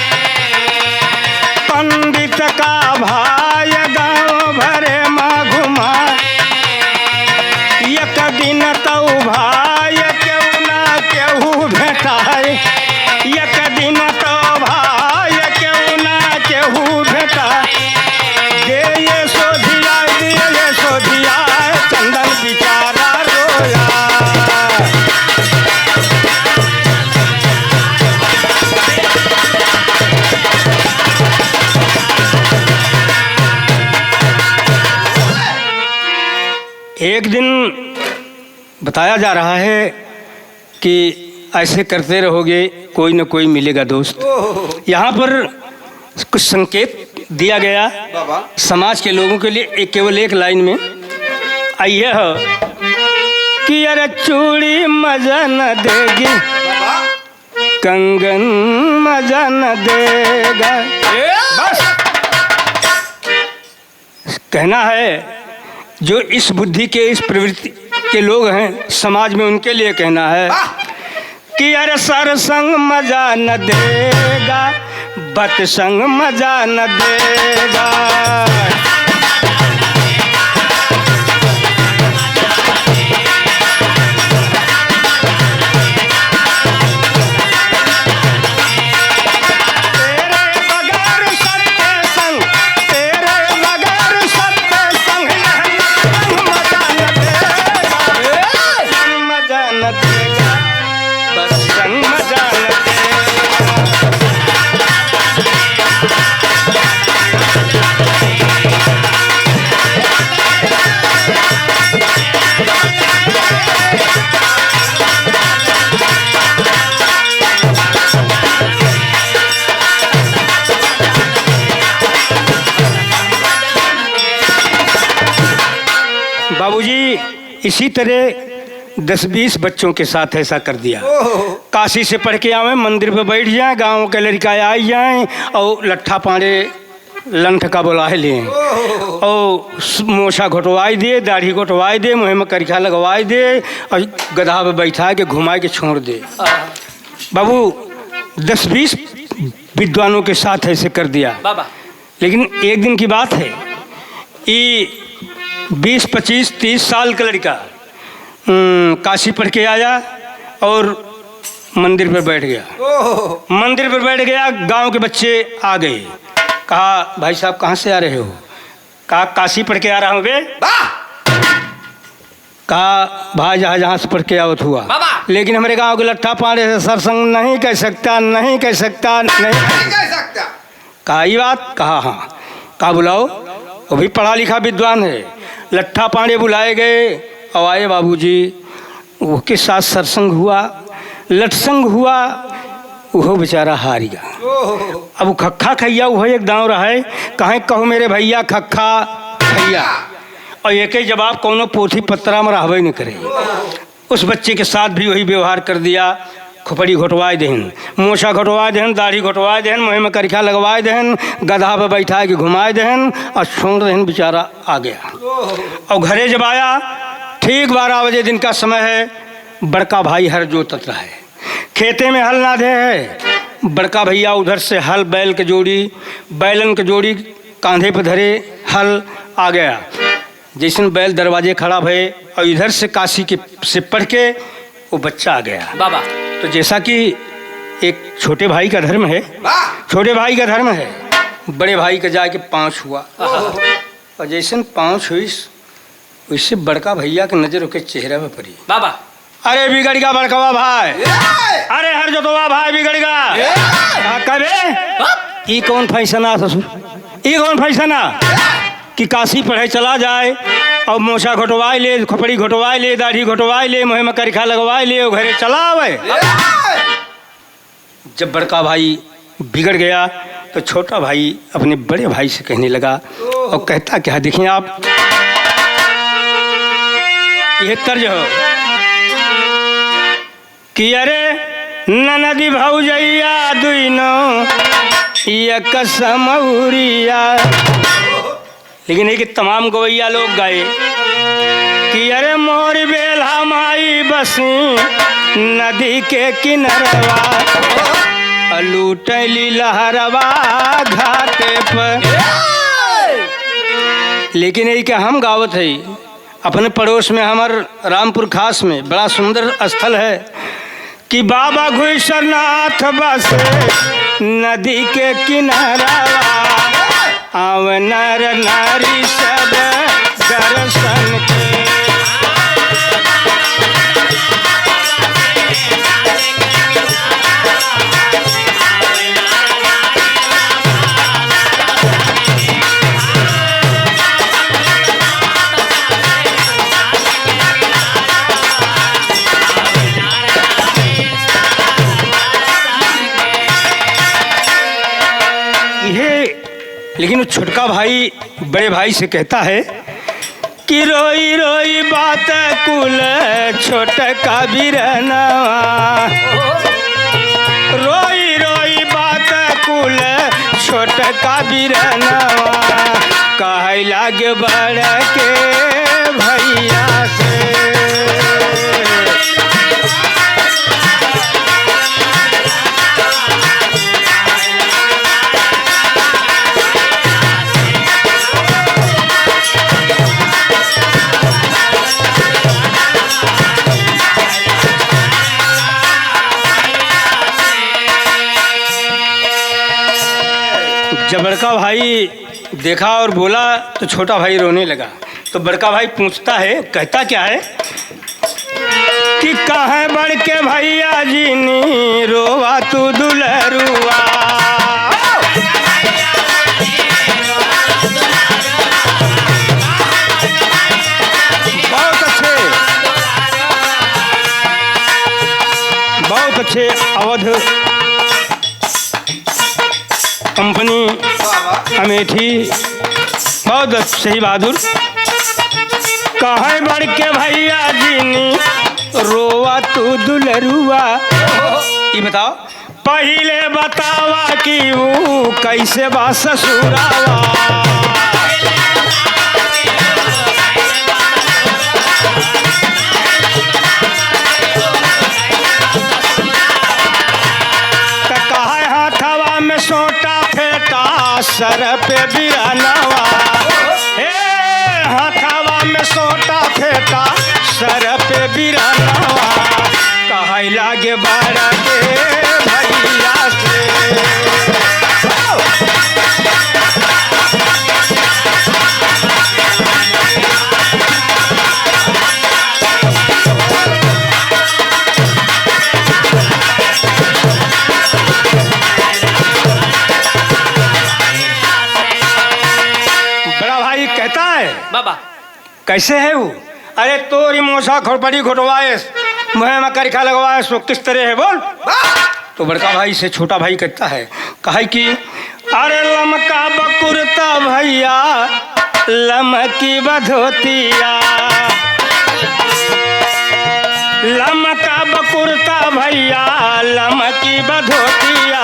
पंडित का भाय गाँव भरे मा घुमाए। एक दिन तौ भाय केहू ना केहू भेटाए। एक दिन तौ भाय केहू ना केहू भेटाए। दे ये सोधिया, दे ये सोधिया, चंदन बिचारा रोया। एक दिन बताया जा रहा है कि ऐसे करते रहोगे, कोई न कोई मिलेगा दोस्त। ओहो। यहाँ पर कुछ संकेत दिया गया बाबा। समाज के लोगों के लिए, एक, केवल एक लाइन में। आ, यह कि अरे चूड़ी मजा न देगी, बाबा। कंगन मजा न देगा। ए! बस। कहना है, जो इस बुद्धि के, इस प्रवृत्ति के लोग हैं समाज में, उनके लिए कहना है वाह! कि अरे सर संग मजा न देगा, बत संग मजा न देगा। तेरे बगैर सत्य संग, तेरे बगैर सत्य संग, यह संग मजा न देगा, संग मजा न देगा, बस संग मजा न देगा। बाबूजी, इसी तरह दस बीस बच्चों के साथ ऐसा कर दिया। ओहो। काशी से पढ़ के आवे, मंदिर पे बैठ जाए, गाँव के लड़का आई जाए और लट्ठा पांड़े लंठ का बोलाए लें। ओहो। और स-, मोछा घोटवाई दे, दाढ़ी घोटवाई दे, मुँह में करिखा लगवाई दे और गधा पे बैठा के घुमाए के छोड़ दे। आहा। बाबू, दस बीस विद्वानों के साथ ऐसे कर दिया। बाबा। लेकिन एक दिन की बात है, ये बीस, पच्चीस, तीस साल का लड़का, हम्म, काशी पढ़ के आया और मंदिर पर बैठ गया। ओहो। मंदिर पर बैठ गया, गांव के बच्चे आ गए, कहा, "भाई साहब, कहाँ से आ रहे हो?" कहा, "काशी पढ़ के आ रहा हूँ बे।" वाह! कहा, "भाई, जहाँ, जहाँ से पढ़ के आवत हुआ, बाबा। लेकिन हमरे गांव के लट्ठा पांड़े से सरसंग नहीं कह सकता, नहीं कह सकता, नहीं।" नहीं कह सकता। कहा, "ई बात?" कहा, "हाँ।" कहा, "बुलाओ, वो भी पढ़ा लिखा विद्वान है।" लट्ठा पांड़े बुलाए गए और आए बाबूजी, ओके साथ सरसंग हुआ, लटसंग हुआ, उहो बेचारा हार गया। ओहो। अब उ खक्खा खैया उहो एक दांव रहे, कहें, "कहो मेरे भैया खक्खा खैया।" और एके जवाब कौनो पोथी पत्रा में रहबे न करे। उस बच्चे के साथ भी वही व्यवहार कर दिया। खोपड़ी घोटवाए देहन, मोछा घोटवाए देहन, दाढ़ी घोटवाए देहन, मुँह में करिखा लगवाए देहन, गधा पे बैठा के घुमाए देहन और छोड़ देहन, बेचारा आ गया। और घरे जब आया, ठीक बारह बजे दिन का समय है, बड़का भाई हर जोतत रहे, खेते में हल नाधे है। बड़का भैया उधर से हल बैल के जोड़ी, बैलन के जोड़ी कांधे पे धरे, हल आ गया। जैसन बैल दरवाजे खड़ा भए और इधर से काशी के, से पढ़ के वो बच्चा आ गया। बाबा। तो जैसा कि एक छोटे भाई का धर्म है, वाह! छोटे भाई का धर्म है, बड़े भाई का जाके पाँव छुआ। ओहो। और जैसन पाँव छुइस, वैसे बड़का भैया के नजर ओके चेहरा पे पड़ी। बाबा। "अरे बिगड़ गया बड़कवा भाई, ए! अरे हर जोतवा भाई बिगड़ गया।" ए! का कहबे? बाप! ई कौन फैशन आ ससुर? ई कौन फैशन आ? कि काशी पढ़े चला जाए और मोछा घोटवाए ले, खोपड़ी घोटवाए ले, दाढ़ी घोटवाए ले, मुँह में करिखा लगवाए ले और घरे चला आवे। जब बड़का भाई बिगड़ गया तो छोटा भाई अपने बड़े भाई से कहने लगा और कहता क्या, देखिए आप, ये तर्ज हो कि अरे ननदी भौजैया दुइनो एक समौरिया। लेकिन एक तमाम गवैया लोग गाए कि अरे मोर बेल्हा माई बसी नदी के किनरवा, लूटली लहरवा घाटे पर। लेकिन यही के हम गावत है, अपने पड़ोस में हमर रामपुर खास में बड़ा सुंदर स्थल है कि बाबा घुईसरनाथ बसे नदी के किनारा, आव नर नारी सब दर्शन के। इहे, लेकिन वो छोटका भाई बड़े भाई से कहता है कि रोई रोई बात कुल छोटका बिरनवा, रोई रोई बात कुल छोटका बिरनवा, कहै लागे बड़के भैया से। जब बड़का भाई देखा और बोला तो छोटा भाई रोने लगा। तो बड़का भाई पूछता है, कहता क्या है कि "काहे बड़के भैया जिनी रोवा तू दुलरुआ।" बहुत अच्छे, बहुत अच्छे अवध कंपनी अमेठी, बहुत सही बहादुर। "काहे बड़के भैया जिनी रोवा तू दुलरुआ।" ई बताओ, पहिले बतावा कि ऊ कैसे बा ससुरावा। त कहै हाथवा में सोटा फेटा, सर पे बिरनवा। हे हाथवा में सोटा फेटा, सर पे बिरनवा। कहै लागे बड़के भैया से। बड़ा भाई कहता है, बाबा। कैसे है वो? अरे तोरी मोसा खोपड़ी घोटवाएस, मुँह में करिखा लगवाएस, वो किस तरह है बोल? तो बड़का भाई से छोटा भाई कहता है, कहै कि "अरे लमका बकुरता भैया, लमकी बधोतिया। लमका बकुरता भैया, लमकी बधोतिया।"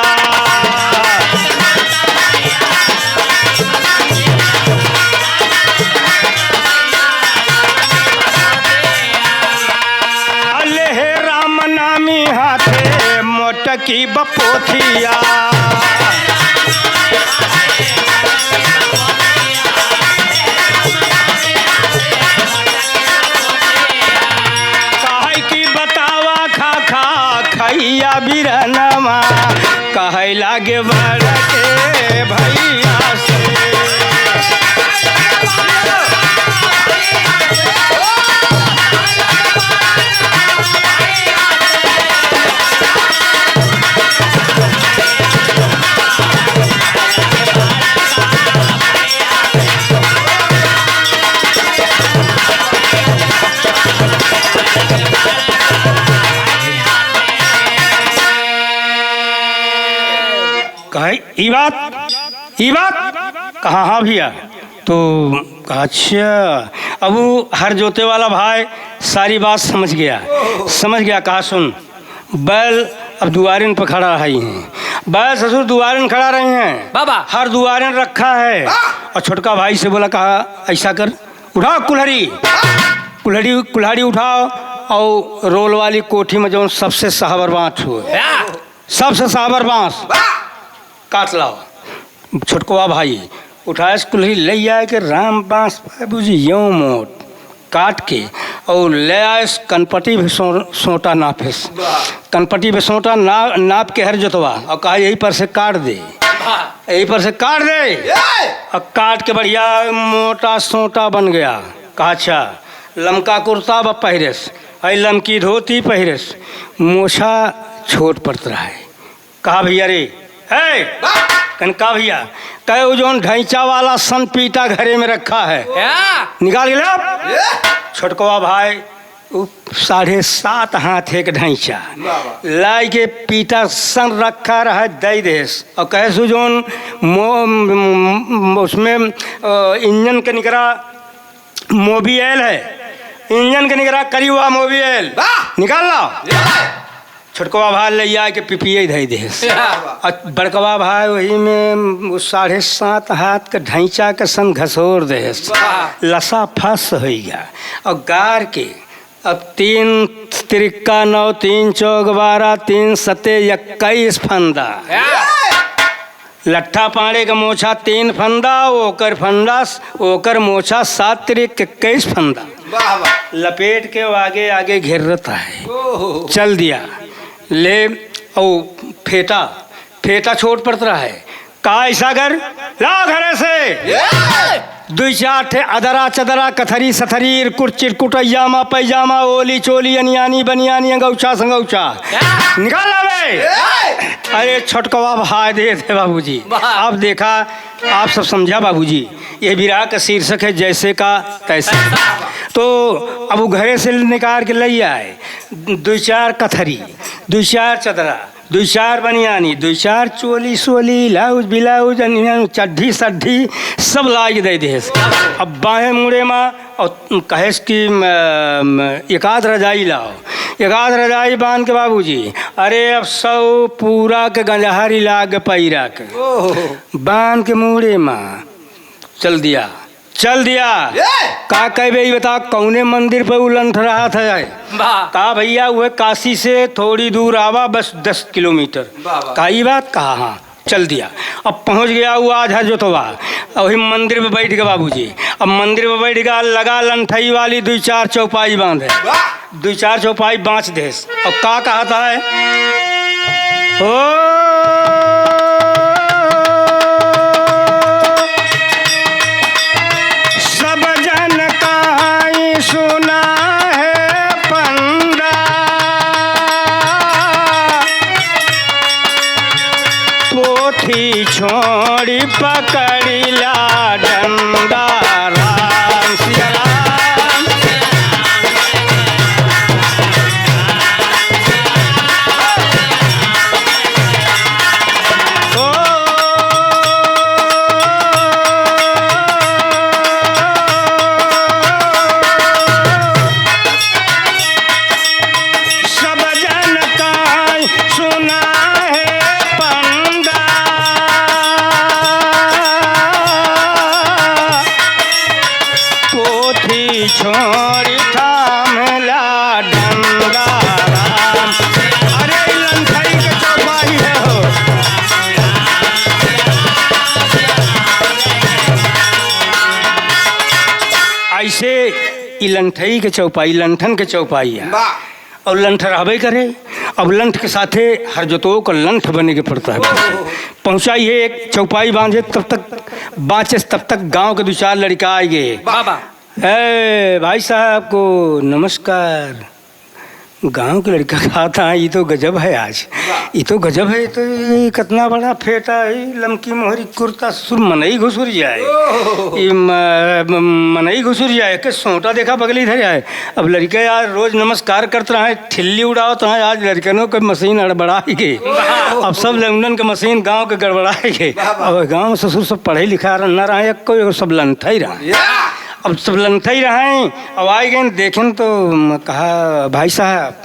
अले हे राम नामी हाथे मोटकी बपोथिया। कहै कि बतावा खा खा खैया बिरनमा, कहै लागे बड़के भैया से। कहा, "ई बात, ई बात?" कहा, "हाँ भैया।" तो कहा, "अच्छा।" अब वो हर जोते वाला भाई सारी बात समझ गया, समझ गया। कहा, "सुन, बैल अब दुआरिन पर खड़ा रही हैं, बैल ससुर दुआरिन खड़ा रही हैं, बाबा। हर दुआरिन रखा है।" हाँ। और छोटका भाई से बोला, कहा, "ऐसा कर, उठाओ कुल्हड़ी, कुल्हड़ी, कुल्हाड़ी उठाओ और रोल वाली कोठी में जौन सबसे साहबर बाँस हो, या। सबसे साहबर बाँस, वाह। काट लाओ।" छोटकवा भाई उठाएस कुल्हड़ी, लइ आए के राम बाँस पाए बुझी यों मोट काट के और लइ आएस कनपटी भी सो-, सोटा नापेस। वाह। कनपटी भी सोटा ना-, नाप के हर जोतवा और कहा, "यही पर से काट दे, वाह। यही पर से काट दे।" ये! और काट के बढ़िया मोटा सोटा बन गया। कहा, "अच्छा, लमका कुर्ता बा पहिरेस, आई लमकी धोती पहिरेस, मोछा छोट पड़त रहा है।" कहा, "भैया रे, है?" वाह! कन का भैया? कहे, "वो जौन ढैंचा वाला सन पीटा घरे में रखा है, क्या? निकाल के लाओ।" ये! छोटकवा भाई, वो साढ़े सात हाथ एक ढैंचा वाह, वाह। लाई के पीटा सन रखा रहा, दे देस। और कहे, "सु जौन मो-, म-, म-, उसमें, अ, इंजन के निकरा मोबियल है, इंजन के निकरा करी हुआ मोबियल, वाह! निकाल लाओ।" ये! छोटकवा भाई लइ आइके पिपिया धइ देहेस। वाह। अउर बड़कवा भाई वही में उ साढ़े सात हाथ के ढैंचा के सन घसोर देहेस। वाह। लसा फस होइ गया। अउर गार के अब तीन तिरिक्का नौ, तीन चौक बारह, तीन सते इक्कीस फंदा। वाह। लट्ठा पांड़े क मोछा तीन फंदा, ओकर फंदा, ओकर मोछा सात तिरिक इक्कीस फंदा। वाह, वाह। लपेट के आगे आगे घेरत है। ओहो। चल दिया। ले, औ फेटा, फेटा छोट पड़त रहा है। का ऐसा कर, ला घरे से। ए! दुई चार ठे अदरा चदरा, कथरी सथरी, इरकुट चिरकुट, अय्यामा पैजामा, ओली चोली, अनियानी बनियानी, अंगौछा संगौछा। क्या? निकाल लावे। ए! अरे छोटकवा भाई दे दे बाबूजी। वाह। आप देखा, आप सब समझा बाबूजी। ये विराह का शीर्षक है जैसे का तैसे। तो अब वो घरे से निकाल के लइ आए, दुई चार कथरी, दुई चार चदरा, दुई चार बनियानी, दुई चार चोली सोली, लाउज बिलाउज, अनियान, चड्ढी सड्ढी, सब लाइ के दइ देहेस। अब बाहें मुड़े मा अउर कहेस कि म, म, एकाध रजाई लाओ, एकाध रजाई बांध के बाबूजी, अरे अब सौ पूरा के गंजहरी लाग पैरा के। ओहो। बांध के मुड़े मा चल दिया, चल दिया। ए! का कहबे, ई बता, कौने मंदिर पे उ लंठ रहत है? वाह। का भइया, उहे काशी से थोड़ी दूर आवा, बस दस किलोमीटर। वाह, वाह। का ई बात? कहा हाँ, चल दिया। अब पहुँच गया उ आज हर जोतवा, वही मंदिर पे बैठ गया बाबूजी। अब मंदिर पे बैठ गया, लगा लंठई वाली दुई चार चौपाई बांधे। वाह। दुई चार चौपाई बांच देस। अब का कहत है? ओ, सब जन कहाई सुना है पंडा, पोथी छोड़ी पकड़िला डंडा। राम सिया राम। ओ, सब जन का सुना है पंडा, पोथी छोड़ी थामला डंडा राम। अरे, ई लंठई के चौपाई है हो। ऐसे ई लंठई के चौपाई, लंठन के चौपाई है। वाह। और लंठ रहबे करे। अब लंठ के साथे हर जोतो को लंठ बने के पड़ता है। ओहो। पहुँचाई है एक चौपाई बांधे, तब तक बाँचेस, तब तक गाँव के दो चार लड़का आइ गए। वाह, वाह। ए, भाई साहब को नमस्कार। गाँव के लड़का कहत है, "ई तो गजब है आज, वाह। ई तो गजब है, ई तो ई कितना बड़ा फेटा है, लमकी मोहरी कुर्ता, ससुर मनई घुसुर जाए, ओहो। ई म-, म-, मनई घुसुर जाए, के सोटा देखा बगली धर जाए।" अब लड़के यार रोज नमस्कार करत रहे, ठिल्ली उड़ावत रहे, आज लड़कनों के मशीन हड़बड़ाई गई। वाह। अब सब लौंडन के मशीन गाँव के गड़बड़ाई गई। वाह, वाह। अब गाँव ससुर सब पढ़े लिखा रह-, न रहे, एक कोई सब लंठई रहे। या। अब सब लंठई रहे, अब आइ गए, देखेन तो म-, कहा, "भाई साहब,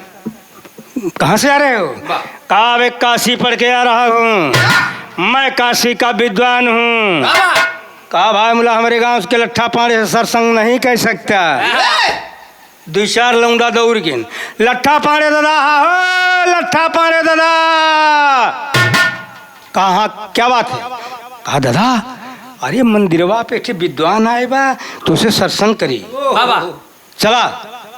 कहाँ से आ रहे हो?" वाह। कहा, "अबे काशी पढ़ के आ रहा हूँ, वाह। मैं काशी का विद्वान हूँ।" वाह, वाह। कहा, "भाई मुला, हमरे गाँव के लट्ठा पांड़े से सत्संग नहीं कइ सकता।" वाह। दुई चार लौंडा दौड़ गेन, "लट्ठा पांड़े दादा, हा हो, लट्ठा पांड़े दादा।" कहा, "हाँ, क्या बात है?" कहा, "दादा, अरे मंदिरवा पे एक ठे विद्वान आए बा, तोसे सत्संग करी।" वाह, वाह। चला,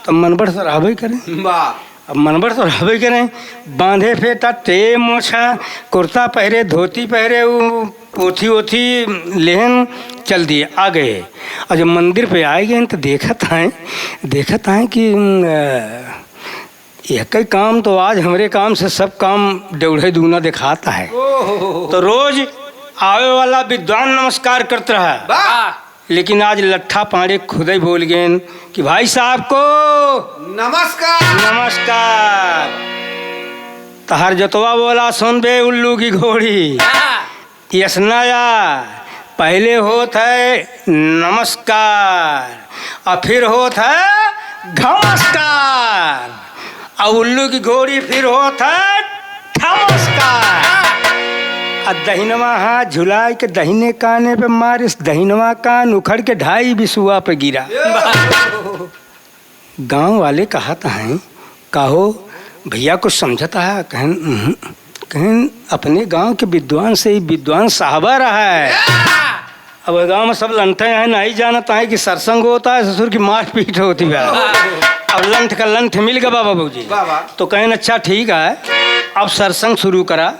तब मनबढ़ तो रहबे करे। वाह। अब मनबढ़ तो रहबे करे, बांधे फेटा, ते मोछा, कुर्ता पहिरे, धोती पहिरे, उ पोथी ओथी लेहन चल दिए, आ गए। और जब मंदिर पे आइ गए तो देखत हैं, देखत हैं कि, अ, यह कई काम तो आज हमरे काम से सब काम डेढ़े दूना देखात है। ओहो। तो रोज आवे वाला विद्वान नमस्कार करत रहा। वाह। लेकिन आज लट्ठा पांड़े खुदइ बोल गेन कि भाई साहब को नमस्कार। नमस्कार। तहर जोतवा बोला, "सुन बे उल्लू की घोड़ी, हाँ। यसनाया, पहले होत है नमस्कार और फिर होत है घमस्कार।" आ उल्लू की घोड़ी फिर होत है ठमस का। आ दहिनवा हाथ झुलाए के दहिने काने पे मारिस, दहिनवा कान उखड़ के ढाई बिसुआ पे गिरा। गाँव वाले कहत हैं, "काहो भइया, कुछ समझत है?" कहन, "उहुं।" कहन, "अपने गाँव के विद्वान से ही विद्वान साहबा रहा है।" अब गाँव में सब लंठे हैं, नहीं जानत हैं कि सरसंग होता है, ससुर की मारपीट होती है। अब लंठ का लंठ मिल गवा बाबूजी। वाह, वाह। तो कहन, "अच्छा ठीक है, अब सरसंग शुरू करा।"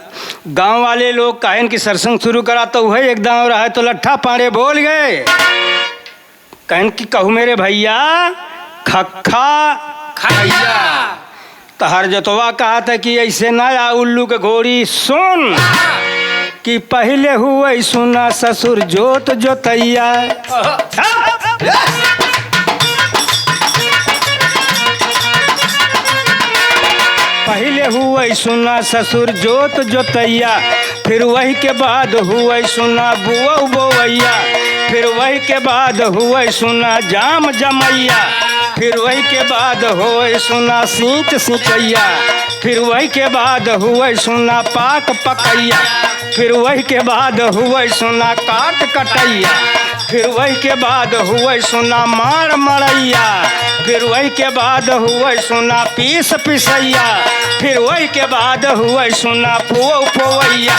गाँव वाले लोग कहन कि सरसंग शुरू करा, तो वही एक दाँव रहा है, तो लट्ठा पाड़े बोल गए। कहन कि कहू मेरे भइया, खक्खा खैया। त हरजोतवा कहत है कि ऐसे ना आ उल्लू के घोड़ी सुन, कि पहिले हुवै सुना ससुर जोत जोतैया। पहिले हुवै सुना ससुर जोत जोतैया, फिर वही के बाद हुवै सुना बुआ बोवैया, फिर वही के बाद हुवै सुना जाम जमैया, फिर वही के बाद हुवै सुना सींच सिंचैया, फिर वही के बाद हुवै सुना पाक पकैया, फिर वही के बाद हुवै सुना काट कटैया, फिर वही के बाद हुवै सुना मार मड़ैया, फिर वही के बाद हुवै सुना पीस पिसैया, फिर वही के बाद हुवै सुना पुआ पुवैया।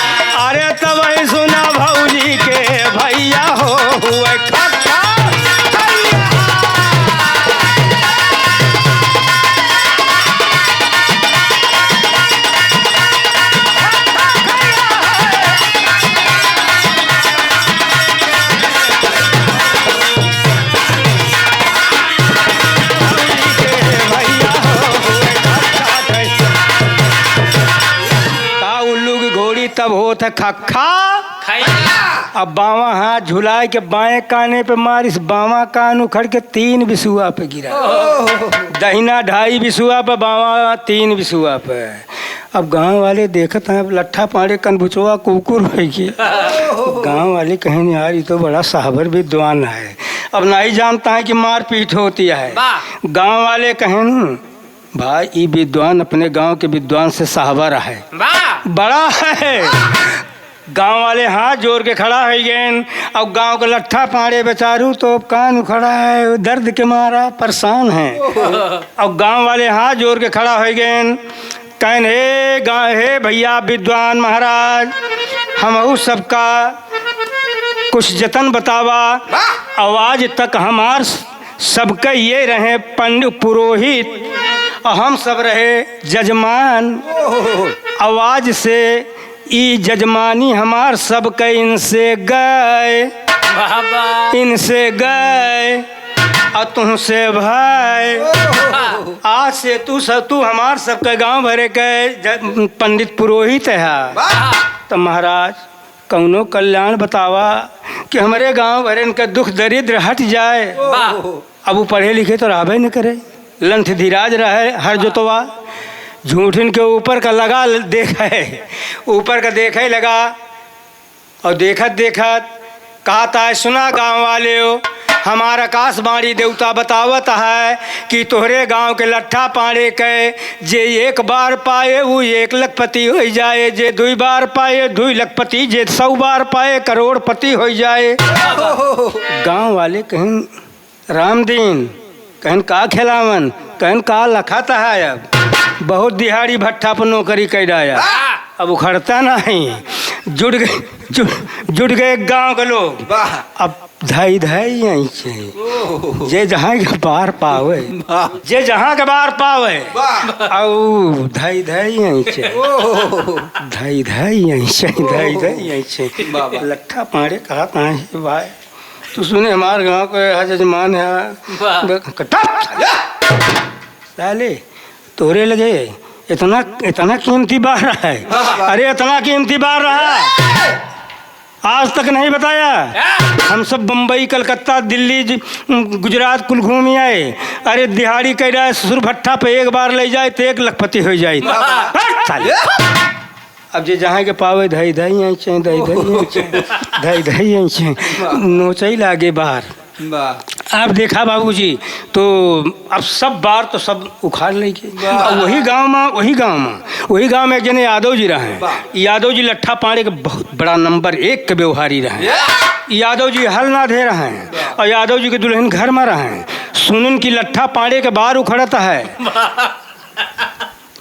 अरे तब सुना भौजी के भैया हो हुवै खक्खा खैया। का उल्लू की घोड़ी तब होत है खक्खा। खैया। अब बावां हाथ झुलाए के बाएं काने पे मारिस, बावां कान उखड़ के तीन बिसुआ पे गिरा। ओह। दहिना ढाई बिसुआ पे, बावां तीन बिसुआ पे। अब गाँव वाले देखत हैं, अब लट्ठा पाड़े कनबुचवा कुकुर होइ गए। गाँव वाले कहें, "यार, ये तो बड़ा साहबर विद्वान है, अब नहीं जानता है कि मारपीट होती है।" वाह। गाँव वाले कहें, "भाई, ई विद्वान अपने गाँव के विद्वान से साहबर है, वाह। बड़ा है।" गाँव वाले हाथ जोर के खड़ा होइ गएन, अब गाँव के लट्ठा पाड़े बेचारू तो अब कान उखड़ा है, दर्द के मारा परेशान हैं। अब गाँव वाले हाथ जोर के खड़ा होइ गएन, कहन, "हे गा-, हे भइया विद्वान महाराज, हमहू सबका कुछ जतन बतावा। वाह! आवाज तक हमार सबके ये रहे पंडित पुरोहित, और हम सब रहे जजमान। ओहो! आवाज से ई जजमानी हमार सबके इनसे गए, वाह, वाह। इनसे गए, और तुमसे भय। ओहो! आज से तू सब, तू हमार सबके गाँव भरे के ज-, पंडित पुरोहित है।" वाह! तो महाराज, कौनो कल्याण बतावा कि हमरे गाँव भरन का दुख दरिद्र हट जाए। वाह। अब उ पढ़े लिखे तो रहबे न करे, लंठ धिराज रहे हरजोतवा, झूठिन के ऊपर का लगा ल-, देखे, ऊपर का देखे लगा। और देखत देखत कहत है, "सुना गाँव वाले हो, हमार आकाशवाणी देवता बतावत है कि तोहरे गाँव के लट्ठा पाड़े के जे एक बार पाए, उ एक लखपति होइ जाए, जे दुई बार पाए, दुई लखपति, जे सौ बार पाए, करोड़पति होइ जाए।" गाँव वाले कहें, "रामदीन," कहें, "का खेलावन?" कहें, "का लखात है अब? बहुत दिहाड़ी भट्ठा पर नौकरी कइ डाया, अब उखड़ता नहीं।" जुट गए, जुट, जुट गए गाँव के लोग। वाह। अब धई धई ऐंचे। ओह। जे जहाँ के बार पावे। वाह। जे जहाँ के बार पावे। वाह। औ धई धई ऐंचे। ओह। धई धई ऐंचे, धई धई ऐंचे। वाह, वाह। लट्ठा पाड़े कहत हैं, "भाई, तू सुने हमार गाँव के है जजमान है।" वाह। ब-, कटप! साले, तोरे लगे इतना, इतना कीमती बार रहा है। वाह, वाह। अरे, इतना कीमती बार रहा है। आज तक नहीं बताया। हम सब बम्बई, कलकत्ता, दिल्ली, ज-, गुजरात कुल घूमी आए। अरे, दिहाड़ी कइ रहा है, ससुर भट्ठा पे एक बार लइ जाए तो एक लखपति होइ जाए। वाह। हट साले। अब जे जहाँ के पावे, धई धई ऐंचे, धई धई ऐंचे, धई धई ऐंचे। वाह। नोचई लागे बार। वाह। अब देखा बाबूजी, तो अब सब बार तो सब उखाड़ लइ गए। वाह। अब वही गाँव मा, वही गाँव मा, वही गाँव मा एक जने यादव जी रहे। वाह। यादव जी लट्ठा पाँड़े के बहुत बड़ा नंबर एक के व्यवहारी रहे। या। यादव जी हल नाधे रहे। वाह। और यादव जी के दुलहिन घर मा रहे। सुनिन कि लट्ठा पाँड़े के बार उखड़त है। वाह।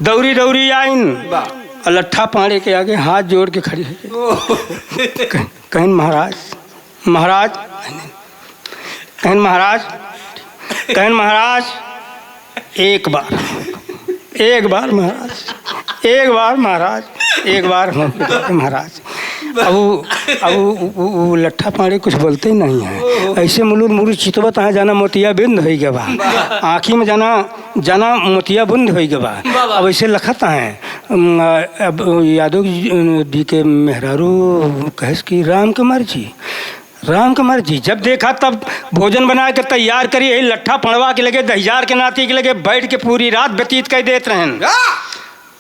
दौरी दौरी आइन। वाह। और लट्ठा पाँड़े के आगे हाथ जोड़ के खड़ी होइ गई। ओह। कह-, कहिन महाराज, महाराज, कहिन महाराज, कहिन महाराज, एक बार, एक बार महाराज, एक बार महाराज, एक बार हम महाराज। अब उ, अब उ, उ, उ लट्ठा पाँड़े कुछ बोलते ही नहीं है। ओहो। ऐसे मुलुर मुलुर चितवत है, जाना मोतियाबिंद होइ गवा। वाह। आँखी मा जाना, जाना मोतियाबिंद होइ गवा। वाह, वाह। अब ऐसे लखत है। अम, अब यादव जी, अ, जी के मेहरारू कहेस कि राम के मर्जी, राम के मर्जी। जब देखा तब भोजन बनाए के तैयार करी, यही लट्ठा पड़वा के लगे, दहिजार के नाती के लगे बैठ के पूरी रात व्यतीत कइ देत रहन। या!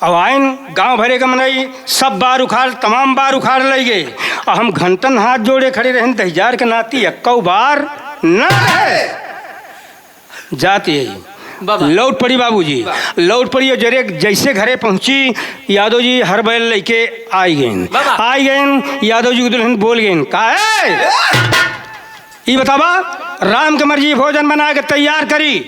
अब आइन गाँव भरे के मनई, सब बार उखाड़, तमाम बार उखाड़ लइ गए। और हम घंटन हाथ जोड़े खड़े रहन, दहिजार के नाती एक्कौ बार ना रहे। जात यही। बाबा। लौट पड़ी बाबूजी। बाबा। लौट पड़ी और जरे, जैसे घरे पहुँची, यादव जी हर बैल लइके आई गइन। बाबा। आई गइन, यादव जी के दुलहिन बोल गइन, "का है? ई बतावा, राम के मर्जी भोजन बनाए के तैयार करी।"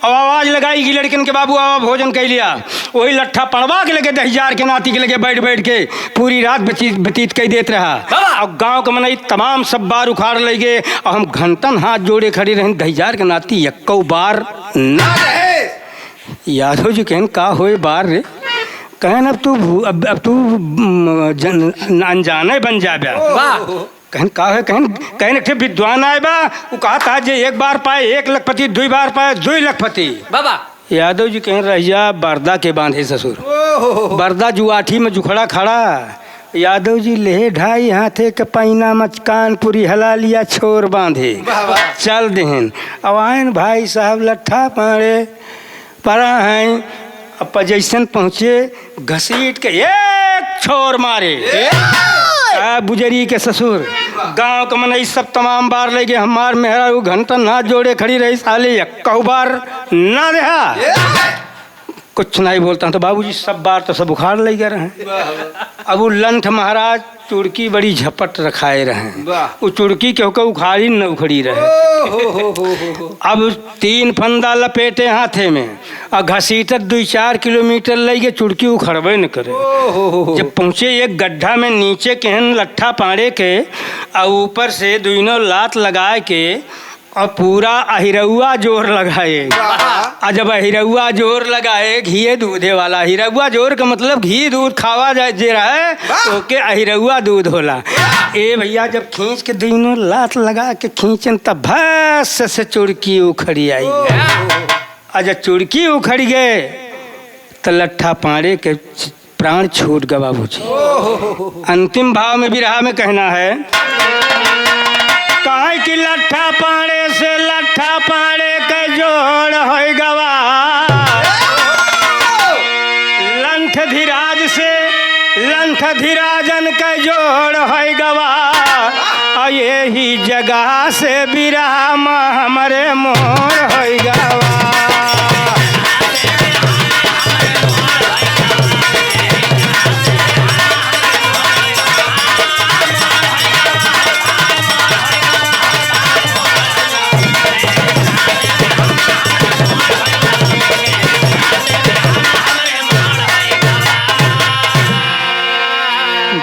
अब आवाज लगाई कि लड़कन के बाबू आवा भोजन कइ लिया। वही लट्ठा पड़वा के लगे दहिजार के नाती के लगे बैठ बैठ के पूरी रात व्यतीत, व्यतीत कइ देत रहा। बाबा। अब गाँव के मनई तमाम सब बार उखाड़ लइ गए। अब हम घंटन हाथ जोड़े खड़ी रहन, दहिजार के नाती एक्कौ बार ना रहे। यादव जी कहन, "का होए बार रे?" कहन, "अब तू, अब, अब तू, म, जन, अनजाने बन जाबे।" वाह। कहन, "का है?" कहन, कहन, "एक ठे विद्वान आए बा, उ कहत है जे एक बार पाए एक लखपति, दुई बार पाए दुई लखपति।" बाबा। यादव जी कहन, "रहिया बरदा के बांधे ससुर।" ओहो। बरदा जुआठी मा जुखड़ा खड़ा। यादव जी लेहे ढाई हाथे के पैना मा कानपुरी हला लिया, छोर बांधे। वाह, वाह। चल देहन। अब आइन भाई साहब लट्ठा पाँड़े परा हैं, अब जैसन पहुँचे, घसीट के एक छोर मारे। ए! आ, बुजरी के ससुर, गाँव के मनई सब तमाम बार लइ गए, हमार मेहरारू घंटन हाथ जोड़े खड़ी रही, साले एक्कौ बार ना देहा। ए! कुछ नहीं बोलता हूँ, तो बाबूजी सब बार तो सब उखाड़ लइ गए रहे। वाह, वाह। अब उ लंठ महाराज चुड़की बड़ी झपट रखाए रहे। वाह। उ चुड़की केहू के उखाड़ी न उखड़ी रहे। ओ हो हो हो हो हो। अब तीन फंदा लपेटे हाथे में, आ घसीटत दुई चार किलोमीटर लइ गए, चुड़की उखड़बे न करे। ओ हो हो हो। जब पहुँचे एक गड्ढा में, नीचे केहन लट्ठा पाँड़े के, आ ऊपर से दुइनो लात लगाए के, और पूरा अहिरौआ जोर लगाए। वाह। आ जब अहिरौआ जोर लगाए, घिये दूधे वाला अहिरौआ जोर का मतलब घी दूध खावा जाए जे रहे, वाह। ओके अहिरौआ दूध होला। वाह। ए भइया, जब खींच के दुइनो लात लगा के खींचन, तब भस से चुड़की उखड़ी आई। ओह। आ जब चुड़की उखड़ी गए, त लट्ठा पाँड़े के प्राण छूट गवा बाबूजी। अंतिम भाव में बिरहा में कहना है, काहे कि लट्ठा पाँड़े से लट्ठा पाँड़े के जोड़ होइ गवा, लंठ धिराज से लंठ धिराजन के जोड़ होइ गवा, आ यही जगह से बिरहा मा हमरे मोड़ होइ गवा।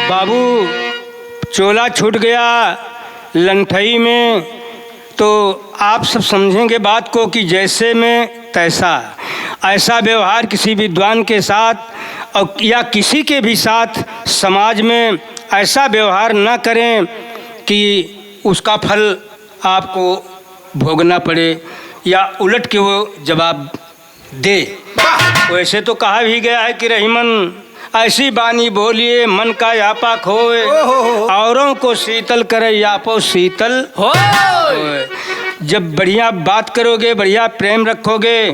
बाबू, चोला छूट गया लंठई में, तो आप सब समझेंगे बात को कि जैसे में तैसा, ऐसा व्यवहार किसी विद्वान के साथ और या किसी के भी साथ समाज में ऐसा व्यवहार न करें कि उसका फल आपको भोगना पड़े या उलट के वो जवाब दे। वाह! वैसे तो कहा भी गया है कि रहीमन ऐसी बानी बोलिए, मन का आपा खोए, ओहो हो हो। औरों को शीतल करे, आपो शीतल होए। होए। जब बढ़िया बात करोगे, बढ़िया प्रेम रखोगे,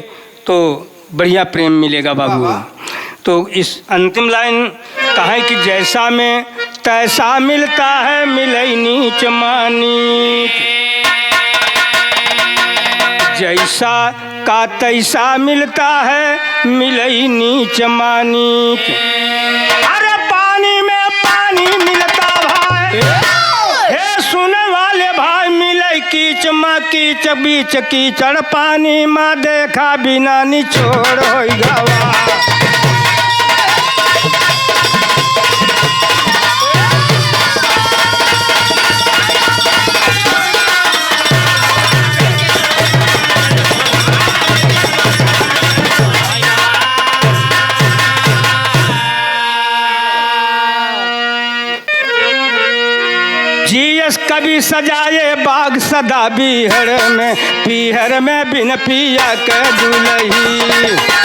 तो बढ़िया प्रेम मिलेगा बाबू। वाह, वाह। तो इस अंतिम लाइन कहे कि जैसा में तैसा मिलता है, मिलई नीच मानी। जैसा का तैसा मिलता है, मिलई नीच मानिक। अरे पानी में पानी मिलता भाई। हे सुने वाले भाई, मिलई कीच मा कीच, बीच कीचड़ पानी मा, देखा बिना निचोड़ होई गवा। जीएस कवि सजाए बाग सदा बीहड़ में, पीहर में बिन पिया के दुलही।